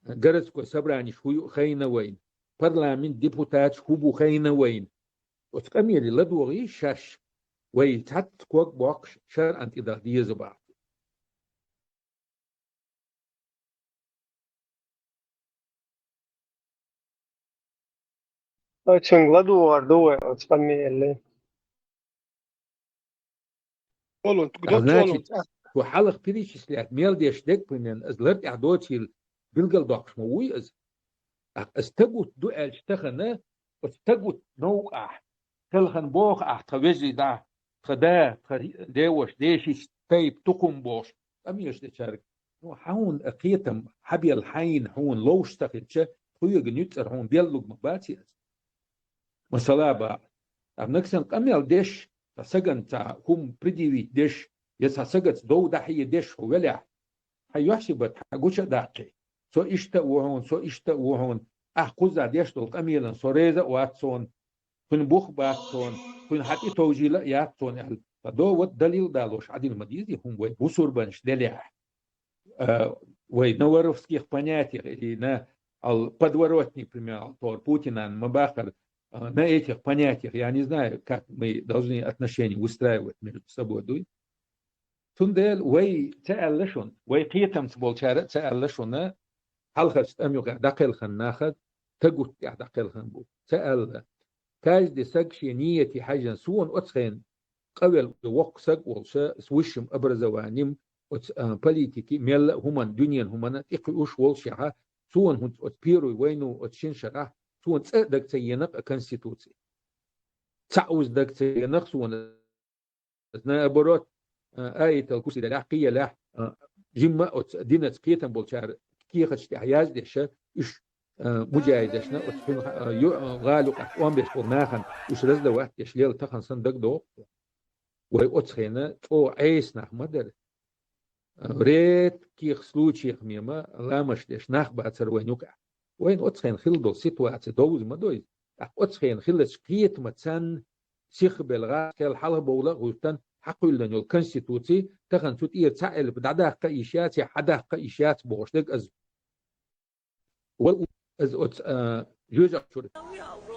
Городской собраниш хӀун ю хайна вайна. Парламент депутаташ хӀун бу хайна вайна. Оцу къамеле ладогӀий шаьш, вай цхьацца ког боккхуш шарӀан тӀе даха деза боху. Очень ладугӀар ду вай оцу къамеле. Олун, А, значит, цо хьалха перечислять мел деш дег, примерно, из лар тӀехь доцийла билгал доккхуш ма вуй из. ТӀаккха из тагут ду аьлча тахана, оцу тагут новкъахь, хелхана боху ахь тхан вежарий дӀа, тхан да, тхан деваш, дешича тайпа тукхум бохуш, къамелаш дечаьрга. Ну, хьуна а кхетам хьабелла хьайна, хьуна ловш ца хилча, тхоьга нуьцкъара хьуна беллург ма баций аса. Масала бакъ. Амма нагахь санна къамел деш, цхьа сагана цхьа хӀума предъявить деш, я цхьа сагаца дов дӀахьедеш хьо велахь, хьан юьхь-сибат хьан гуча а даккхий. Со иштта а ву хьуна, со иштта а ву хьуна, ахь кхузахь деш долу къамелан со реза а вац суна, кхуьнан бух а бац суна, кхуьнан хьан тӀе товжийла а яц суна аьлла, ткъа довод, далил а далош Ӏадина ма дезий хӀума вай бусурбанаш делехь. А, вай на воровских понятиях или на ал-, подворотни, пример, тор Путина ма бахара, а, на этих понятиях, я не знаю, как мы должны отношения выстраивать между собой, дуй. Цундела вай ца аьлла шуна, вай кхетамца болчара а ца аьлла шуна, хьалхарчу тӀамехь дӀакхелхина нахах тагут тӀехь дӀакхелхина бу. Ца аьлла. Каждый саг шен нийяте хьаьжжина, суна оцу хенахь къавелла воккха саг волуш, с высшим образованием, оцу, а, политики, мелла а хӀуманна, дуьненан хӀуманна тӀекхуьуш волушехь, суна хӀинца оцу первую войну, оцу шина шарахь, суна цкъа а дага ца енакх а Конституци. Цхьаъ вуза дага ца енакх суна. Наоборот, а, аятал курси делахь, кхин елахь, а, жимма а оцу динаца кхетам болчара кехаташ тӀехь яздеш, уьш, а, муджахидашна, оцу хӀума, а, ю-, а, гӀала юкъахь тӀом беш болу нахана уьш раздавать деш лела тахана санна дагадогӀу. Вай оцу хенахь чӀогӀа Ӏеса нах ма дара. А, редких случаях мема ламаш деш нах бацара вайн юкъахь. Вайна оцу хенахь хилла долу ситуаци довза ма дой. ТӀаккха оцу хенахь хиллачу кхетамаца сихбелла гӀазкхел хьалхабовла а гӀуьттан хьакхуьйллан йолу Конституци, тахана цу тӀера цхьа элп дӀадаккха а йиш яц, я хьадаккха а йиш яц бохуш дерг аса. Вал у-, аса оцу, а, жоьжахатчуьра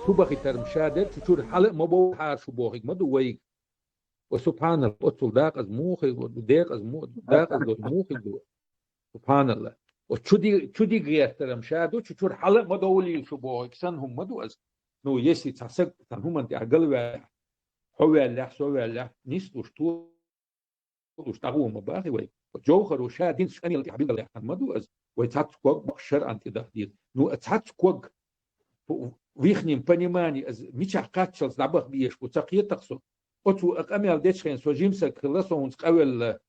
цу бахийтарма ша дерг, цу чуьра хьала а ма бовлахьара шу бохург ма ду вайга. Ва субхьаналла, оццул декъаза муха хир ду, декъаза му-, декъаза долу муха хир ду. Субхьаналла. Оцу чу ди-, чу дига гӀертарма ша ду, цу чуьра хьала а ма довлийла шу бохург санна хӀума ма ду аса. Ну, если цхьа саг цхьана хӀуманна тӀехь галваьллехь, хьо ваьллехь, со ваьллехь, нислуш, толуш дӀагӀо ма бахи вай. Жовхаро ша динчу къамелан тӀехь билгалъяьккхина ма ду аса, вай цхьацца ког боккхуш шарӀан тӀе даха деза. Ну, а цхьацца ког, в ихнем понимании, аса мичахь кхаччалц дӀабаха безаш бу ца кхетахь со. Оцу а къамел дечу хенахь со жима саг хилла, со хӀинца къавелла.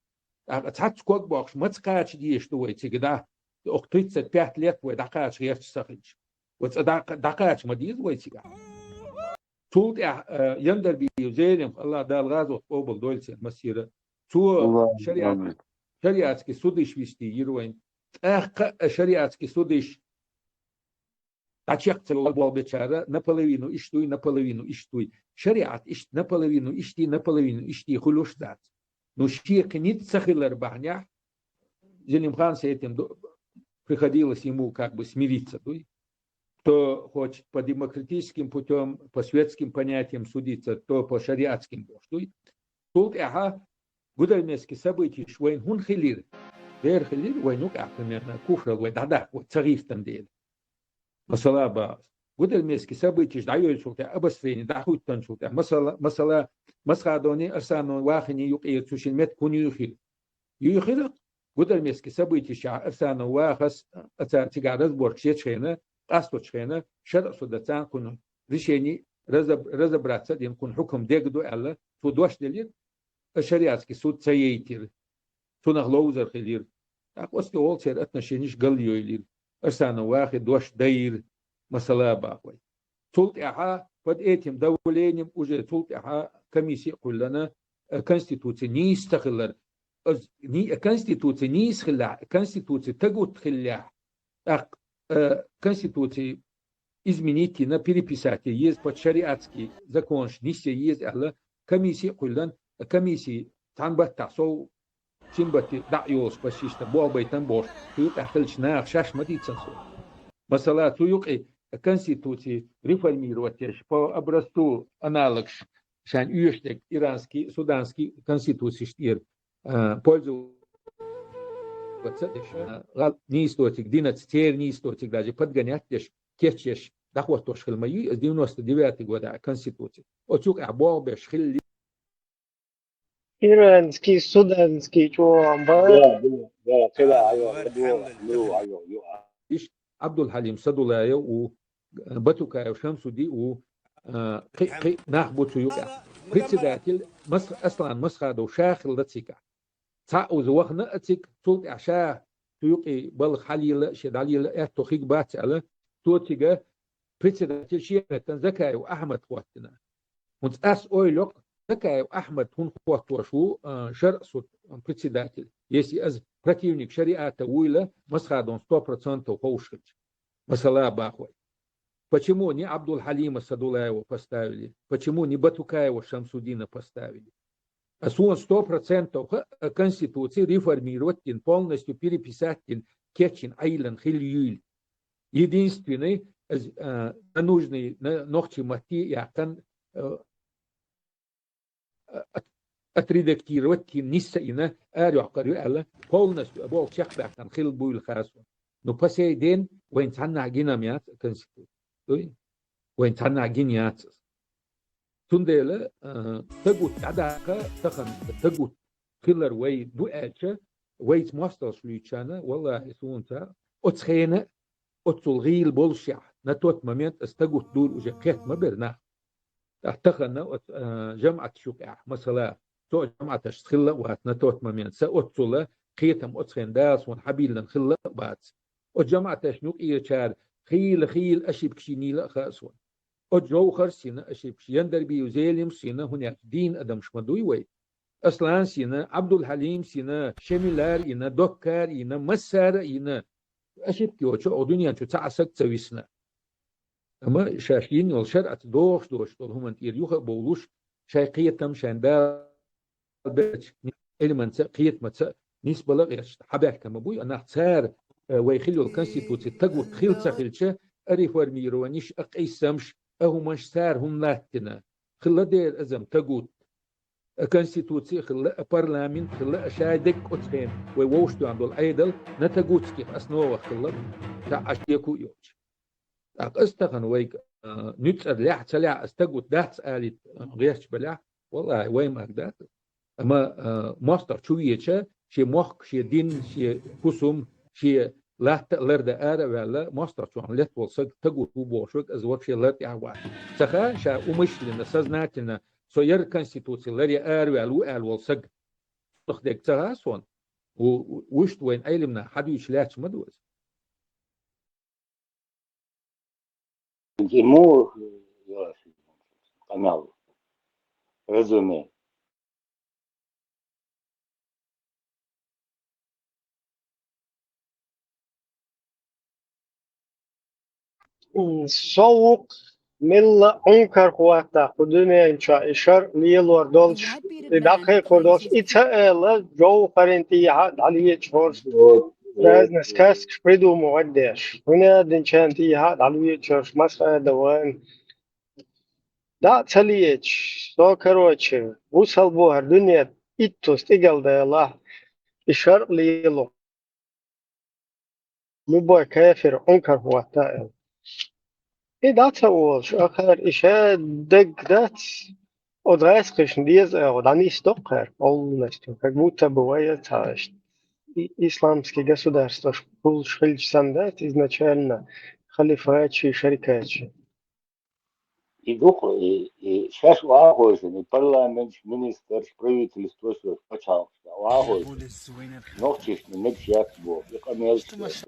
ТӀаккха цхьацца ког боккхуш маца кхача дезаш ду вай цига дӀа? Оха тридцать пять лет вай дӀакхача гӀерташ ца хилча. Ва цкъа дӀа-, дӀакхача ма деза вай цигахь. Цул тӀаьхьа, э, Яндарбиев Зелимха, АллахӀ Дала гӀазот къобал дойла церан массеран. Цо шариат-, шариатский судыш вистийра вайна. ТӀаккха а шариатский судыш дӀачекх ца йолу болх бечара наполовину иштта дуй, наполовину иштта дуй. Шариат иштта наполовину иштта, наполовину иштта хуьлуш дац. Ну, шен кхин ницкъ ца хилар бахьанехь, Зелимхан с этим до-, приходилось ему как бы смириться, дуй. Кто хочет по демократическим путём, по светским понятиям судиться, то по шариатским бохуш дуй. Цул тӀаьхьа Гудермесский событияш вайна хӀунда хилира? Дера хилира вайна юкъахь, примерно, куфрал вай дӀадаккха вай ца гӀиртина дела. Масала бакъ. Гудермесский событияш дӀайойчул тӀаьхьа, обострение дӀахӀуьттинчул тӀаьхьа, масала, масала, Масхадовни Арсановн Вахини юкъера цу шин меттиг хӀунда юьйхира? Юьйхира Гудермесский событияшкахь Арсанов Вахас, а цара цигахь разборкаш ечу хенахь, къасточу хенахь, шарӀа судо царна кхунна решение разоб-, разобраться а дина, кхунна хьукам дерг ду аьлла, цо дош делира, а шариатский суд ца яйтира. Цунах ловзар хилира. ТӀаккха оццул церан отношенеш галйойла йира. Арсанов Вахи дош дайра, масала бакъ вай. Цул тӀаьхьа под этим давлением уже цул тӀаьхьа комисси а кхоьллина, э, конституци нийса ца хилар. Оз-, ни-, конституци нийса хилахь, конституци тагут хилахь, тӀаккха, э, конституци изменить йина, переписать е еза, под шариатский законаш нисъе еза аьлла, комисси а кхоьллина, комисси цхьана баттахь сов синбатти дӀа а йолуш, пасшишта болх байтан бохуш, цу юкъахь хиллачу наха шаьш ма дийцина со. Масала, цу юкъе конституци реформировать еш, по образцу аналогаш, шайн оьшург дерг иранский, суданский конституциш тӀера, а, пользоваться деш, а, гӀал-, нийса доцург динаца, церан нийса доцург даже подгонять деш, кечъеш, дӀахӀоттош хила ма юй, аса девяносто девятый года конституци. Оцу юкъахь болх беш хилли, Иранский, суданский чӀоагӀа бара. Да, да, да, кхидӀа, айо, айо, айо, айо. Иш Абдулхалим Садулаев у, Батукаев Шамсуди у, а, кхи, кхи нах бу цу юкъа. Председатель Мас-, Аслан Масхадов ша хилла цигахь. Цхьаъ уза вахана а цига, цул тӀаьхьа ша цу юкъе балха хьалийла, шен дӀалийла аьтто хиг бац аьлла, цо цига председатель шен меттан Закаев Ахьмад хӀоттина. ХӀунца ас ойла йоккху, Закаев Ахьмад хӀун хӀоттош ву, а, шаръ суд председатель, если аз противник шариата вуйла, Масхадовна сто процентов ховш хилча. Масала бахой. Почему не Абдулхалима Садулаева поставили? Почему не Батукаева Шамсудина поставили? А суна сто процентов ха-, Конституцию реформировать дин, полностью переписать дин, кечин, айлан, хил юйл. Единственный, аз, а, на нужный, на нохчи матти якан, а, от-, отредактировать дин нисса ина, ар йоккхар ю аьлла, полностью а бол чехбаьккан хил буйла хасу. Ну, по сей день вайн цхьанна гинам яц Конституция. Дуй? Вайн цхьанна гин яц. Цундела, а, тагут дӀадаккха, тахан тагут хилар вай ду аьлча, вайца мосталш луьйчана, валлахӀи, суна ца, оцу хена, оццул гӀийла болушехь, на тот момент ас тагут дуйла уже кхетта ма бер нах. ТӀаккха тахана оцу, а, жамаӀаташ юкъехь, масала, цо жамаӀаташца хилла а вац на тот момент, са оццула кхетам оцу хена Дала суна хьабиллина хилла а бац. Оцу жамаӀаташна юкъерачара хийла-хийла ошибкаш йинийла а хаьа суна. Оцу Жовхарс йина ошибкаш, Яндарбиев Зелимс йина, хӀунда аьлча дийна адамаш ма дуй вай. Асланс йина, Абдулхалимс йина, Шемилар йина, Доккар йина, массара а йина. Ошибка йоцуш оха дуьнен чу цхьа а саг ца висна. Амма шаьш йина йолу шаръаца догӀуш доцуш долу хӀуманна тӀера юха а бовлуш, шайн кхетам, шайн Дала беллачу Ӏилманца а, кхетамаца а нисбала а гӀерташ хьабаьхкина ма буй, а нах цара, э, вай хила йолу Конституци тагут хила ца хилча, а реформированиш, а къийсамаш, а хӀуманаш цара хӀунда латтина? Хилла дера азам тагут. А Конституци а хилла, а парламент а хилла, а шай дерг оцу хена вай вовшахтоьхна долу Ӏедал на тагутских основах хилла, ша Ӏаш деку а йолчу. ТӀаккха ас тахана вайга, а, нуьцкъара лаьхьа ца лаьхьа ас тагут дац алийта, а, гӀерташ белахь, валлахӀи, вай маг дац. Амма, а, мостагӀа чу веча, шен мохк, шен дин, шен хӀусам, шен латта а лардан ара а ваьлла, мостагӀчохь летта волу саг тагут ву бохуш верг, аса вообще лар тӀехь вац. Ца хаьа ша умышленно, сознательно, со яра Конституци ларъян араваьлла ву аьлла волу саг. Цунах дерг ца хаьа суна. Ву-, ву-, вуьшта вайн Ӏелимна хьадуьйцуш лаьтташ ма ду аса. Ему, э, канал. Резюме. Со вукх мелла а Ӏункар хӀоттахь кху дуьнен чохь и шаръ лелор долуш, и дӀакхайкхор долуш, и ца ала, Жовхарин тӀехьа дӀалеча хӀорш, разные сказкаш придумывать деш. ХӀунда аьлла динчарна тӀехьа дӀалеча хӀорш, масхьа а дан вайн. ДӀа а ца лечаш, со, короче, вусал бу хӀара дуьне иттуза тӀигала далахь, и шаръ лело. Любой кафир Ӏункар хӀотта аьлла. И дӀа ца олуш, ахара и ша дагга дац, о дӀаскхишна деза агӀо, дӀанисдоккхара, полностью, как будто бы вай а ца иштта. И-, исламский государствош кхуллуш хилча санна дац изначально халифатчий, шарикатчий. И дукха, и, и шаьш вахойшина, и парламенташ, министраш, правительствош, пачхьалкхаш вахойшина. Нохчишна мегаш яц боху, и къамелаш яц,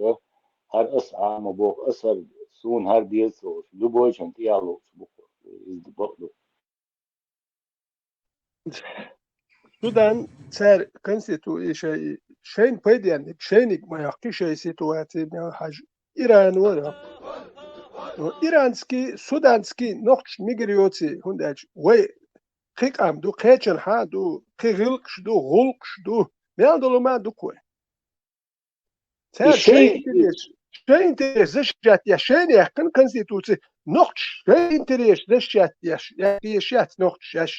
хӀара ас Ӏама боху, ас хӀара, суна хӀара деза ца олуш, любойчун тӀехьа лууш бу, иза бакъ ду. Судан, цара конститу-, и шай-, шайна пайденниг, шайниг ма яккхи шай ситуаци мел хьажа. Иран вара. Ну, иранский, суданский нохчаш мигар йоций, хӀунда аьлча вай кхин къам ду, кхечанхьа а ду, кхин гӀиллакхаш ду, гӀуллакхаш ду, мел долу ма ду кхой. Цара И шайн шайн интерес, шайн интерес защищать я, шайна яьккхина конституци, нохчаш шайн интерес защищать еш, я, еш яц нохчаш еш.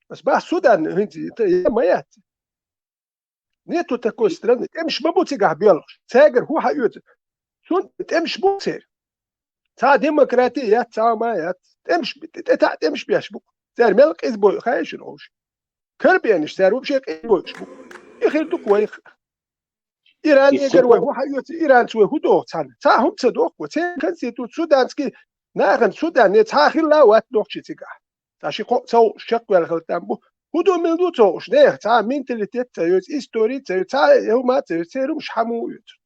Ас бах Судан хӀинца, это я ма яц. Нету такой страны. ТӀемаш ма бу цигахь боьлхуш. Цаьгара хӀун хьаоьцу? Цунна тӀемаш бу церан. Цхьа демократи яц, цхьа ма яц. ТӀемаш, тӀе, тӀе, тӀе, тӀемаш беш бу. Цара мел къиза бой, хай шуна ховш. Карабенаш цара вообще къинойш бу. И хир ду вайх. Иран эгар вай хӀун хьаоьцу, иранца вай хӀун доху цхьаьна? Цхьа хӀума ца доху вай. Церан конституци, суданский, нахана Судане цхьа хилла вац нохчий цигахь. Цхьа ши кхоъ ца хууш, чекхваьлла хила там бу. ХӀун ду, мила ду ца хууш? Нехан цхьа менталитет ца йоцу, истори ца йоцу, цхьа хӀума ца йоцу, церан хӀумаш хьан ма оьцу.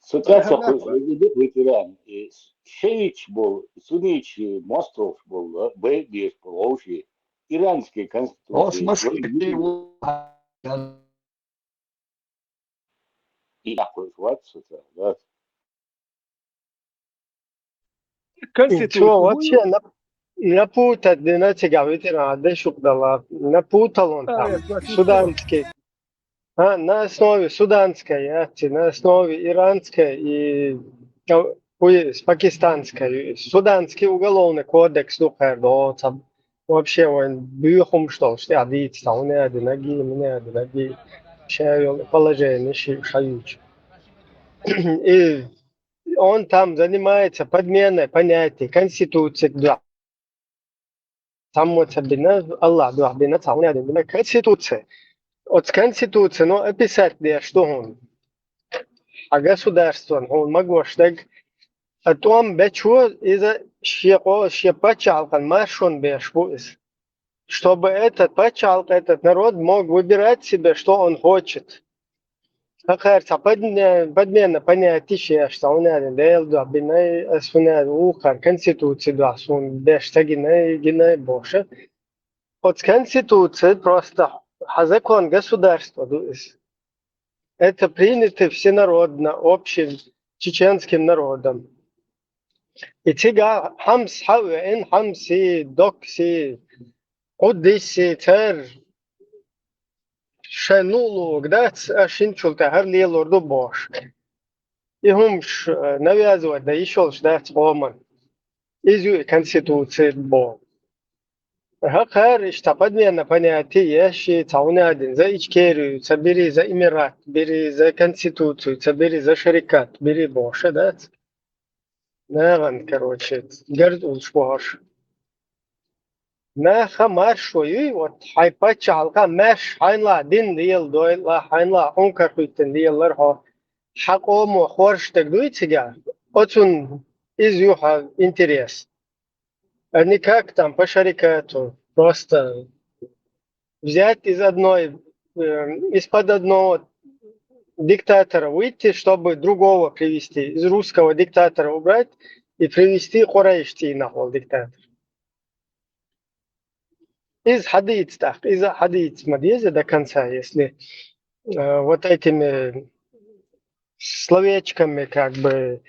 Со тӀаьхьа ца хуьлу, ветеран, и шииташ болу, сунниташ, мостагӀаш болу, бай деш болу вовший, иранский конституция, и дӀакхуьйсу вац со ца, да. Конституция. Ничего, вообще нап-, напутать дина цигахь, ветеран, де шух дала. Напутал он там. Суданский. А, на основе суданской, яц, на основе иранской и, а, ой, пакистанской. Суданский уголовный кодекс ду кхаьрда, о, ца-, вообще вайн буьйхамаш долуш тӀаьхьа дийца, ца хӀун аьлла, наги, мин аьлла, наги, ша йолу положение ши шайчу. И он там занимается подменой понятий, конституция дуьхьа. Цхьаммо ца бина, Аллах дуьхьа бина, цхьа хӀун аьлла бина конституция. Оцу конституция, ну, описать деш ду хьуна. А государстван хьуна магош дерг, а тӀом бечо иза шен къо-, шен пачхьалкхан маршонна беш бу иза. Чтобы этот пачхьалкх, этот народ мог выбирать себе, что он хочет. Хакхара цхьа подме-, подмена понятий шеш, цхьа хӀун аьлла, Дела дуьхьа бинай, ас хӀун аьлла, вукхара конституция дуьхьа суна беш ца гинай, гинай боша. Оцу конституция просто хьан закон государства ду иза. Это принято всенародно, общим чеченским народом. И цига хьамс хьа а веана, хьамси, докси, къуддиси, цар шайн луъ-луъург дац, аш хӀинцул тӀаьхьара лелор ду бохуш. И хӀумаш, э, навязывать дан йиш йолуш дац къоман. Иза ю и конституция боху. Хакхара иштта подмена понятий еш, цхьа хӀун аьлла, за Ичкерию ца бири, за Эмират бири, за конституцию ца бири, за шарикат бири бохуш дац. Нахана, короче, гарз уллуш бу хӀорш. Наха маршо юй, вот хьайн паччахьалкха маьрша хьайнала дина леладойла, хьайнала хьуна карахӀиттина лелалара хьо, хьан къомо хоржуш дерг дуй цигахь, оцунна иза ю хьан интерес. А не как там по шарикату, просто взять из одной, э, из-под одного диктатора выйти, чтобы другого привести, из русского диктатора убрать и привести Курайш цӀийнах волу диктатор. Иза хьадийца тӀаккха, иза хьадийца ма деза до конца, если, э, вот этими словечками, как бы,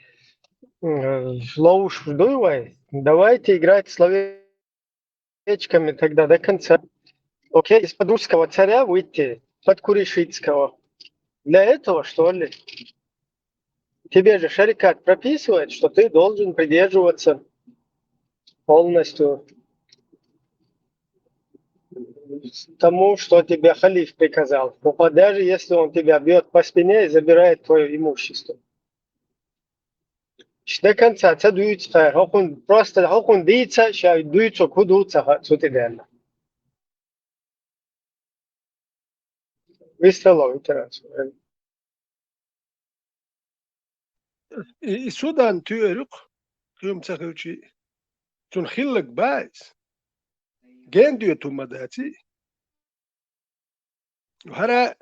э, ловуш дуй вай. Давайте играть словечками тогда до конца. Окей, из-под русского царя выйти, под Курайшитского. Для этого, что ли? Тебе же шарикат прописывает, что ты должен придерживаться полностью тому, что тебе халиф приказал. Ну, даже если он тебя бьет по спине и забирает твое имущество. До конца ца дуьйцу кхара, хӀокхун, просто хӀокхун дийца, ша дуьйцург хӀун ду ца хаьа цу тӀедеана. Вистало, ветеран. И, и Судан туьйру-кх, кхин ца хилчий, цунна хилларг бац иза. Ген доьду хӀума дац и. ХӀара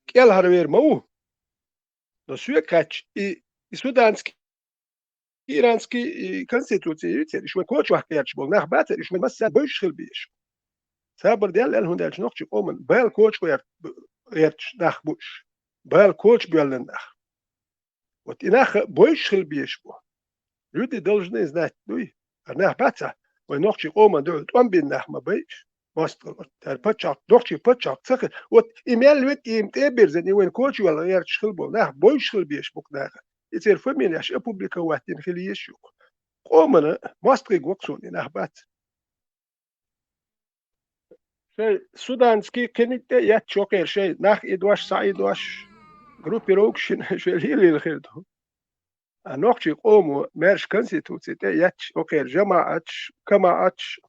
кӀелхьарвер ма ву. Но соьга хаьттича, и, и суданский, иранский, и конституция ю церан, уьш вайн коча ваккха гӀерташ болу нах бац, уьш вайн массаьрга бовзуш хила безаш. Сабар дел аьлла, хӀунда аьлча нохчийн къоман бала коча гӀерт-, гӀерташ нах бу уьш. Бала коча боьллина нах. Вот и нах бовзуш хила безаш бу. Люди должны знать, дуй. А нах бац, вайн нохчийн къоман дуьхьал тӀом бина нах ма бай уьш. МостагӀа, вот, тара паччахьалкх, нохчийн паччахьалкх ца хи-, вот и мел вет, и тӀе а бирзина, и вайн коча вала гӀерташ хила болу нах бовзуш хила безаш бу-кх наха. И церан фамилияш опубликовать дина хила езаш ю-кх. Къомана мостагӀий гӀо-кх суна и нах бац. Шайн суданский кхин тӀе а етташ йоккхера шайн нах идош, схьаидош, группировка шина шайн лелийла хир ду. А нохчийн къомо маьрша конституция тӀе а етташ йоккхера жамаӀаташ, камаӀаташ,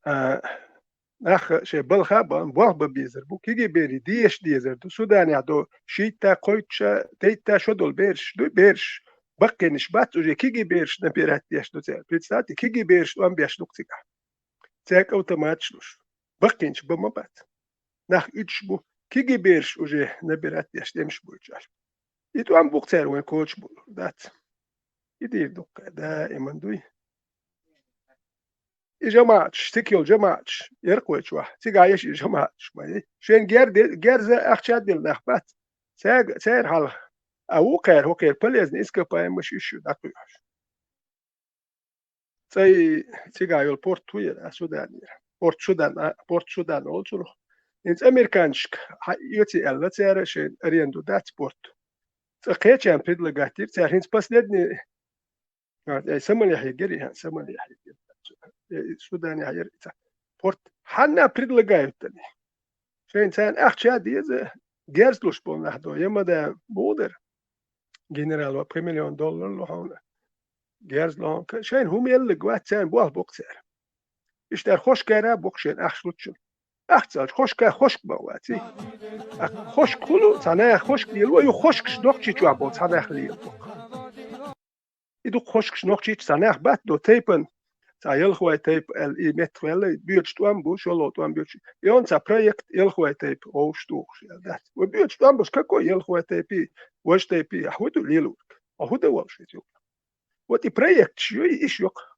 а, нах шайн балха а бан, болх бан безар бу. Кегий берий деша дезар ду. Суданехь ду шийтта, кхойтта ша, дейтта шо долу бераш дуй, бераш. Баккхийнаш бац уже кегий бераш набирать деш ду цара. Представьте, кегий бераш тӀом беш ду-кх цигахь. Цаьрга автоматаш луш. Баккхийнаш бан ма бац. Нах уьдуш бу. Кегий бераш уже набирать деш тӀемаш буьйцуш. И тӀом бу-кх цара вайн коча бу, дац. И дийр ду-кх, даиман дуй. И жамаӀаташ, цигахь йолу жамаӀаташ, яркхой чохь, цигахь еш и жамаӀаташ ма ю. Шайн герде-, герза ахча а дилла нах бац. Цаьрга, церан хьалха. А вукхара, хӀокхеран полезный ископаемыйш уьш ю дӀакхоьхьуш. Цкъа и цигахь йолу порт ву яра, а, Суданера. Порт Судан, а, порт Судан олу цунах. ХӀинца американчашка хьан оьций аьлла цара, шайн аренду дац порт. Цкъа кхечарна предлагать дира цара, хӀинца последний, а, э, Сомалехь егира, а, Сомалехь егира. Э, Суданехь яра и цхьа порт. Хьанна предлагают али? Шайна царна ахча а деза, герз луш болу нах ду, Ямада боху дара. Генерал ван пхи миллион доллар ло хьуна. Герз ло хьуна. Шайна хӀума еллаг вац, царна болх бу-кх цара. Иштта хӀара хӀошкара а бу-кх шайна ахча луччун. Ахча ца луш, хӀошка, хӀошка бан вац и. А хӀошка хуьлу, цхьа нах хӀошка лело, ю хӀошкаш Нохчийчохь болу цхьа нах лело бу-кх. И ду-кх хӀошкаш Нохчийчу цхьа нах бац до тайпан. Цхьа ялхой тайпа аьлла, и меттах ваьлла, боьдуш тӀом бу, шолгӀа тӀом боьдуш. И он цхьа проект ялхой тайпа вовшах тухуш аьлла дац. Вай боьдуш тӀом бу, какой ялхой тайпа, важа тайпа, ахь хӀун ду лелорг? Ахь хӀун дан волуш веза юкъа? Вот и проекташ ю, и иш ю-кх.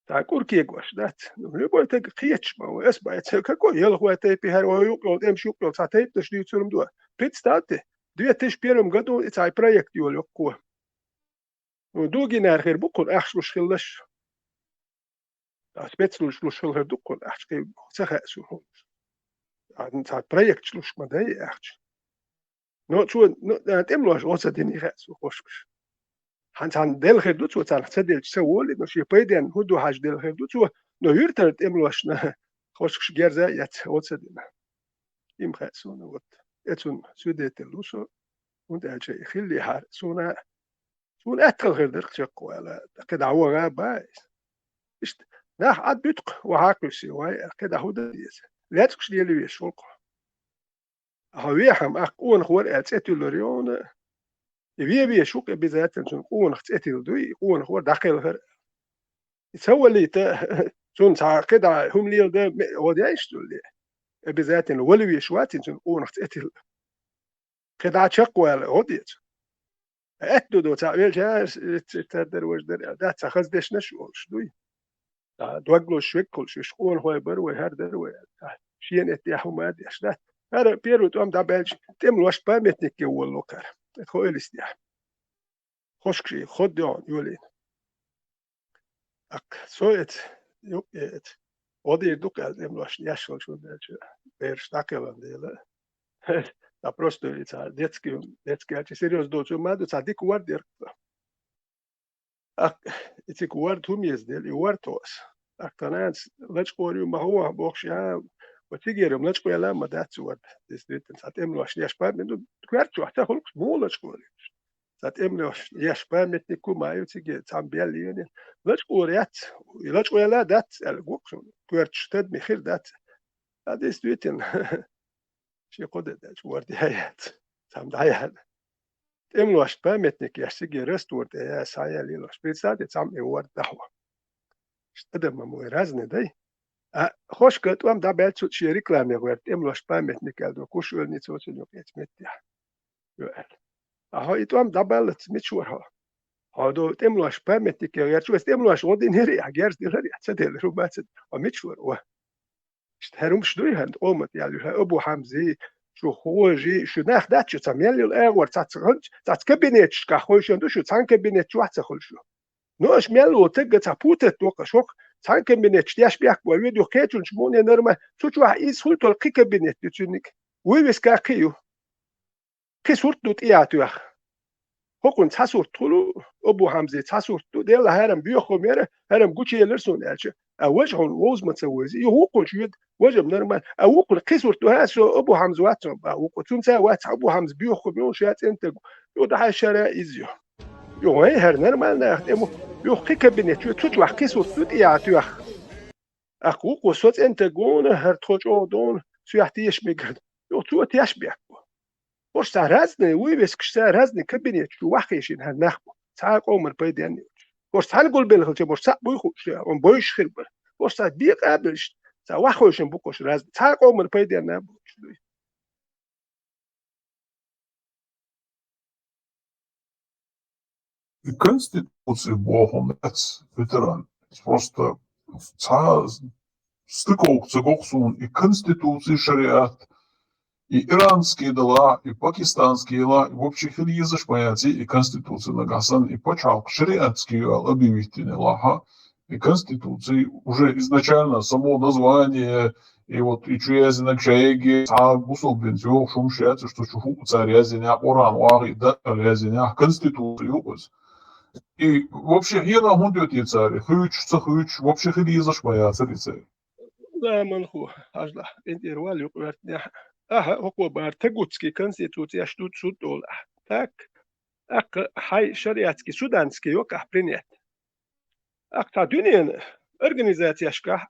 Цхьа кӀур кегош дац. Ну, любой тайпа кхеташ ма ву, ас бац, какой ялхой тайпа, хӀара вай юкъа йолу, тӀемаш юкъа йолу, цхьа тайпанаш дуьйцур ма ду. Представьте, две тысячи первом году и цхьа проект йолу йоккхо. Ну, дугинара хир бу кхуьнан ахча луш хилалаш. А спецлуш луш хила хир ду кхуьнан ахча, кхин ца хаьа суна хӀуманаш. А, ну, цхьа проекташ луш ма дай ахча. Но цо, ну, а, тӀемалошна гӀо ца дина хаьа суна хӀошкаш. Хьан цхьаьна делла хир ду цо, царах ца делча ца волий, но шен пайденна хӀун ду хьажа делла хир ду цо, но юьртара тӀемалошна хӀошкаш герза а эцна гӀо ца дина. И ма хаьа суна, вот. Э, цунна свидетель ву со, хӀунда аьлча и хиллехьара суна Суна аьттехьа хир дара-кх чекхвала, кхидӀа ваха а бац. Иштта, нах Ӏад буьту-кх, ваха а кхуьссий вай, кхидӀа хӀун дан деза? Лаьцкъаш лелавеш ву-кх. Ахьа вехьа-м, ахь къонах вара аьлла цӀе туьллур ю хьуна. И вен везаш ву-кх обязательно, цуьнан къонах цӀе тилла дуй, и къонах вара дӀакхелхар. И ца валийта, цунна цхьа кхидӀа хӀума леладан ме-, гӀо деш дуьллий? Обязательно вала везаш вац и цуьнан къонах цӀе тилла. КхидӀа чекхвала гӀо деза. Аьтто ду, цхьаъ велча, тардара, важа дара аьлла, дац, цхьа хаза дешнаш а олуш дуй. Цхьа дог лозуш веккхалш, уьш къонахой бара вай, хӀара дара вай аьлла. Цхьа шена эттехь хӀума а деш дац. ХӀара первый тӀом дӀабаьлча, тӀемалошна памятнике волало кхара. Эта хо элис дехьа. ХӀошкаш и ходдехьа йолийна. ТӀаккха со эца, юкъе эца. ГӀо дийр ду-кх аьлла, тӀемалошна еш волчун аьлча, бераш дӀакхелхина дела. Цхьа просто и цхьа детский, детский аьлча, серьёзно доцург ма ду, цхьа дика ворда яра-кх. ТӀаккха и цига ворда хӀума еза дела, и ворда хьо аса. ТӀаккха тхан нанас лачкъор ю, ма хӀун вахьа бохуш, а, ва цигера-м лачкъо яла ма дац ворда. Действительно, цхьа тӀемалошна еш памятник ду, коьрта чохь ца хуьлу-кх, муха лачкъор ю? Цхьа тӀемалошна еш памятник ку ма ю циге, цхьамма бел йина. Лачкъор яц, и лачкъо яла дац аьлла, гу-кх суна. Коьрташ тадаме хир дац. А, действительно, шен кхо де даьлча, ворда яц. Цхьамма дӀаяьлла. ТӀемалошна памятник еш циге раствор тӀе яь, схьаяь лелош. Представьте, цхьамма и ворда дӀахьо. Адам-м вай разный дай. А хӀошка тӀом дӀабаьлча, цу шен рекламе гӀерта, тӀемалошна памятник аьлла ду, куш оьллина цо цуьнан юкъа эца меттехь. Ю аьлла. А хьо и тӀом дӀабаллалц мича вара хьо? Хьо ду тӀемалошна памятнике гӀерта, шу аса тӀемалошна гӀо динарий, ахь герз диларий, ахь ца делира, хӀума ца де-, хьо мича вара, ва? Иштта хӀара хӀумаш дуй хӀара къомат яьлла, хӀара Абу Хьамзи, шу хожи, шу нах дац шу, цхьа мел йолу агӀор цхьацца хилча, цхьацца кабинеташкахь хойшан ду шу, цхьана кабинет чохь а ца хуьлу шу. Но аша мел волу тагга цхьа путать доккхуш хӀокху, цхьана кабинеташ деш бехк бой, ведь юха кхечунчу муне норма, цу чохь иза хуьлу толу кхин кабинет ю цуьнниг. Вуй виска кхин ю. Кхин сурт ду тӀе а тоьхна. ХӀокхуьнан цхьа сурт хуьлу, Абу Хьамзи цхьа сурт ду, делла хӀара-м боьха хӀума яра, хӀара-м гучуелира суна аьлча. А важа хьуна вовза ма ца вевза, и вукхунчу веда, важа-м нормально. А вукхунна кхин сурт ду, хӀа, со Абу Хьамза вац хьуна баха вукхо. Цунца вац Абу Хьамза боьха хӀума ю, ша цӀена таг ву. Юха дӀахьаьшшара иза ю. Юха вайн хӀара нормально нах тӀе ма ву. Юха кхин кабинет чу, цу чохь кхин сурт ду тӀе а тоьхна. Аккха вукхо со цӀентаг вуна, хӀара тхо чӀогӀа дуна, цу яхь теша мегар. Юха цо теш бехк бу. Хьо цхьа разный вывескаш, цхьа разный кабинет чу ваххийшина хӀара нах бу. Цхьа а къоман пайденна йолчу. Хьо цхьана гулбелла хилча, хьо цхьаъ буй хууш, он бойуш хир бара. Хьо цхьа бекъа а белча, цхьа ваххойшина бу хьо разный. Цхьа а къоман пайденна а болчу дуй. И конституци боху дац, ветеран. Просто цхьа стыковка ца го-кх суна, и конституци, шариат, и иранский дала, и пакистанский дала, и вообще хила езаш ма яц и конституци нагахь санна, и пачхьалкх шариатский йола объявить йина лахьа, и конституци уже изначально само название, и вот и чу яздинарг шайги, цхьа бусалба динца йогӀуш хӀумаш яц, что чу хӀуъа цара яздинехь, Къуръан вахийта даккхал яздинехь, конституци ю иза. И вообще хьенан хӀунда йо те цара, хуьйцуш, ца хуьйцуш, вообще хила езаш ма яцара и цара. Ламан хӀу, хьажалахь, къинтӀера вал юкъа вертнехь. Ахьа, хӀокхо бара тагутский конституцияш ду суд долу ахь. Так, аккха хьайн шариатский, суданский йоккхахь принять. Аккха цхьа дуьненан организацияшкахь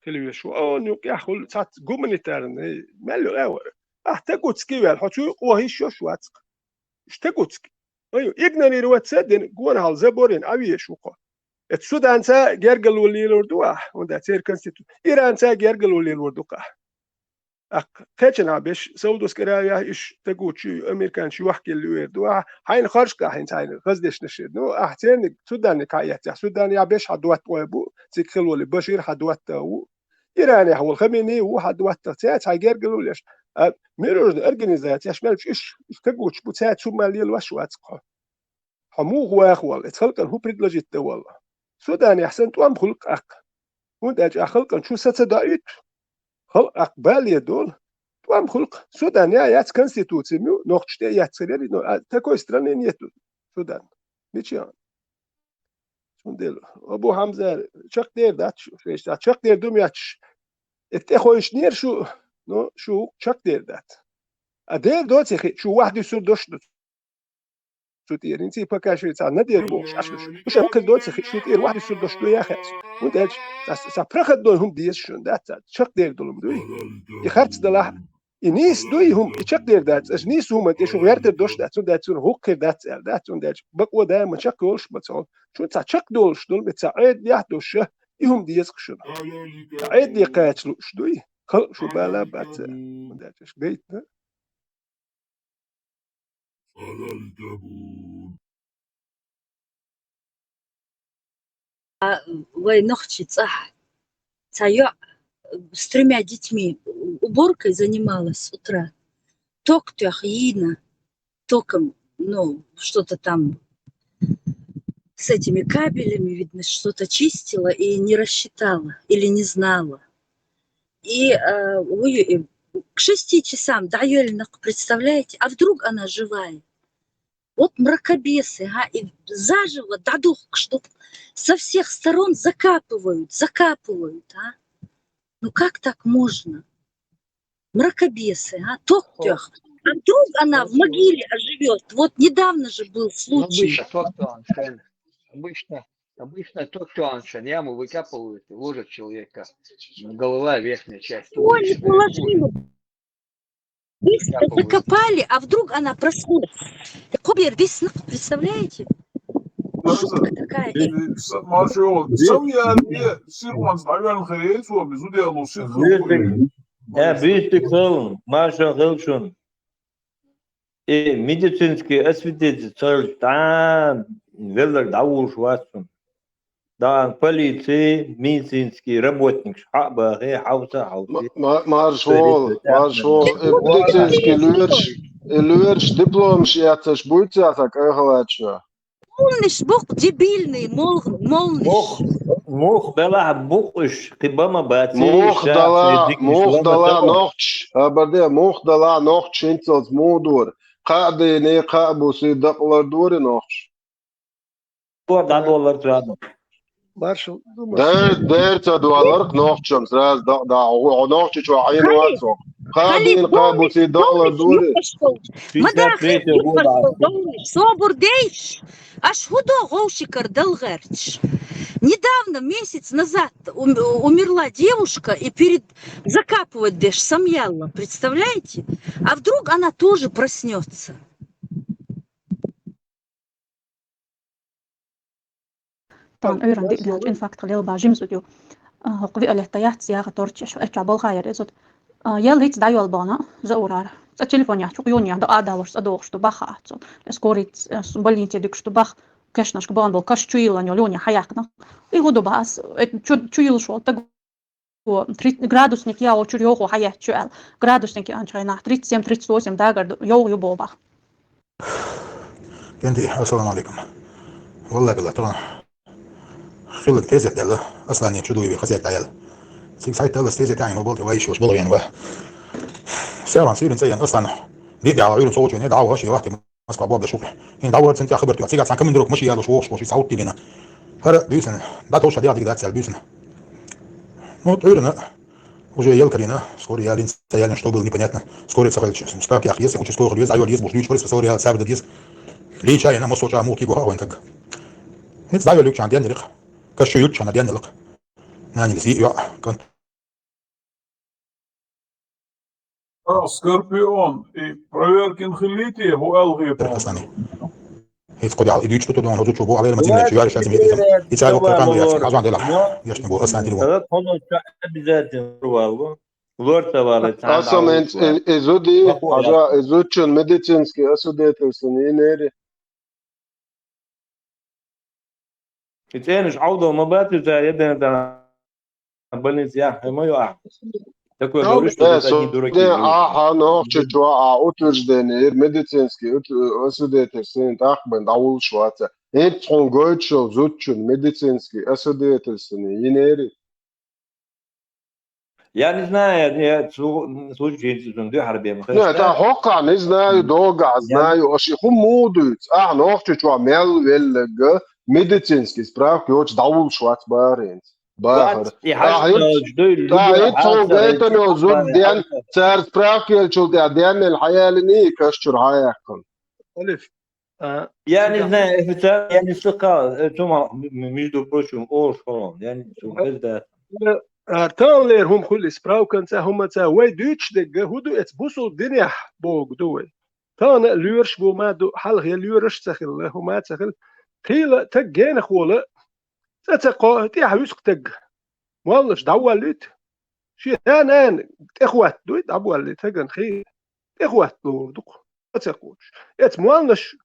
хила веш ву. Ону юкъехь хуьлу цхьацца гуманитарный, мел ю аьлла. Ахьа тагутский ваьлла, хьо цу юкъа вахийш йош вац-кх. Уьш тагутский. Ой, игнорировать ца дина, гонахьал заборина Ӏан веш ву-кх хьо. Эцу Суданца гергарло лелор ду ахьа, хӀунда аьлча церан конститу-, Иранца гергарло лелор ду-кх ахьа. Аккха кхечанхьа беш, Саудовская Аравия, уьш тагучу, американчу йохкелла юьйр ду ахьа, хьайна хоршкахь хӀинца хьайна хаздешнаш ду. Ну, ахьа церниг Суданниг хьаэццехь, Суданехь беш хьан доттагӀой бу, цига хилла волу Башир хьан доттагӀа ву. Иранехь волу Хаменеи ву хьан доттагӀа, цаьрца хьайн гергарло леш. А мирожный организацияш мел уьш, уьш тагучу бу, цаьрца хӀума лелош вац-кх хьо. Хьо муха ваха воллу, эцу халкъана хӀун предложить дан воллу? Суданехь санна тӀом хуьлу-кх аккха. ХӀунда аьлча ахьа халкъана чу са ца доуьйту. Халкъ аккха бале долу. ТӀом хуьлу-кх. Судан я яц конституци ю, нохчашна тӀе а яц хир яра, но, а, такой страны нету Судан. Ничего. Цундела, Абу Хьамза, чекхдер дац шу, шайша чекхдер ду моьттуш. Эта тӀе хойшинера шу, но шу чекхдер дац. А дер доций хи, шу вахдуьсур дош ду. Цу тӀера, хӀинца пока шу цхьа надер бохуш, Ӏаш ду шу. Шу хӀокхуьнан доций хи, шу тӀера вахдуьсур дош ду яхаьа шу. ХӀунда аьлча, ца, ца проходной хӀума деза шуна, дац, ца чекхдер долу хӀума дуй. И харц далахь, и нийса дуй хӀума, и чекхдер дац, аша нийса хӀума тӀе шу гӀертар дош дац, цундела цунна хӀокхуьнан дац аьлла, дац, цундела бакъо даима чекх йолуш ма ца хьо. Шуна цхьа чекхдолуш долу, ме цхьа Ӏедалехь дош, и хӀума деза-кх шуна. Цхьа Ӏедале кхача лууш дуй, халкъ шу бала бац аьлла. ХӀунда аьлча аша гайтина. А, вай нохчий цӀахь. Цхьа йоӀ с тремя детьми уборкой занималась с утра. Ток тоьхна йийна, током, ну, что-то там с этими кабелями, видно, что-то чистила и не рассчитала или не знала. И, э, ой, и к шести часам дӀайоьллина-кх, представляете? А вдруг она живая? Вот мракобесы, а, и заживо дӀадухкуш ду-кх, со всех сторон закапывают, закапывают, а. Ну как так можно? Мракобесы, а, ток тоьхна. А вдруг она в могиле оживёт? Вот недавно же был случай. Обычно ток тоьхна шен. Обычно, обычно ток тоьхна шен. Яму выкапывают и ложат человека. Голова, верхняя часть. Его не положили. Закапывают. Закопали, а вдруг она проснулась? Кхо бер висна-кх, представляете? Шутка такая. Э, э, са-, Маршо, сам я, э, сирванс, наверное, херец, он, без удела, сирванс. Э, бистик хилла, Маршо, хилла шуна. Э, медицинский освидетельство ца хилча, тӀаккха велларг дӀавуллуш вац шуна. ДӀа полици, медицинский работникаш хьа а бахе, хьовса а хьовсий. Ма-, ма-, марш волу, марш волу. Э, полицейский лоьраш, э, лоьраш дипломаш эцнарш буй цхьа кӀайхьа лаьтташ? Молниш бу-кх, дебильный, мол-, молниш. Мух, мух белахь бу-кх уьш, кхин бан ма бац. Мух дала, мух дала нохчаш, хабар де, мух дала нохчаш хӀинцалц муха дора. Кхаа дийне, кхаа бусе дакъалар дора нохчаш. Дор дӀадоллар царна. Маршал ду, маршал. Дер, дер ца доллар-кх нохчашна сразу дакъа дахьа. Хьо, хьо нохчи чохь хьийна вац хьо. Кхабин, кхабуси дала дури. Мадахи, собур дейш. Аш худо гъовшикар далгъерч. Недавно, месяц назад, ум- умерла девушка, и перед закапывать деш самъялла, представляете? А вдруг она тоже проснется? Тан уйран диъ дяч инфаркт лелба жимзуд ю. А, хӀокху Виолетта яц, яха торчеш, эча болхаяр изуд. А, ял хӀиц дайол бана, за урар. Ца телефон яц, чук юн я, да адалуш, ца дохуш ду, баха ацу. Скорый, э, с- больнице дикш ду, бах, кешнашка бан бол, каш чуилан йол, юн я, хаяхна. И гуду бас, э, чу, чуил шол, так, о, три- градусник я, о, чур йоху, хаяч чуэл. Градусник я, анчайна, тридцать семь, тридцать восемь, дагар, йоху, ю бобах. Кенди, ассаламу алейкум. Валлахи билла, тон. Хилла тезет делла, аслани чудуеви хазет даял. Сиг сайт делла, тезет айн, болти вайшуш, болвен ва. Сяван, сирин цаян, аслан. Диди ала, юрин соучу, не дава, ши вахти, Москва, бобда шухи. Ин дава, центя хабар тюа, сига сан камин друг, маши ялуш, вош, вош, саут тилина. Хара, дюсен, да тоша, да, дигда, цял дюсен. Ну, вот, юрина, уже ел карина, скоро я лин, я лин, что было непонятно. Скоро я сахалич, ставки ах, если участковых, если айвал, если буш, дюч, скоро я сабда, если. Лича, я на мосоча, муки, го, а вон как. Нет, знаю, лючан, ден, рих. Кашу ючана, ден, лик. Нани, си, я, кон. А, Скорпион, и проверкин хилите, ху алгы. Перехасани. Хиц кудял, и дюч тут дон, хозу чубу, алер мацин, чуяр шас мидит. И цай вокта кам я, хажан дела. Яшни бу, аслан дилу. Тогда хозу обязательно валу. Лорта валу. Асам, э, изуди, хажа, изучен медицинский освидетельствование, нери. И цениш Ӏовдал ма бац, иза еден дан больница яххьа ма ю ахь. Такой говорю, что тут одни дураки живут. Ахьа нохчи чуа а утверждение, ир медицинский ут- освидетельствование, тахбен дӀавуллуш ваца. ХӀинца хьуна гойтуш йолу зудчун медицинский освидетельствование йинери. Я не знаю, я, я слу- случай институтом дуьхьара бен. Не, та хӀокхахь не знаю, догахь знаю, аш и хӀун муха дуьйцу? Ахьа нохчи чохь мел велларг медицинский справка йоцуш дӀавуллуш вац бахаренца. Бахар. Ахьа хӀинца, ахьа хӀинца хьуна гайтан йолу зуда ден, цара справка елчул тӀехь деннелла хьаялиний, каш чуьра хьаяьккхина. Алиф. А, я не знаю, официально я не слыхал, э, Тёма, м- м- между прочим, о, школом, я не знаю, без да. Э, а, таханлера хӀума хуьлу, справканца, хӀуманца, вай дуьйцуш дерг хӀун ду, эца бусул динехь богу ду вай. Тахана а лоьраш бу ма ду, хьалха я лоьраш ца хилла, хӀума ца хилла. Хийла таг генахвола, цӀа ца кхо, тӀехь вуьсу таг. Моллаш дӀаволлуьйту. Шен да-нана тӀехӀотта дуй, дӀаболлий таган хийла. ТӀехӀотта лур ду-кх. Ца кхочуш. Эца моллаш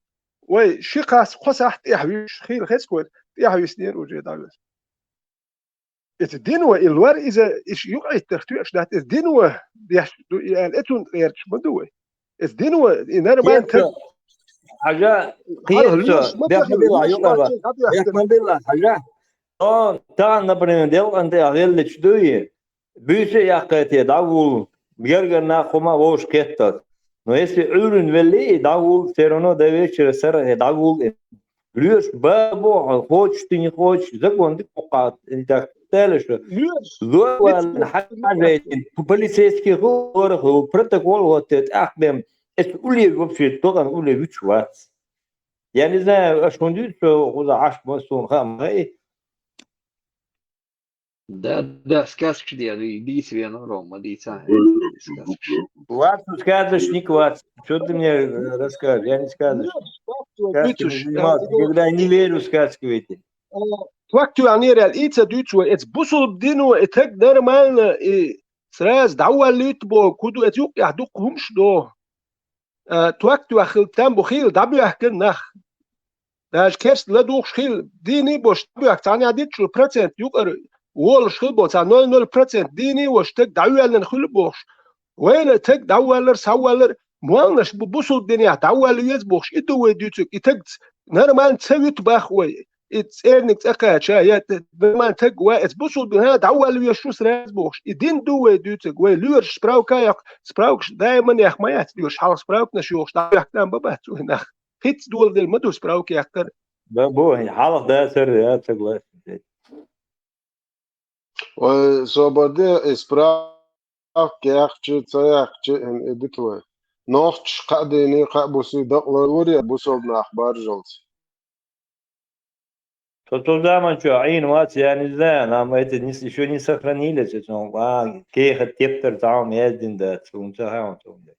вай ши кхас кхо сахьт тӀехь вуьсуш, хийла хецкойта тӀехь виснера уже дӀавоьлла. Эца дино и лор иза, иш юкъаиттарх тоьаш дац, эца дино деш ду и аьлла, эцунна гӀерташ ма ду вай. Эца дино и нормально таг. Хьажа, кхета, бехк ма билла, юкъара. Бехк ма билла, хьажа. О, тахана, например, делкъан тӀехь гӀеллича дуй, буьйса а яккхий те дӀавуллу, гергара нах хӀума а вовшах кхетталц. Но если Ӏуьйранна веллий и дӀавуллу, всё равно до вечера сарахь дӀавуллу и. Лоьраш бан боху, хьо хочешь, ты не хочешь, закон дика хьокху, и так далее, что лоьраш лор валлина хьажайтина, полицейский хӀу, лорах хӀу, протокол хӀоттае тӀаккха бен, эца улле вообще тохана улле вуьтуш вац. Я не знаю, аш хӀун дуьйцу, шу хӀуза Ӏаш ма суна хаа ма хаьий. Да, да, сказкаш дера, и дийца вена, Рома, дийца. Вац, сказочник вац. Что ты мне, э, расскажешь? Я не сказочник. Сказками занимался. Никогда не верю в сказки в эти. Факт ю анера, и ца дуьйцу, эца бусул дино, и таг нормально, и сразу дӀаволлуьйту боху, куду эца юкъехь дукха хӀумаш до. А, ток тоьхна хила там бу, хийла дӀабоьхкина нах. Даже керста ладугӀуш хийла дийний а бохуш, дӀабоьхку, цхьаннехь дитт шу процент юкъара волуш хила боху, цхьа ноль ноль процент дийний а волуш, стаг дӀавоьллина хуьлу бохуш. Вайна стаг дӀавоьллар, схьавоьллар, молланаш бу бусул динехь дӀавоьлла веза бохуш, и ду вай дуьйцург, и стаг нормально ца вуьту бах вай. И цӀерниг цӀа кхача, я т- нормально стаг вай, эца бусул динехь дӀавоьлла веза шу сразу бохуш. И дин ду вай дуьйцург, вай лоьраш справка а йоккху, справкаш даиман яхь ма яц лоьраш, хьалха справканаш йохуш дӀавоьхкина ма бац вай нах. ХӀинцца доладелла ма ду справка яккхар. Да, бу, хьалха дацара, я согласен. Ой, собар де, и справ- яхча, ца яхча, хӀана и ди твой. Нохчаш кхаа дийне, кхаа бусе дакъалур ду ер бусалба нах баржалца. Со цу заман чу Ӏийна вац, я не знаю, нам это не, ещё не сохранилось, это, ну, а, кехат тептар цхьа хӀама яздина дац, хӀунда ца хаьа хьуна цунна.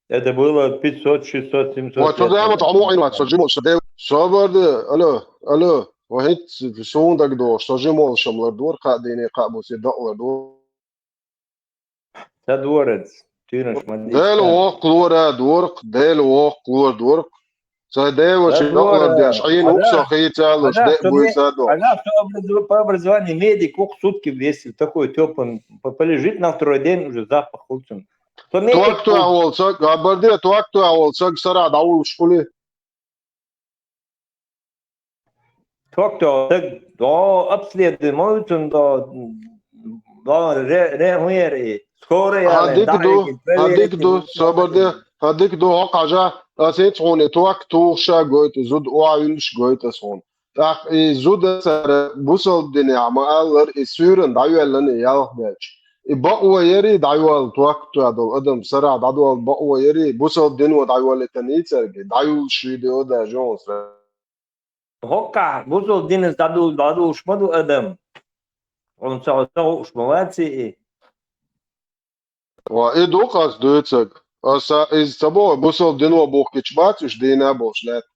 Это было пятьсот, шестьсот, семьсот Ва, цу лет заман назад. Чу Ӏийна вац, со жимолаш, дев-, собар де, алло, алло, ва хӀинца суна дагадоагӀаш, со жимолаш-м лардора кхаа дийне, кхаа бусе дакъалур ду. Ца дора, туьйранаш ма дийца. Дела воккха лора дора-кх, Дела воккха лора дора-кх. Ца девача дакъалур деш, Ӏийна ву-кх со хийцалуш, де буй ца до. Она что образу-, по образованию медик, ву-кх сутки весь в такой тёплом, по-, полежит на второй день, уже запах хул цунна. Со медик. Ток тоха волу саг, габар де, ток тоха волу саг сарахь дӀавуллуш хуьлий? Ток тоха саг, до обследуй, ма ву цунна до, до ре-, ре-, хӀун яра и? Скорая яра, хьан дика ду, хьан дика ду, собар де, хьан дика ду, хьо кхажа, аса хӀинца хьуна и ток тухуш а гойту, зуда охьавуьллуш гойту аса хьуна. ТӀаккха и зуда цара бусалба динехь ма-аллара, и суьйранна дӀайоьллина и ялх баьлча. И бакъо яра и дӀайолла ток тоха долу адам сарахь дӀадолла бакъо яра и, бусалба дино дӀайоллийтина йицаьрга, дӀайоллуш вийдио даже хьуна сара. ХӀоккхахь бусалба динца дӀадув-, дӀадуьллуш ма ду адам. Хьуна ца, ца хууш ма вац и. Ва, и ду-кх ас дуьйцург. Аса иза ца боху, бусалба дино бухкуьйтуш бац уьш дийна болуш лаьтта.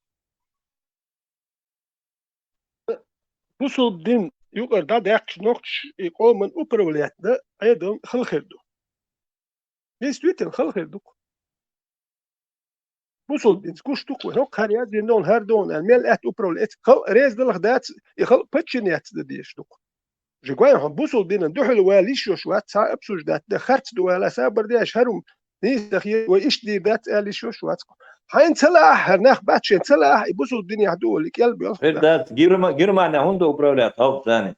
Бусалба дин юкъара дӀадаьккхича нохчаша и къоман управлять дан Ӏедална хала хир ду. Действительно, хала хир ду-кх. Бусалба динца гуш ду-кх вай, хӀокху хӀара яздина догӀу, хӀара догӀу аьлла, мел аьтта управлять, эцу халкъ реза далахь дац, и халкъ подчиняться дан дезаш ду-кх. Же гой хьуна бусалба динан дуьхьал вала йиш йолуш вац, цхьа а обсуждать дан, харц ду аьлла, сабар деш, хӀара хӀума нийса хир, вай иштта дийр дац аьлла йиш йолуш вац-кх. Хьайна ца лаахь, хӀара нах бац шен ца лаахь, и бусалба динехь ду олий, кӀел боьлху. Хир дац, Герма-, Германия хӀунда управлять халкъ царна?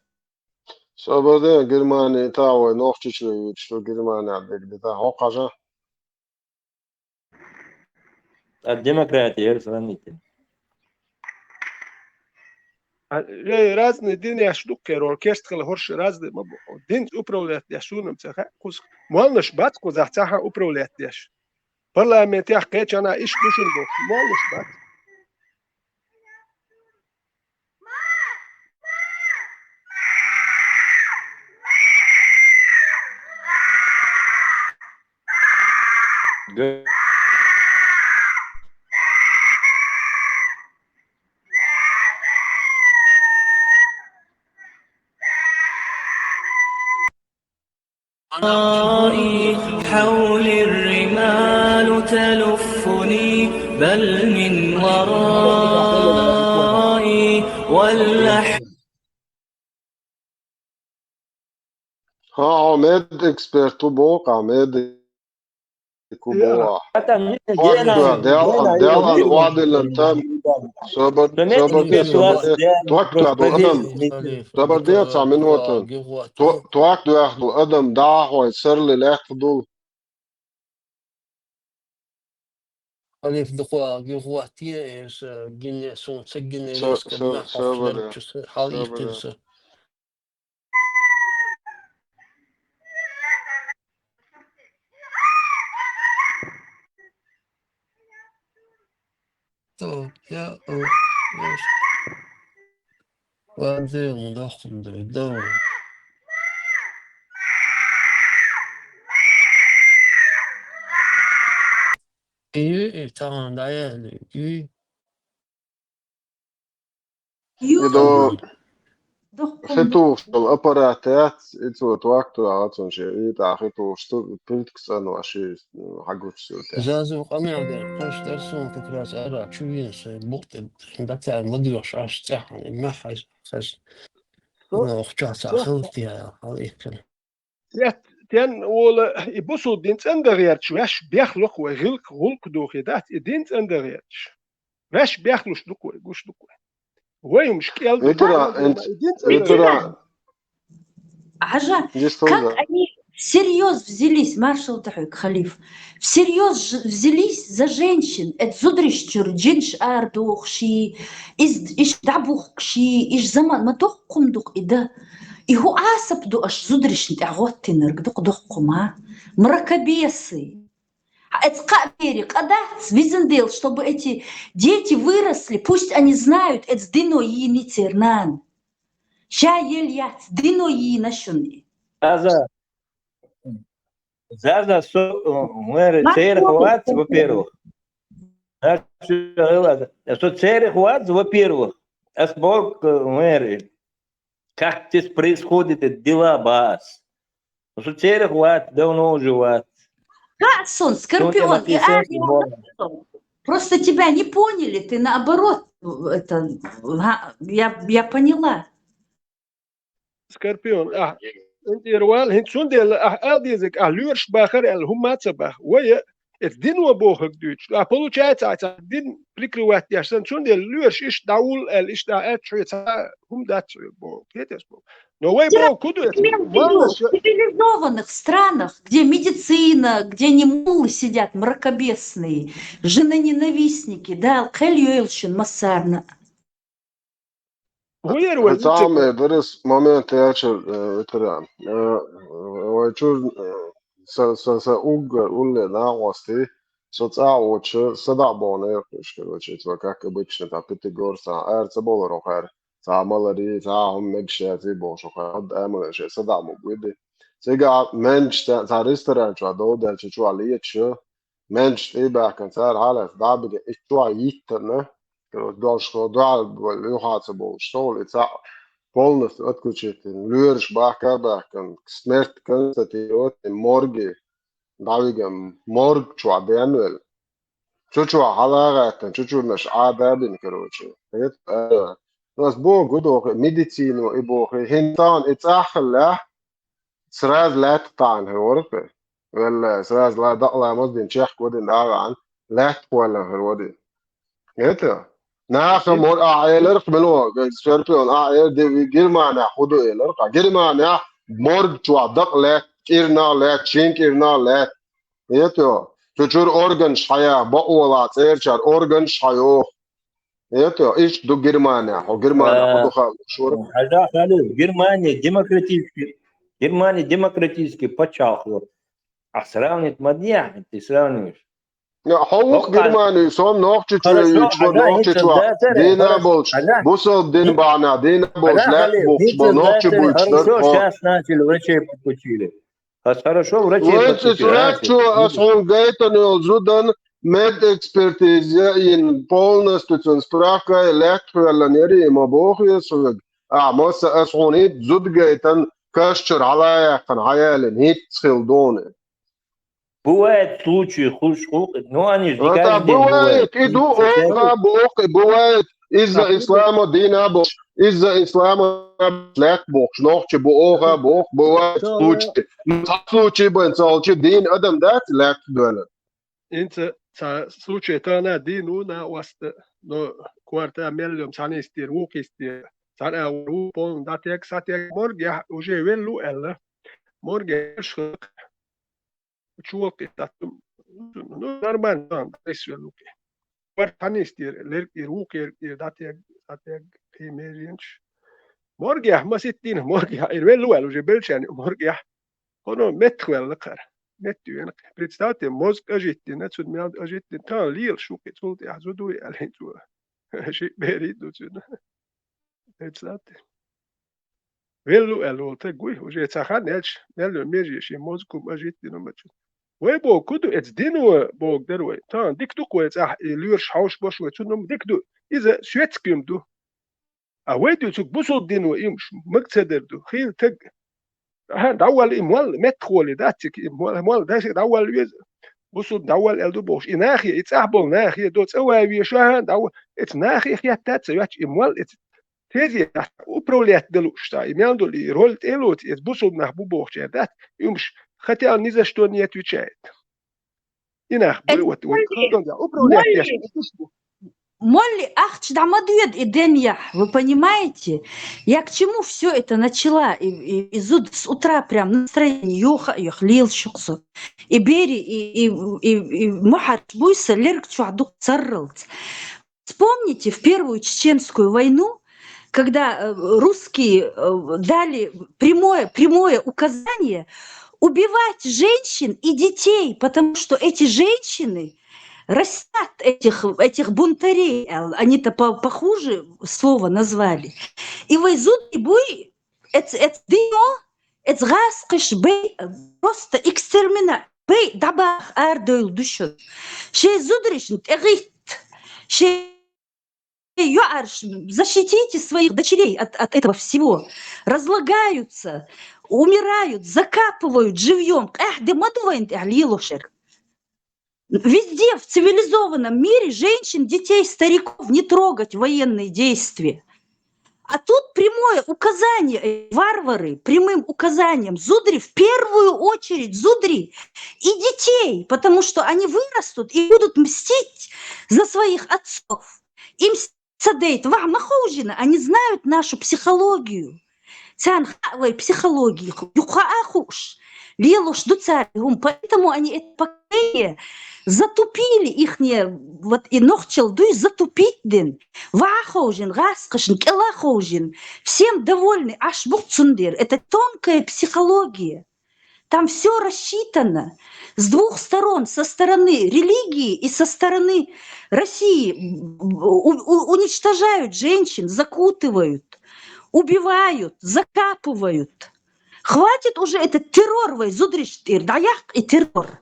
Собар де, Германия тахьа вай нохчича вуьйцуш ду, Германия дерг де тахьа хӀокху хьажа. А демократия яра сравнительно. А, э, разные динаш ду-кх, керстахь хила хӀорш разные ма бу. Динца управлять деш суна-м ца хаьа кхузахь. Моллаш бац кхузахь цхьа хьан управлять деш. Парламентехь кхечанхьа иштта ду шуна бохуш, моллаш бац. حولي الرمال تلفني، بل من ورائي والأحلام. ХӀан, хьо медэксперт ву боху-кх, медик ву боху ахь. Дела, дела, охьадиллина там. Собар, собар де, собар де. Ток тоха долу адам. Собар де цхьа минута. То-, ток тоха долу адам дӀа а хьой, сарли лаьтта долу. Халиф дукха гуьгӀуттий, аса гине, суна ца гине, са-, риска са-, нах сабар, хьалчу, са-, хьал сабар. Ихтира са. То, я, о, я. Ладно, ну да, хунда, да. И, и, тахана дӀаяьлла, и. Ю, и до, дохкун. Хи тухуш долу аппарат яц, и цо ток тоха цунна шен, и тӀаккха хи тухуш цу пуьлтка цӀанвеш, и, хьагучу сутехь. Зазу къамел дер, кхаш дер суна как раз ара чу вийна, сайн букъ тӀе дӀатаьӀна ладоьгӀуш Ӏаш цӀеххьана, и мах хьайза хаза. Со, ну, охча ца со хилла те, хьал ихкана. Тет-, тен вола и бусул дин цӀандан гӀерташ, ваьш бехло-кх вай, гӀилкх, гӀуллакх дохий дац, и дин цӀандан гӀерташ. Ваьш бехлуш ду-кх вай, гуш ду-кх вай. Вай хӀумаш кӀел ду, итара, итара. Хьажа, как они всерьёз взялись, маршал тахьуьг, халиф, всерьёз ж-, взялись за женщин, это зударий чуьра жинаш арадохуш, из, иш дӀабухкуш, иш заман ма дуккхум дукх и дан. И хӀу Ӏасап ду аша зударшна тӀехь гӀоттийнарг дукха доккхума? Мракобесы. Хьа эца кхаъ бери, къа дац, визан Дела, чтобы эти дети выросли, пусть они знают, эца дино йийна церан нана. Ша ел яц, дино йийна шуна. Заза, Заза, со, э, мэр, церах вац, во-первых. Со церах вац, во-первых. Ас бог, э, мэр. Как здесь происходит, это дела, бас. Ну, со церах вац, давно уже вац. Как сон, Скорпион, и Ария, просто тебя не поняли, ты наоборот, это, га, я, я поняла. Скорпион, а, интервал, хин цундела, а, алдизик, а, лёрш бахар, эл, хумаца бах. Вая, это дино бохаг дюч. А получается, а, ца дин прикрывать яшсан, цундела лёрш иш даул, эл, иш да, эл, чё, ца, хум дац, бо, кетес бо. Но вай бо, куда это? В цивилизованных странах, где медицина, где не муллы сидят мракобесные, женоненавистники, да, кхел йойлшин массарна. Гуйр вай цхьа ме дарас момент яьча, э, ветеран. Э, вай чур, э, са, са, са уггар улле нагӀости, со цӀа а воча, са дӀа бохна яхаш, короче, цо, как обычно, там, Пятигорск, а, эр ца болар охар, цхьа малари, цхьа хӀум мегаш яци бохуш охар, хӀад амале ше, са дӀа ма гуйди. Цига менч цхьа, цхьа ресторан чу а довдаьлча, чу а леча, менч тӀе баьхкан цара хьалаца дӀабига, и чу а йиттарна, короче, долш хо дуьхьал юхьа ца болуш, сол и цхьаъ полностью отключить, лоьраш бахка а баьхкан, смерть констатировать, морге дӀавиган, морг чохь денвелла. Цу чохь хьала а гӀаьттина, чу чурнаш Ӏа а бина, короче. Хета, а, ну, ас боху, гу доху, медицину и боху, хӀинца тахана и цӀаххаллехь, сразу лаьтта таӀна хир вара кхе. Велла, сразу ла-, дакъа ламаз дина, чехка вадина, а ваьӀна, лаьтта кхоьллина хир вади. Эта? Наха мор а эларх мило, Скорпион а эр де, Германехь хӀу ду эларх. А Германехь морг чохь дакъа лаьтта, кӀирнах лаьтта, шин кӀирнах лаьтта. Эта? Цу чуьра органаш хьая, бакъола цӀерачара органаш хьайоху. Эта? Иштта ду Германехь, хӀу Германехь хӀу ду хаалуш вара. Хьажа, Халил, Германия демократический, Германия демократический пачхьалкх ю. А сравнить ма дехьа, ты сравниваешь. Хьо вух Германи, сон нохчи чу, нохчи чу дийна болчу, бусалба дин бахьана дийна болчу, лаьтта бухуш бо, нохчи буьйцуш дара. Сейчас начали врачей подключили. Ас хорошо врачей подключили. Врачи ас хьуна гайтан йолу зудан медэкспертиза йина полностью цун справка лаьтта хьоьллан яри ма боху ас хьоьга. А, масса ас хьуна ит зуда гайтан каш чуьра хьала а яьккхина хьаялина хӀинцца хила дуьйна. Бывает случаи, хуш хукъ, но они же не каждый день бывает. И ду оха боху, и бывает из-за ислама дийна бохуш, из-за ислама лаьтта бохуш, нохчи бу оха боху, бывает случаи. Ну, цхьа случай бен цалчи дийна адам дац лаьтта доьлла. Инца цхьа случай тана дийна ву на васта, но корта мел йом цхьана йистера, вукху йистера. Цхьана а ву полна датег, сатег морг яхь уже веллу аьлла. Морг яхь Чохь и даттум, ну, нормально, там, дайсвеллуки. Вар танистир, лергир, вукхергир, датег, датег, кхимеринч. Моргехь, маситтина, моргехь, ир веллу ваьлла уже белчани, моргехь. Хоно меттах велла кхара. Метту вена. Представьте, мозг ажиттина, цуд мел ажиттина, тан лиел шуки, цул тя зудуй, алин цу. Ши бери ду цуна. Представьте. Веллу аьлла волу таг вуй, уже ца хан элча, мелло меже шен мозгум ажиттина мачу. Вай боху, ку ду эца дин ван боху дара вай. Тан дика ду-кх вай цӀахь, и лоьраш хьовш бош вай, цунна дика ду. Иза светским ду. А вай дуьйцург бусул дин ван имаш, маг ца дар ду. Хийла таг. Аха, дӀавалла и молла, меттахоли, дац цик и молла, молла, дац цик дӀавалла веза. Бусул дӀавалла аьлла ду бохуш. И нахе, и цӀахь болу нахе, до цӀа вай веша, аха, дӀавалла. Эца нахе хетта ца ваьч, и молла, эца Тезет управлять далуш, ца, и мел долу, и роль тӀе а лоцу, эца бусулба нах бу бохучаьрга дац, уьмаш хотя он ни за что не отвечает. И нах бу, вот, вот, управлять деш. Молли, ахча дӀа ма доьду и денъяхь, вы понимаете? Я к чему всё это начала? И, и, и зуда с утра прям настроение йоха а йоха, лелаш ю-кх со. И Бери, и, и, и, и Мухьарш буй сан лерг чохь дукха царралц. Вспомните, в Первую Чеченскую войну когда э, русские э, дали прямое, прямое указание убивать женщин и детей, потому что эти женщины растят этих, этих бунтарей, а они-то по- похуже слово назвали. И вай зуд и буй, эц, эц дио, эц гаскыш бей, просто экстермина, бей дабах ардойл душо. Шей зудришн тегит, шей юарш, защитите своих дочерей от, от этого всего. Разлагаются, умирают, закапывают живьем. Эх, де мадувайн лилошер. Везде в цивилизованном мире женщин, детей, стариков не трогать в военные действия. А тут прямое указание, э, варвары, прямым указанием зудри, в первую очередь зудри и детей, потому что они вырастут и будут мстить за своих отцов. Им садейт, ва махоужина, они знают нашу психологию. Цан хавай психологии, юха ахуш. Лелуш дуцари гум, поэтому они это поколение затупили ихние, вот и нохчел дуй затупить ден. Ва хожин, гас кышин, кела хожин. Всем довольны, аш бух цундер. Это тонкая психология. Там все рассчитано с двух сторон, со стороны религии и со стороны России. У- у- уничтожают женщин, закутывают, убивают, закапывают. Хватит уже этот террор, вай зудриш тир, даяк и террор.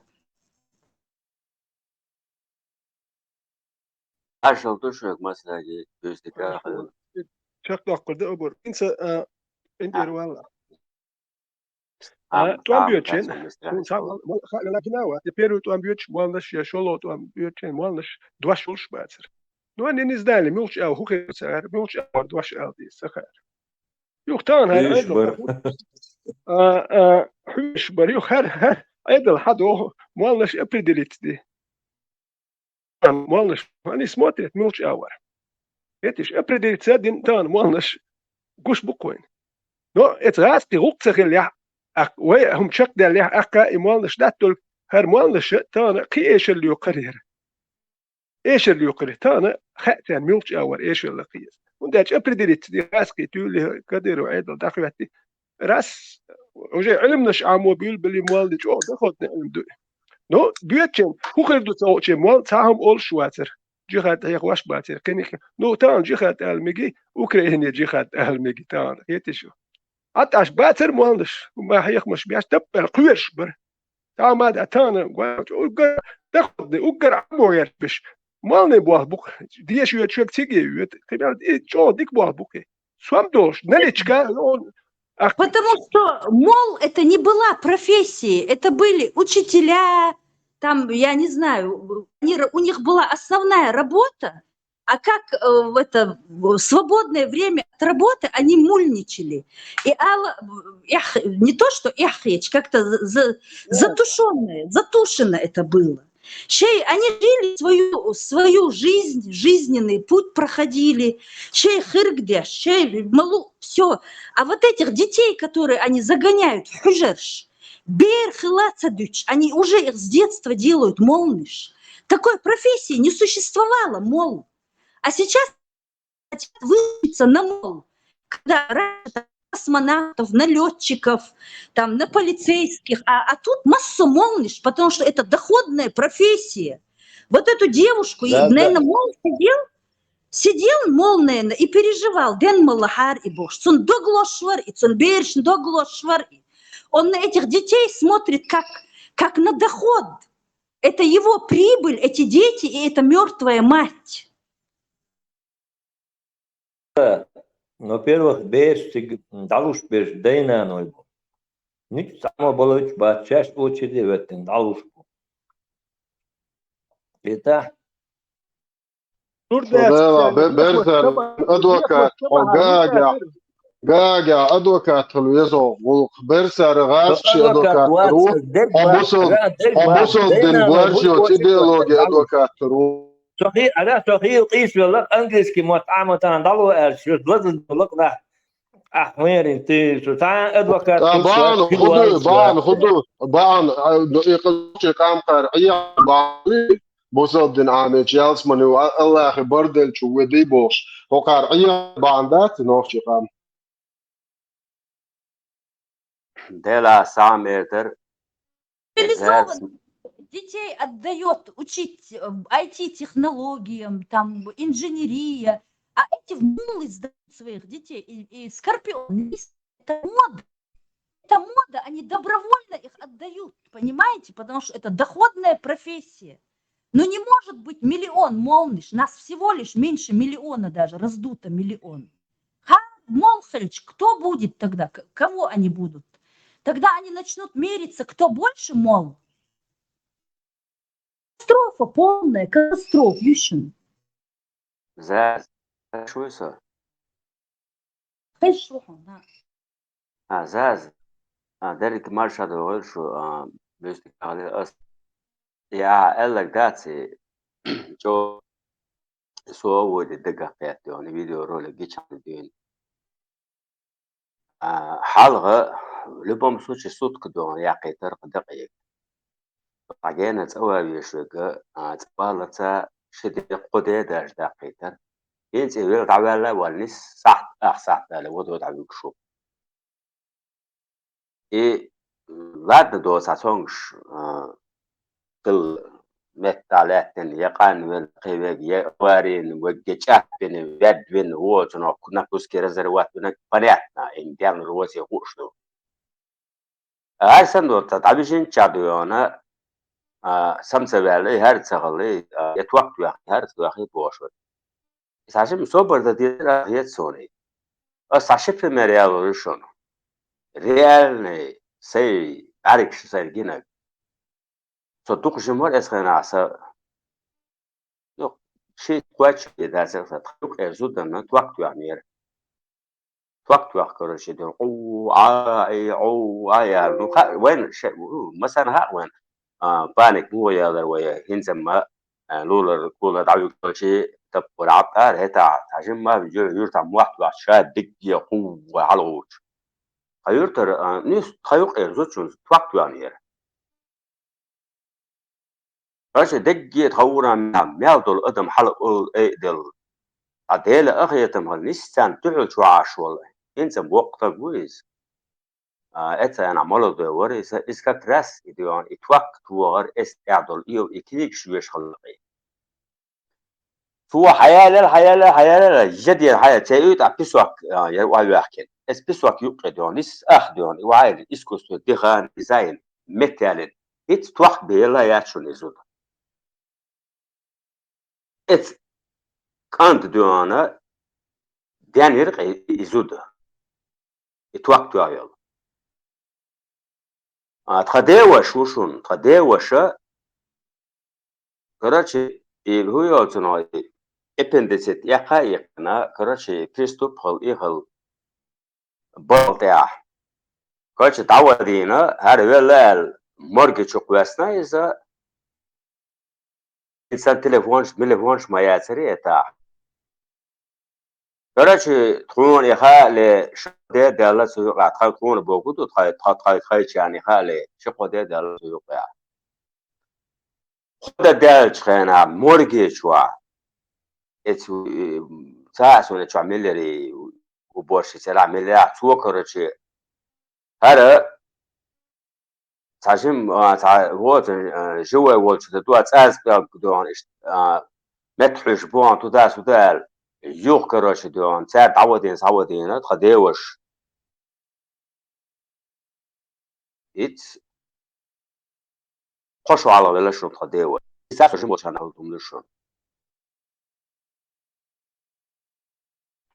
Ашал тушук масаги пюстика. Чакдоккурда обур. Инса, а, эндер вала. А, Туан а, бьёчен. так, Сун сам, ма- ха- ла- хинава. Те первый туан бьёч, малнаш, я шоло туан бьёчен, малнаш, дуаш улш бацер. Ну, они не знали, милч а, хухе цар, милч а, дуаш алди, сахар. Юх тан, хар, Хуш айдал, бар. а, а, хуш бар, юх, хар, хар, айдал, хадо, малнаш определить ди. Малнаш, они смотрят, милч а вар. Этиш определиться дин тан, малнаш, гуш буквоин. Но это раз ты гук цахил я, а, вай, хум чак дал я, ака, и малнаш, да только, хар малнаш, тан, ки эшел ю карьер. Эшел ю карьер, тан, ха, тан, милч а вар, эшел ла киес. Он дач определиться ди, раз ки тюли, кадыру, айдал, дахвати. Раз, уже علم наш амо бил били малнаш, о, доходный علم ду. Но, бьёчен, хухер ду цаочен, мал, цахам ол швацер. Джихад, я хваш бацер, кенихе. Ну, тан, джихад алмиги, Украине джихад алмиги, тан, етишу. Ат аш бацер малнаш, ма хаяхмаш бяш, таппер, куерш бар. Тамада, тана, гуа, угар, доходный, угар, амо ярпиш. Малный буах бук, деш ю чек циге ю, кибял, и чо дик буах бук. Суам долш, наличка, он, а, Потому что мол это не была профессия, это были учителя, там, я не знаю, они ра- у них была основная работа, а как э, в это в свободное время от работы они мульничали. И Алла, эх, не то что эхеч, как-то за- за- затушённое, затушено это было. Шей, они жили свою, свою жизнь, жизненный путь проходили. Шей хыргдеш, шей малу, все. А вот этих детей, которые они загоняют в хужерш, бер хилацадуч, они уже их с детства делают молниш. Такой профессии не существовало, мол. А сейчас хотят выучиться на мол. Когда раньше там космонавтов, на летчиков, там, на полицейских, а, а тут массу молниш, потому что это доходная профессия. Вот эту девушку, и, Да, да. наверное, мол сидел, сидел мол, наверное, и переживал. Ден малахар и бош. Цун доглошвар, и цун берш доглошвар. И он на этих детей смотрит как, как на доход. Это его прибыль, эти дети и эта мертвая мать. Во-первых, беш чиг далуш беш дайна нойбу. Нич само балыч ба чаш очереди веттин далуш бу. Это Шо дела, бе- берзар, адвокат, о, гагя, гагя, адвокат хил везо, гулк, берзар, газ чи адвокат ру, омбусл, омбусл дин гвардио, идеология адвокат ру. Сохи, ара сохи, кис веллак, английский мот аматан дало эр, шуз лазын веллак на. Ах, мерин, ты, су, та адвокат, Та ты, бан, су, худу, су, бан, худу, бан, а, ну, и калче камкар, а я бан, бусалба дин Ӏамийча ялсмани ву, а-, Аллахьа барт делча ву ведий бохуш, хӀокхара Ӏеха бахьана дац и нохчийн къам? Делахь сагӀа мертар. Цивилизованно детей отдаёт учить, э, I T-технологиям, там, инженерия, а эти в мулы сдают своих детей. И, и Скорпион, не с-, это мода. Это мода, они добровольно их отдают, понимаете? Потому что это доходная профессия. Ну не может быть миллион молниш, нас всего лишь меньше миллиона даже, раздуто миллион. Ха, мол хилча, кто будет тогда? К-, кого они будут? Тогда они начнут мериться, кто больше мол. Катастрофа полная, катастрофа, Ющин. Заз, шу со? Хеш шу хьуна. А, заз. А, дерриг марша догӀур шу, а, бюстик агӀли ас. Я, эллаг даци, чо, со вуди дагахь петдони видеоролик гичан дуьйна. А, хьалха, в любом случае, сутка догӀун яккхийтар кху дакъе. Дагена цӀа ван веш вега, а, цӀа валлаца ши де, кхо де даже даккхийтар. ХӀинца и вел дӀаваьлла валла нис сахьт, ах сахьт ваьлла, водо дӀавуьгуш ву. И ладна доцахь цонгаш, а, хила меттахь лаьттина, я къанвина, кхин вега, я аварийна вега, я чӀаппина, ваьдвина, воцунах на куски разорвать вина, понятно, и денна роза хууш ду. ГӀар санна доцу, дӀабижинччахь дуьйна, а, сам ца ваьлла, и хӀара ца хилла, а, я ток тоьхна, хӀара ца тоьхна бохуш вара. Иза хьажим собар дан дезара хета суна. Ас цхьа ши пример ялур ю шуна. Реальный, сай, бӀаьргаш сайна гинарг. Со дукха жимма вара эс хенахь са, ну, ши-кхойтта шо де дацара сан, тхан юккъера зуданна ток тоьхнера. Ток тоьхна, короче, ден, къу, а, и, гӀу, а, яра. Ну, ха-, вайн ше-, у, масана хаьа вайн, а, паник муха ялар вай, хӀинца ма, а, лулар, кулар дӀавуьгучи, таппар Ӏаб ара, хӀета, цхьа жимма, юьртахь мотт ваьхча, ша дигге, къу, вай хьалагӀучу. Тхан юьртара, а, нис, тхан юккъера зудчун ток тоьхнера. Аша дегге тхан урамехь мел долу адам хьала олу айаделла. Ткъа Делан къинхетам хила нисса царна дуьхьал чу Ӏаш волу, хӀинца воккха стаг ву иза. А, эца яна молодой вара иза, иза как раз и дуьйна, и ток тохар, эс тӀехь долу, и, и книгаш веш хилла. Цо хьаялал, хьаялал, хьаялал, жа дера хьаял, церан уьйтӀахь песок, а, яра охьаваьхкина. Эс песок юккъе доьгӀна, ис ах доьгӀна, и вахьайна, искусство дихана, дизайн, металлин. ХӀинца ток бен елла яц шуна и зуда. Эца кӀанта доьгӀна, денна яра кхин и зуда. И ток тоьхна йолу. А, тхан деваша ву шуна, тхан деваша, короче, и хӀун йолу цунах, и аппендицит эккха а эккхина, короче, приступ хилла, и хилла, балла тӀехь. Короче, дӀавадийна, хӀара велла аьлла, морги чу кхоьссина иза, Сан телефонаш, мелефонаш ма яцара и тӀаккха. Короче, тхуна и хаале, ша де а даьлла цу юкъахь, тхай тхуна боху ду, тхай, тхай, тхай, тхайчарна и хаале, ши-кхо де а даьлла цу юкъахь. Кхо де даьллачу хенахь, морге чохь, эцу, э, ца а суна чохь миллери, уборщица, миллера, цо, короче, хӀара цхьа жим-, а, цхьа воцу, а, живой волчу тӀе дуьхьа цӀаза пӀелг доьгӀна иштта, а, меттахь хьуьйсуш бохьана туда-сюда аьлла, юха, короче, доьгӀна, цара дӀавадийна, схьавадийна, тхан деваша. Иц кхо шо хьалха велла шуна тхан деваша. Иза со жима волчарна аьлла хӀума ду шуна.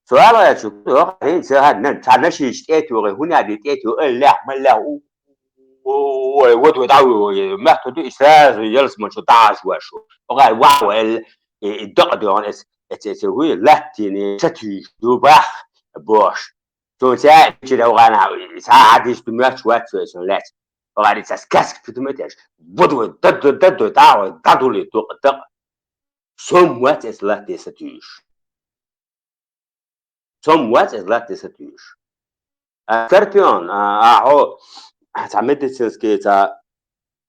Цо аьлла аьлча, хӀинца цхьа нашийча тӀетоьхий, хӀун аьлла тӀетоьхий, ой, лаьхьа, ма лаьхьа, у, у, ой, вот, вот, ау, ой, мехту ду, и сразу ялсамани чу дӀа а ваьш ву. Оха аьлла, вау, эл, и, и дакъа доьгӀна эс, эс, эс, хӀуй, латтийна, сатуьйсу, ду бах, бош. Цо цаьрчира вахана, схьа хьадис ду моьттуш вац вай сан лаьцна. Оха аьлла, цас каска фитамет еш, вот, вот, дад, дад, дад, дад, дӀа, ой, дӀадули, дакъа, дакъа. Сом вац эс латте сатуьйсуш. Сом вац эс латте сатуьйсуш. А, Скорпион, а, а, хьо, цхьа медицинский, цхьа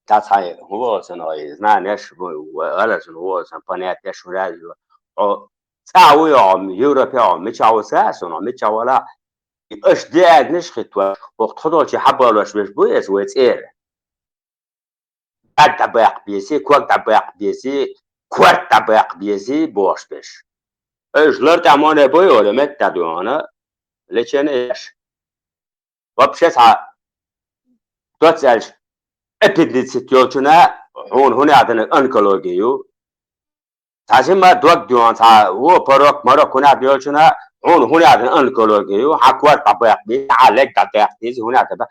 Цхьа хьай, хӀун волу сан, ой, знанеш, ву-, ва-, валар сан, хӀун волу сан, понятеш, хӀун раьза ю. Хьо цӀа ву йо, Европе хьо, мича ву са, сон, мича вала. И аша деазнаш хитва, хӀокху тхо долчу хьабалош веш бу эса вай цӀера. Даг дӀабаккха безий, ког дӀабаккха безий, корта дӀабаккха безий, бохуш берш. Уьш лар тӀехь моне бой олу, метта дуьхьана, лечение еш. Вообще цхьа, доцца аьлча, аппендицит йолчуна, хьуна хӀун яхьдина онкологи ю. Цхьа жимма дог дуьхьана, цхьа, во, порок, морок хӀун яхьдина йолчуна, хьуна хӀун яхьдина онкологи ю, хьан корта дӀабаккха безий, хьан лег дӀадаккха дезий, хӀун яхьдина.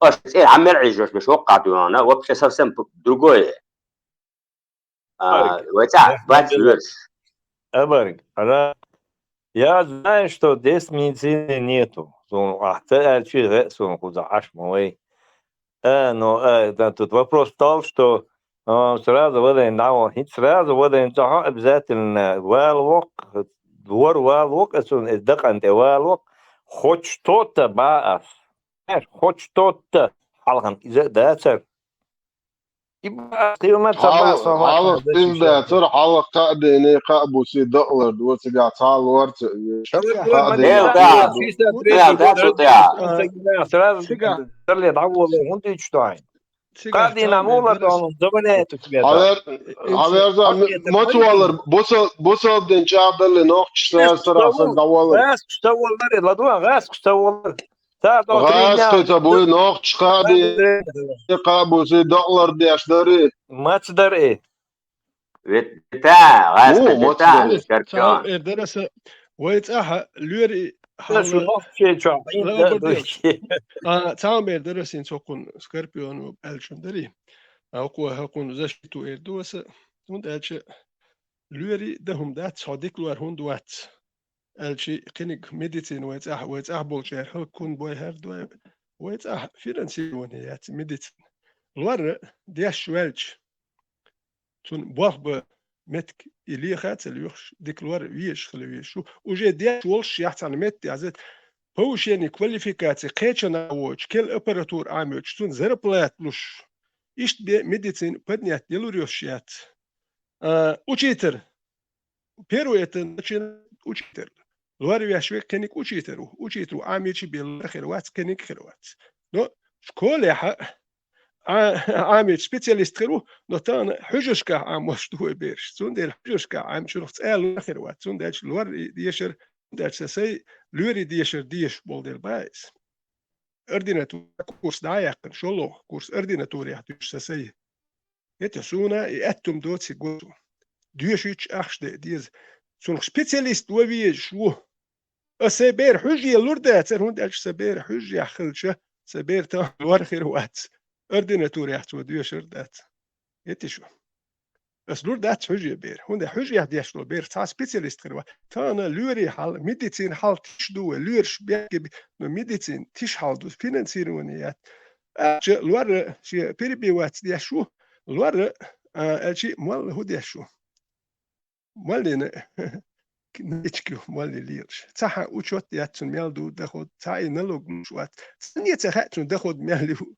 Аша цӀера хьан мел Ӏийжош берш воккхахь дуьхьана, вообще совсем п-, другое. А, вай цӀа, бац вуьрш. Абарг, ара, я знаю, что здесь медицины нету. Суна ахьа ца аьлчи, гӀе, суна кхуза Ӏаш ма вай. Э, ну, э, да, тут вопрос в том, что, а, сразу вадайн дӀаван, хӀинца сразу вадайн цӀахьа обязательно вала воккха, двор вала воккха, ацун, э, дакъан тӀе вала воккха, хоть что-то баъас. Знаешь, хоть что-то хьалхан иза а дацар. И баъас, хилма ца Хьал-, баъас, хьалха хьалха иза дацар, хьалха кхаа дийне, кхаа бусе дакъалар ду, цигахь цхьа лор ца веш. Кхаа дийне. Сразу Цигахь. Цигахь. Тарле дӀаволла, хӀунда ичу тохьайн? Цигахь Кадина цхьа мула деррис. Тохьан замане эту тебе. Хьавер-, хьаверза, м-, мац валар, бусал-, бусалба дин чӀагӀдалли нохчаш сара сарахь сан дӀавалар. ГӀаскаш ца валларе, ладугӀа, гӀаскаш ца валлар. Ца доху три дня. ГӀаскхи ца буй, нохчаш кхаа дийне, кхаа бусе дакъалар деш дарий? Мац дарий? Вет-, вета, гӀаскхи вета, Скорпион. Цхьа эр дара аса, вай цӀахьа лоьри хьалла. Шу нохчий чохь, Лабор деш. А, цхьа эр дара аса, хӀинца хӀокхун Скорпион аьллачун дарий. А, хӀокхо хӀокхун защиту эр ду аса. ХӀунда аьлча лоьри дан хӀума дац, хьо дика лор хӀунда вац. Аьлчи кхиниг медицина вай цӀахь, вай цӀахь болчара хӀаллакьхун бой хӀара дой. Вай цӀахь финансирование яц медицина. Лор деш ваьлча, цунна болх бан меттиг и леха а ца лоьхуш, дика лор везаш хила везаш ву. Уже деш волуш яхь цхьана метте яза повышение квалификации кхечанхьа воцуш, кел аппаратура Ӏамоьцуш, цунна зарплата луш. Иштта бен медицина поднять делур йолуш яц. А, учитель. Первый это начинает учитель. Лор веш век кхиниг учитель ву. Учитель ву, Ӏамичи бен лор хир вац, кхиниг хир вац. Но школехьа, а, Ӏамичи специалист хир ву, но тахана хьуьжаршкахь Ӏамош ду вай бераш. Цундела хьуьжаршкахь Ӏамичунах цӀа лор хир вац. Цундела лор дешар, цундела сан сай лоьри дешар дезаш болу дела бац иза. Ординатура курс дӀа а яьккхина, шолгӀа курс ординатурехь дуьйцуш сан сай. ХӀета суна и аьттум доций го. Доьшуьйтуш ахча де деза. Цунах специалист ван везаш ву. Аса сан бер хьуьжа лур дацара, хӀунда аьлча сан бер хьуьжа хилча, сан бер тахана лор хир вац. Ординатурехь цо доьшур дац. ХӀета шу. Ас лур дац хьуьжа бер. ХӀунда хьуьжа деш долу бер цхьа специалист хир вац. Тахана лоьри хьал, медицина хьал тиш ду вай, лоьраш бехке би-, но медицина тиш хьал ду, финансирование яц. Аьлча лор шен перебивать деш ву, лор, а, аьлчи молла хӀун деш ву? Моллина налички ю, молли лелаш. Цхьа хьан учет яц цунна мел ду доход, цхьа и налог луш вац. Цунна ца хаьа цунна доход мел ю.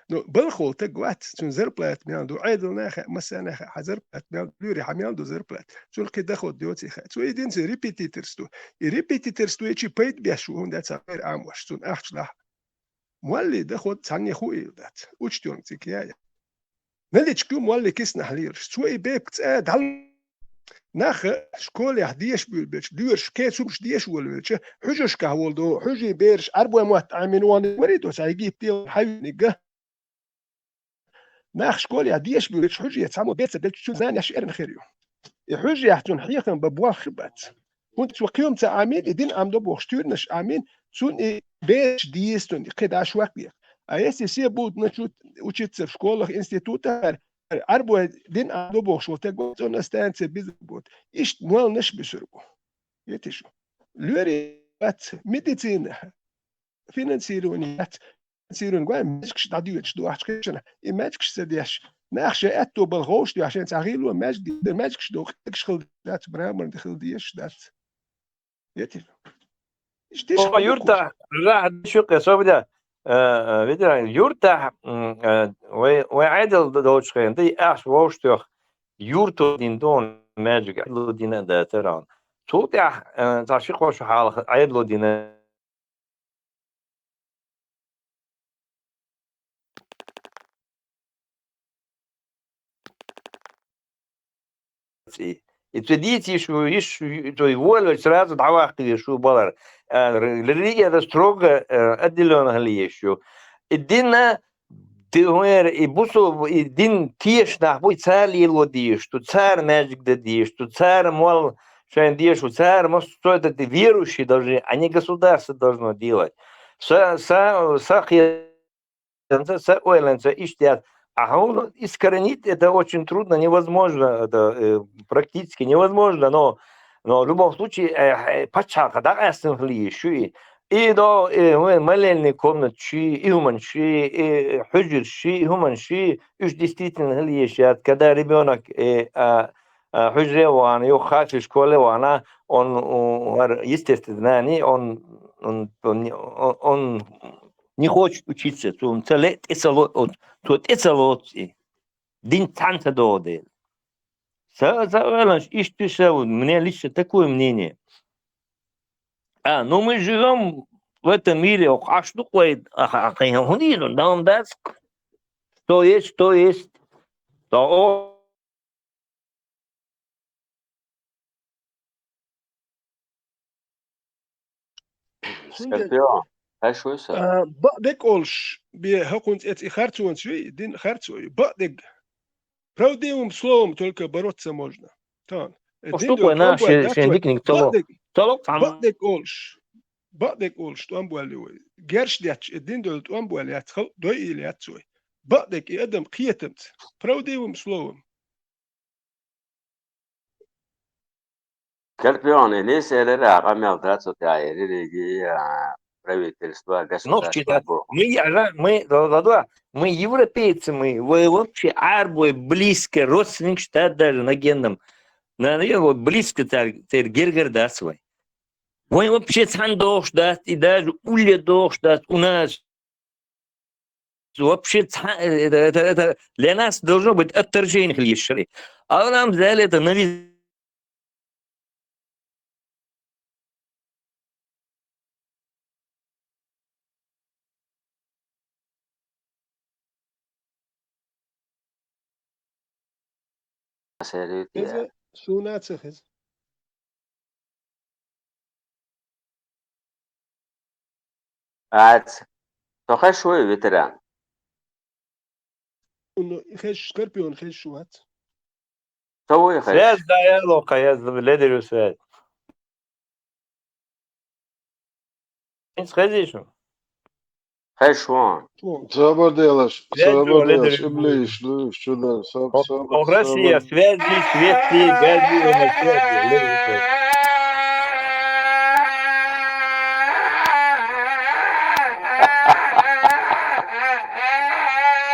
Ну, балхол таг вац, цунна зарплата мел ду. Ӏедална хаьа, массарна хаьа, хьан зарплата мел ду, луьри хьан мел ду зарплата. Цунна кхин доход доций хаьа. Цо и динца репетиторство. И репетиторство и чи пайда беш ву, хӀунда цхьа гӀайр Ӏамош, цунна ахча лахь. Молли доход цхьанне хуийла дац. Учтёнга цигахь яя. Налички ю молли киснахь лелаш. Цо и бепиг цӀа дӀал-, нах школехь деша буьйлабелча, доьраш кеца хӀумаш деша волавелча, хьуьжаршкахь волу до, хьуьжийн бераш Ӏарбой мотт Ӏамийна ван вари до, цхьа Египте хьавийниг. Нах школехь деша буьйлабелча, хьуьже цхьаммо беца делча, цуьнан знанеш эрна хир ю. И хьуьжехь цунна хьехам бан болх хир бац. ХӀунда цо кхин хӀума ца Ӏамийна, и дин Ӏамдо бохуш, туьйранаш Ӏамийна, цунна и бераш деза цунна, и кхин даш ваккхе. А если все будут начнут учиться в школах, институтах, Ӏарбой дин Ӏамдо бохуш волу таг вац, он останется без работы. Иштта молланаш буьсур бу. ХӀета шу. Лоьри вац, медицина, финансирование яц. Финансирование гой маьждигаш дӀадоьдуш ду ахча кхечанхьа. И маьждигаш ца деш, нах шайн аьтто бала гӀовш ду, шайн цхьа гӀийло маьждиг, маьждигаш ду, къегаш хила дац, мраморный хила дезаш дац. ХӀета шу. Иштта О, Юрта, рахьа дешуькъе, собаре, э, э, ветеран, юртахь, м, э, вай, вай Ӏедал долчу хенахь, дай ахча вовшах тоьхна, юрто дина дона маьждиг Ӏедало дина а дацара. Цул тӀаьхьа, э, цхьа ши-кхо шо хьалха Ӏедало дина И, и цу дийца йиш ву, йиш, цу волавелча сразу дӀаваккха везаш ву балар. А, р-, религия это строго, э, отделённо хила езаш ю. И дин, ди-, хӀун яра, и бусу-, и дин тешаш нах бу, и цара лело дезаш ду, цара маьждиг дан дезаш ду, цара молла шайна дезаш ву, цара массо а верующие должны, а не государство должно делать. Са, са, са хе- Ца, ца ойланца иштта яц. А хьуна искоренить это очень трудно, невозможно, это, э, практически невозможно, но, но в любом случае, э, э, пачхьалкха дӀакъаьстина хила йиш ю и. И до, э, вайн молельный комнаташ, и хӀуманаш, и, э, хьуьжарш, и хӀуманаш, уьш действительно хила йиш яц. Когда ребёнок, э, а, а, хьуьжаре а вахана, юха хафиз школе а вахана, он, у, хӀара естественное знание, он, он, он, он, он не хочет учиться, цунна ца ле, тӀе ца ло-, цо тӀе ца лоцу и. Дин цхьаьна ца догӀу дела. Са, ца ойланаш, иштта ша ву, мне лично такое мнение. А, ну мы живём в этом мире, оха Ӏаш ду-кх вай, аха, аха, хӀун дийр, дам дац? Что есть, что есть. То о- Скорпион, хьаьш вуй со? А, бакъдерг олуш, бе хӀокхунца эца и харцонца юй, дин харцо ю. Бакъдерг. Правдивым словом только бороться можно. Тан. Э, Ош дин ду дойла кхойна тӀом боьлла шен, дац шен вай. Диканиг ца ло. Бакъдерг, Ца ло цхьамма. Бакъдерг олуш. Бакъдерг олуш, тӀом боьлла ю вай. Герш детташ, э, дин дойла тӀом боьлла яц, халкъ дойийла яц вай. Бакъдерг и адам кхетамца. Правдивым словом. Скорпион, и нийса элира, къамел дац цу тӀехь, и религи, а, правительство, Ну, государство читать. бу. Мы, ара, мы, да, да, да, мы европейцы, мы, вай вообще Ӏаьрбой близко, родственник штат даже на генном. На, на, вот близко цар, цар гергар дац вай. Вай вообще цхьаьна дохуш дац, и даже улле дохуш дац, у нас Вообще, ца-, это, это, это для нас должно быть отторжение хила йиш яра. А нам взяли это на вид- Хеза, суна ца хеза. Ац. Со хезаш вуй, ветеран? Ну, хезаш, Скорпион хезаш вац. Со вуй хезаш? Связь даьлла, кхаьзда, ледара связь. ХӀинца хезий шу? Хезаш ву. Сабар делаш, Связь сабар делаш, ледара. Иблис, луш, чудар, саб-, О-, саб-, о, Россия, сабар. Связи, свети, гази, связи, ледара связь.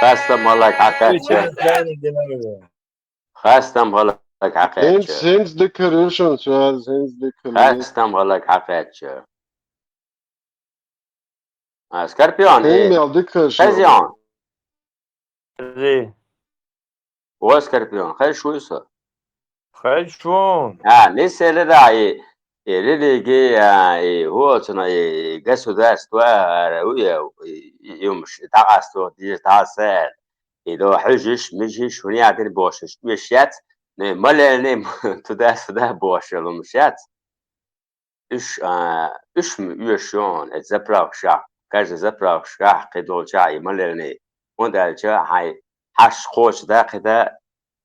Хастам хиларг хьакхаьчча. Хастам хиларг хьакхаьчча. ХӀинца, хӀинца дика хир ю шуна, связь, хӀинца дика хир ю. Хастам хиларг хьакхаьчча. А, Скорпион, хӀинца э, мел дика хир шу. Хезий хьуна? Зи. Во, Скорпион, хезаш вуй со? Хезаш ву. А, нийса элира, и, и религи, а, и хӀу оцуна, и государство, а, у, и, и, и, юмш, дӀакъасто, дийр, дӀаса, и до хьуьжаш, мижаш, хӀунех дина бошаш, уьш яц, не, молельный, туда-сюда бошал, хӀумаш яц. Уьш, а, уьш ма оьшу хьуна, эцу заправкашкахь, каждый заправкашкахь кхидолчохь и молельный. ХӀунда аьлча хьайн хьашт кхочушдан кхидан,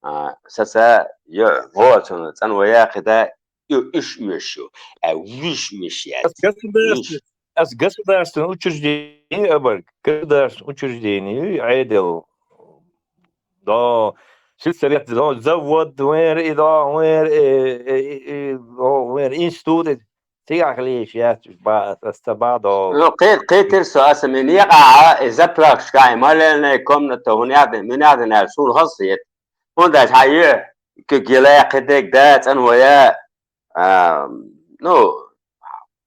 а, саца йо, хӀоцунна цӀанвоя кхидан, и уьш оьшу ю. А уьш оьшу яц. Ас государство-, Уьш. ас государственное учреждение абарг, государственное учреждение, Ӏедал. До сельсовет, до завод, вер и до, вер, э, э, э, э, о, вер институт, цигахь леш яц, ба, ас ца ба до. Ну, кхет-, кхетира со, аса мин некъахьа, и заправкашкахь, и молельная комната, хӀунех дина, мунех дина аьлла, суна хазахета. ХӀунда аьлча хьан ю, куьг гила, кхидерг да, цӀанвоя, а, ну,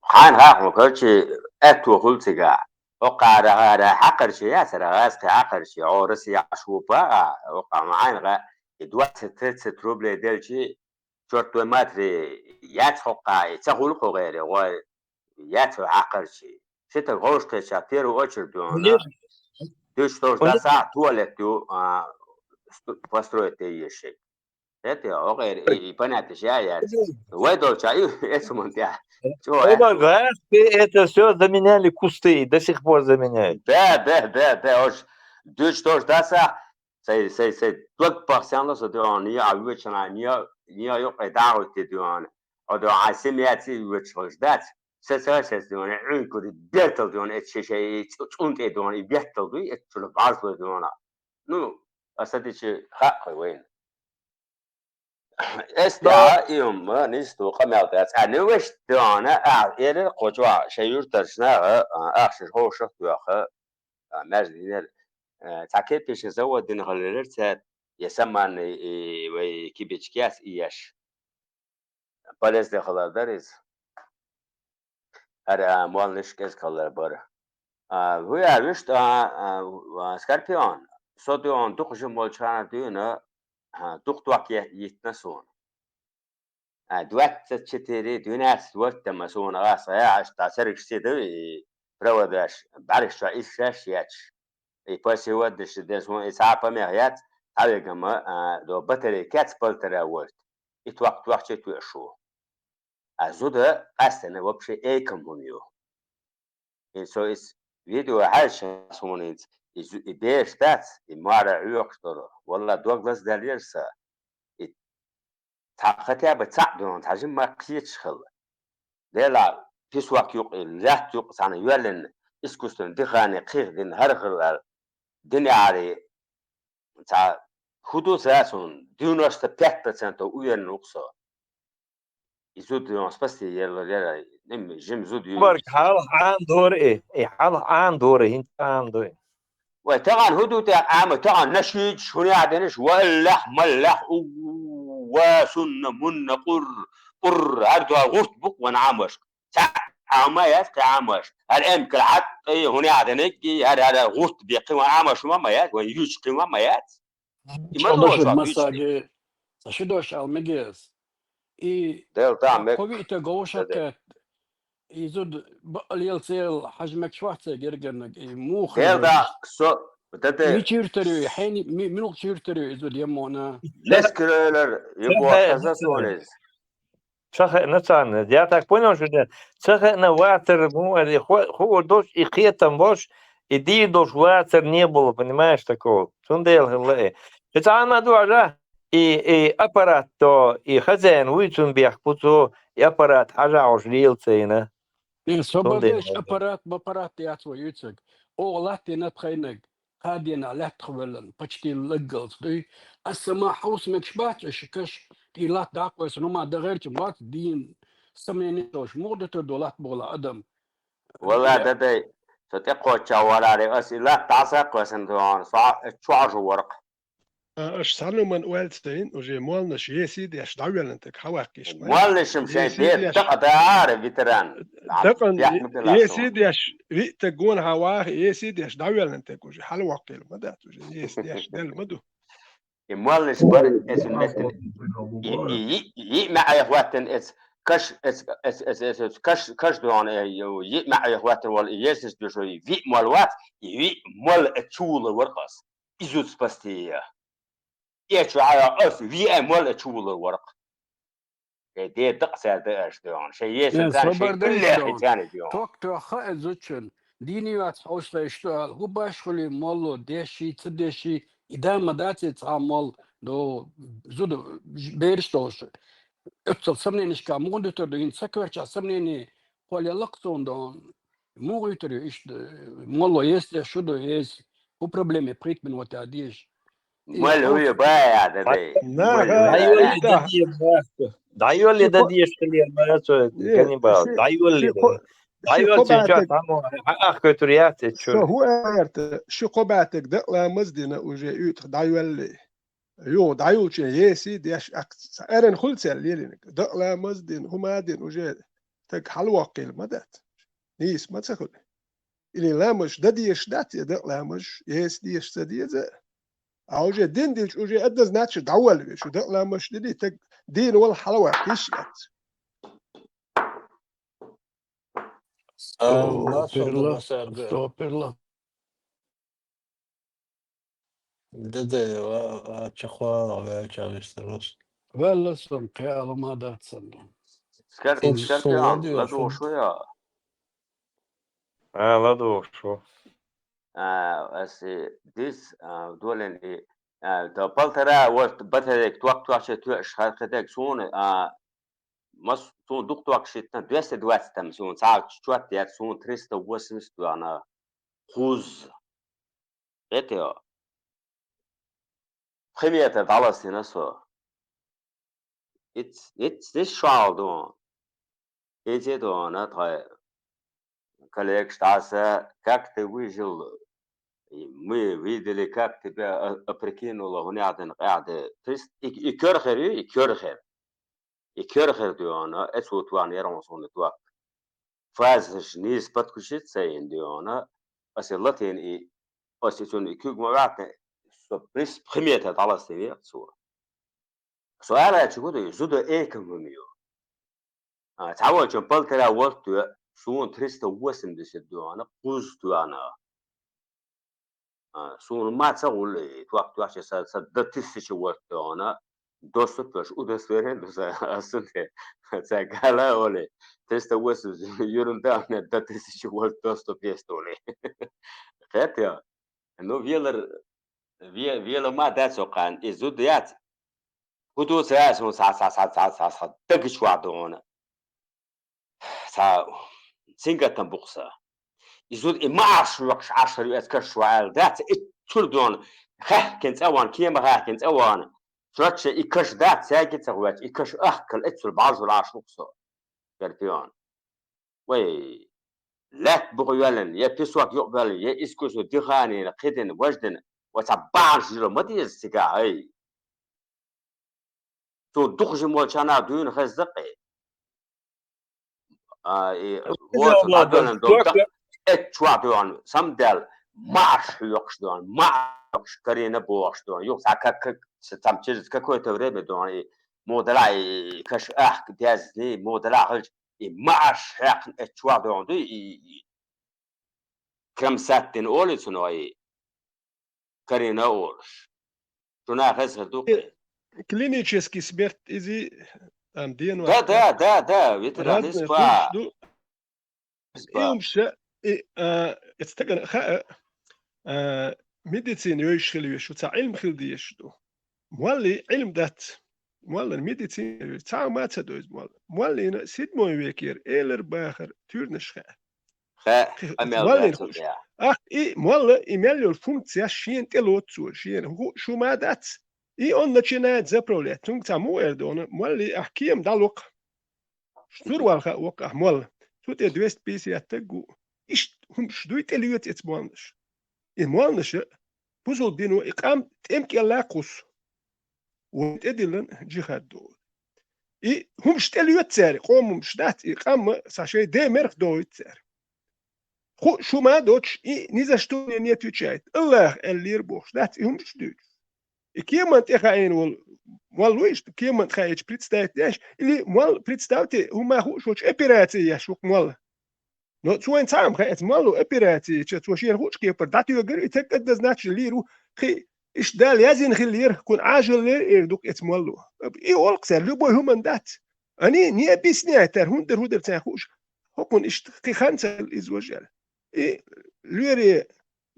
хьайна хаьа хьуна, короче, аьтту хуьлу цигахь. Окхара гӀара хьакхарчий яцара, гӀаз кхин хьакхарчий, Ӏо Россия Ӏаш ву багӀа, окха ма Ӏайна гӀа, и двадцать тридцать рублей делчи, чёртовой матери, яц хокха, и ца хуьлу кху гӀере, гӀой, яц хьакхарчий. Шитаг гӀовш кхеча, первую очередь дуьйна. Конечно. Дуьш товш Конечно. Даса, туалет ю, а, сту-, построить де еши. Это, окей, и, и понятно, я, я. Вай долча, и, это мон тя. Чё, Оба это? Графы это все заменяли кусты, и до сих пор заменяют. Да, да, да, да, уж. Дуьш товш даса, сай, сай, сай, дог пахсан ло, со дуьйна, я, а вычана, я, я, ё, э, да, вот ты дуьйна. О, да, а семья ци вычхош дац. Се, се, се, дуьйна, ун кури бертал дуьйна, эт ше, ше, и цу-, цунт э дуьйна, и бертал дуй, эт чула базло дуьйна. Ну, асадичи хакхой вайн. Эс Да. Да, и ум, нис ту, къамел да, цӀа не веш дуьйна, а, эрер кхочуа, ше юртаршна, а, а, ахшир хошах дуьйха, а, междинер, э, цӀа кепиш завод дин халерер цӀа, я саман, и, вай кибичкяс, и яш. Полезный хилар дара иза. ХӀара, а, молнаш кӀезиг хилар бара. А, вуй а вуьшта, а, а, а, Скорпион, со дуьйна дукха жима волчхьана дуьйна, а, дукха док е-, йитна суна. А, двадцать четыре двенадцать вортама суна гӀаса, я, аш та саргаш седа и проводаш, баргаш чу исшаш яч. И по сегодняшний день суна и цхьа помех яц, цхьа вегама, а, до батарейкац полтора вольт. И твах-, твахче туьшу. А зуда къаьстина вообще экам хӀума ю. И со из видео хьаьжча суна инц, и зу-, и беш дац, и мара хьоькхуш дара. Валла, дог лазадаллера са. И цхьа хотя бы цхьаъ дуьйна, цхьа жимма кхеташ хилла. Дела, песок юкъа, лаьтта юкъа цхьана йоьллина, искусственное дыхание кхих дина, хӀара хилла, дина аьлла, цхьа хӀу ду са суна, девяносто пять процентов уверен ву-кх со. И зуда дуьйна спасти елла, яра, нима жима зуда ю. Барг хьалха Ӏан дора и, и хьалха Ӏан дора, хӀинца Ӏан ду и. Вай, тахана хӀу ду тӀе Ӏама, тахана наш йийцаш, хӀуна яхь денаш, валлахь, маллахь, у, ва, сунна, мунна, къур, къур, хӀара дуьхьа гӀурт бу-кх вайн Ӏамашка. Цхьа Ӏама яц кхин Ӏамаш. ХӀара эмкал хьатт, и хӀуна яхь денаг, и хӀара, хӀара гӀурт бе кхин вайн Ӏамаш ма, ма яц, вайн юьйцаш кхин ма, ма яц. И ма Чкъа дош дош ма вац, массаге, ца ши дош ал мегес. И Дел да, мег. Кхо виъта говшак Деде. Кхет. И зуда баъ лел цел хьажмек швахце гергарнаг. И муха Дел да, со, деде. Ми чиртарю, хьени, ми, милк чиртарю, и зуда емона. Лескрелер, его Деде, отказа Деде. Сонез. Ца хиъна царна. Я так понял, что де-, ца хиъна вацар му аьлла, хо-, хуур долуш, и кхетам болуш, и дийр долуш вацар не было, понимаешь, такого. Цундела хилла и. И цхьа а ма ду хьажа, и, и аппарат то, и хозяин вуй цунна бехк бу цо, и аппарат хьажа уж лела ца йина. Э, со Цундела бардеш хилла. Аппарат, аппарат яц вай юьйцург. Оха латтина тхайнаг. Кхаденахь лаьттах веллан, почти леггалц дуй. Аса ма хьовса мегаш бац аша каш, и латта дӀакъоьсана, ну ма дагӀерча бац дийна, сомнение долуш, муха дутар ду латта бохула адам. Валла, Э, дадай, со тӀекхочча вараре, ас и латта дӀасакъоьсана дуьйна, со чу Ӏожу варкъ. А, аша цхьа нуман оьлла ца йина, уже молнаш еси деш дӀавеллан тӀе хьаваккхийша ма. Молнашам шайн Еси бер деш. Дакъа дара, ветеран. Дакъан Бехк ма делла еси суна. Деш, виъ таг гонахьа ваха, еси деш дӀавеллан тӀе уже хьалаваккхийла ма дац, уже еси деш делла ма ду. И моллаш бар эцун меттан, и, и, и, и маьӀе хӀоттан эц, каш, эц, эц, эц, эц, эц, каш, каш дуьхьал, э, ю, и маьӀе хӀоттан волу, и езаш дуьшо, и виъ мол вац, и виъ мол э чувулар варкъас. Изут спасти я. Э чу хьара ас виъ мол э чувулар варкъ. Э, де дакъа цаьрда аша дуьхьал. Шайн езаш Э, царна шайн собар дай къилле дуьхьал. Хи царна дуьхьал. Ток тоьхха э зудчун. Дийне вац хьовсай шу аьлла, хӀу баш хуьлий молло, деши, ца деши, и да ма дац и цхьа молла, до, зуда, бераш долуш. Оццал сомненишка муха дуьтур ду, хӀинца ца коьртачохь сомнение кхоллаелла-кх суна до, муха дуьтур ю иштта, молло еза, шу ду еза, хӀу проблеме пхийтта минот а дезаш. Мал хӀу ю бая, да, да. На, Мал га, ю. ДӀайолли га. Дан деза, Марко. ДӀайолли дан дезаш хилера, Марко, Ганнибал. ДӀайолли дан. ДӀайолли цуьнан чохь цхьаммо хьан ах кхуьйтур яц и чуьра. Со хӀу аьлла, ши-кхо бӀаьтаг дакъа ламаз дина уже уьйтах дӀайолли. Юха дӀайолчу еси деш акц. Эрна хуьлу цел лелинарг. Дакъа ламаз дина, хӀума дина уже стаг хьалавоккхийла ма дац. Нийса ма ца хуьлу. Или ламазаш дан дезаш дац, я дакъа ламазаш, я эс дезаш ца деза. А уже дин дилча, уже однозначно дӀаволла веза. Шу дакъа ламазаш дили, таг дийна вала хьалаваккха йиш яц. Астагфирулла, астагфирулла. Деде, ва, ва, чахвала, ва, чавистарус. Валла сон, кхе алама дац санна. Скар-, Ин скар-, сон ладугӀу ладугӀу шу. Шу я? А, ладугӀу шу. А, аси дис, а, долен и, а, то полтора вот батарейка ток-, токче тоьш хар кхетег суна, а, мас-, суна дукха ток шийтта, двести двадцать там суна, цхьа чот яц, суна триста восемьдесят дуана. Хуз. Эте, пхи метр дӀаластина со. Иц, иц, иц шоал ду. Эзе дуана тхай коллегаш дӀаса, как ты выжил? И мы видели, как тебя о-, опрокинуло, хӀуна яхадина къаьхьа. То есть и, и кер хир ю, и кер хир. И кер хир дуана, эцу туан ярон суна туак. Фазаш нийса подключиться ин дуана, аси латин и, аси цун и куьг ма ваьтна, со прис пхи метр дӀаластина векъ цо. Со аьлла чу гуду, зуда экономию. А, цхьаволчун полтора вольт дуа, суна триста восемьдесят дуана, кхуз дуана. А, суна ма ца гӀулли, тох-, тохча са, са до тысячи вольт дуана, доступ веш, удостоверение ду са, асунте, ца гала оли, триста восемьдесят ерунда, у меня до тысячи вольт доступ есть оли. Хотя, ну, велар, ве-, вела ма дац окхан, и зуда яц, ХӀу ду ца ясун, ца, ца, ца, ца, ца, ца, дагачу ваха дугӀуна. Ца, сингаттам букъса. И зуда и ма Ӏаш векхаш Ӏашар ю эц каш ва аьлла дац, и цур дугӀуна. Хаьхкин цӀа ван, кема хаьхкин цӀа ван. Шочча и каш дац, цаьги ца гӀоьч, и каш ахкал, эццул бӀалзур Ӏаш вукх со. Гарпион. Вай, лаьтта буху йоьллина, я песок юкъа боьллина, я искусство дыхание, кхидина, важдина, ва ца бахьанаш жила ма деза цигахь, ай. Цо дукха жимолчана дуьйна хеза дакъе. А, и, вот, дӀадоьллина долу дакъа, эццу чохь дуьйна, самдел, марш хьоькхуш дуьйна, марш хьоькхуш, карийна бохуш дуьйна. Юха цхьа как, как, цхьа через какое-то время дуьйна, и муха дара, и, и каш ахка дезни, муха дара хилча, и марш хьекхна эццу чохь дуьйна дуй, и, и, кремсаттина олу цунах, и карийна а олуш. Шуна хезар ду-кх? Э, клинический смерть иза, там, ден Да, вац, да, да, да, ветеран, разные спа. Случаи ду. Спа. И умша, и, а, эцу стагана хаа, а, медицина йойуш хила веш, шу ца Ӏилма хила дезаш ду. Молли Ӏилма дац. Моллан медицина йойуш, цхьа а ма ца дойза молла. Моллина седьмой векера элар бахар туьйранаш хаа. Ха, Кхи-, къамел моллин дац хууш. Ах, и молла, и мел йолу функцияш шена тӀе лоцу цо, шена ху-, шу ма дац. И он начинает заправлять. Цунга ца муха эр дона, молли, ах, кема дӀалокх. Сурвал хаа воккха, ах, молла. Цу тӀе двести пятьдесят таг гу. Ишт хӀумаш дуй тӀе лоьцу эц моллаш. И моллаша, бусул дино, и къам тӀем кӀелла кхус. Вон тӀедиллан джихад ду. И хӀумаш тӀелоьцу цара, къоман хӀумаш дац, и къам ма ца шайн ден мерх доуьйту цара. Ху-, шу ма доцуш, и ни за что мне не отвечает. Аллах аьллера бохуш дац, и хӀумаш дуьйцуш. И кеман тӀе хаийна волу, молла ву иштта, кеман тӀе хаийча представить деш, или молла представьте, хӀума хууш волчу операци еш ву-кх молла. Но цо вайн цхьаъ ма хаьа, эца молло операци еча, цо шена хууш кепара дӀатоьгара, и таг однозначно лийр ву, кхин иштта Дала яздина хиллера, кхунна Ӏажал лер эр ду-кх эца молло. И олу-кх цара, любой хӀуманна дац. Они не объясняют, тара хӀунда дара, хӀун дара царна хууш, хӀокхунна иштта кхин хан ца хилла иза важа аьлла. И лоьре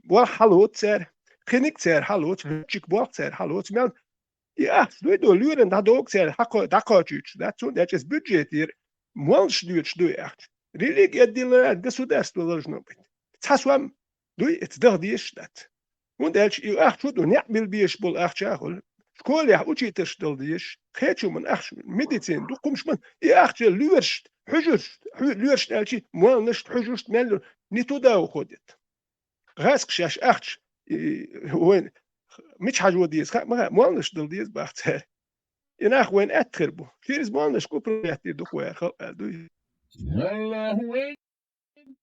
болх хьалоцу цара, кхиниг цара хьалоцу, летчик болх цара хьалоцу, мел И ахча дуй ду, лоьран дӀадогу церан хьакхо-, дӀакхочуьйтуш дац, цундела аьлча иза бюджетера моллаш доьдуш дуй ахча. Религия отделена государство должно быть. Цхьа сом дуй, эца даха дезаш дац. ХӀунда аьлча и ахча хӀун ду, неӀ билла безаш болу ахча а хуьлу. Школехь учительш дала дезаш, кхечу хӀуманна ахча, медицина ду, кхумаш ма, и ахча лоьрашта, хьуьжаршта, хьу-, лоьрашта аьлча, молланашта, хьуьжаршта мел ю, не туда уходит. ГӀаскхаша ахча, и, вайн мича хьажо деза, хаа ма хаьа, молланаш дала деза бах цара. И нах вайн аьтта хир бу. Шира иза молланашка управлять дийр ду-кх вай халкъ аьлла дуй.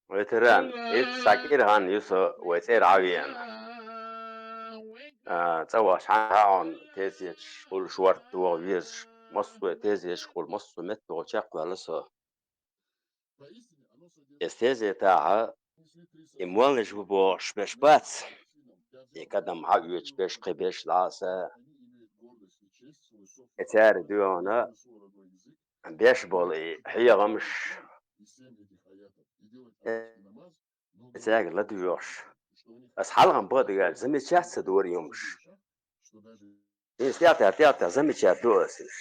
Ветеран, итт саг ира хан ю со вай цӀера Ӏавеана. А, цӀа вахча хьан хаьон тезеташ гӀулла шорта догӀа везаш, массо а тезеташ гӀулла, массо а меттагӀа чекхваьлла со. Эс тезетахьа, и моллаш бу бохуш беш бац. И кадам хьа оьцуш беш, кхин беш лаьса. И цара дуьхьана беш болу и хьехамаш, и цаьрга ладоьгӀуш. Ас хьалхам бакъдигаш замечать ца дора юмаш. Иза тӀехтар, тӀехтар замечать ду ас уьш.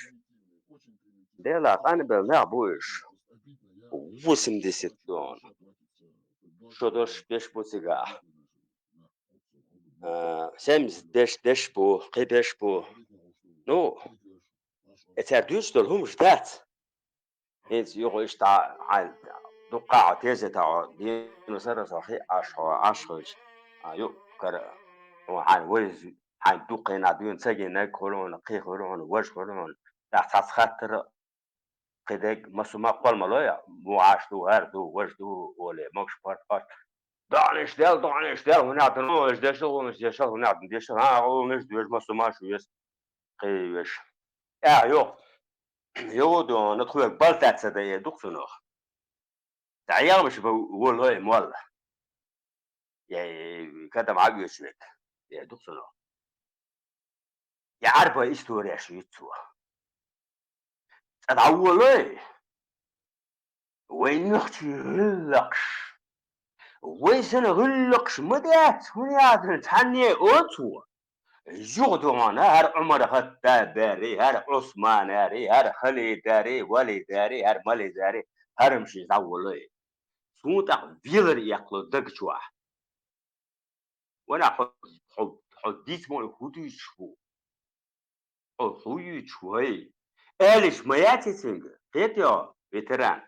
Делахь къанбелла нах бу уьш. Восемьдесят тонн. Шо дош беш бу цигахь. А, семьдесят деш, деш бу, кхин беш бу. Ну, и цара дуьйцуш долу хӀумаш дац. ХӀинца юха иштта хьайн дуккха а хьо тезетахь хьо дийна сара со хи Ӏаш хьо, Ӏаш хилча, а, юккара хьо хьайн вайза, хьайн дуккха хенахь дуьйна ца гинарг хуьлу хьуна, кхин хуьлу хьуна, важа хуьлу хьуна, тӀаккха цхьацца хаттара кхидерг массо а ма кхол ма ло, муха Ӏаш ду, хӀара ду, важа ду, олий, могуш парт-парт. ДоӀанаш дел, доӀанаш дел, хӀунех дан, олуш дешал, хӀунаш дешал, хӀунех дан дешал, хӀан, олуш доьжа массо а ма шу вес, кхин веш. ТӀаьхьа йоху. Йо, дона, тхоьга балтац ца дае ду-кх цунах. ДӀаягӀмаш бан волой молла. Я, кадам Ӏа оьцуш верг. Я ду-кх цунах. Я Ӏарбой историяш юьйцу цо. ЦӀа дӀаволой. Вай нохчий гӀиллакхаш. Вай санна гӀиллакхаш ма дац, хӀунда аьлча цхьанне а оцо. Юха дуьхьана хӀара Ӏумар-Хаттаб аьрий, хӀара Ӏусман аьрий, хӀара Халид аьрий, Валид аьрий, хӀара Малид аьрий, хӀара-м ши дӀаволой. Суна тӀаккха велар эккхало даг чохь. Ванах хьо, хьо, хьо дийца ма хӀун дуьйцуш ву? Хьо хӀун юьйцуш ву, хӀай? Аьллаш ма яц и цуьнга, кхетий хьо, ветеран?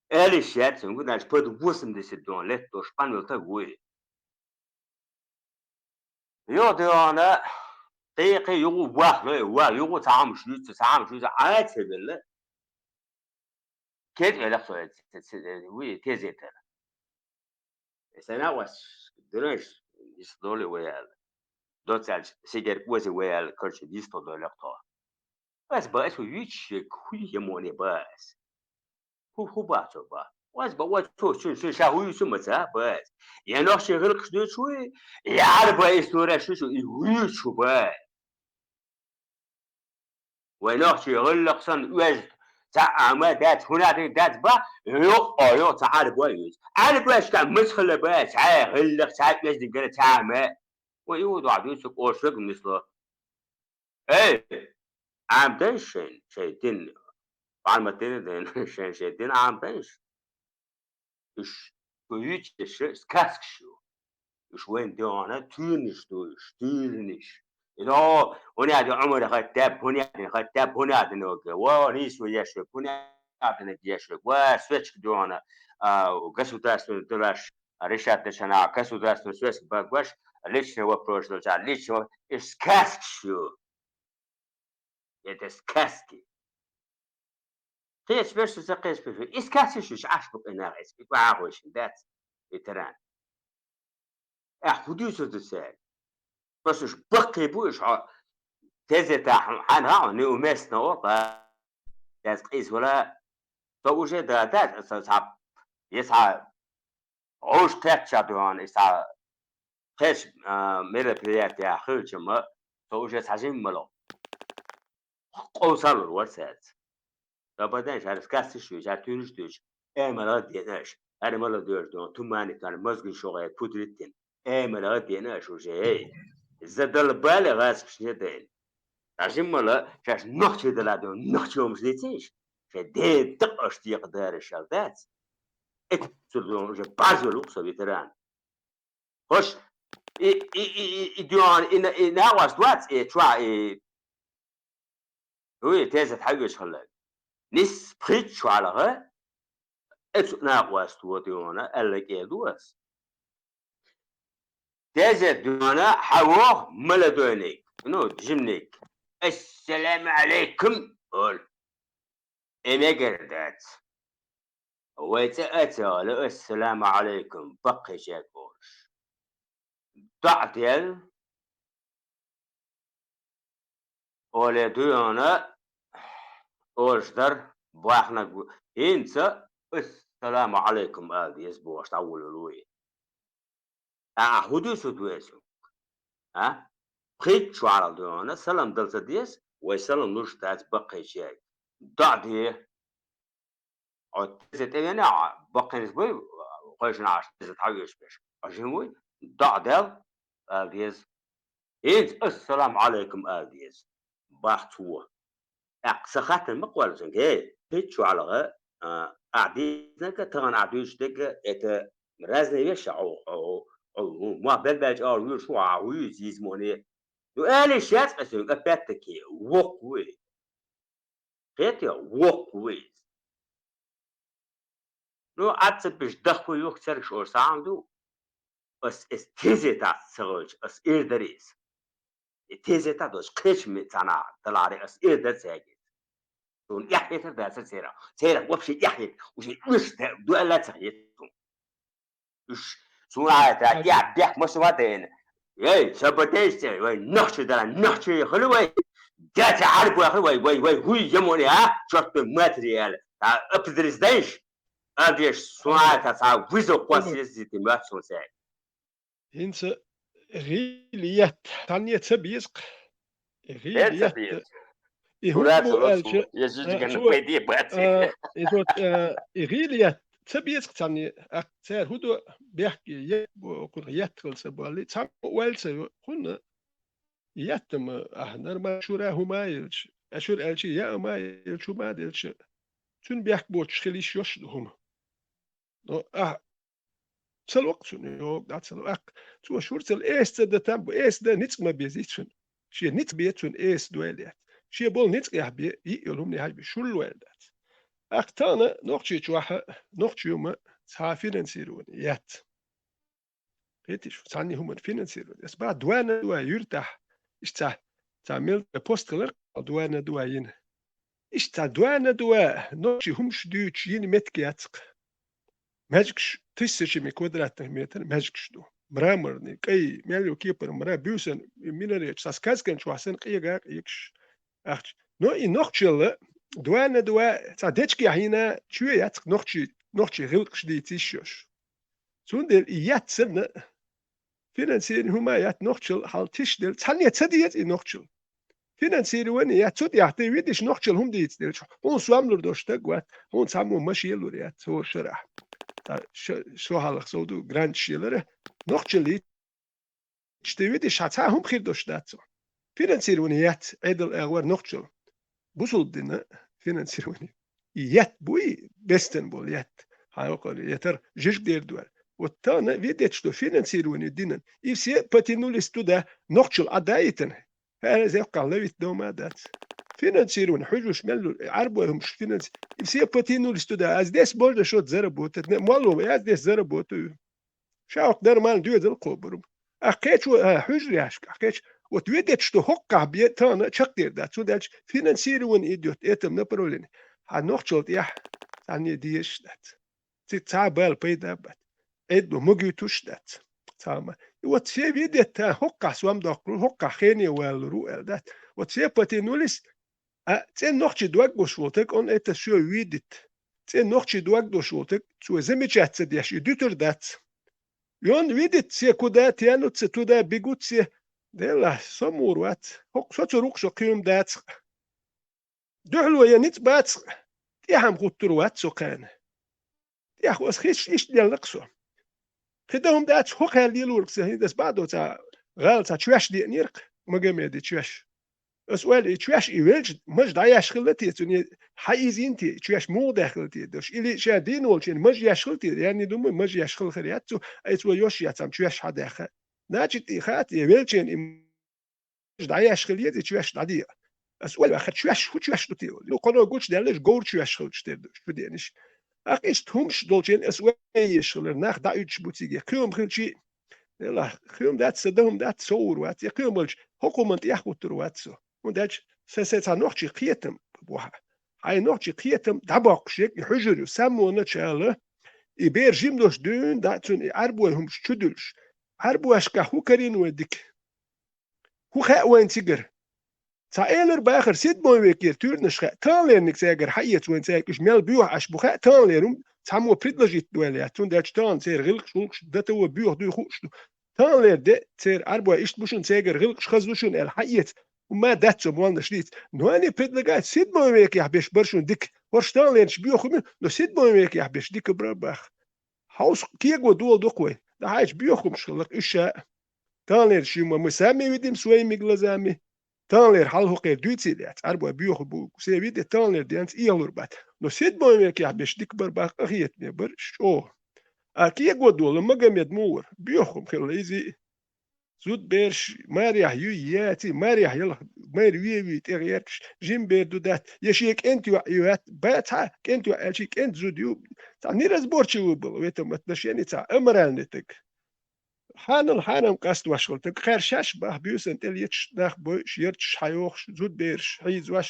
Аьллаш яц цуьнга, значит, под восемьдесят дон лет долуш къанвелла стаг вуй. Йо, дона, кхин-кхин юха вахло, ва, юха цхьа хӀумаш юьйцу, цхьа хӀумаш юьйцу, Ӏа ца велла. Кеда велахь со, ц-, ц-, ц-, вуй, тезетара. Сан а вас, дуьнаш, йист долу вай аьлла. Доццаьлча, сигерг ози вай аьлла, короче, йист долу тхо. Ас ба, ас ву юьйцуш ерг, хӀун ямоне ба ас? ХӀу, хӀу бацо ба? Ас ба, ва цо, цуьнан ша хӀун юьйцу ма ца ба ас? Я нохчий гӀиллакхаш дуьйцуш вуй, я Ӏарбой историяш юьйцуш вуй, и хӀун юьйцуш ву ба? Вай нохчий гӀиллакх санна оьзда цхьа а ма дац, хӀунда дац ба, йоккха, йоккха цхьа Ӏарбой юьйцу. Ӏарбошка мацахала ба, цхьа а гӀиллакх, цхьа а оьздангалла, цхьа а ма. Вай и ву дохьа дуьйцу, оша веган мисло. Эй, Ӏамадайша шайн, шайн дин, Ӏамадина дин, шайн, шайн дин Ӏамадайша. Уьш, шу юьйцуш, сказкаш ю. Уьш вайн дуьхьана туьйранаш ду, уьш туьйранаш. И до, хӀунда аьлча Ӏумар-Хаттаб, хӀунда аьлча Хаттаб, хӀунда аьлча вога, ва нийсо еш вога, хӀунда аьлча еш вога, ва свечка дуьхьана, а, государственный делаш решать дечу нахана государственный свечка бан гуш, личный вопрос долчара личный вопрос, и сказкаш ю. Это сказки. Кхечу берш ца кхечу берш. И сказкаш ю, уьш Ӏаш бу къинах эцу, и кӀуьхьахойшина дац, ветеран. Ахь хӀун дуьйцур ду цаьрга? Просто уьш баккхий бу, уьш хьо тезетахь хьан хаьа, неуместно о, ба. Яз къийса вала, со уже да, да, со цхьа, я цхьа гӀовш кхетча дуьхьана, и цхьа кхечу, а, мероприятиях хилча-м, со уже цхьа жимма ма ло. Къовсалур вара цаьрца. Дан бадан шаьрца кассиш вуьйча, туьнаш дуьйча, эмала а деана аша, хӀара мала доьжу дуьхьана, туманитана, мозгий шогӀе пудритина, эмала а деана аша уже, эй, задолбали гӀазкхашне дайна. Ткъа жиммала шаьш нохчий дала дуьхьана, нохчий хӀумаш дийцийша, шайн ден дакъа аша декъа дараш аьлла дац. Эццул дуьхьана уже база йолу со ветеран. Хош, и, и, и, и, и дуьхьана, и на-, и накъост вац, и чохь, и, вуй, тезет хьайвеш хилла. Нис пхийтта чохь лаха, эцу накъост ву дуьхьана, аьлла кӀел ду ас. Тезет дуьхьана хьан воху молодойник, ну, жимник. «Ассаламу алейкум», олу. И мегар дац. Вай цӀе а ца йоале, ассаламу Ӏалайкум, баккхийчаьрга олуш. ДоӀа дел, оле дуьйна олуш дара, бахнарг ву. ХӀинца ассаламу Ӏалайкум ала деза бохуш дӀавуллал ву и. Ахьа хӀун дуьйцу веза? А? Пхийтта шолгӀа дуьйна салам дала ца деза, вай салам луш дац баккхийчаьрга. ДоӀа де. Хьо тезе тӀевеана, баккхийнаш буй, кхойшина Ӏаш тезе тхьавеш беш. Хьо жин вуй, доӀа дел, ала деза. ХӀинца ассаламу Ӏалайкум ала деза. Бах цо. ТӀаккха сан хаттар ма кхоллажанга, эй, хӀинца чу ӀалгӀа, а, ахьа дийцинарг а, тахана ахьа дуьйцуш дерг а, это разные вещи, хьо, хьо, хьо, хьо, мох белбелча ала вуьйш ву, ахьа вуьйцу иза моне. Ну, аьлла шаьцкъа соьга, опять-таки, воккха ву и. Кхетий, воккха ву иза. Ну, Ӏад ца беш даха юха цергаш олуш цхьа хӀума ду. Ас, ас тезетахь ца хилча, ас эр дара иза. И тезетахь долуш кхечу ме-, цхьана даларе ас эр дара цаьрга иза. Суна эхь хетар дацара церах. Церах вообще эхь хетар. Уже уьш де-, дуьхьал а ца хета суна. Уьш суна а хета, я бехк ма сува тайна. Эй, сабатейш церан, вай нахчи дара, нахчи хили вай. Дяти Ӏарбой хили вай, вай, вай, хӀуй ямоне, а? Чёрт твою матери, аьлла. А, определись дайш? Адеш, суна а хета, цхьа вызов кхосса еза ди моьтту суна цаьрга. ХӀинца гӀийла етта, цхьанне ца беза-кх. И гӀийла Хен ца етта. Беза? И хӀун Ура, бу ца лоцу, аьлча, я а, жижиган цо, пайде бац. А, и тот, а, и гӀийла етта ца беза-кх цхьанне. Ах, цара хӀун до бехке, е-, бу, кхунах етта хила ца боллий, цхьаммо оьлла ца йо, хӀунда? Етта-м, ахь нормально шура хӀума а елча, а шура аьлча, яа хӀума а елча, хӀума а делча, цуьнан бехк боцуш хила йиш йолуш ду хӀума. Но ахь ца локху цунна, йога дӀа ца локху. Цо шура ца ло, эса ца дан там бу, эса дан ницкъ ма беза цунна. Шен ницкъ бен цунна эса дойла яц. Шен болу ницкъ яхь бен, йиъ йолу хӀуманехь бен, шура лойла дац. Ахь тахана Нохчийчохь, нохчо ма цхьа финансирование яц. Кхетий шу, цхьанне хӀуманна финансирование. Ас бахьа дуьйна дуьйна юьртахь, иштта цхьа, цхьа мел постхилар дуьйна дуьйна йина. Иштта цхьа дуьйна дуьйна нохчий хӀумаш дуьйцуш йина меттиг яц-кх. Маьждигаш, тысячами квадратных метр маьждигаш ду. Мраморный, кӀай, мел ю кепара мра, буьйсан минарет, цхьа сказкан чохь санна къега къегаш. Ахча. Но и нохчалла дуьйна дуьйна цхьа дечкехь йина чоь яц-кх нохчий, нохчий гӀиллакхаш дийца йиш йолуш. Цундела и яц санна, финансирование хӀума яц нохчалла хьал тишделла, цхьанне ца деза и нохчалла. Финансирование яц, цу тӀехь тӀе витиш нохчалла хӀума дийца делча, хьуна сом лур долуш стаг вац, хьуна цхьаммо машен лур яц, хӀора шарахь. Ша-, шо хьалха сов ду, гранташ елара, нохчалла Иштта витиш хьан цхьа хӀума хир долуш дац цо. Финансирование яц Ӏедал агӀор нохчалла. Бусулба дина финансирование. И етт буй, бестан болу етт. Хьан йокхар етар жижиг дер дуьр. Вот тана ведеташ до финансирование динан. И все потянулись туда, нохчалла Ӏа даитан. ХӀара зевккхахь лавит дома а дац. Финансирование, хьуьжуш мел лур, Ӏарбой хӀумаш финанс-, и все потянулись туда. Аз дес можно что-то заработать. Не, молло, аз дес заработаю. Ша хӀокху дарман доьзал кхобур бу. Ахь кхечо, а, хьуьжарехь, ахь кхечо, вот ведеташ ду хӀокхахь бен тахана чекхдер дац. Цундела аьлча финансирование идёт этом направлении. Хьан нохчалла тӀехь цхьанне дезаш дац. Цига цхьа а бала пайда а бац. Ӏедало магуьйтуш а дац. Цхьа а ма. И вот все ведет, а, хӀокхахь сом доккхур ву, хӀокхахь хене валалур ву аьлла дац. Вот все потянулись, а, цӀен нохчий дог гуш волу таг, он это всё видит. ЦӀен нохчий дог гуш волу таг, цо замечать ца деш, и дуьтур дац. И он видит, все куда тянутся, туда бегут все. Делахь, со мур вац. ХӀокху со ца рукъ шо кхин хӀума дац-кха. Дуьхьало я ницкъ бац-кха. ТӀехьа-м гӀуттур вац со кхана. ТӀехь ас хиш иштта делла-кх со. КхидӀа хӀума дац, хӀокхаьлла лелорг сан хӀинца ас бахьадо цхьа гӀала цхьа чоьш деанера-кх, Магомеди чоьш. Ас ойла, и чоьш и велча, маж дӀаяш хилла те, цуьнан хьан иза йина те, и чоьш муха даьхкина те, дош. Или ша дийна волчийн маж еш хилла те, яьнни ду ма, маж еш хилла хир яц цу, ай цо йош яц, ам чоьш хьан даьхка. Значит, и хац, я велчийн и дӀаяш хила еза, и чоьш дӀадеа. Ас ойла ваьхар, чоьш, хӀун чоьш ду те? Ну, кхуьнан гучудаьлларш говр чоьш хилча тера ду, шу деанаш. Ахь иштта хӀумаш долчийн ас ойла еш хилар, нах дӀа уьдуш бу циге. Кхин хӀума хилчий, делахь, кхин хӀума дац, сан дан хӀума дац, со ур вац. Я кхин хӀума хилча, хӀокху хӀуманна тӀехь гӀуттур вац со. ХӀунда аьлча, сан, сан цхьа нохчий кхетам бу хьан. хьайн нохчи кхетам дӀабоккхуш егг и хьуьжар ю, самоначала, и бер жим долуш дуьйна дӀа а цунна и Ӏарбой хӀумаш чу дуьлуш. Ӏарбошкахь хӀун карийна вай дика? ХӀун хаьа вайна цигара? Цхьа элар бахар, седьмой векера туьйранаш хаьа, таханлерниг цаьгара хьаэца вайна цаьрга уьш мел боьху Ӏаш бу хаьа, таханлера хӀума цхьаммо предложить дойла яц, цундела аьлча тахана церан гӀиллакхаш, гӀуллакхаш датаво боьха дуй хууш ду. Таханлера де церан Ӏарбой иштта бу шуна, цаьгара гӀиллакхаш хаза ду шуна аьлла хьаэца, хӀумма дац цо молнаш дийца. Но они предлагают седьмой векехь беш бара шуна дика. ХӀорш таханлернаш боьха хӀума ю, но седьмой векехь беш дика бара баха. Хьовса кего дола дукха вай. ДӀахьаьжча боьха хӀумаш хиларх уьш ша а. Таханлерчу юма мы сами видим своими глазами. Таханлера хьал хӀокхера дуьйций лаьцна, Ӏарбой боьха бу, се виде таханлера денца эхалур бац. Но седьмой векехь беш дика бар бах къахетаме бар чӀогӀа. А кего дола Магомед мугӀар, боьха хӀума хилла иза. Зудбераш марехь юй, яций, марехь ялх майра ве-ве тӀегӀеркаш, жим бер ду дац, я шен кӀентан йоӀ ю вац, ба цхьа кӀентан йоӀ аьлча, кӀентан зуда ю, цхьа неразборчивый был в этом отношении, цхьа аморальный таг. Хьанал хьанам къастош хила таг, кхаьр шаьш бах буьйсан тӀе леташ нах бойуш, ярташ хьайохуш, зудбераш хьийзош,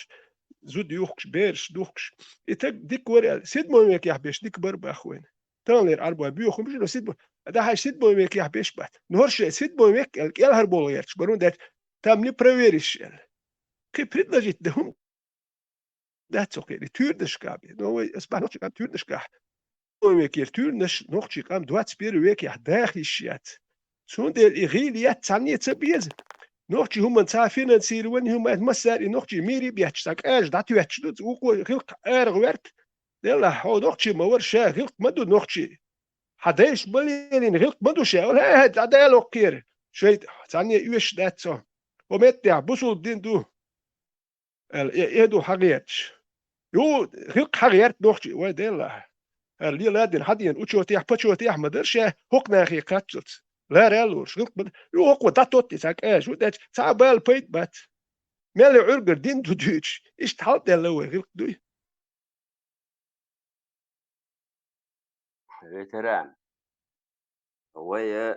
зуда юхкуш, бераш духкуш. И таг дика вара аьлла, седьмой векехь беш дика бара бах вайна. Таханлера Ӏарбой боьха хӀумаш ю, но седьмой, дӀахьаьжча седьмой векехь беш бац. Но хӀорш шайн седьмой век аьлла кӀелхьарбовла гӀерташ бара, хӀунда аьлча там не проверишь аьлла. Кхин предложить дан хӀума дац цо кхин, и туьйранашкахь бен. Но вай, ас бахьана нохчий къам туьйранашкахь. Седьмой векера туьйранаш нохчий къам двадцать первый векехь даха йиш яц. Цундела и гӀийла етта цхьанне ца беза. Нохчий хӀуманна цхьа финансирование, хӀума массара и нохчий мийре бетташ, цхьа кӀажа дӀатоьттуш ду, вукхо гӀиллакх арагӀа верг. Делахь, хьо нохчи ма вара, ша гӀиллакх ма ду нохчи. Хьан дайша ма лелийна гӀиллакх ма ду ша. Вала, хӀа-хӀа, дӀадала оккхера. ШайтӀа, цхьанне оьшуш дац цо. Хьо меттехь бусулба дин ду, аьлла, э, э ду хьагӀерташ. Ю, гӀиллакх хьагӀерта нохчи, вай делахь. ХӀара лела дина, хьан дена, учётехь, почётехь ма дара ша, хӀокху нахе кхаччалц. Лара лоруш, гӀиллакх ма ду. Ю, хӀокхо дӀатотти цхьа кӀажа, хӀунда аьлча цхьа а бала пайда бац. Мел и Ӏуьргара дин ду дуьйцуш, иштта хьалдаьлла вай гӀиллакх дуй. Ветеран. Вай,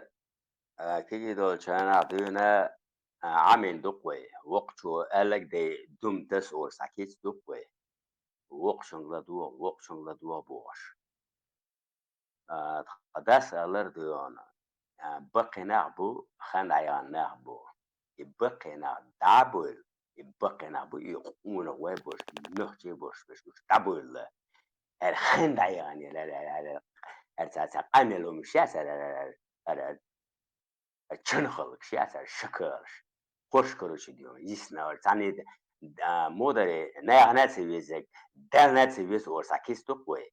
а, кегий долчу хенахь дуьйна, а, Ӏамийна ду-кх вай. Воккхачо аьлларг дай дума таса олуш цхьа кица ду-кх вай. Воккхачунга ладогӀа, воккхачунга ладогӀа бохуш. А, тхан дас алар дуьйна, а, баккхий нах бу, хан дӀаяхна нах бу. И баккхий нах дӀа а бевлла, и баккхий нах бу, и къонах вай болуш, нохчий болуш берш, уьш дӀабевлла. ХӀара хан дӀаяхна, хӀара, хӀара, хӀара, хӀара цхьа, цхьа къамел хӀумаш яц, хӀара, хӀара, хӀара, хӀара чанхалгаш яц, хӀара шакалаш. ХӀорш, короче, дийна, йисна, хӀара цхьанне, а, модаре, нахана а ца везарг, Далла а ца веза олуш цхьа кица ду-кх вай.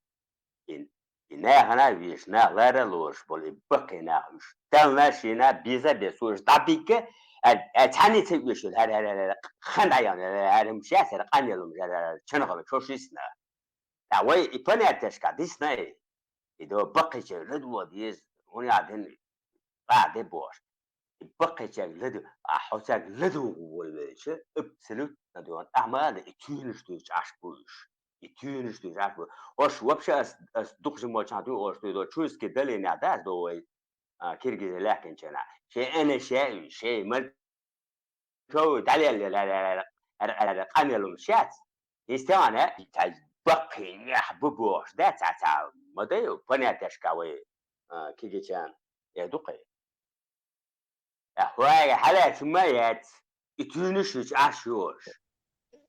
И, и нахана а везаш, нах лара а лоруш болу и баккхий нах уьш. Далла а, шена а беза а беза, цо уьш дӀабигга, а, а, цхьанне ца оьшура, хӀара, хӀара, хӀара, хан дӀаяхна, хӀара, хӀара, хӀара, хӀара, хӀара, хӀара, чанхалгаш, хӀорш йисна. Ткъа вай и понятешка дисна и, и до баккхийчерг ладогӀа деза, хӀунда аьлла дин къа де бохуш. И баккхийчерг ладу-, а хьо цаьрга ладугӀу волавелча, абсолютно дуьйна, ахьа ма аллара, и туьйранаш дуьйцуш Ӏаш бу уьш. И туьйранаш дуьйцуш Ӏаш бу. Ош вообще ас, ас дукха жимма чохь дуьйна ош дуьйцу, Чуйский долинехь дац до вай, а, Киргизе лаьхкинчу хенахь. Шайн эна шаьа уьш, шайн мал Чо ву дӀалелла, къамел хӀумаш яц. Хьистехьана, цхьа баккхий нах бу бохуш, да, цхьа, цхьа, ма дай, понятешка вай, а, кигичан, э, дукхий. Э, хьоьга хьалаьцна ма яц, и туьйранаш ю Ӏаш йолуш.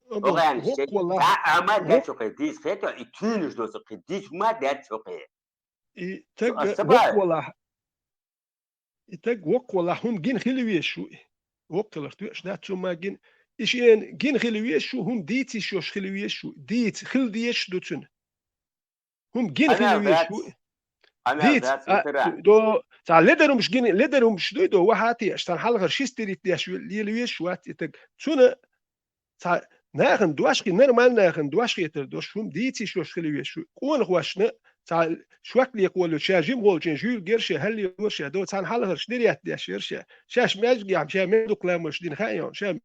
Оха аьлла, хӀокхо лахь, цхьа а ма дац хӀокхо кхин дийца хета, и туьйранаш доцу кхин дийца ма дац хӀокхо. И таг вокхо лахь. И таг воккхавалахь хӀума гина хила везаш ву и. Воккхаларх тоьаш дац хӀума гина. И шена гина хила везаш ву, хӀума дийца йиш йолуш хила везаш ву. Дийца, хила дезаш ду цуьнан. ХӀума гина хила везаш ву и. Дийца, а, до, цхьа ледар хӀумаш гина, ледар хӀумаш дуй до, вахьа а теаш, цхьана хьалхара ши стерить деш лела везаш вац и таг. Цуьнан Цхьа нахана дош хи-, нормальный нахана дош хетар дош, хӀума дийца йиш йолуш хила везаш ву. Къонахошна цхьа шок лекха волуш, ша жима волчун жуьйла гира ша, хӀалле вара ша, до цхьана хьалхарш дирет деш яра ша. Шаьш маьждигехь ша мел дукха ламазаш дина хаьа йолу, ша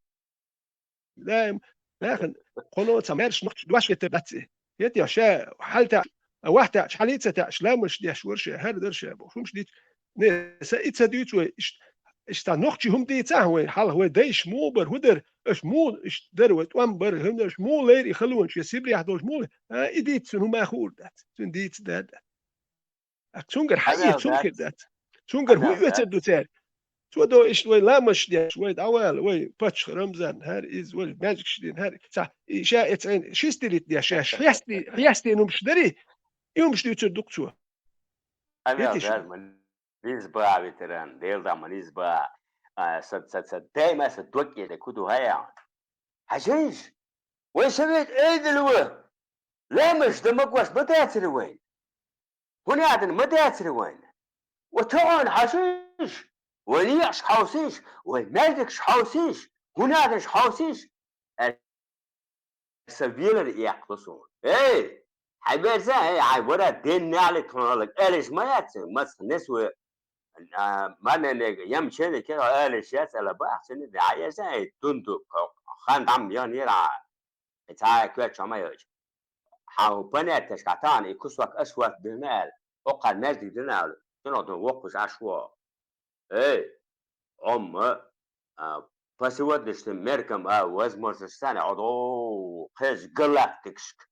даим нахана кхуно цхьа маьрша нохча дош хетар дац и. ХӀетте ша хьал таьӀаш, вахь таьӀаш, хьалий ца таьӀаш, ламазаш деш вара ша, хӀара дара ша бохуш. ХӀумаш дийца, не, са и ца дуьйцу вай, иштта Иштта нохчий хӀума дийцахь вай, хьалха вай дайша муха бара, хӀун дара, аша муха иштта дара, вай тӀом бара, хӀун дара, аша муха лайра и халонаш, я Сибрехь долчу муха лайра? А, и дийца цунна хӀума а хуур дац, цунна дийца дар дац. А цунгара хьан Хьан эца, цунна хир дац? Цунгара хӀун оьцур ду цара? Цо до иштта вай ламазаш деш, вай дӀавала, вай паччахь Рамзан, хӀара иза, вай маьждигаш дина, хӀара, ца, и ша эца Ӏин, ши стилит деш, ша хьести, хьести хӀумаш дарий, и хӀумаш дуьйцур ду-кх цо. Амел Витиш. Дар ма низба, ветеран, Дела дан ма низба. А, са, са, са, дай ма са доккъе де куду хая. Хьажийш, вай совет айдал ва. Ламазаш дан магош ма дацара вайн. ХӀун ядан ма дацара вайн. Ва тахана хьажийш, вай некъаш хьовсийш, вай маьждигаш хьовсийш, хӀун яданаш хьовсийш. Сан велар эккхало суна. Эй, хьай берза, эй, хьай вара ден наьле тхуна хӀаллак аьллаш ма яц, маца нес ву, а, ма ненега, ям чене кера аьллаш яц, ала бахчане, да, а яса, эй, тунду, ко-, хан дам ян яра. И цхьа коьрта чу ма йоьчу. Хьан хӀу панетташ хьан тахана, и кусок асфальт дина аьлла, оккхара маьждиг дина аьлла, цунах ду воккхуш Ӏаш ву. Эй, Ӏомма, а, по сегодняшним меркам, а, возможность санна, Ӏодо кхечу галактикашка,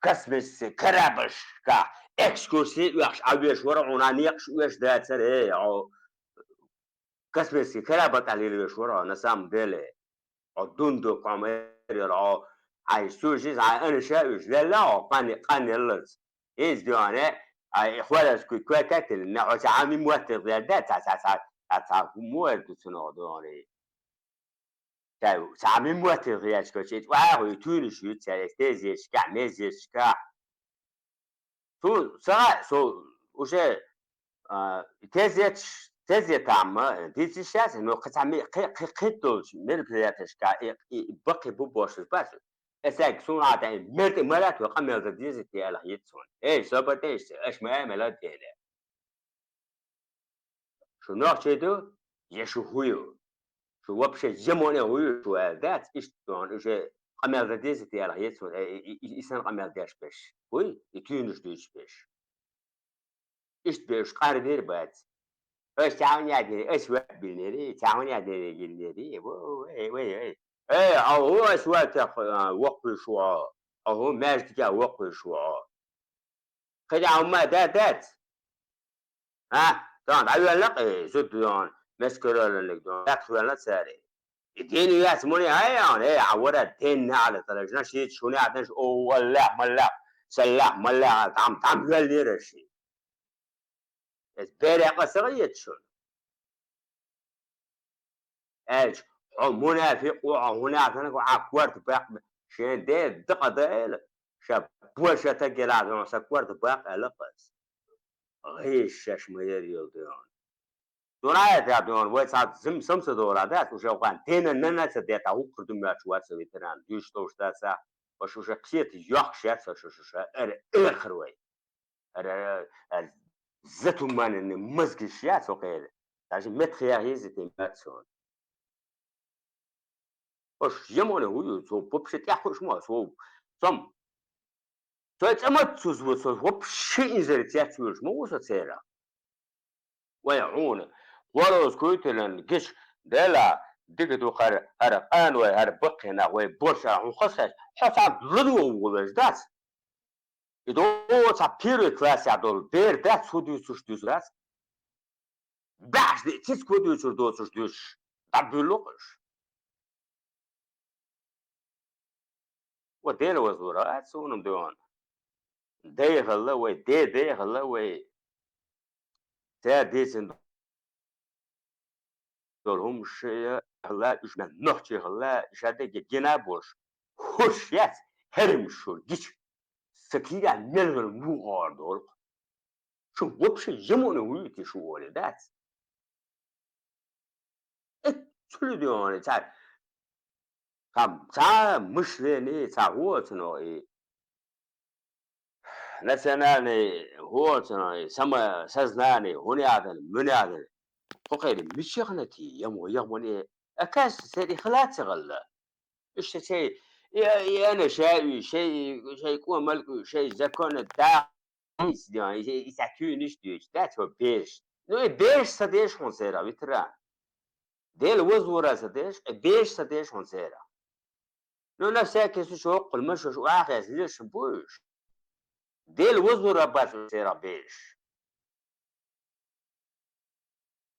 космический корабльшка экскурси оьхуш Ӏа веш вара, хьуна некъаш оьшуш дацара, эй, Ӏо космический корабль тӀехь лелавеш вара, на самом деле. Хьо дунду кхома эр йолу хьо, хьайн суьжиз хьайн анаша уьш лелла хьо, къан, къан еллалц. Иза доьгӀане, а, и хвалаз куй квекатилина, хьо ца хьан мин моттиг дер да, ца, ца, ца, ца, ца, хӀумма эр ду цунах доьгӀане. Ца, ца хьан мин моттиг дерчкочу, и тӀаьхьа хьуй туьйнаш юьйцу цара, эс тезеташкахь, мезеташкахь. Цу сагӀа, со уже, а, тезеташ, тезетамма, дийциш яц, но кхин цхьа ме-, кхи-, кхи-, кхидолчу мероприятиешка и, и, и баккхий бу бохуш бац. Эсаьг суна а тӀе, мер тӀе марат вай къамел дан деза те аьлла хӀитта суна. Эй, собар тӀе иштта, аша ма а мела дене. Шу нохчий ду, я шу хӀу ю? Шу вообще ямоне хӀу ю шу аьлла дац, иштта ду хьуна, уже къамел дан деза те аьлла хӀетта суна, э, и, и, и, и сан къамел деш берш. ХӀуй, и туьйнаш дуьйцуш берш. Иштта берш къарбийр бац. Аш цхьа хӀун яздинера, аш ваьп билнера, цхьа хӀун яздинера гиннера, вай, вай, вай. Э, а хӀу аш ваьп тех, а, воккхуьйш ву хьо? А хӀу маьждигехь воккхуьйш ву хьо? КхидӀа хӀумма а дац? А? Тахана дӀавоьллакъ, э, зуда дон, мескаролаллиг дон, даткъа воьлла цара. И дийна яц муни хьаяхьана, э, а вара ден наӀла талажна, шийтта шуна яхьанаш, о, Аллах, маллах, саллах, маллах, дам, дам воьллера ши. Эс бере къа сагӀа ецчун. Аьлча, хьо мунафикъ ву, хьо хӀунда аьлла, хьо Ӏа корта баккха, шен де дакъа даийла, ша бошата гелахь, хьо сан корта баккха аьлла кхас. ГӀийша шаьш ма яра йолу дуьйхьун. Дуьнен тӀехь дуьйхьун, вай цхьа зим самса дора дац, уьш вукхарна дена нана ца дета, хӀуъкхур ду моьттуш вац ветеран, дуьйш долуш дац, аша уьш кхета йохкуш яц, аша уьш эр, эхар вай. Ара, ара, затуманенные мозги шиа цо кхел. Даже метхех еза тем бацон. Ош ямоне хӀу ю, цо вообще тӀехь хуш ма, цо сам. Цо цӀа мат цуз ву, цо вообще инзаре цец вуьлуш ма ву со церан. Вай хьуна, хӀороз куйталан гич, дела, дика ду хӀара, хӀара къан вай, хӀара баккхий нах вай, борша хьун хасхьа, хьо цхьа ладугӀа вугӀуш дац. И до цхьа первый классехь долу бер дац, хӀу дуьйцуш дуьйцур дац. БаьӀаш де, цицко дуьйцур доцуш дуьйцуш, дӀабуьллу-кх уьш. Ва Дела вазлура, а, цунам дуьйхьун. Дайхалла вай, де дайхалла вай. Цара дийцина долу хӀума шайа хилла, уьш мел нохчий хилла, ша дерриге гина а болуш, хӀуш яц, хӀерам шура гича, сан кийрахь мел вара муха ора долу-кх. Шу вообще ямуна вуьйти шу оле дац? Э, цуьлу де хьуна, цхьа, цхьа, цхьа мышление, цхьа хӀу оцуно и национальный, хӀу оцуно и самосознание, хӀун яхана, муьн яхана. Кху кхайли мичахана ти, яму, ямуне, оказывается, церан и хила ца гӀалла. Иштта шай, и, и ана шай, шай, шай кӀомалг, шай законы да, и, и, и, и ца туьйнаш дуьйцу, да, цо беш. Ну, и беш ца деш хьуна церан, витра. Дела возлора ца деш, э, беш ца деш хьуна церан. Ну, на всякий случай, хӀоккхул ма шоаш, охьахеза леш бу уьш. Дела возлора бац уьш церан беш.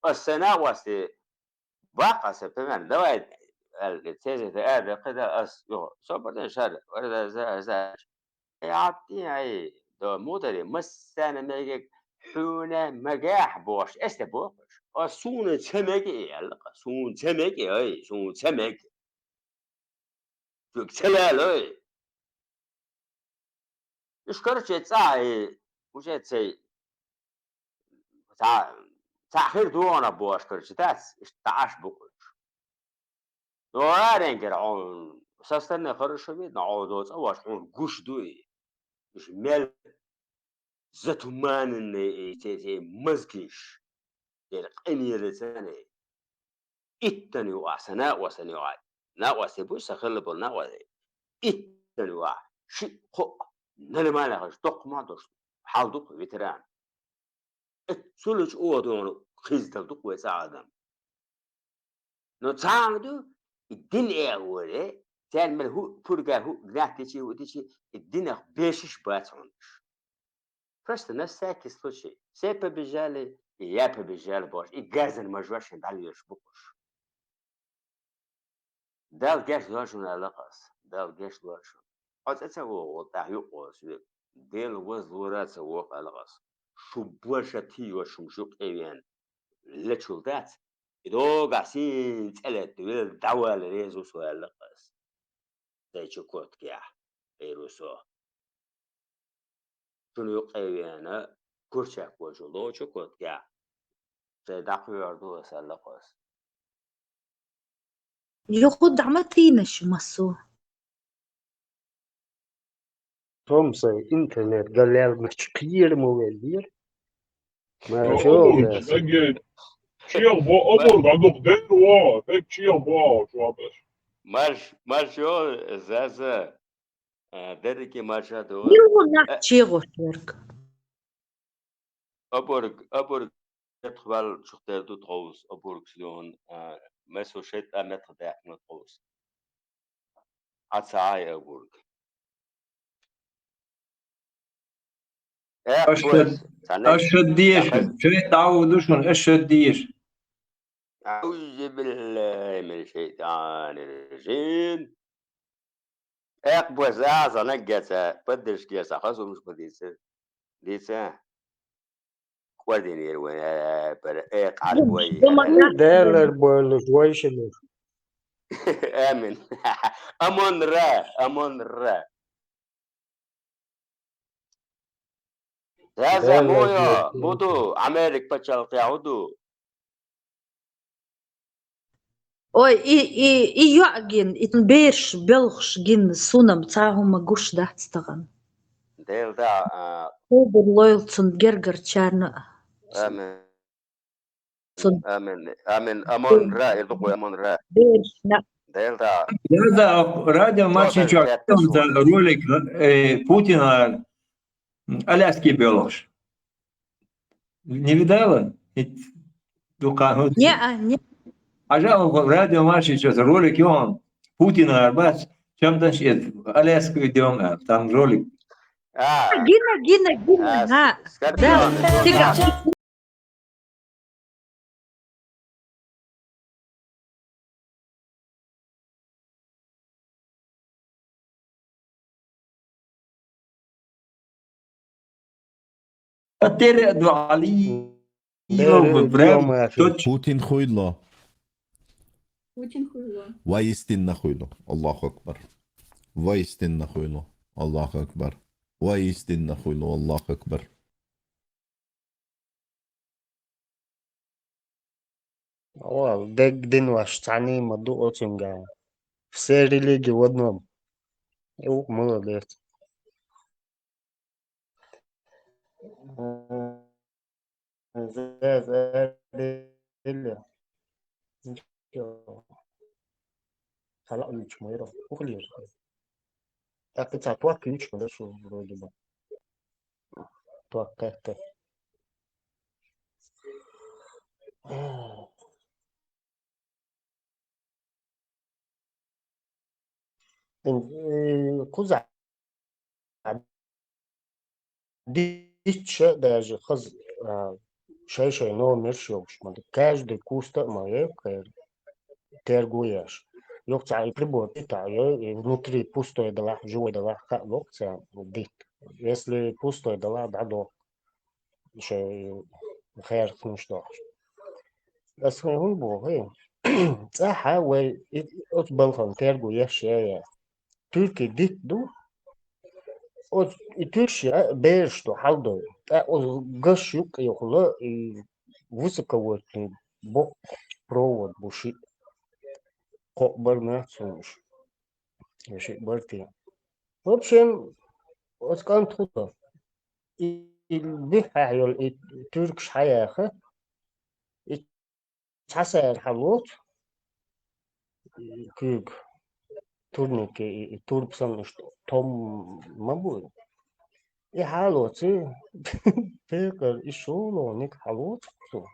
Ас сенна а васте, бакъ аса, примерно, давай, аьлла, цезета аьлла, кхида ас, йо, собар ден шар, вара за, за, за. Э, Ӏатти, ай, до мудари, массана мегаг хьуна магахь бохуш, эсте бохуш. Ас суна ца мега, аьлла, суна ца мега, ай, суна ца мега. Цуьнга ца лалой. Уьш, короче, цӀа, э, уже цей, цхьа, цхьа хир догӀана бохуш, короче, дац, иштта Ӏаш бу кхуьуш. Но аренгара хьуна состояние хорошо видно, хьо доцӀа ваш, хьуна гуш ду и. Уьш мел затуманенные эти, эти мозгиш, дера къинера царна. Иттан юкъахь, сан накъостан юкъахь, накъостий бу, сан хилла болу накъостий. Иттан юкъахь, шиъ, кхоъ, нормально хаш, доккха ма долуш, хьал ду-кх ветеран. Э, цулучу оха дуьхьал хиздал ду-кх вай цхьа адам. Но цхьана ду, и дин эхь варе, царна мел хӀу, пурга хӀу, гнатичи, хӀу дичи, и динах бешаш бац хьуна уьш. Просто на всякий случай. Все побежали, и я побежал бохуш. И газан мажош шайн дӀалоьцуш бу кхуьуш. Дала гечдойла шуна, аьлла-кх ас. Дала гечдойла шуна. Хьо цӀа ца вогӀу, тӀаккха юкъа вогӀу соьга. Дела возлора ца вогӀу, аьлла-кх ас. Шу божа тийош хӀумаш юкъе веана лечул дац. И догахь сийна цӀе летта велла дӀавала реза ву со, аьлла-кх ас. Сайн Чукоткехь, эр ву со. Шуна юкъе веана, курчак вожу лочу коткехь. Сайн дӀакхоьхьур ду аса, аьлла-кх ас. Юха дӀа ма тийна шу массо. Том, сайн интернет галъяьллачу кхера ма веллера. Ма Йо, шо обург, бес. Мегий, чех бо, обург, а дух дер во, тек чех бо, шо бес. Марш, марш, йо, Заза. А, дерриге марша ду. Мила ву нах Э, чегӀо шерг? Обург, обург, тхвал чухдер ду тховс, обург шлюн, а, месо шетта метр дехна тховс. А ца ай обург. Э, Аша, бой, цхьа не-, аша деша, цхьа не- шайтӀа ву ду шуна, аша деша. أعوذ بالله من الشيطان الرجيم. Экъ бо заза наггеца, поддержкеца, хазумш бу дица. Дица. Квадинир вен, э, пер, э, къар вай. Делар бойлуш вайшилуш. Амин. Амон ра, амон ра. Заза, муй, муй ду, Америка пачхьалкхехь хӀун ду? Ой, и, и, и йоӀ гина, и бераш белхаш гина, сунам цхьа хӀума гуш дац тахана. Дела да, а, Собар лойла цунна гергарчарна а. Амин. Цунна. Амин. Амин. Амон ра, ир дукъу амон ра. Бераш на. Дела да. Я за радио Марши чуьра ролик, э, Путина, м, Аляски белхаш. Не видала? Ведь, ну, ка-, ну, Не-а, не. А жалко, радио Марши чуьра ролик йон. Путина арбац, чем дальше, Аляску идём, а, там ролик. А. Гина, гина, гина, А, га. Скорпион. Да, ты га- Путин хуйло. Путин хуйло. Воистинно хуйло. Аллаху акбар. Воистинно хуйло. Аллаху акбар. Воистинно хуйло. Аллаху акбар. О, дег дин ваш цани ма ду оцинга. Все религии в одном. И ук молодец. Зе, зе, зе, зе. Хала улич мойро. Ухлир. Так, это туак ключ, да, что вроде бы. Туак как-то. Ин, э, кхузахь дитча даже хаза, а, шай-шай номерш йолуш ма ду. Каждый куста а ма яй кхера, терго еш. Юха цхьа и прибор дитахь яй, и внутри пустой делахь, живой делахь, хаа ло-кх царна дитта. Если пустой делахь, дӀадоху. Шайн хаьрцанаш дохуш. Ас хӀун боху, хӀей? ЦӀахь а вай и, оцу балхана терго еш яй яц. Туьрки дитт ду. Оцу и туьрша а бераш ду хьалдой. ТӀаккха оцу гаш юккъехула и высоковольтный боккха провод бу шиъ. Кхоъ бара моьтту суна уьш. Я шиъ бара те. В общем, оцу кӀант хӀун до? И, и буьххьехь йолу и туьркаш хьаяха, и цхьа сара хьалоцу, и куьйга, турнике, и, и турба санна иштта том ма бу. И хьалоций, пекъар и шолгӀаниг хьалоцу цо.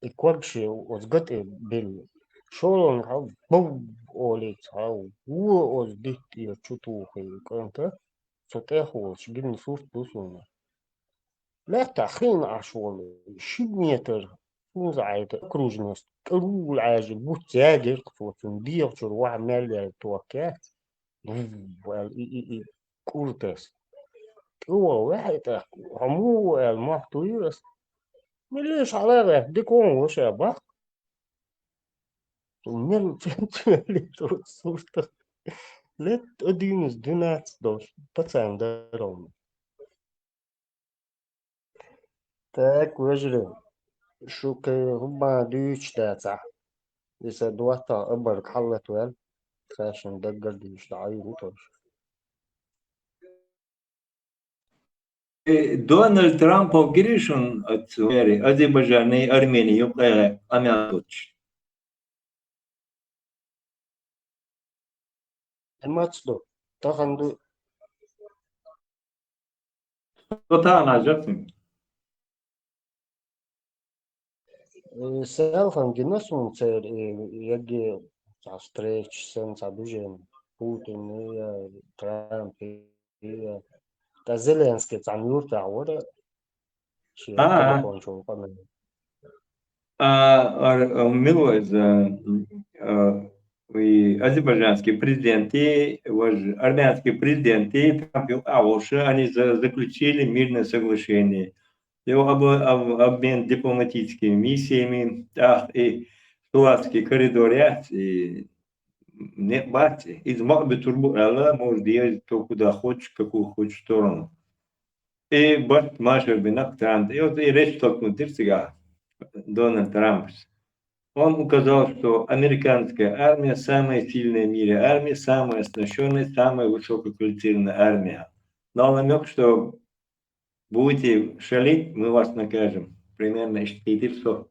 И коргаш оцу ган тӀе билла. ШолгӀаниг хьал бов олий цхьа, вон оцу дитта тӀера чу тухий кӀанта, цу тӀехь волуш гина сурт ду суна. Лаьттахь хиъна Ӏаш волу, ши метр хӀунза Ӏайта окружность, кӀуьрулла Ӏаьржа буц ягира-кх цо, цунна дегӀачуьра ваха мел яьлла ток яц. Вув аьлла, и, и, и, кӀур тесна. ТӀе ваха ваьхьа и тӀаккха, хьо муха ву аьлла, мохь туьйра ас. Милла ша хьала а гӀерташ, дикон ву ша баккха. Мел чу-, чу-, чу-, суртах. Лет одиннадцать, двенадцать долуш, пацан дара хьуна. Так, вежарий, шу кхин хӀумма дуьйцуш дацахь, и сан доттагӀа обарг хьаллатваьлла, ша шуна даггара дуьйцуш дӀа Ӏуьйру тхуна. Э, Дональд Трампов гирий шуна оцу вери, Азербайджанний, Армений юккъе къамел доцуш? Мац ду. Тахана ду. Со тахана жа цуьнга. Э, селхана гина суна церан, э, ягге цхьа встреча санна, цхьа движение. Путин, э, Трамп, э, ткъа Зеленский цхьана юьртахь вара, шен А, а. телефон чу къамел. А, ар-, а, мила ву иза, а, и азербайджанский президенти, важа армянский президенти, Трамп юкъахь волуш, они за-, заключили мирное соглашение. Йо, об-, об-, обмен дипломатическими миссиями, тӀаккха и словацкий коридор яц, и некъ бац, иза ма а буьтур бу аьлла, может, еза то куда хочешь, в какую хочешь сторону. И барт машар бина Трамп. И вот и речь толкнуть дира цигахь Дональд Трампс. Он указал, что американская армия самая сильная в мире армия, самая оснащённая, самая высококвалифицированная армия. Но он намёк, что будете шалить, мы вас накажем. Примерно иштта кхийтира со.